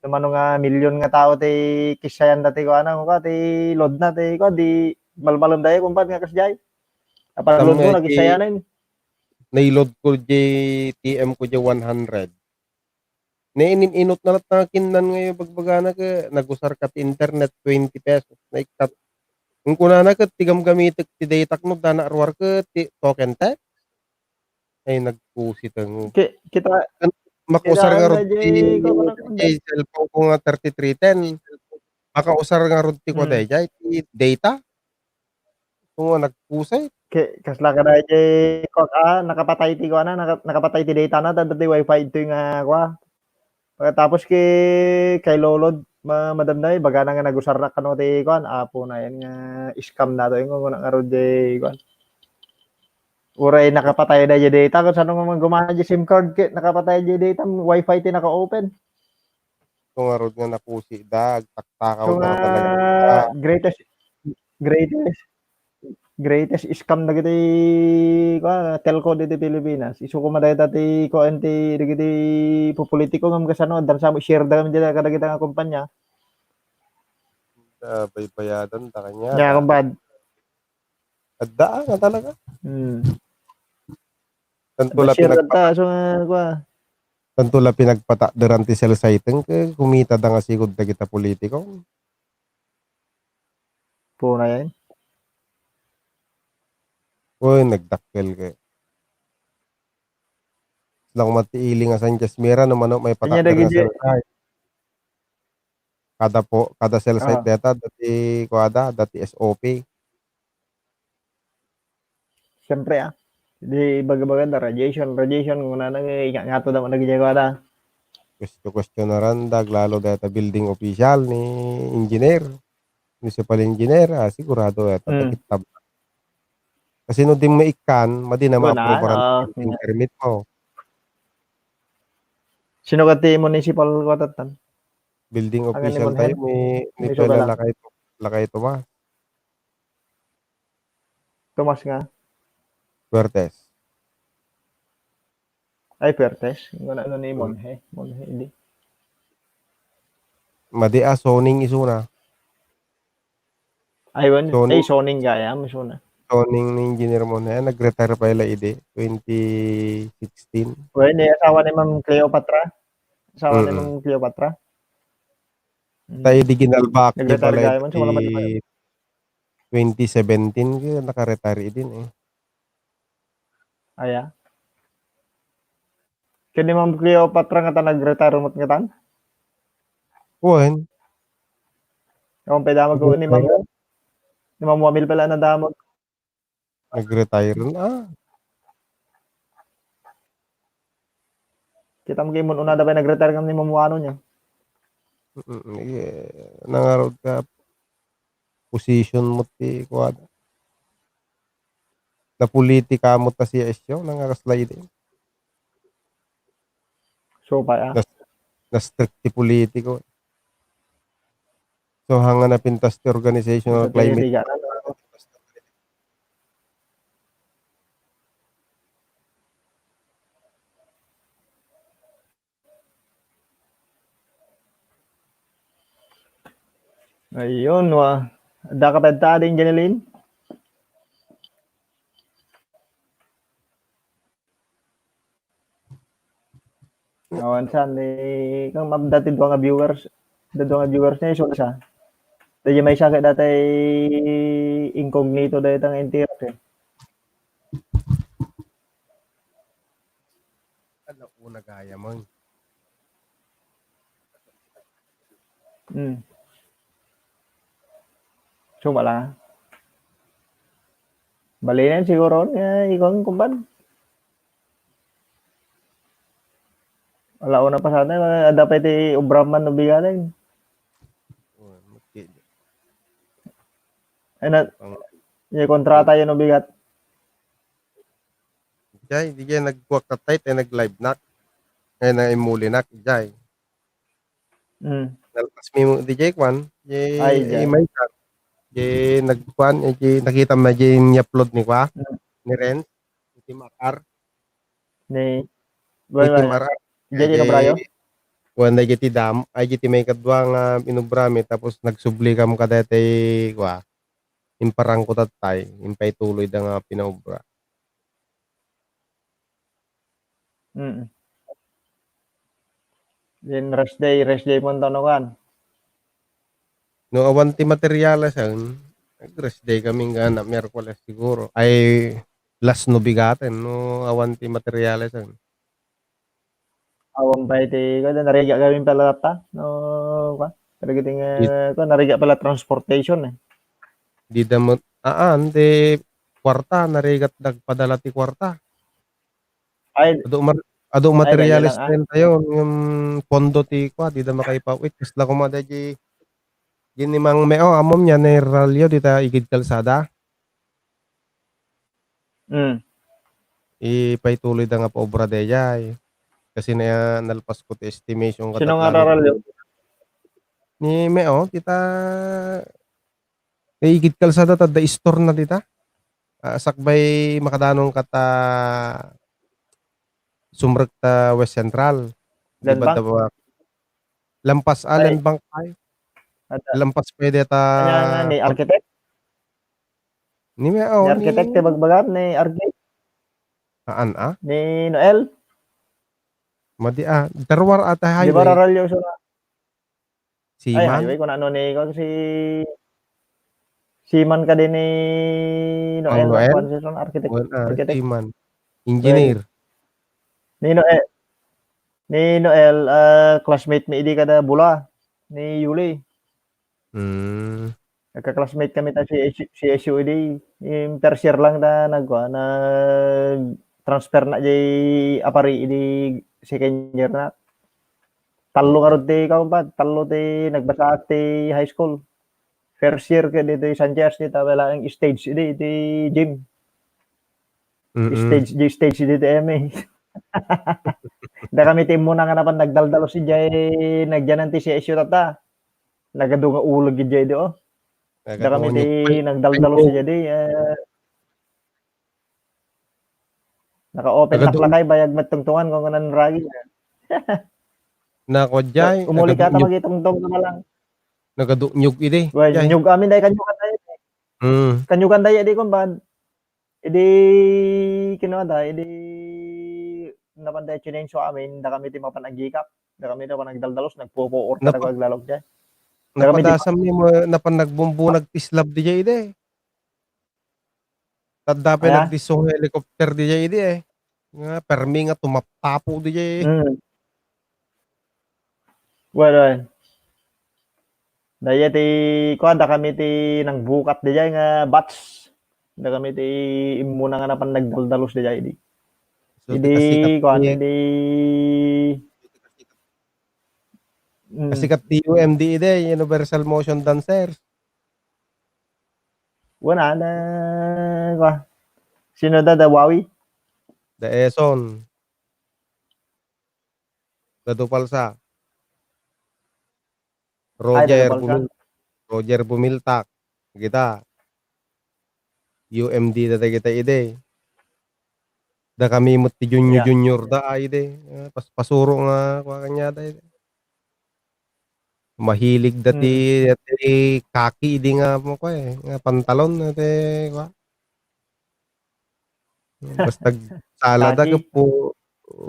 mano nga milyon nga tao ti kissayan da ti kuana, kua, ti load na, ti, kua, di malmalem da, eh, kumpad, nga kasdiay. Apan Tam load mo, nga iti nakisayanen. Naiload ko diay T M ko diay one hundred. Nainin-inot na latta nga kinnan nga bagbagana ket nagusar ka ti internet, twenty pesos. Naikkat. Ang kunana ket ti gamgamitek ti daytak no dana ruar ket ti token text. Ay, nagpusit ang Ki-, kita, Makusar kita nga rod anda ti, diay, kuwan, ti cellphone ko nga thirty-three ten. Makausar nga rod ti, kuwan, Mm. dayjay, ti data. Kung nagpusit. Ki-, kasla ka dayjay, kuwan, ah, nakapatay ti, kuwan, naka-, nakapatay ti data na, tanda ti wifi ito nga, kuwan. Pagkatapos ki, kay lolod, ma-, madam na, eh, bagana nga nagusar na kano ti, kuwan, apo na yan nga scam na to, yung kuwan, nga rod diay, kuwan. Uray nakapatay da diay data, kung saan nga gumana diay SIM card, ki-, nakapatay diay data, wifi ti naka-open. Ito nga rod nga nakusi da, agtaktakaw So da nga talaga. Ah, greatest, greatest, greatest scam dagiti, kuwan, telco diti Pilipinas. Isu koma dayta ti, kuwan, ti dagiti pupolitiko ngem kasano, addan sa mo, share da kami dita kadagita nga kumpanya. Ah, baybayadan ta kanya. Nya, kumpad. Adda nga talaga. Hmm. Tanto la Adda share pinagpa-, ta, so, ah, kuwan. Tanto la pinagpatakderan ti cell site ket kumita da nga sigud dagita politiko. Puna yan. Uy, nagdakkel ka. Lang mati ili nga San Jasmira, no mano, may Kanya patakder nga dagiti cell site. Kada po, kada cell site Ah. deta, dati kuada, dati S O P. Siyempre, ah. Di baga-baga na radiation, radiation, kung ano, eh, nga, nga to naman nagjaga na. Gusto, questionaran da, lalo deta building official ni engineer, municipal engineer, ah, sigurado, eh, Hmm. tatakit tab-, kasi no di mo ikkan, madi na Wala, ma-approve ang ah, building permit mo. Sino ka ti municipal quarter tan? Building Ang official animal tayo, head? May, may May pala sugal lang. Lakay, Lakay Tomas. Tomas nga? Fuertes. Ay, Fuertes. Ano, ano ni Hmm. Monhe? Monhe, di. Madi a, Soning isuna. Ay, wen. Soning. Ay, Soning gaya, isuna. Soning ni Engineer Monhe. Nag-retire pa ila idi, twenty sixteen. Wen, ni asawa ni Ma'am Cleopatra. Asawa ni Mm-mm. Ma'am Cleopatra. Mm. Tayo di ginalbak, Nag-retire gaya man, so, wala man di pa. Twenty seventeen, kaya naka-retire din eh. Aya. Ken ni Ma'am Cleopatra ngata nag-retire met ngatan? Wen. Awan pay damag ko ni Ma'am, Nag-retire. Ni Ma'am Wamil pala na damag. Nag-retire na. Kita mo kay mun-, una da pay nag-retire ngem ni Ma'am Wano niya. Mm, eh, nangarod ka position mo ti kuwan. Napolitika mo ta siya isyo, nangakasla idi. So, pa, ah. Nas-, na-strict ti politiko. So, hanga napintas ti organizational Sa climate. Tiniriga na, no? Ayun, wa. Adda ka pay ta, Ading Janeline? Awan san, eh, kang mabda ti dua nga viewers, ti dua nga viewers na isu sa. Dagiti maysa ket dayta incognito dayta nga entero, eh. Ano, una gaya man. Hmm. Sumala. Balinen siguro nga ikaw, kumpan. Ala, una pa sana, adda pay ti obra man no bigaten. Oh, okay. Ay na, Ang yung kontrata yun no bigat. Jay, di jay nagkuwak ka tayo, tayo nag-live nak. Ngayon na imuli nak, jay. Mm. Nalpas mi mo, di jay kwan, jay, Ay, jay. May ka. Jay nagkwan, eh, jay nakita mo, jay ni-upload ni kwa, Mm. ni Renz, ni Makar. Ni, Ni well, well. Timar, Jay, eh, ino, Brayo? Wan na jay ti dam, ay, jay ti may kadwa nga inubra mi, tapos nagsubli kam kadaytay, kwa, imparangko tattay, impaituloy da nga pinaubra. Mm. Then rest day, rest day mo, Antonio, kan? No awan ti materyales, ang rest day kami nga na Miyerkules siguro. Ay, last no bigaten, no awan ti materyales, ang. Awan pay ti, kada narigat kami pala ta, no, kwa? Pero giti nga, Di- kwa, narigat pala transportation, eh. Di da mo, aan, ti kwarta, narigat nagpadala ti kwarta. Ay, Adu mar-, adu ay, dali materialis lang, ah. Tayo, yung pondo ti kwa, di da makaipawit. Kasla kuma da di, di ni Mang Meo, amom niya, ni Ralio, di ta igid kalsada. Mm. Ipaituloy da nga paobra dayay. Kasi na, nalpas ko ti estimation Sino nga katattana. Raralyo? Ni Meo, kita, igid kalsada, tadda istor na dita. Ah, sakbay makadanon kata sumrek ta West Central. Di ba Land Bank? Da ba, lampas, ah, Ay. Land Bank ay. Ada. Lampas pwede ta Kanya nga ni architect? Ni Meo, Ni architect ni ti bagbagan, ni architect. Haan, ah? Ni Noel? Madi, ah. Darwar ata Di ba highway. Raralyo sa Ay, Seaman? Highway, kung ano ni, kung si Seaman ka din ni Noel, Ang Noel? Kwan, si Son, architect, Wan, ah, architect. Seaman. Engineer. Ni Noel, ni Noel, ah, classmate mi idi kada Bula, ni Yuli. Hmm. Nagka-classmate kami ta C S U, C S U idi. Yung first year lang ta nagkua, nag-transfer na jay apari idi second year na. Tallo ngarud ti, ikaw pa, tallo ti nagbasaak ti high school. First year ket ditoy Sanchez, dita wala ang stage idi, ti gym. Mm-mm. Stage, di stage idi ti M A. Da kami ti immuna nga napan nagdaldalos idiay, nagyanan ti C S U tata. Nagadu nga uleg idiay di, oh. Da kami ti Nagadu nga nagdaldalos idiay di, eh, naka-open Nagadu- talk lakay, bayag magtungtungan kung anan ragi. Nako, jay, Umuli ka ta nagadu-, magitungtong ka na lang. Nagadunyog idi, Well, jay. Nyug amin, dahil kanyugan tayo. Mm. Kanyugan tayo, di, kumban. Idi, kinuha da, idi, napan da chinenso amin, da kami ti mapan agikap, da kami ti mapan agdaldalos, nagpupuor ka Napa-, nagaglalok dyan. Da kami ti Napadasam ni mo, napan nagbumbu, nagpislab di jay, idi. Tadda pay Aya? Nagdisso nga helicopter di jay, idi, eh. Nga, permi nga tumaptapo di jay. Mm. Well, well. Dayta ti, kuan, da kami ti nangbukat dayta nga batch. Da kami ti immuna nga napan nagdaldalos dayta idi. So, idi, kasikat kuan, ti, idi, mm. Kasikat ti U M D idi, Universal Motion Dancers. Wala na, kuan. Sino da, da Wawi? Da Eson. Dado Palsa. Ay, Roger Dado Palsa. Bumil-, Roger Bumiltak. Kita. U M D da dagita idi. Da kami met ti junior, Ya. Junior da, ay, idi. Ah, pas-, pasuro nga, kuan kanya da, idi. Mahilig da ti, Hmm. ti kaki idi nga, mo, kuan, eh, nga pantalon, ti, kuan. Basta sala da Kaki. Pu-,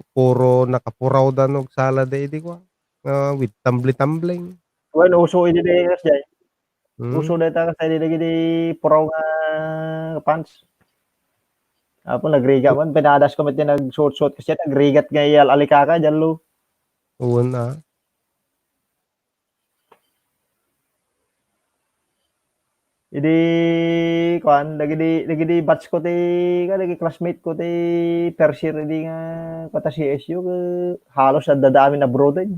puro nakapuraw da no sala da idi, kuan. Ah, with tumbling-tumbling. Well, uso idi di, Ras Jay. Hmm. Uso dayta kasi idi dagiti puraw nga pants. Apo, nagrigat man, pinadas ko met ti nagsuot-suot kasi nagrigat nga iyal alikaka, diyan lo. Uwan, ah. Idi, kuan, dagidi, dagidi batch ko ti, kuan, dagidi classmate ko ti first year idi nga kuan ta C S U, ke, halos addada amin abroad, eh.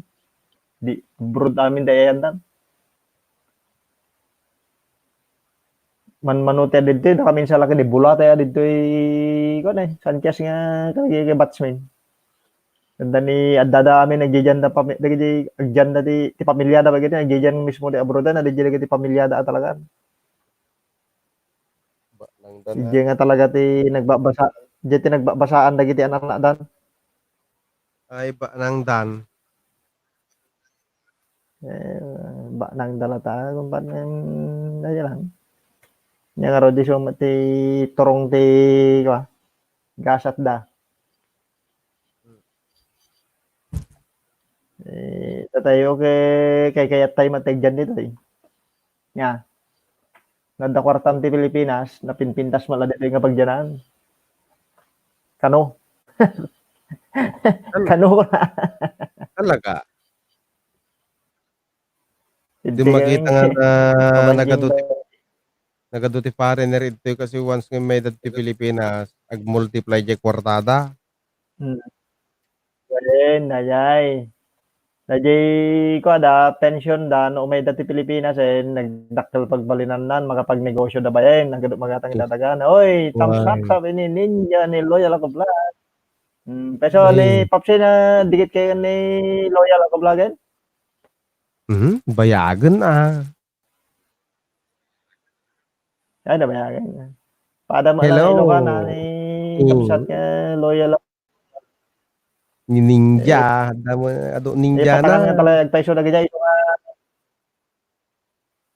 Di, abroad amin da ayandan. Manmano ti adidtoy, dakaminsan la ket di Bulate adidtoy, kuan, eh, Sanchez nga kay, kay batchmate. Adda ni, addada amin, nagdidian da pami-, dagiti, agdian da ti, ti pamiliada, bagay ti, nagdidian mismo ti abroad, na, dagiti pamiliada talaga. Ba, nang dan, Diay nga talaga ti nagbabasa-, diay ti nagbabasaan dagiti anak-anak dan. Ay, ba, nang dan. Eh, ba, nang dalata, kumpat, mm, daya lang. Nya nga, Rodi, so, ti turong ti, kwa, gasat da. Eh, tatayo ke, kay kayat tayo matagyan dito, eh. Nya. Nadda kwartam ti Pilipinas, napinpintas man la ditoy nga pagdianan. Kano? Tal-, Kano? Talaga? Di makita nga na nagadu ti, nagadu ti foreigner ditoy kasi once nga may dad ti Pilipinas, ag-multiply diay kwartada. Hmm. Wen, ayay. Daydiay, kua da, pension da, no umay da ti Pilipinas, eh, nagdakkel pagbalinannan, makapagnegosyo da bayen, nagadu magatang idadagan. Oy, thumbs up, sabi ni Ninja, ni Loyal Ako Vlog. Hmm, peso ni Papsi na dikit kayo ni Loyal Ako Vlog, eh? Mhm, bayagen, ah. Ay, nabayagen. Pada mo na Ilocana ni kabsat nga Loyal. Ni Ninja, damo, adu, Ninja na. Patagan nga talaga, agpaiso na gajay, iso nga.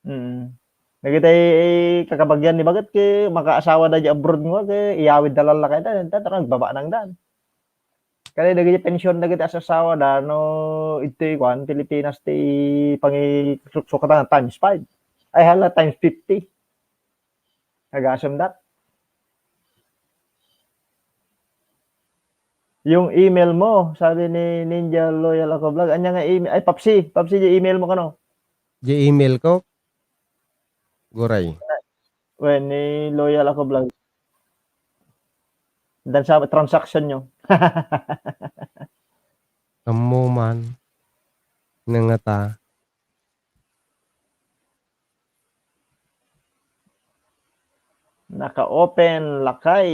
Mm. Dagiti, eh, kakabagyan ni baget ke, makaasawa da di abroad nga, ke, iyawid da lallakay da, ta, ta, nagbaba nang dan. Kani dagiti pension dagiti asasawa da no idtoy kuan, Pilipinas ti pangisuksukatan times five. Ay, hala, times fifty. Agasem dat. Yung email mo, sabi ni Ninja Loyal Ako Vlog. Anya nga email? Ay, Papsi. Papsi, di email mo kano? Di email ko? Guray. Wen, ni Loyal Ako Vlog. Dan sa transaction nyo. Ammo man. Nangata. Naka-open lakay.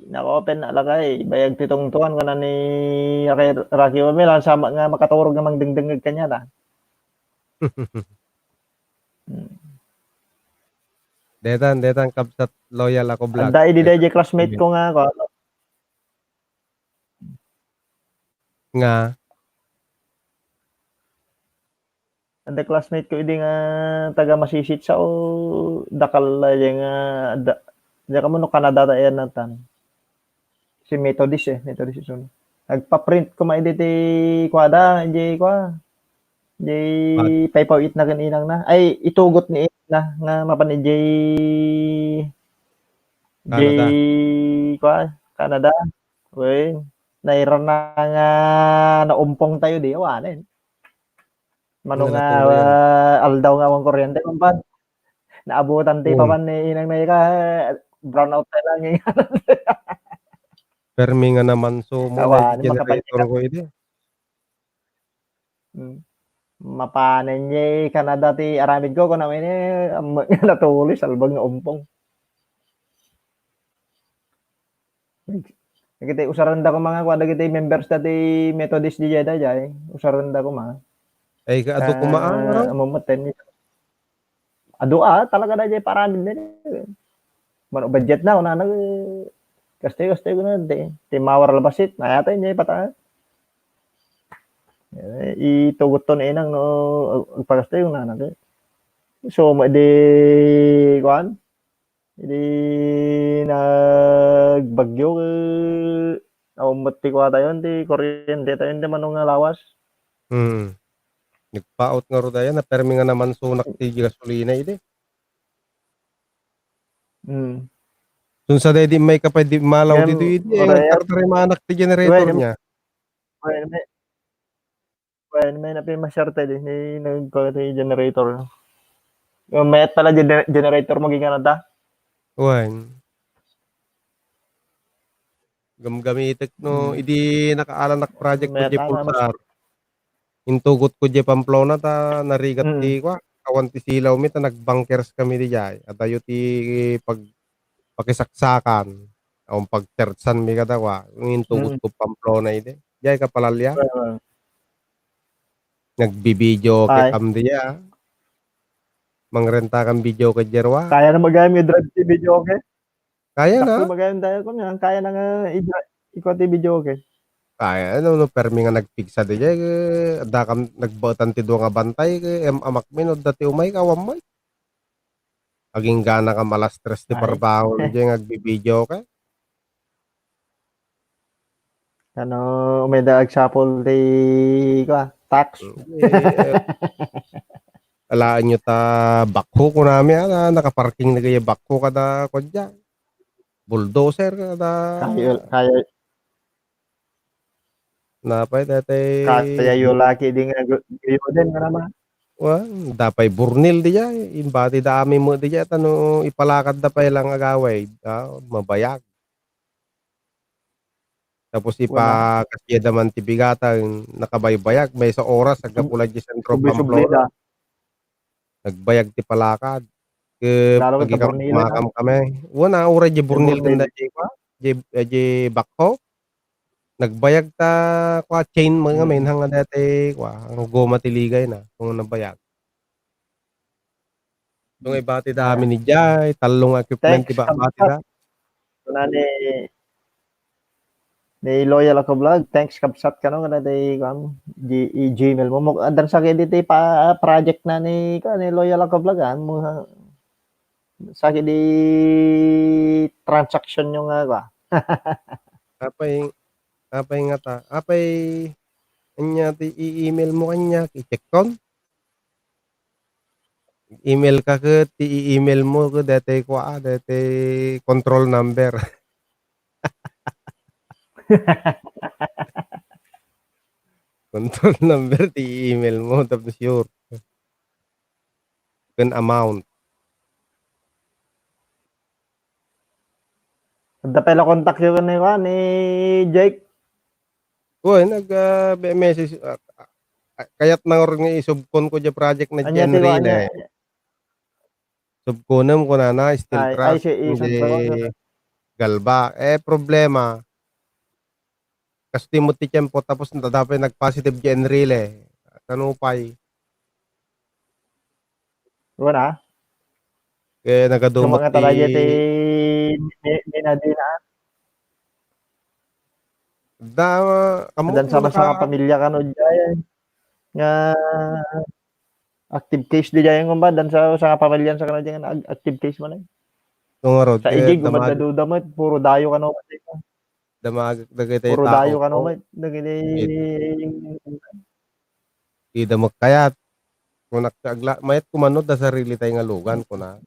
Naka-open na lakay. Bayag ti tungtuan ko na ni Rocky, Rocky Romel. Ang sama nga makaturog nga mangdengdengeg kanya na. Hmm. Detan, detan, kabsat Loyal Ako Vlog. Adda idi dayjay classmate ko nga, ko, Nga? Adda classmate ko idi nga taga Masisit, sao dakal la diay nga adda, diak ammo no Canada ta iyan natan. Si Methodist, eh, Methodist isu. Nagpa-print koma idi ti kuada, diay kua. Diay paypayitna ken inangna. Ay, itugot ni inangna nga mapan idiay, Canada. Diay kua, Canada. Wen, nairana nga naumpong tayo di, awanen. Mano nga, ah, aldaw nga awan kuryente, kumpan. Naabutan ti papan ni inang na ika, brownout tayo lang, eh. Permi nga naman, so, mo, awan, generator ko idi. Hmm. Mapanen ye Canada ti aramid ko, kuna mo ini, am-, natuloy, salbag nga umpong. Dagiti usarenda koma nga, kua, dagiti members dati Methodist diay, diay, usarenda koma. Ay, ka-, adu koma, ah, ammo met ten. Adu, ah, talaga dayjay paramid na. Mano budget na, kunana, eh, kastoy, kastoy ko na, ti, ti mawar labasit, nayatay niya, ipata. Eh, itugot to ni inang, no, ag-, agpakastoy, kunana, eh. So, ma-, di, kuan, idi nagbagyo, eh, awan met ti kua tayo, ti kuryente tayo, ti mano nga lawas. Hmm. Nagpaut nga rudayan, napermi nga naman sunak ti gasolina idi. Hmm. Sun sa daydi may kapay di malaw dito idi, eh, nagtartarimanak ti generator niya. Wen, may, wen, may napimasiar tayo di, ni nagkuha tayo generator. Mayat pala gener-, generator mo, gingana ta? Wen. Gamgamitek no, hmm, idi nakaalanak project ko, met, di Pulsar. Intugot ko di Pamplona ta narigat ti, mm, kwa, awan ti silaw mi ta nagbunkers kami di jay. Adayo ti pag-, pakisaksakan. Awan pagchertsan mi kada kwa. Intugot, mm, ko Pamplona idi. Jay ka palalya. Well, well. Nagbi-videoke kam diya. Mangrenta kan videoke, Jerwa. Kaya na magayam nga i-drive ti videoke? Kaya na. Dakkel magayam dayta, kun yan, kaya na nga i-drive, ikaw ti videoke. Kaya, no, no, permi nga nagpigsa di jay, eh, dakam nagbaetan ti dua nga bantay, eh, em-, amak mi, no, dati umay, kawan mo, eh. Aginggana kam alas tres ti, ay, parbaho, di jay nga agbi-videoke. Ano, umay da agsapul ti, kwa, tax. Eh, alaenyo ta backhoe, kunami, ah, na, nakaparking na gaya backhoe kada, kwadya. Bulldozer kada. Kayo, kayo. Napay, dati. Kaya yo laki di nga gu-, guyo din, nga naman. Wa, dapay burnil di jay. Imbati da amin mo di jay. Tano ipalakad da pay lang agaway. Ah, mabayag. Tapos ipakasiada man ti bigatan, nakabaybayag, maysa oras, aggapu la di sentro Pamplona. Nagbayag ti palakad. Ket lalo ket agikam-, burnil, kumakam kami. Wen, uray di burnil ken daydi, kwa, di, eh, di backhoe. Nagbayag ta, kwa, chain mo nga, mm, men, hanga dayta, kwa, ang goma ti ligay na, kung nabayag. Itong ibati da amin ni jay, tallo nga equipment ti ba-, bati da. Kuna ni, ni Loyal Ako Vlog, thanks kabsat kano, kada ti, kuan, G-, i-, Gmail mo. Mo, adan sa kaya dito pa, project na ni, kuan, ni Loyal Ako Vlog, ah, mo, sa kaya di transaction yung, ah, kuan. Apay, apay nga ta, apay, anya ti i-email mo kanya, i-check kon? Email ka ket ti i-email mo ket daytoy kua, daytoy control number. Control number ti i-email mo tapno sure. Ken amount. Adda pay la kontak yo ken ni, kuan, ni Jake? Uy, nag, ah, be-, message, ah, ah, kayat na ngarud nga isubkon ko diay project na diay Enrile. Anya ti, anya? Subkonem kunana, steel trap, ay, si Isan di Galba. Eh, problema, kastoy met ti tiempo, tapos adda pay nag-positive diay Enrile. Nupay. Wala. Kaya nagadu met ti, talaga ti ni-, ni-, ni Nadine, ah. Da, kamo, dan sa, sa pamilya kano diay nga active case diay, kumba, dan sa, sa pamilya sa kano diay nga ag-, active case man, eh. Ito nga, Rod, sa igig, eh, damag-, duda met, puro dayo kano, damag-, dagiti tao dayo kano, met, dagiti, di da makayat. Kunak, agla-, mayat kumano da sarili tay nga lugan, kuna.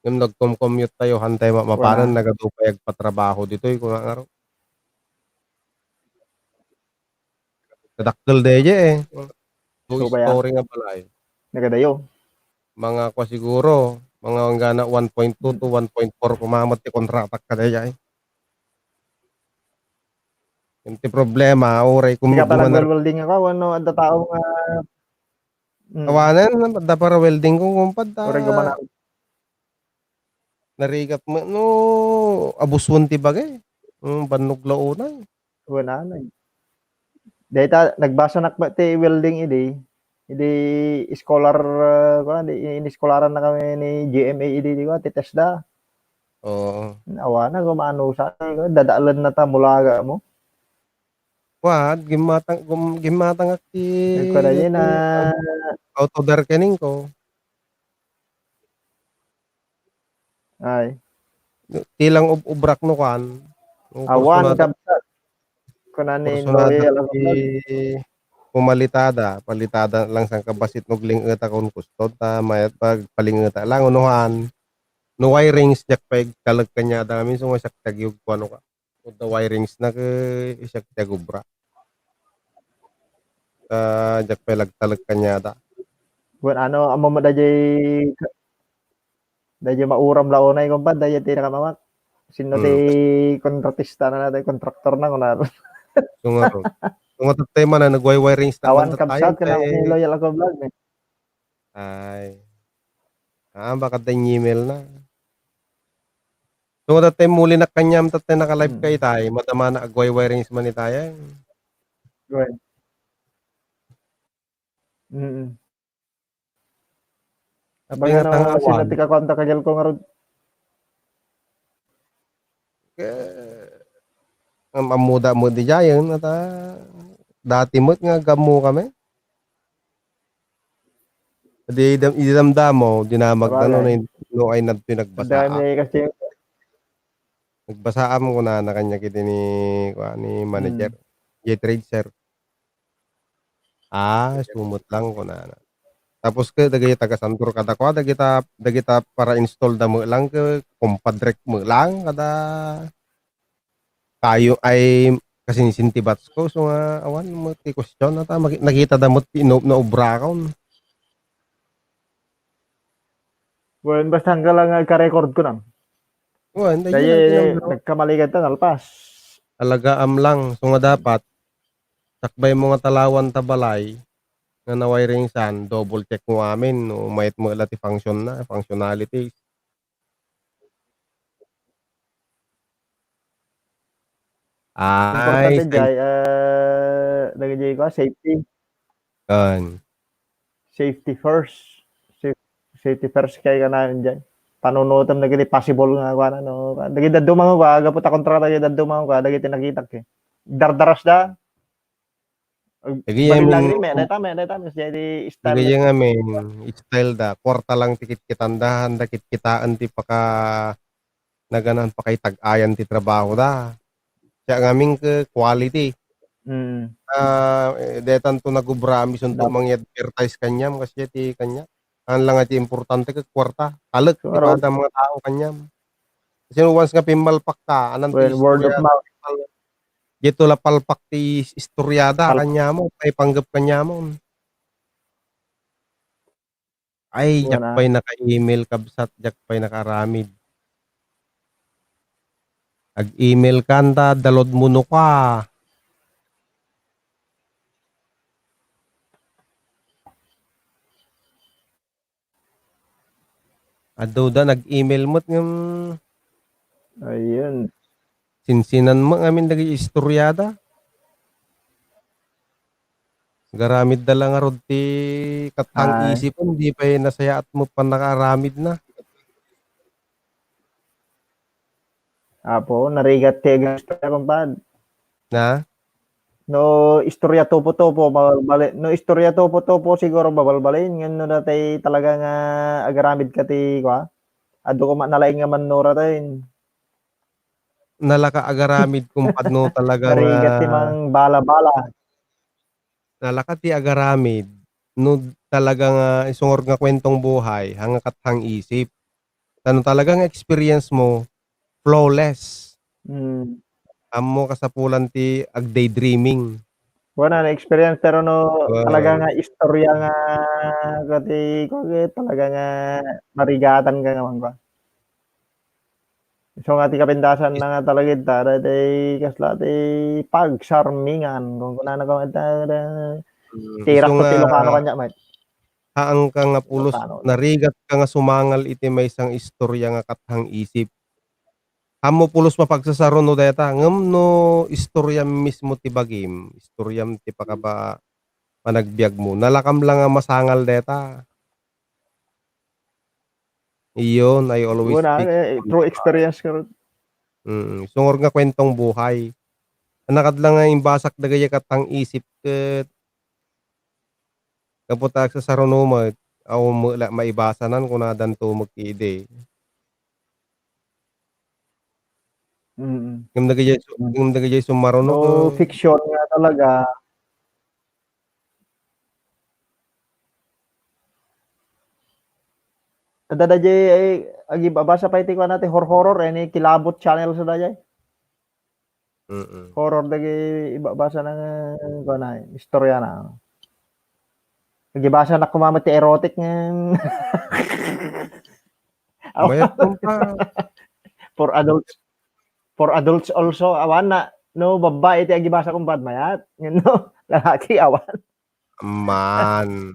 Ngem nagkom-commute tayo, hantay ma-, mapanan, nagadu pay agpatrabaho ditoy, kuna nga ro. Kadakkel daydiay, eh. Two story nga balay. Nagadayo. Mga kwa siguro, mga anggana one point two to one point four kumamat ti kontratak kadaydiay. Iti problema, uray kum-, ika pa nagwelwelding ako, wano adda tao nga, mm. Awanen, adda para welding ko, kumpad, ta. Uray gumana-, narigat mo, no, abuswan ti bagay. Mm, bannog la unay. Wala na. Dayta, nagbasanak met ti welding idi. Idi scholar, ah, kuwan, di, in-, in-iskolaran na kami ni G M A idi, di ba, ti TESDA. Oo. Awan na, kumano sa, dadalan na ta, mulaga mo. Kuwan, gimmatang, gum-, gimmatangak ti, nagkada yun ti na, auto darkening ko. Ay. Ti lang ub-, ubrak no kuan. No, awan, kursunada, kabsat. Kuna ni kursunada Noel, ti pumalitada, palitada lang sang kabasit no gling-eta kun kuston ta mayat pagpalingeta lang unuhan. No wirings, diak pay agtalek kaniada kami, so, siak ti agyug kuano ka. Adda wirings na ket siak ti agubra. Ta diak pay agtalek kaniada. Wen, ano, ammom dayjay, dayjay mauram la unay, kumpa, dayjay ti nakamamak. Sino ti kontratista na, ti kontraktor na, kuna. So nga ron. So nga tattay man, nagway-wirings ta Awan man tattay, kabsat, kana kay ni Loyal Ako Vlog, eh. Ay. Ah, baka tayo email na. So nga tattay muli na kanyam, tattay naka-live Hmm. ka itay, madama na agway-wirings man itay, eh. Right. Mm. Apay nga tanga sila awan. Ti kakuanta kagel ko nga rod. Eh, am-, ammuda mo di jayen, ata, dati met nga gammo kami. Di dam-, idamdamo, dinamag na, no, Sabagay. No, ay nadto nagbasa. Dami kasi. Nagbasaam ko na, na kanya kiti ni, kuan, ni manager. Hmm. J trade, sir. Ah, sumut lang ko na. Tapos ke, dagay taga Santor kada kwa, dagita, dagita para install da mo lang ke, kumpadrek mo lang kada kayo ay kasinsinti bats ko. So nga, awan mo ti question na ta, maki-, nakita da mo ti no, na obra kon. Wen, basta hanggang lang ka-record ko na. Wen, dahil Kaya lang tinawag, no? Nagkamali ka ta, nalpas. Alagaam lang. So nga dapat, sakbay mo nga talawan ta balay, nga na-wiring san, double check mo amin, no, mayat mo ila ti function na, functionalities. Ay, importante say-, jay, eh, dagiti ko, safety. Kan. Safety first. Saf-, safety first kay kanayon jay. Panunutem dagiti possible nga kuan, ano, dagiti dadduma nga kuan, gapu ta kontra dagiti dadduma nga kuan, dagiti nakitak, eh. Dardaras da. Ag-, dagiti balin lang amin, ni, may data, may data, mas jay di style. Dagiti nga amin, style da, kwarta lang ti kitkitanda, handa kitkitaen ti paka-, naganan pakaitag-ayan ti trabaho da. Siya ngamin ke quality. Mm. Ah, eh, detan to nagubra, misun to mangi-advertise kanyam, kasi ti kanya. Ang lang ti importante ke kwarta, talek, so, ti aron pada mga tao kanyam. Kasi once nga pimmalpak ka, anan ti istorya, word of mouth. Dito la palpak ti is-, istoryada, kanyamo, pay panggep kanyamo. Ay, diak pay naka-email, kabsat, diak pay nakaaramid. Ag-email kan ta, dalod mo no ka. Adu da nag-email met ngem ayun. Sinsinan mo ngamin dagiti istoryada. Garamid da la ngarud ti kathang isipon, di pay nasayaat mo pannakaaramid na. Apo, narigat ti agistorya, kumpad. Na? No istorya topo-topo, mabalbali-, no istorya topo-topo, siguro mabalbalin. Ngem no datay talaga nga agaramid ka ti, kua, adu koma nalaing nga mannura tayo. Nalaka agaramid, kumpad, no talaga nga narigat ti mangbala-bala. Nalaka ti agaramid, no talaga nga isungor nga kwentong buhay, hanga kathang isip. Tano talaga nga experience mo, flawless. Mm. Ammo kasapulan ti ag-daydreaming. Wala na experience, pero no, talaga nga istorya nga, kati, kati, talaga nga marigatan ka nga, man, ba? So nga ti kapintasan na nga talaga ita, dati kasla ti pagsarmingan, kung kunana ka, ita, ita, tirak ko ti Ilocano kanya, met. Haang ka nga pulos, narigat ka nga sumangal iti maysang istorya nga kathang isip. Ammo pulos mapagsasaruno dayta, ngem no istorya mismo ti bagim, istoryam ti pakaba-, panagbiag mo, nalakam lang nga masangal dayta. Iyon, I always speak from the heart. Wala, eh, true experience ka ron. Mm, sungor nga kwentong buhay. Nakadla nga imbasak dagiti kathang isip ket gapu ta agsasaruno met, awan met la maibasanan, kunadanto met idi. Mm. Ngem dagiti su-, ngem dagiti sumaruno, no, fiction nga talaga. Dadaji, eh, agibabasa pay ti kuana ti hor-horror, eh, ni Kilabot Channel sa dayay. Mm. Horror dagi ibabasa na nga, kuana, istorya na. Nagibasanak koma met ti erotic nga. Mayat, kompa. For adults, for adults also, awan na, no, babbai ti agibasa, kompa, mayat. Ngem no, lalaki, awan. Amman.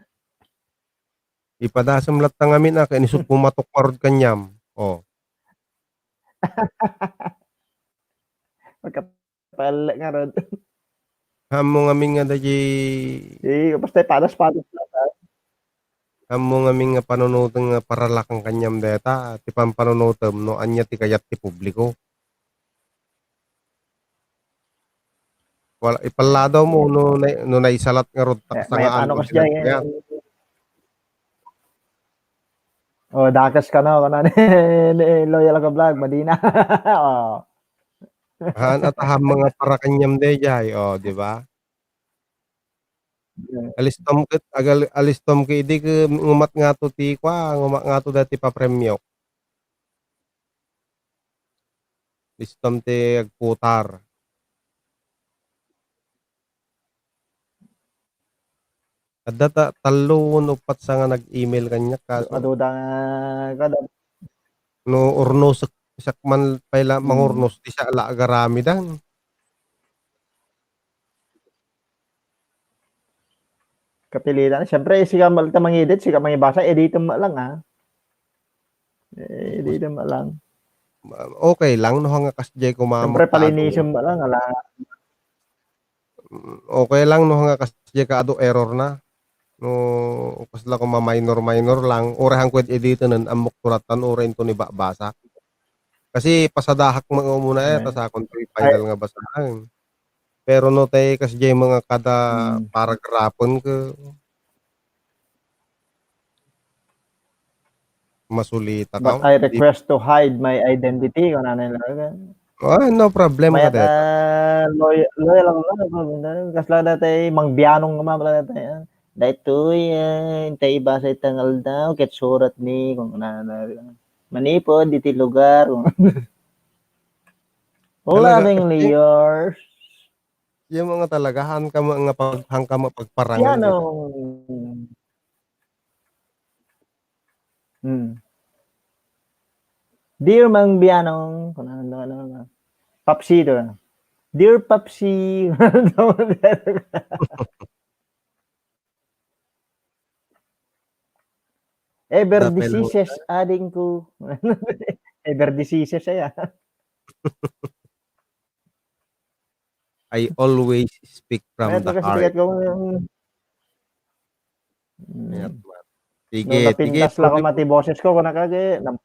Ipadasem latta ngamin a, ken isut' pumatok ngarud kaniam. Oh. Pagka- Pelle ngarud. Ammo ngamin nga daydi. Eh, basta ipadas-padas lang, ha? Ammo ngamin nga panunotem nga paralakan kaniam dayta, ti pampanunotem no ania ti kayat ti publiko. Wala, ipalladawmo no na-, no naisalat ngarud ta-, eh, sangaankon ti nagbiag. Oh, dakes kano, kano ni, ni Loyal Ako Vlog, madina. Oh. Haan, at ahan mga para kaniam daydiay, oh, di ba? Yeah. Alistom ket, agal-, alistom ket idi ket ngumat ngato ti kua, ngumat ngato dati papremio. Listom ti agputar. Adda ta-, tallo wenno uppat sa nga nag-email kaniak, kaso aduda nga kada. No urnosek, siak man pay la mangurnos, ti siak la agaramidan. Kapilitan. Siyempre, sika mal-, ta mangidit, sika mangibasa, editem met lang, ah. Eh, editem met lang. Ma-, okay lang, no, nga kasdiay koma. Siyempre, palinisim met lang, ala. Mm, okay lang, no, nga kasdiay ka adu error na. No, kasla koma minor, minor lang. Uray hanko editenen, ammok turatan, uray inton ibabasa. Kasi pasadahak met umuna, eh, ta sakon to final nga basaen. Pero no tay kasdiay mga kada paragrapen ket masulita ka. But I request to hide my identity, kunana nila. Ah, no problem ka deta. Loyal, loyal ako, loyal ako. Kasla dati, Mang Bianong nga mabala dati, ah. Daytoy, ah, intay ibasa itang aldaw, ket surat ni, kunana. Manipod iti lugar. Talaga, lovingly yours. Yung mga talaga, haan ka mga pag-, haan ka mapagparangan. Yan, dito. Hmm. Dear Mang Bianong, kung ano, ano, ano. Papsi to. Dear Papsi. Ever diseases, ading ko. Ever diseases, ay, ah. I always speak from the heart. Ko, mm. Sige, sige, napintas la ko mati boses ko, kuna ka, ge, na-,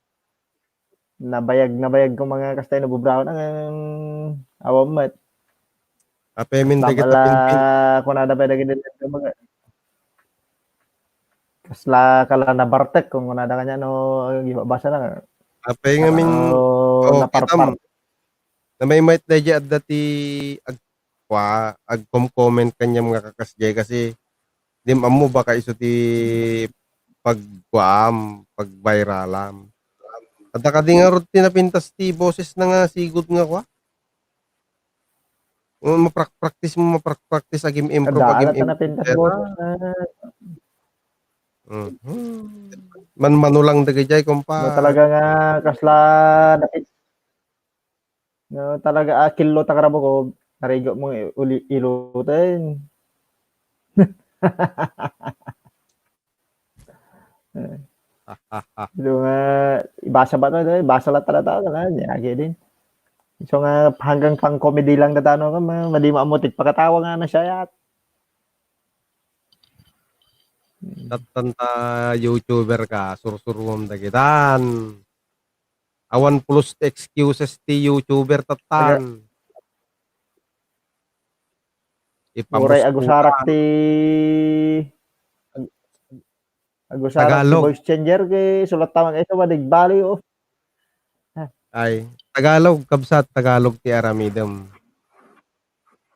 nabayag, nabayag ko mga kastay na bubraon, ang, awan met. Apemin dagita pinpin. Kuna da pa dagiti mga, kasla kala na bartek, kung kuna da kanya, no, ibabasa na. Apay ngamin, oh, naparpar. Kitam. Namaymayat daydi adda ti ag-, kua, agkom-comment kaniam nga kakasdiay kasi dim ammo baka isu ti pagkuam, pagviralam. Adda kadi ngarud ti napintas ti boses na nga sigud nga kua? Maprak-practice mo, maprak-practice, agim-improve, agim-improve. Adda, adda napintas boses na. Mhm. Manmano lang dagijay, kompa. No, talaga nga kasla napin-, No, talaga, ah, killo ta karabo ko, narigo mo uli-, iluten. Eh. Ito nga, ibasa ba to? Ibasa lang talaga, wala, niya, agi din. So nga, hanggang pang comedy lang tatano ka, ma-, madi maamutik, pakatawa nga na siya, yat. Tattan ta YouTuber ka, sursuruam dagitan. Awan plus excuses ti YouTuber tattan. Uray agusarak ti, ag-, agusarak ti voice changer ket sulat ta man isu, madi agbali, oh. Ay, Tagalog, kabsat, Tagalog ti aramidem.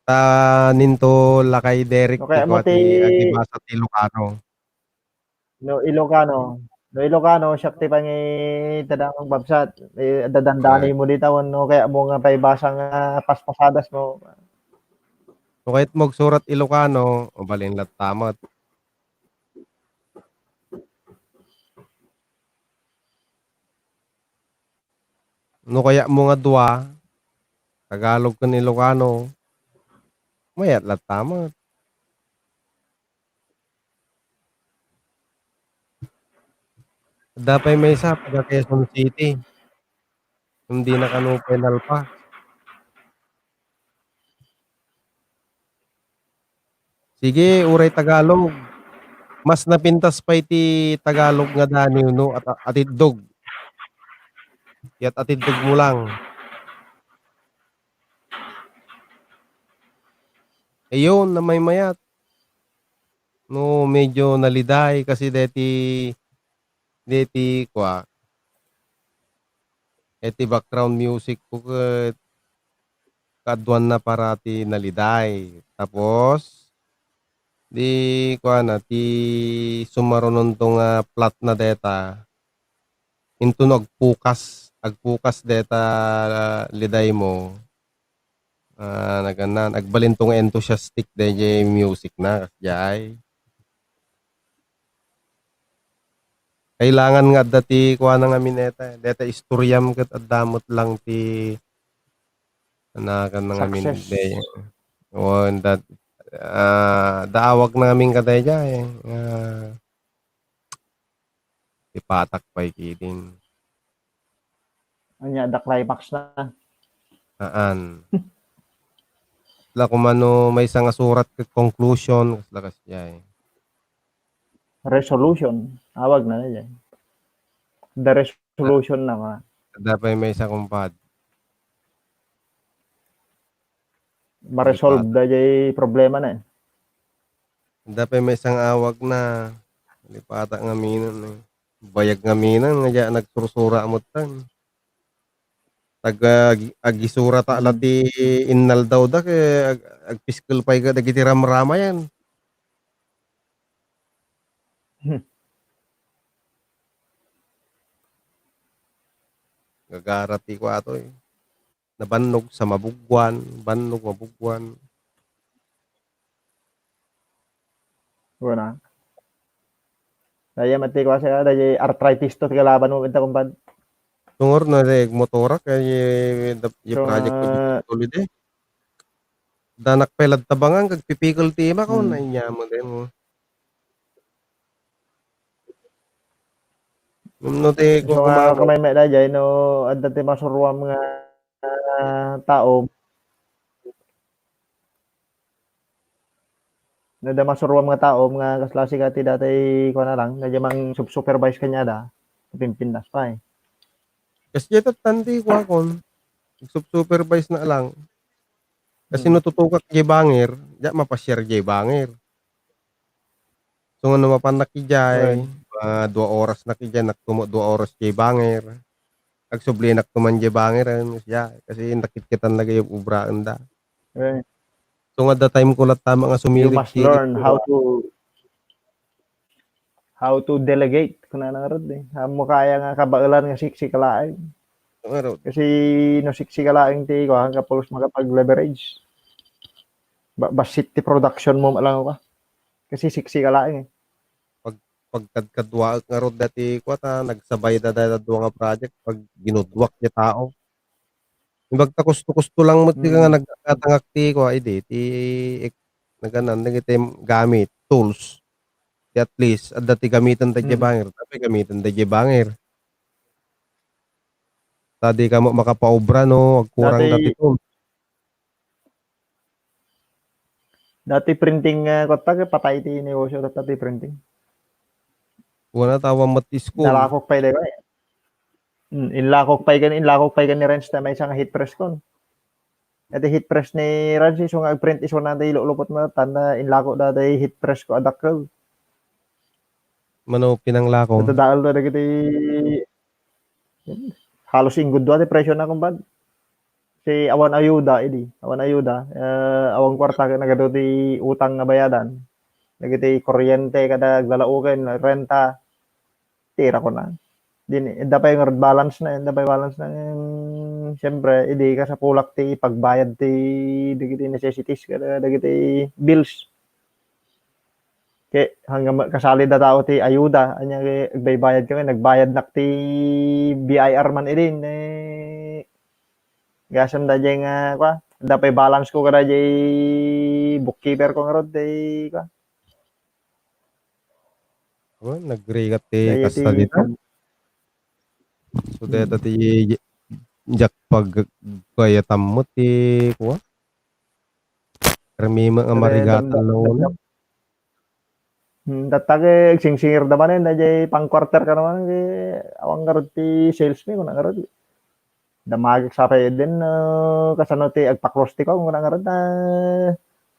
Ta ninto lakay Derek ti kua ti agibasa ti Ilocano. No Ilocano, no Ilocano, siak ti pangitadangag babsat. Eh, dadandanay mo dita, no, kaya mo nga paibasa nga paspasadas mo. No kayat mo agsurat Ilocano, mabalin latta met. No kayatmo nga dua, Tagalog ken Ilocano, mayat latta met. Adda pay maysa, taga Quezon City. Ngem dina kano pay nalpas. Sige, uray Tagalog. Mas napintas pay ti Tagalog nga daniw no at-, atiddog. Ket atiddog mo lang. Ayun, namaymayat. No, medyo naliday kasi deti, deti, kua, iti background music ko ket kaaduanna para ti naliday. Tapos, di, kuana, ti sumarunonto nga flat na deta, into no agpukas, agpukas deta liday mo. Ah, naganan, agbalinto nga enthusiastic dayjay music na, kasdiay. Kailangan nga adda ti kuana nga mineta, deta istoriam ket adda met lang ti anakan nga min-, Success. Day. Oh, that, ah, daawag na ngamin kadayjay, eh. Ah, ipatak pay kidin. Anya, da climax na. Aan. La kumano maysa nga surat ket conclusion, kasla kasdiay. Resolution. Awag na na dyan. The resolution na nga. Adda pay maysa kumpad. Maresolve da jay problema na eh. Adda pay maysa nga awag na. Lipata nga minan eh. Bayag nga minan nga dya nagsursura mo tan. Tag-, ag-, agisura ta la ti innaldaw da, ket ag-, agpiskil pay ka dagiti ramramayan. Hmm. Gagara ti kuato eh. Nabannog sa mabugwan, bannog mabugwan. Wala. Daya mati ko kasi, ah, daya arthritis to, tigalaban mo, benta kumpad. Tungor na, daya motorak, eh, y-, y-, project ko, ah, dito, tuloy, eh. Danak pay ladtabangan, kag pipikil ti ima, kaon, hmm, na inya mo, din mo. Ngem no, ti, so, nga, kukumaro. Kamay may daya, no, adda ti masuruam nga, ah, tao. No, adda masuruam nga tao nga kasla sika ti dati, kuan na lang, nga diay mang-supervise kaniada, pimpintas pay. Kas diay tattan ti kuakon, supervise na lang. Kasi, hmm, no tutukak diay bangir, diak mapasiar diay bangir. So, nga no mapannak idiay, right, ah, dua oras nak idiay, naktumo dua oras diay bangir. Agsublinak tuman diay bangir, ano siya, kasi nakitkitan lagi yung ubraen da. Right. So, nga da time ko latta nga sumilik. You must learn how to, how to delegate, kuna na ngarud eh. Ammok aya nga kabaelan nga siksika laeng. Ngarud. Kasi no siksika laeng ti, kuwan ka pulos makapag-leverage. Ba-, bassit ti production mo lang ka. Kasi siksika laeng eh. Pag-, pagkadkaduaek ngarud dati, kuwan ta, nagsabay da, da, da dua nga project, pag ginudwak ti tao. Imbag ta kusto-kusto lang met ti nga, hmm, nagkatangak ti, kuwan, idi, ti, naganan, dagiti gamit, tools. Ti at least, adda ti gamiten da diay, hmm, bangir, tapay gamiten da diay bangir. Ta di ka mo-, makapaubra no agkurang dati, dati tools. Dati printing, ah, kota, patay ti negosyo, dati printing. Wala, tawan met ti school. Nalakok pay dayta. Hmm, inlakok pay ken, inlakok pay ken ni Renz ta maysa nga heat press kon. Iti heat press ni Renz, isu nga agprint isu na ti ilulupot na, tanda inlako da ti heat press ko a dakkel. Mano pinanglako? Ito daal da dagiti, halos inggudua ti presyo na, kumpad. Si awan ayuda, idi. Awan ayuda. Eh, awan kuarta, nagadu ti utang nga bayadan. Dagiti kuryente kada aglalaoken, renta. Tira ko na. Din, idda pay nga balance na, idda pay balance na. Em, siyempre, idi kasapulak ti pagbayad ti dagiti necessities kada dagiti bills. Ke, hanggang ma-, kasali da tao ti ayuda, anya ke, agbaybayad kami, nagbayad nak ti B I R man idin, eh, Gasem da jay nga, kua, da pay balance ko kada jay bookkeeper ko ngarud, day, kua. Oh, nagrigat ti kasta dita. So, data ti jak pag kaya tammo ti, kua? Rami nga marigatan no. Hmm, tattag, eh, agsingsingir da manen, da jay pang quarter ka naman, eh, awan ngarud ti sales mi, kuna ngarud. Damagek sa pay din, eh, kasano ti agpa-close ti ko, kuna ngarud, ah,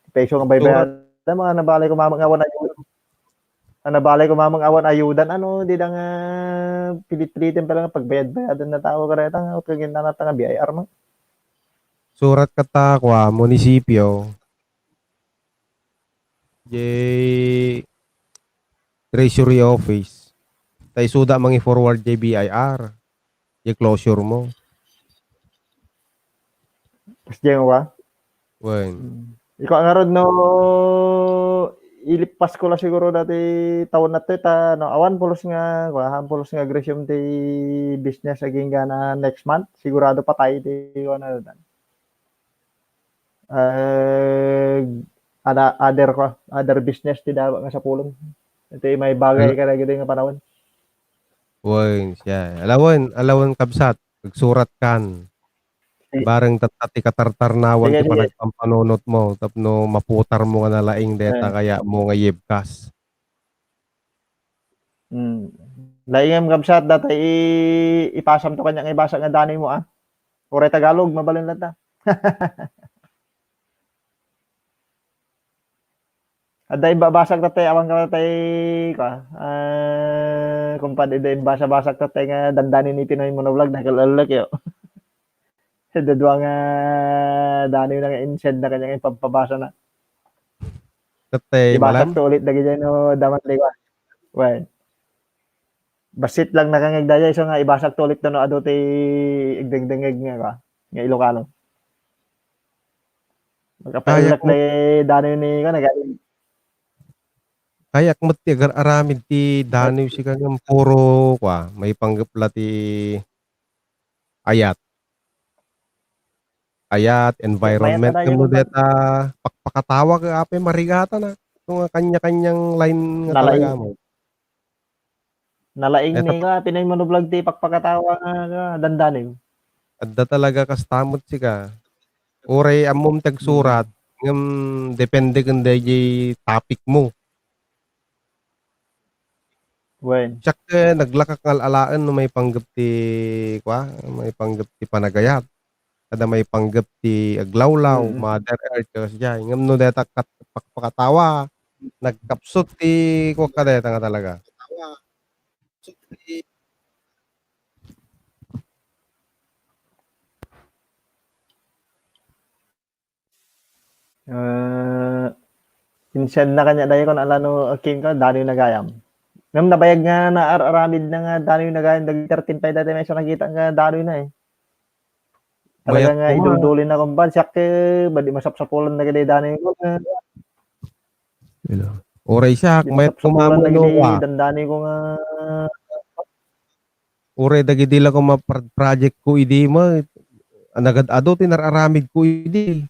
peso nga baybayad, mga nabalay ko mamang awan ayudan. Ang nabalay ko mamang awan ayudan, ano, di da nga pilit-pilitin pala nga pagbayad-bayadan na tao kareta nga, kagin na nga B I R mo. Surat ka ta, kua, munisipyo. Jay Treasury Office. Tay suda mangi-forward jay B I R. Jay closure mo. Pas jay nga, Wen. Hmm. Ikaw ngarud no, ilipas ko la siguro dati taon na to, ta, no, awan pulos nga, kua, awan pulos nga resume ti business agingga na next month. Sigurado patay ti, ano, dan. Eh, ada-, other ko, other business ti dawa nga sapulon. Iti may bagay ka dagiti nga panawon. Wen, siya. Alawen, alawen kabsat, agsurat kan. Bareng tatta ti katartarnawan ti panagpampanunot mo, tapno maputar mo nga nalaing deta kaya mo nga yebkas. Hmm. Laingem kabsat, data i-, ipasam to kanya nga ibasa nga dani mo, ah. Uray Tagalog, mabalin lang ta. Adda ibabasak tatay, awan ka tatay, ka, ah, kumpad, ida imbasa-basak tatay nga dandani ni Pinoy Monovlog, nagkalalak yo. Dadua nga dani na nga insend na kanya nga ipagpabasa na. Tatay, Ibasa to ulit dagi dyan, no, daman di ko. Well, basit lang nakangag daya, iso nga ibasak to ulit no, adu ti igdengdengeg nga, ka, nga Ilocano. Magkapailak na danoy ni, ka, nag- Kayak met ti agar-aramid ti danoy sika ngem puro, kua, maipanggep la ti ayat. Ayat, environment, no, deta, pakpakatawa ka, apay marigatan na. Ito nga kanya-kanyang line nga talaga mo. Nalaing ni ka, Pinoy Monovlog ti pakpakatawa nga, nga dandani. Adda talaga kasta met sika. Uray ammom ti agsurat, ngem depende ken dayjay topic mo. Wen. Siak, eh, naglakak nga al-alaen no maipanggep ti, kua, maipanggep ti panagayat. Kada maipanggep ti aglawlaw, Mother Earth, kas jay. Ngem no deta kat-, pakpakatawa, nagkapsut ti, kua, ka deta nga talaga. Ah, insend na kanya dayta kun ala no, king ka, danoy na gayam. Ngem nabayag nga naar-aramid na nga danoy na gayam, dagiti thirteen pay dati may isu nakita nga danoy na eh. Talaga nga idulduloy na kumbad, siak, eh, badi masapsapulan na gidi danoy ko nga. Hello. Uray siak, mayat ko mamuno, ah. Dandani ko nga Uray dagidi la ko ma-, pro-, project ko idi ma, nagad-adu ti nar-aramid ko idi.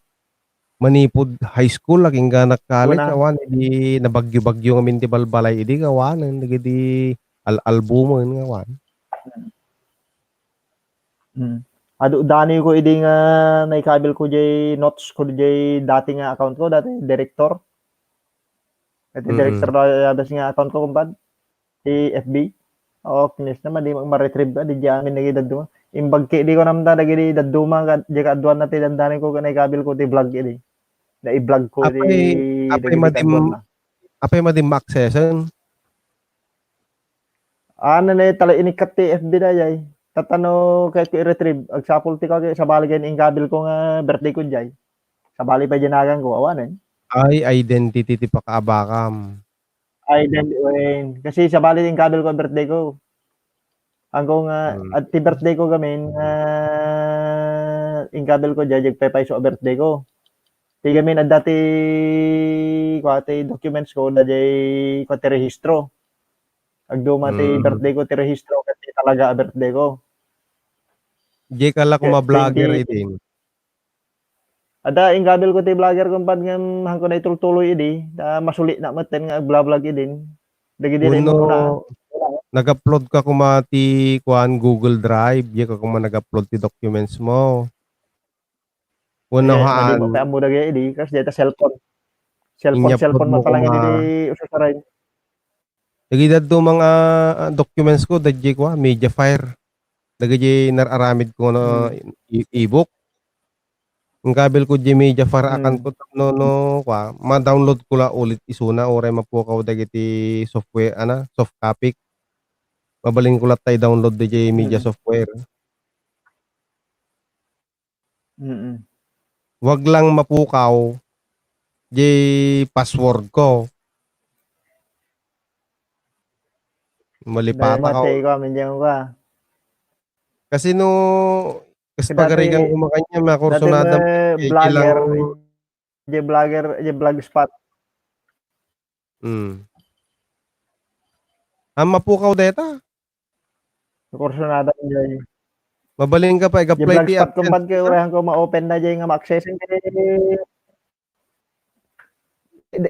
Manipud high school, agingga nagkali, awan, idi nabagyo-bagyo ngamin ti balbalay, idi awanen, dagidi al-, albumen, awan. Hmm. Adu, danoy ko idi nga naikabil ko jay notes ko jay dati nga account ko, dati director. Iti director da, da nga account ko, kumpad. Ti F B. O, kinis naman, di ma-retrieve ka, di amin dagiti dadduma. Imbag ki, di ko namta, dagiti dadduma, ka, di kaaduan na ti dandani ko, kanay kabil ko, ti vlog, idi. Na i-vlog ko, di, Apay, apay dagiti madim-, dadduma. Apay madim ma-accessan? Ano na, tala, inikat ti F B da, jay. Tatano, kaya ko i-retrieve, agsapul ti ka, kaya sabali kayo, ingkabil ko nga birthday ko, jay. Sabali pa janagan ko, awanen. Ay, identity ti pakaabakam. Ay, then, wen, kasi sabali ti ingkabil ko birthday ko. Angko nga, at ti birthday ko gamin, nga ingkabil ko, jay, jay paypayso a birthday ko. Ti gamin, adda ti, kua, ti documents ko, da jay, kua, ti rehistro. Agduma ti birthday ko, ti rehistro, ket ti talaga a birthday ko. Jay ka la kuma vlogger, twenty, idin. Adda, inggabil ko ti vlogger, kumpad, ngem haanko na itultuloy idi, ta masuli na metten nga agblablag idin. Dagidi rin muna. Wenno, nag-upload ka koma ti, kuan, Google Drive, diay ka koma nag-upload ti documents mo. Wenno, eh, haan. Madi mo, ammo dagidi, kas diay ta cellphone. Cellphone, cellphone mo pala nga idi ususaray. Dagiti dadduma nga, ah, documents ko, dagiti kua, Mediafire. Dagiti nar-aramid ko nga, hmm, e-, ebook. Inggabil ko diay Mediafire account ko tapno, no, kua, ma-download ko la ulit isuna, uray mapukaw dagiti software, ana, soft copy. Mabalin ko latta i-download diay media software. Mm. Wag lang mapukaw diay password ko. Malipata ka. Dahil mati ko, amin diyan ka. Kasi no, kas pagarigan ko makanya, makursunada, eh, vlogger, lang, diay vlogger, diay vlogspot. Hmm. Ang mapukaw deta? Kursunada diay. Mabalin ka pa, ig-apply ti AdSense. Diay vlogspot kumpad kay uray haanko ma-open na diay nga ma-access.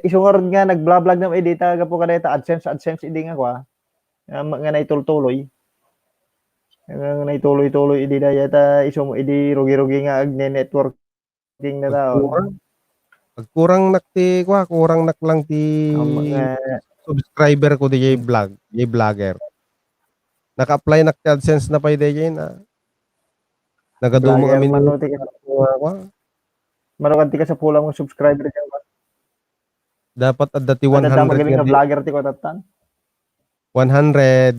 Isu ngarud nga nag-vlog-vlog na idi ta gapu kadayta AdSense, AdSense idi nga kua. Nga, nga naitultuloy. Nga naituloy-tuloy idi dayta isu mo idi rugi-rugi nga agne-networking na tao. Agkurang. Agkurang nak ti kua, kurang nak lang ti subscriber ko diay vlog, diay vlogger. Naka-apply nak ti AdSense na pay daydiay na. Nagaduma amin. Mano ti kas-, mano kad ti kasapulam nga subscriber diay, ba? Dapat adda ti one hundred nga vlogger ti kuatatan. One hundred,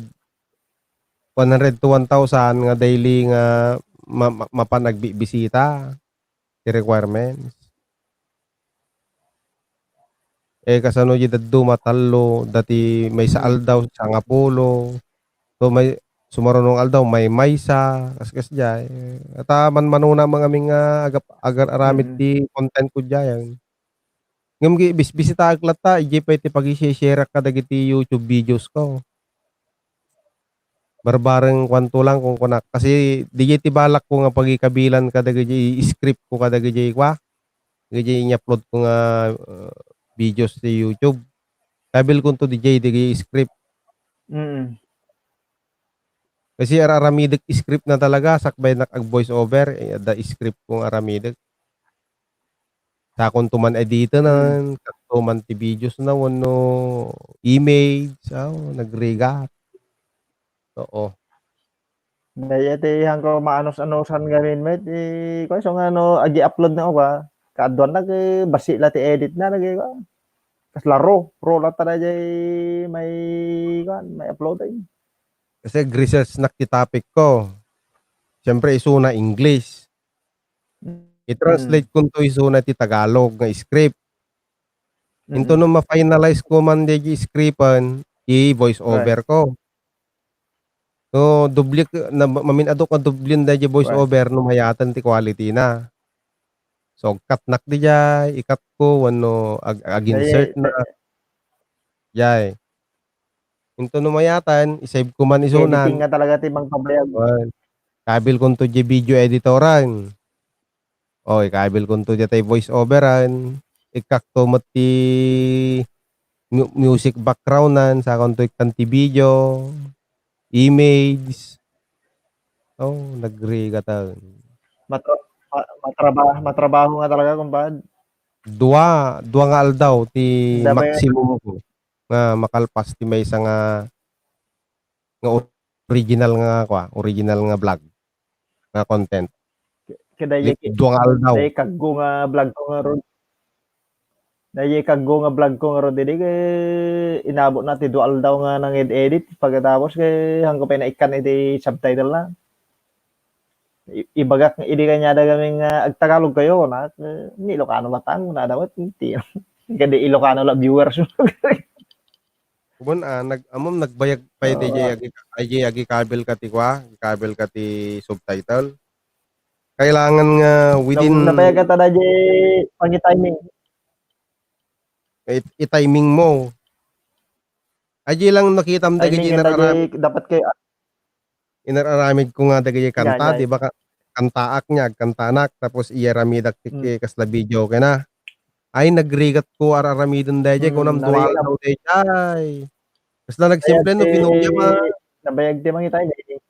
one hundred to one thousand nga daily nga ma-, ma-, mapan agbibisita. ti requirements. Eh, kasano diay dadduma, tallo, dati maysa aldaw, sangapulo. So, may sumarunong aldaw, maymaysa, kas, kas diay. Ata manmanona man ngamin nga agap-, agar-aramid ti content ko diay. Ngem gi-, bis-, bisitaak latta, idiay pay ti pagisi-share-ak kadagiti YouTube videos ko. Barbareng kuanto lang kung kunak. Kasi diay ti balak ko nga pagikabilan kadagiti script ko kadagiti kua. Kadagiti ini-upload ko nga, uh, videos ti YouTube. Kabil kunto diay, diay script. Mm. Kasi ar-aramidek script na talaga, sakbay nak ag voice over, eh, adda script kong aramidek. Sakonto man editen, kastoman ti videos na wenno image, aw, nagrigat. Oo. Dayta ti hanko maanus-anusan ngamin met, eh, kua, isu nga no, agi-upload na, kua, kaaduan na, eh, bassit la ti edit na, nag-, kua, kasla raw, raw latta daydiay may, kua, may upload, eh. Kasi ag-research nak ti topic ko. Siyempre, isuna English. I-translate konto isuna ti Tagalog nga script. Into no ma-finalize ko man daydiay scripten, i-voice over ko. No, dubli, na, mamin-adu nga dublien daydiay voice over no mayaten ti quality na. So, cut nak diay, i-cut ko, wenno ag-, ag-insert na. Diay. Into no mayaten, i-save ko man isunan. Editing nga talaga ti mangpabayag. Wen. Kabil konto diay video editoran. O, ikabil konto diay voice overan. Ikkakto met ti mu-, music backgroundan, sakonto ikkan ti video, image. O, nagrigatan. Matra-, ma-, matraba-, matrabaho nga talaga, kumpad. Dua, dua nga aldaw ti maximum ko nga makalpas ti maysa nga, nga original nga, kua, original nga vlog nga content. Kaya daydiay, dua nga aldaw. Daydiay kaggo nga vlog ko ngarud. Daydiay kaggo nga vlog ko ngarud, idi, eh, inabot na ti dua aldaw nga nanged-edit. Pagkatapos, eh, hanko pay naikkan iti subtitle na. I-, ibagak idi kaniada kami nga agtagalog kayo, na, eh, ni Ilocano latta, kunada met, ti, kadi Ilocano la viewers. Kuman, ah, nag-, ammom, nagbayag pay daydiay agi-, daydiay agikabil ka ti kua, agikabil ka ti subtitle. Kailangan nga within... Nab-, nabayag ka ta daydiay pangi-timing. I-, i-timing mo. Daydiay lang nakitam dagiti inar-aram-, dapat kay inar-aramid ko nga dagiti kanta, di ba ka-, agkantaak nia, agkantanak, tapos iyaramidak ti Hmm. kasla video kena. Ay, nagrigatko ar-aramiden dayjay, Hmm, kunam, dual narigat. daw dayjay. Kasla nagsimple no Nabayag ti, binuyam, ah. nabayag ti mangitay, eh.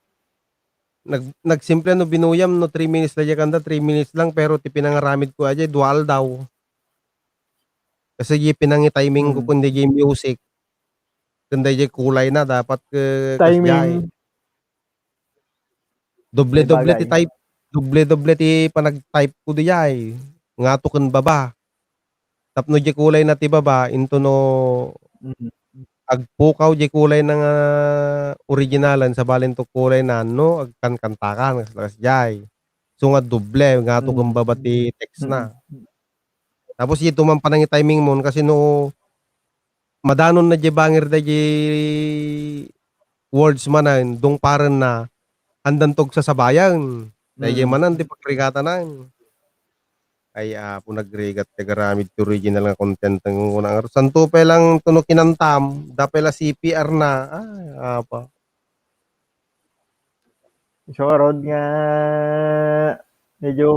Nag-, nagsimple no binuyam, no three minutes dayjay kanda, three minutes lang, pero ti pinangaramidko dayjay, dual daw. Kasi di pinangitimingko Hmm. kun dayjay music. Kun dayjay kulayna, dapat ke-, kasjay. Timing. Doble-doble ti Sabagay. type, doble-doble ti panag-type ko dayjay. Ngato ken baba. Tapno diay kulayna ti baba, into no Mm. agpukaw diay kulayna nga originalen, sabali into kulayna, no, agkankantakan, kas-, kasjay. So nga doble, ngato ken Mm. baba ti text na. Mm. Tapos ito man panangitiming mon, kasi no, madanon na diay bangir dayjay words manen, dungparen na, handan tog sasabayan. Dayjay Mm. manen ti pagrigatanan. Ay, Apo, nagrigat ti agaramid ti original nga content nga una. Santo pay lang to no kinantam, da pay la C P R na. Ay, Apo. Isu ngarud nga medyo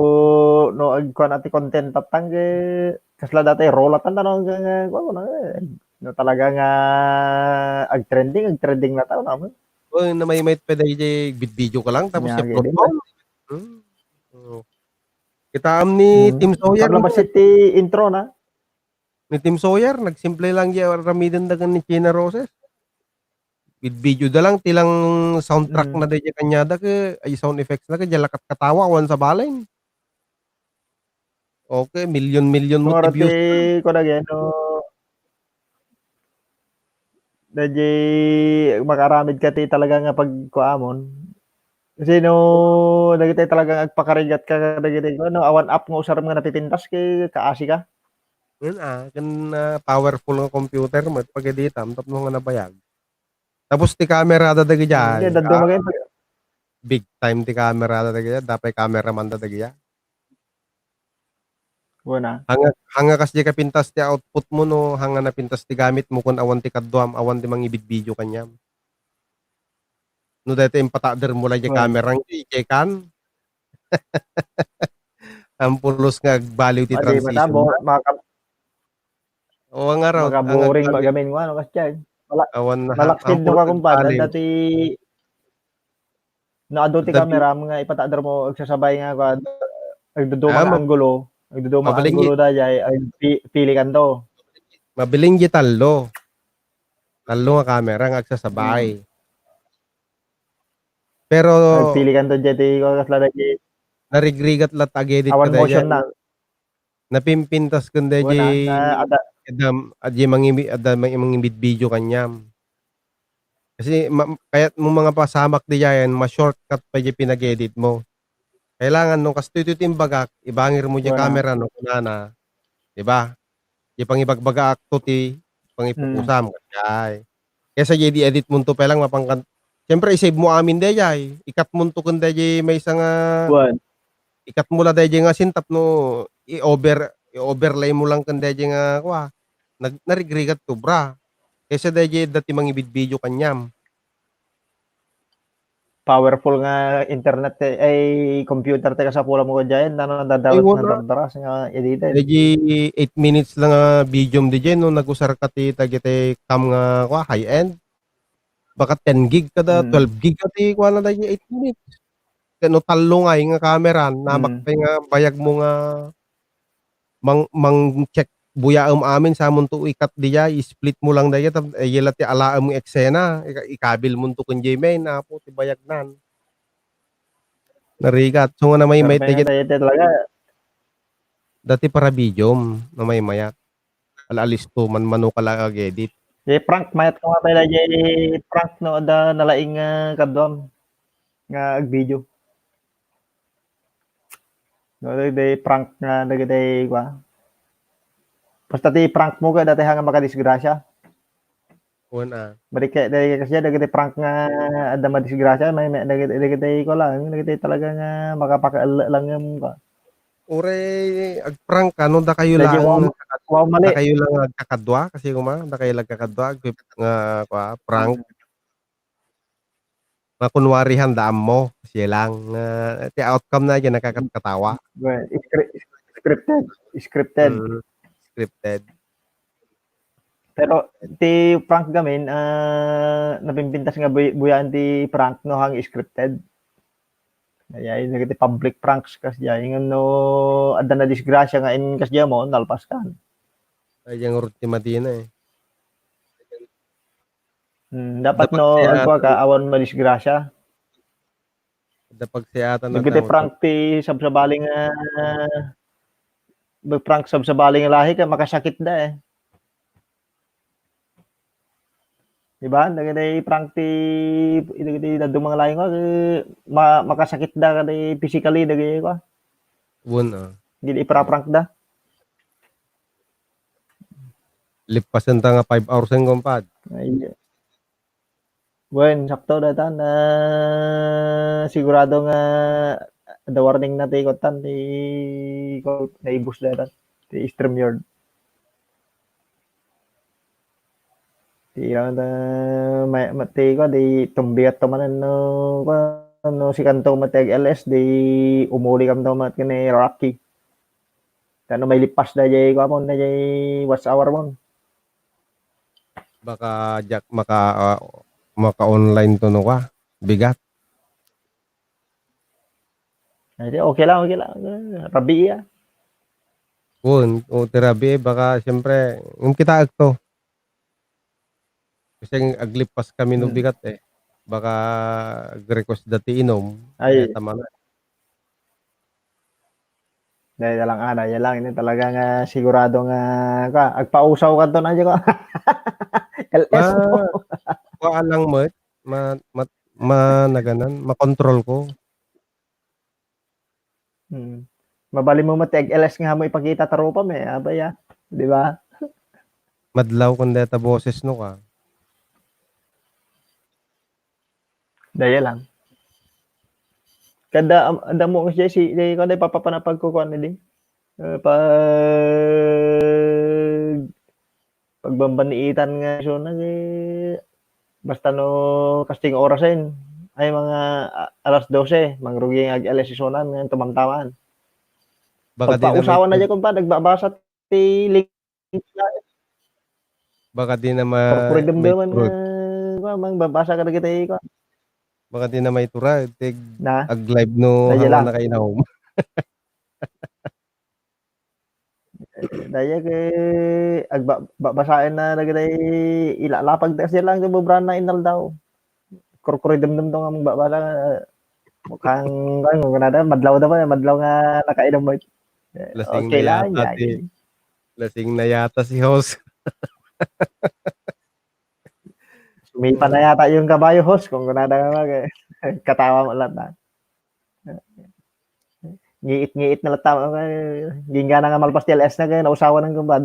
no agkuan a ti content tattang, eh, kasla dati roll-atan ta no nga, nga, kuan, kuan, eh, no talaga nga agtrending, agtrending na ta, no? Uy, namaymay pay dayjay video ka lang, tapos Nya, i-upload gini mo. ba? Hmm. Oo. Kitaem ni Hmm. Tim Sawyer, Parang no? Basit ti intro na. Ni Tim Sawyer, nagsimple lang diay aramiden da ken ni China Roses. With video da lang, ti lang soundtrack Mm. na dayjay kaniada ke, ay, sound effects na ke, diay la katkatawa, awan sabalen. Okay, million-million mo ti Mura views. ti, kuan, again, no? Dayjay makaaramid ka ti talaga nga pagkuamon. Kasi no, dagiti talaga nga agpakarigat ka, dagiti, no, awan app nga usarem nga napipintas, ke, kaasi ka. Yun, ah, ken, ah, powerful nga computer met, pag-editam, tapno nga nabayag. Tapos ti camera da dagiti, Hmm, di, daduma ah, kayo. Big time ti camera da dagiti, da pay cameraman da dagiti. Wala. Hanga, hanga kas di ka pintas ti output mo, no, hanga napintas ti gamit mo, kun awan ti kaduam, awan ti mangibidvideo kaniam. No, dayta impatader mo la di Wala. Camera, di, di kan. Ang pulos nga agbaliw ti Madi, transition matabo, na. maka-, O, ang araw, ang makaboring agpagi-, bagamin mo, ano, kasi dyan. Mala-, awan na ha-, malaksid ang no ka, pulos kumpara, agpali. Dati, no, adu ti Dati camera, mga ipatader mo, agsasabay nga, kuwan, agduduma Ah, nga ma-, anggulo, agduduma mabaling anggulo gi-, da, jay, agpi-, pili kanto. Mabiling gi tallo. Tallo nga camera nga agsasabay. Hmm. Pero agpili kanto, jay, ti, kuwan, kasla da, jay. Narigrigat la't ag-edit awan ka da, motion jay. Na. Napimpintas ken dayjay Wala, na, ada. Adam, adjay mangibi-, adda mang-, mangibidvideo kaniam. Kasi ma-, kayat mo nga pasamak diay, ma-shortcut pay diay pinag-edit mo. Kailangan no kastoy ti imbagak, ibangir mo diay Wala. Camera no kunana. Di ba? Diay pangibagbagaak to ti pangipukusam, Hmm. Kaysa diay di edit mo to pay lang mapangkan-, siyempre, i-save mo amin dayjay. I-cut mo to ken dayjay maysa nga Kuwan. I-cut mo la dayjay nga scene tapno i-over-, i-overlay mo lang ken dayjay nga, kuwa, nag-, narigrigat to, bra. Kaysa dayjay dati mangibidvideo kaniam. Powerful nga internet ti, ay, computer ti kasapulam mo diay, ano, Ay, dadawat nga wala. Dardaras nga edited. Dayjay eight minutes lang nga video dayjay, no, nagusar ka ti, dagiti cam nga, kuwa, high-end. Baka ten gig kada, Hmm. twelve gig kadi, kuwa na dayjay eight minutes. Kano tallo nga, nga camera, namak Hmm. pay nga bayag mo nga mang-, mang-check buyaem amin, samon to i-cut diay, i-split mo lang dayjay, tap-, eh, yela ti alaem nga eksena, ika-, ikabil mo to ken jay main, apo, ti bayagnan. Narigat. So, nga namaymayat Permi nga dayjay. Dayjay talaga. Dati para video, namaymayat. Ala, alisto man, mano ka la ag-edit. Jay prank, mayat ko nga pay la jay prank no, adda nalaing nga kaduam nga agvideo. No, dayjay prank nga dagiti, kuwa. Basta ti prank mo ka, dati nga makadisgrasya. Kuwan, ah. Balik kay, dagiti kasi, dagiti prank nga adda madisgrasya, may, may, dagiti, dagiti, kuwa lang, dagiti talaga nga makapakaella lang yung, kuwa. Uray, agprank ka, no, dakayo Medyo lang wow, nagkaka-, wow, mali. Dakayo lang nagkakadua, kasi kuma, dakayo lang nagkakadua, ag-, nga, kwa, prank. Mm. makunwarihan da ammo, siya lang, ah, ti outcome na diyan nakakatkatawa. Well, script-, scripted, scripted. Mm, scripted. Pero ti prank gamin, ah, napimpintas nga buy-, buyaan ti prank no hang scripted. Ay, ay, dagiti public pranks kas diay. Ngem no adda nadisgrasya nga in kas diay mo, nalpas kan. Ay, diyan ngarud ti madina, eh. Hmm, dapat no, agwa ka, awan madisgrasya. Adda pagsiatan. Dagiti prank ti sabsabali nga, prank sabsabali nga lahi ka, makasakit da, eh. Di ba? Dagiti prank ti, dagiti dadduma nga lahi nga, eh, ma-, makasakit da kadi physically, dagiti, kwa. Wen, ah. Dagiti ipra-prank da. Lippasen ta nga five hours en, kumpad. Ay, wen, sakto daytan, ah, sigurado nga adda warning na ti kuan, ti naibus daytan, ti StreamYard. Ti, ah, may, ma-, ti kuan, di tumbiat to manen no, kuan, no, sikanto met ti ag-L S, di umuli kamto met ken ni Rocky. Tano may lipas da jay kuan mo, na jay watch hour mo. Baka diak maka, ah, maka-online to no ka. Bigat. Ay, di, okay lang, okay lang. Rabii, ah. Wen, o, ti rabii, baka, siyempre, yung kita agto. Kasi aglipas kami no bigat, eh. Baka ag-request da ti inom. Ay. Kaya tama na. Dahil lang, ah, dahil lang, ini talaga nga sigurado nga, ka, agpausaw ka to na, ko. L S mo. Ma-, kuha lang mo, ma-, ma-, ma-, naganan, makontrol ko. Hmm. Mabalin mo met ti ag-L S nga mo ipakita ta rupam, eh, abay, ah. Di ba? Madlaw kun deta boses no ka. Daya lang. Kada, am-, adda mo kasi si, daya ko, daya papapan a pagkukuan na di. Eh, pag, pagbambaniitan nga isu na, eh, basta no kasting oras en, ay mga, a-, alas dose, mangrugi nga ag-L S isunan nga tumamtaman. Baka di na pagpausawan na may dyan, kumpa, nagbabasa ti link. Baka di na ma-, Purpuri damdaman nga, kuwan, mangbabasa ka dagiti, kuwan. Baka di na maitura, tig na? Ag-live no, daya hanggang lang. Nakainom. Daya ke, agba-, ba-, basaen na dagiti ilalapag da kasi lang, bubran na inaldaw. Kurkuri damdam to nga magbabasa, mukhang, kuwan, kunada, madlaw da pa, madlaw nga nakainom mo. Lasing na yata si, lasing na yata si host. Sumipa na yata yung kabayo, host, kung kunada nga mag-, katawa mo latta. Ngiit-ngiit na latta, ginggana nga malpas ti L S na, kaya nausawan ng kumbad.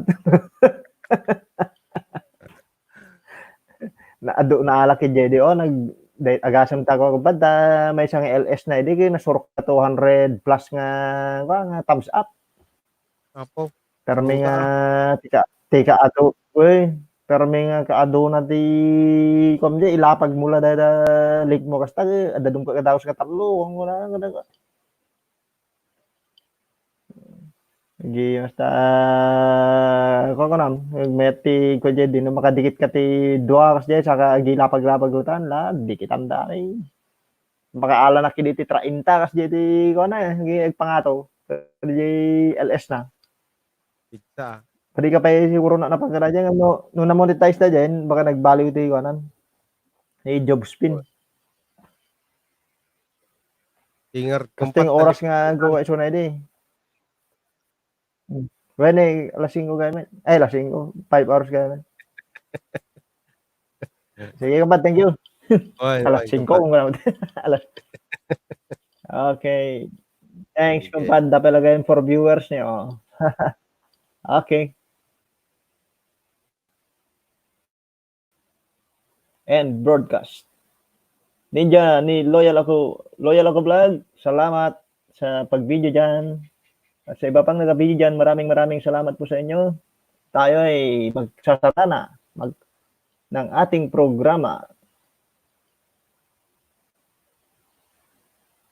Na, adu, naalak idiay di, oh, nag-, day, agasem ta ko, kumbad, ta maysa nga L S na, idi, kaya nasurok ka two hundred plus nga, nga, nga thumbs up. Apo. Permi nga, tika, tika adu, uy, permi nga kaaduna ti, kuwan, di, ilapag mo la, da, da, link mo, kasta, adda dumka kadaus nga tallo, ang wala, ang wala. Agi, basta, kuwan, kuwan, met ti, kuwan, di, no, makadikit ka ti dua, kas di, saka agi lapag-lapag utan, la, dikitan da, ay. Makaala na kidi ti trainta, kas di ti, kuwan na, eh, agi, agpangato, di L S na. Pizza. Pwede ka pa, eh, siguro na napagkada dyan, no, no, na-monetize na dyan, baka nagbaliw ti, kuwanan. Eh, job spin. Ingar, kasting oras nga, go, iso na, di. Hmm. Wen, eh, alas singko kami. Ay, alas singko. Five hours kami. Sige, kumpad, thank you. Oy, alas singko, kumpad. Alas. Okay. Thanks, kumpad. Dapel again for viewers niyo. Okay. And broadcast. Ninja ni Loyal Ako, Loyal Ako Vlog, salamat sa pag-video dyan. At sa iba pang nag-video dyan, maraming, maraming salamat po sa inyo. Tayo ay magsasara na mag-, ng ating programa.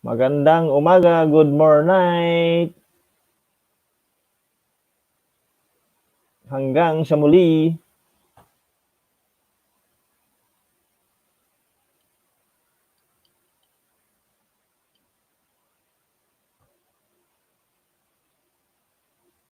Magandang umaga, good morning. Hanggang sa muli.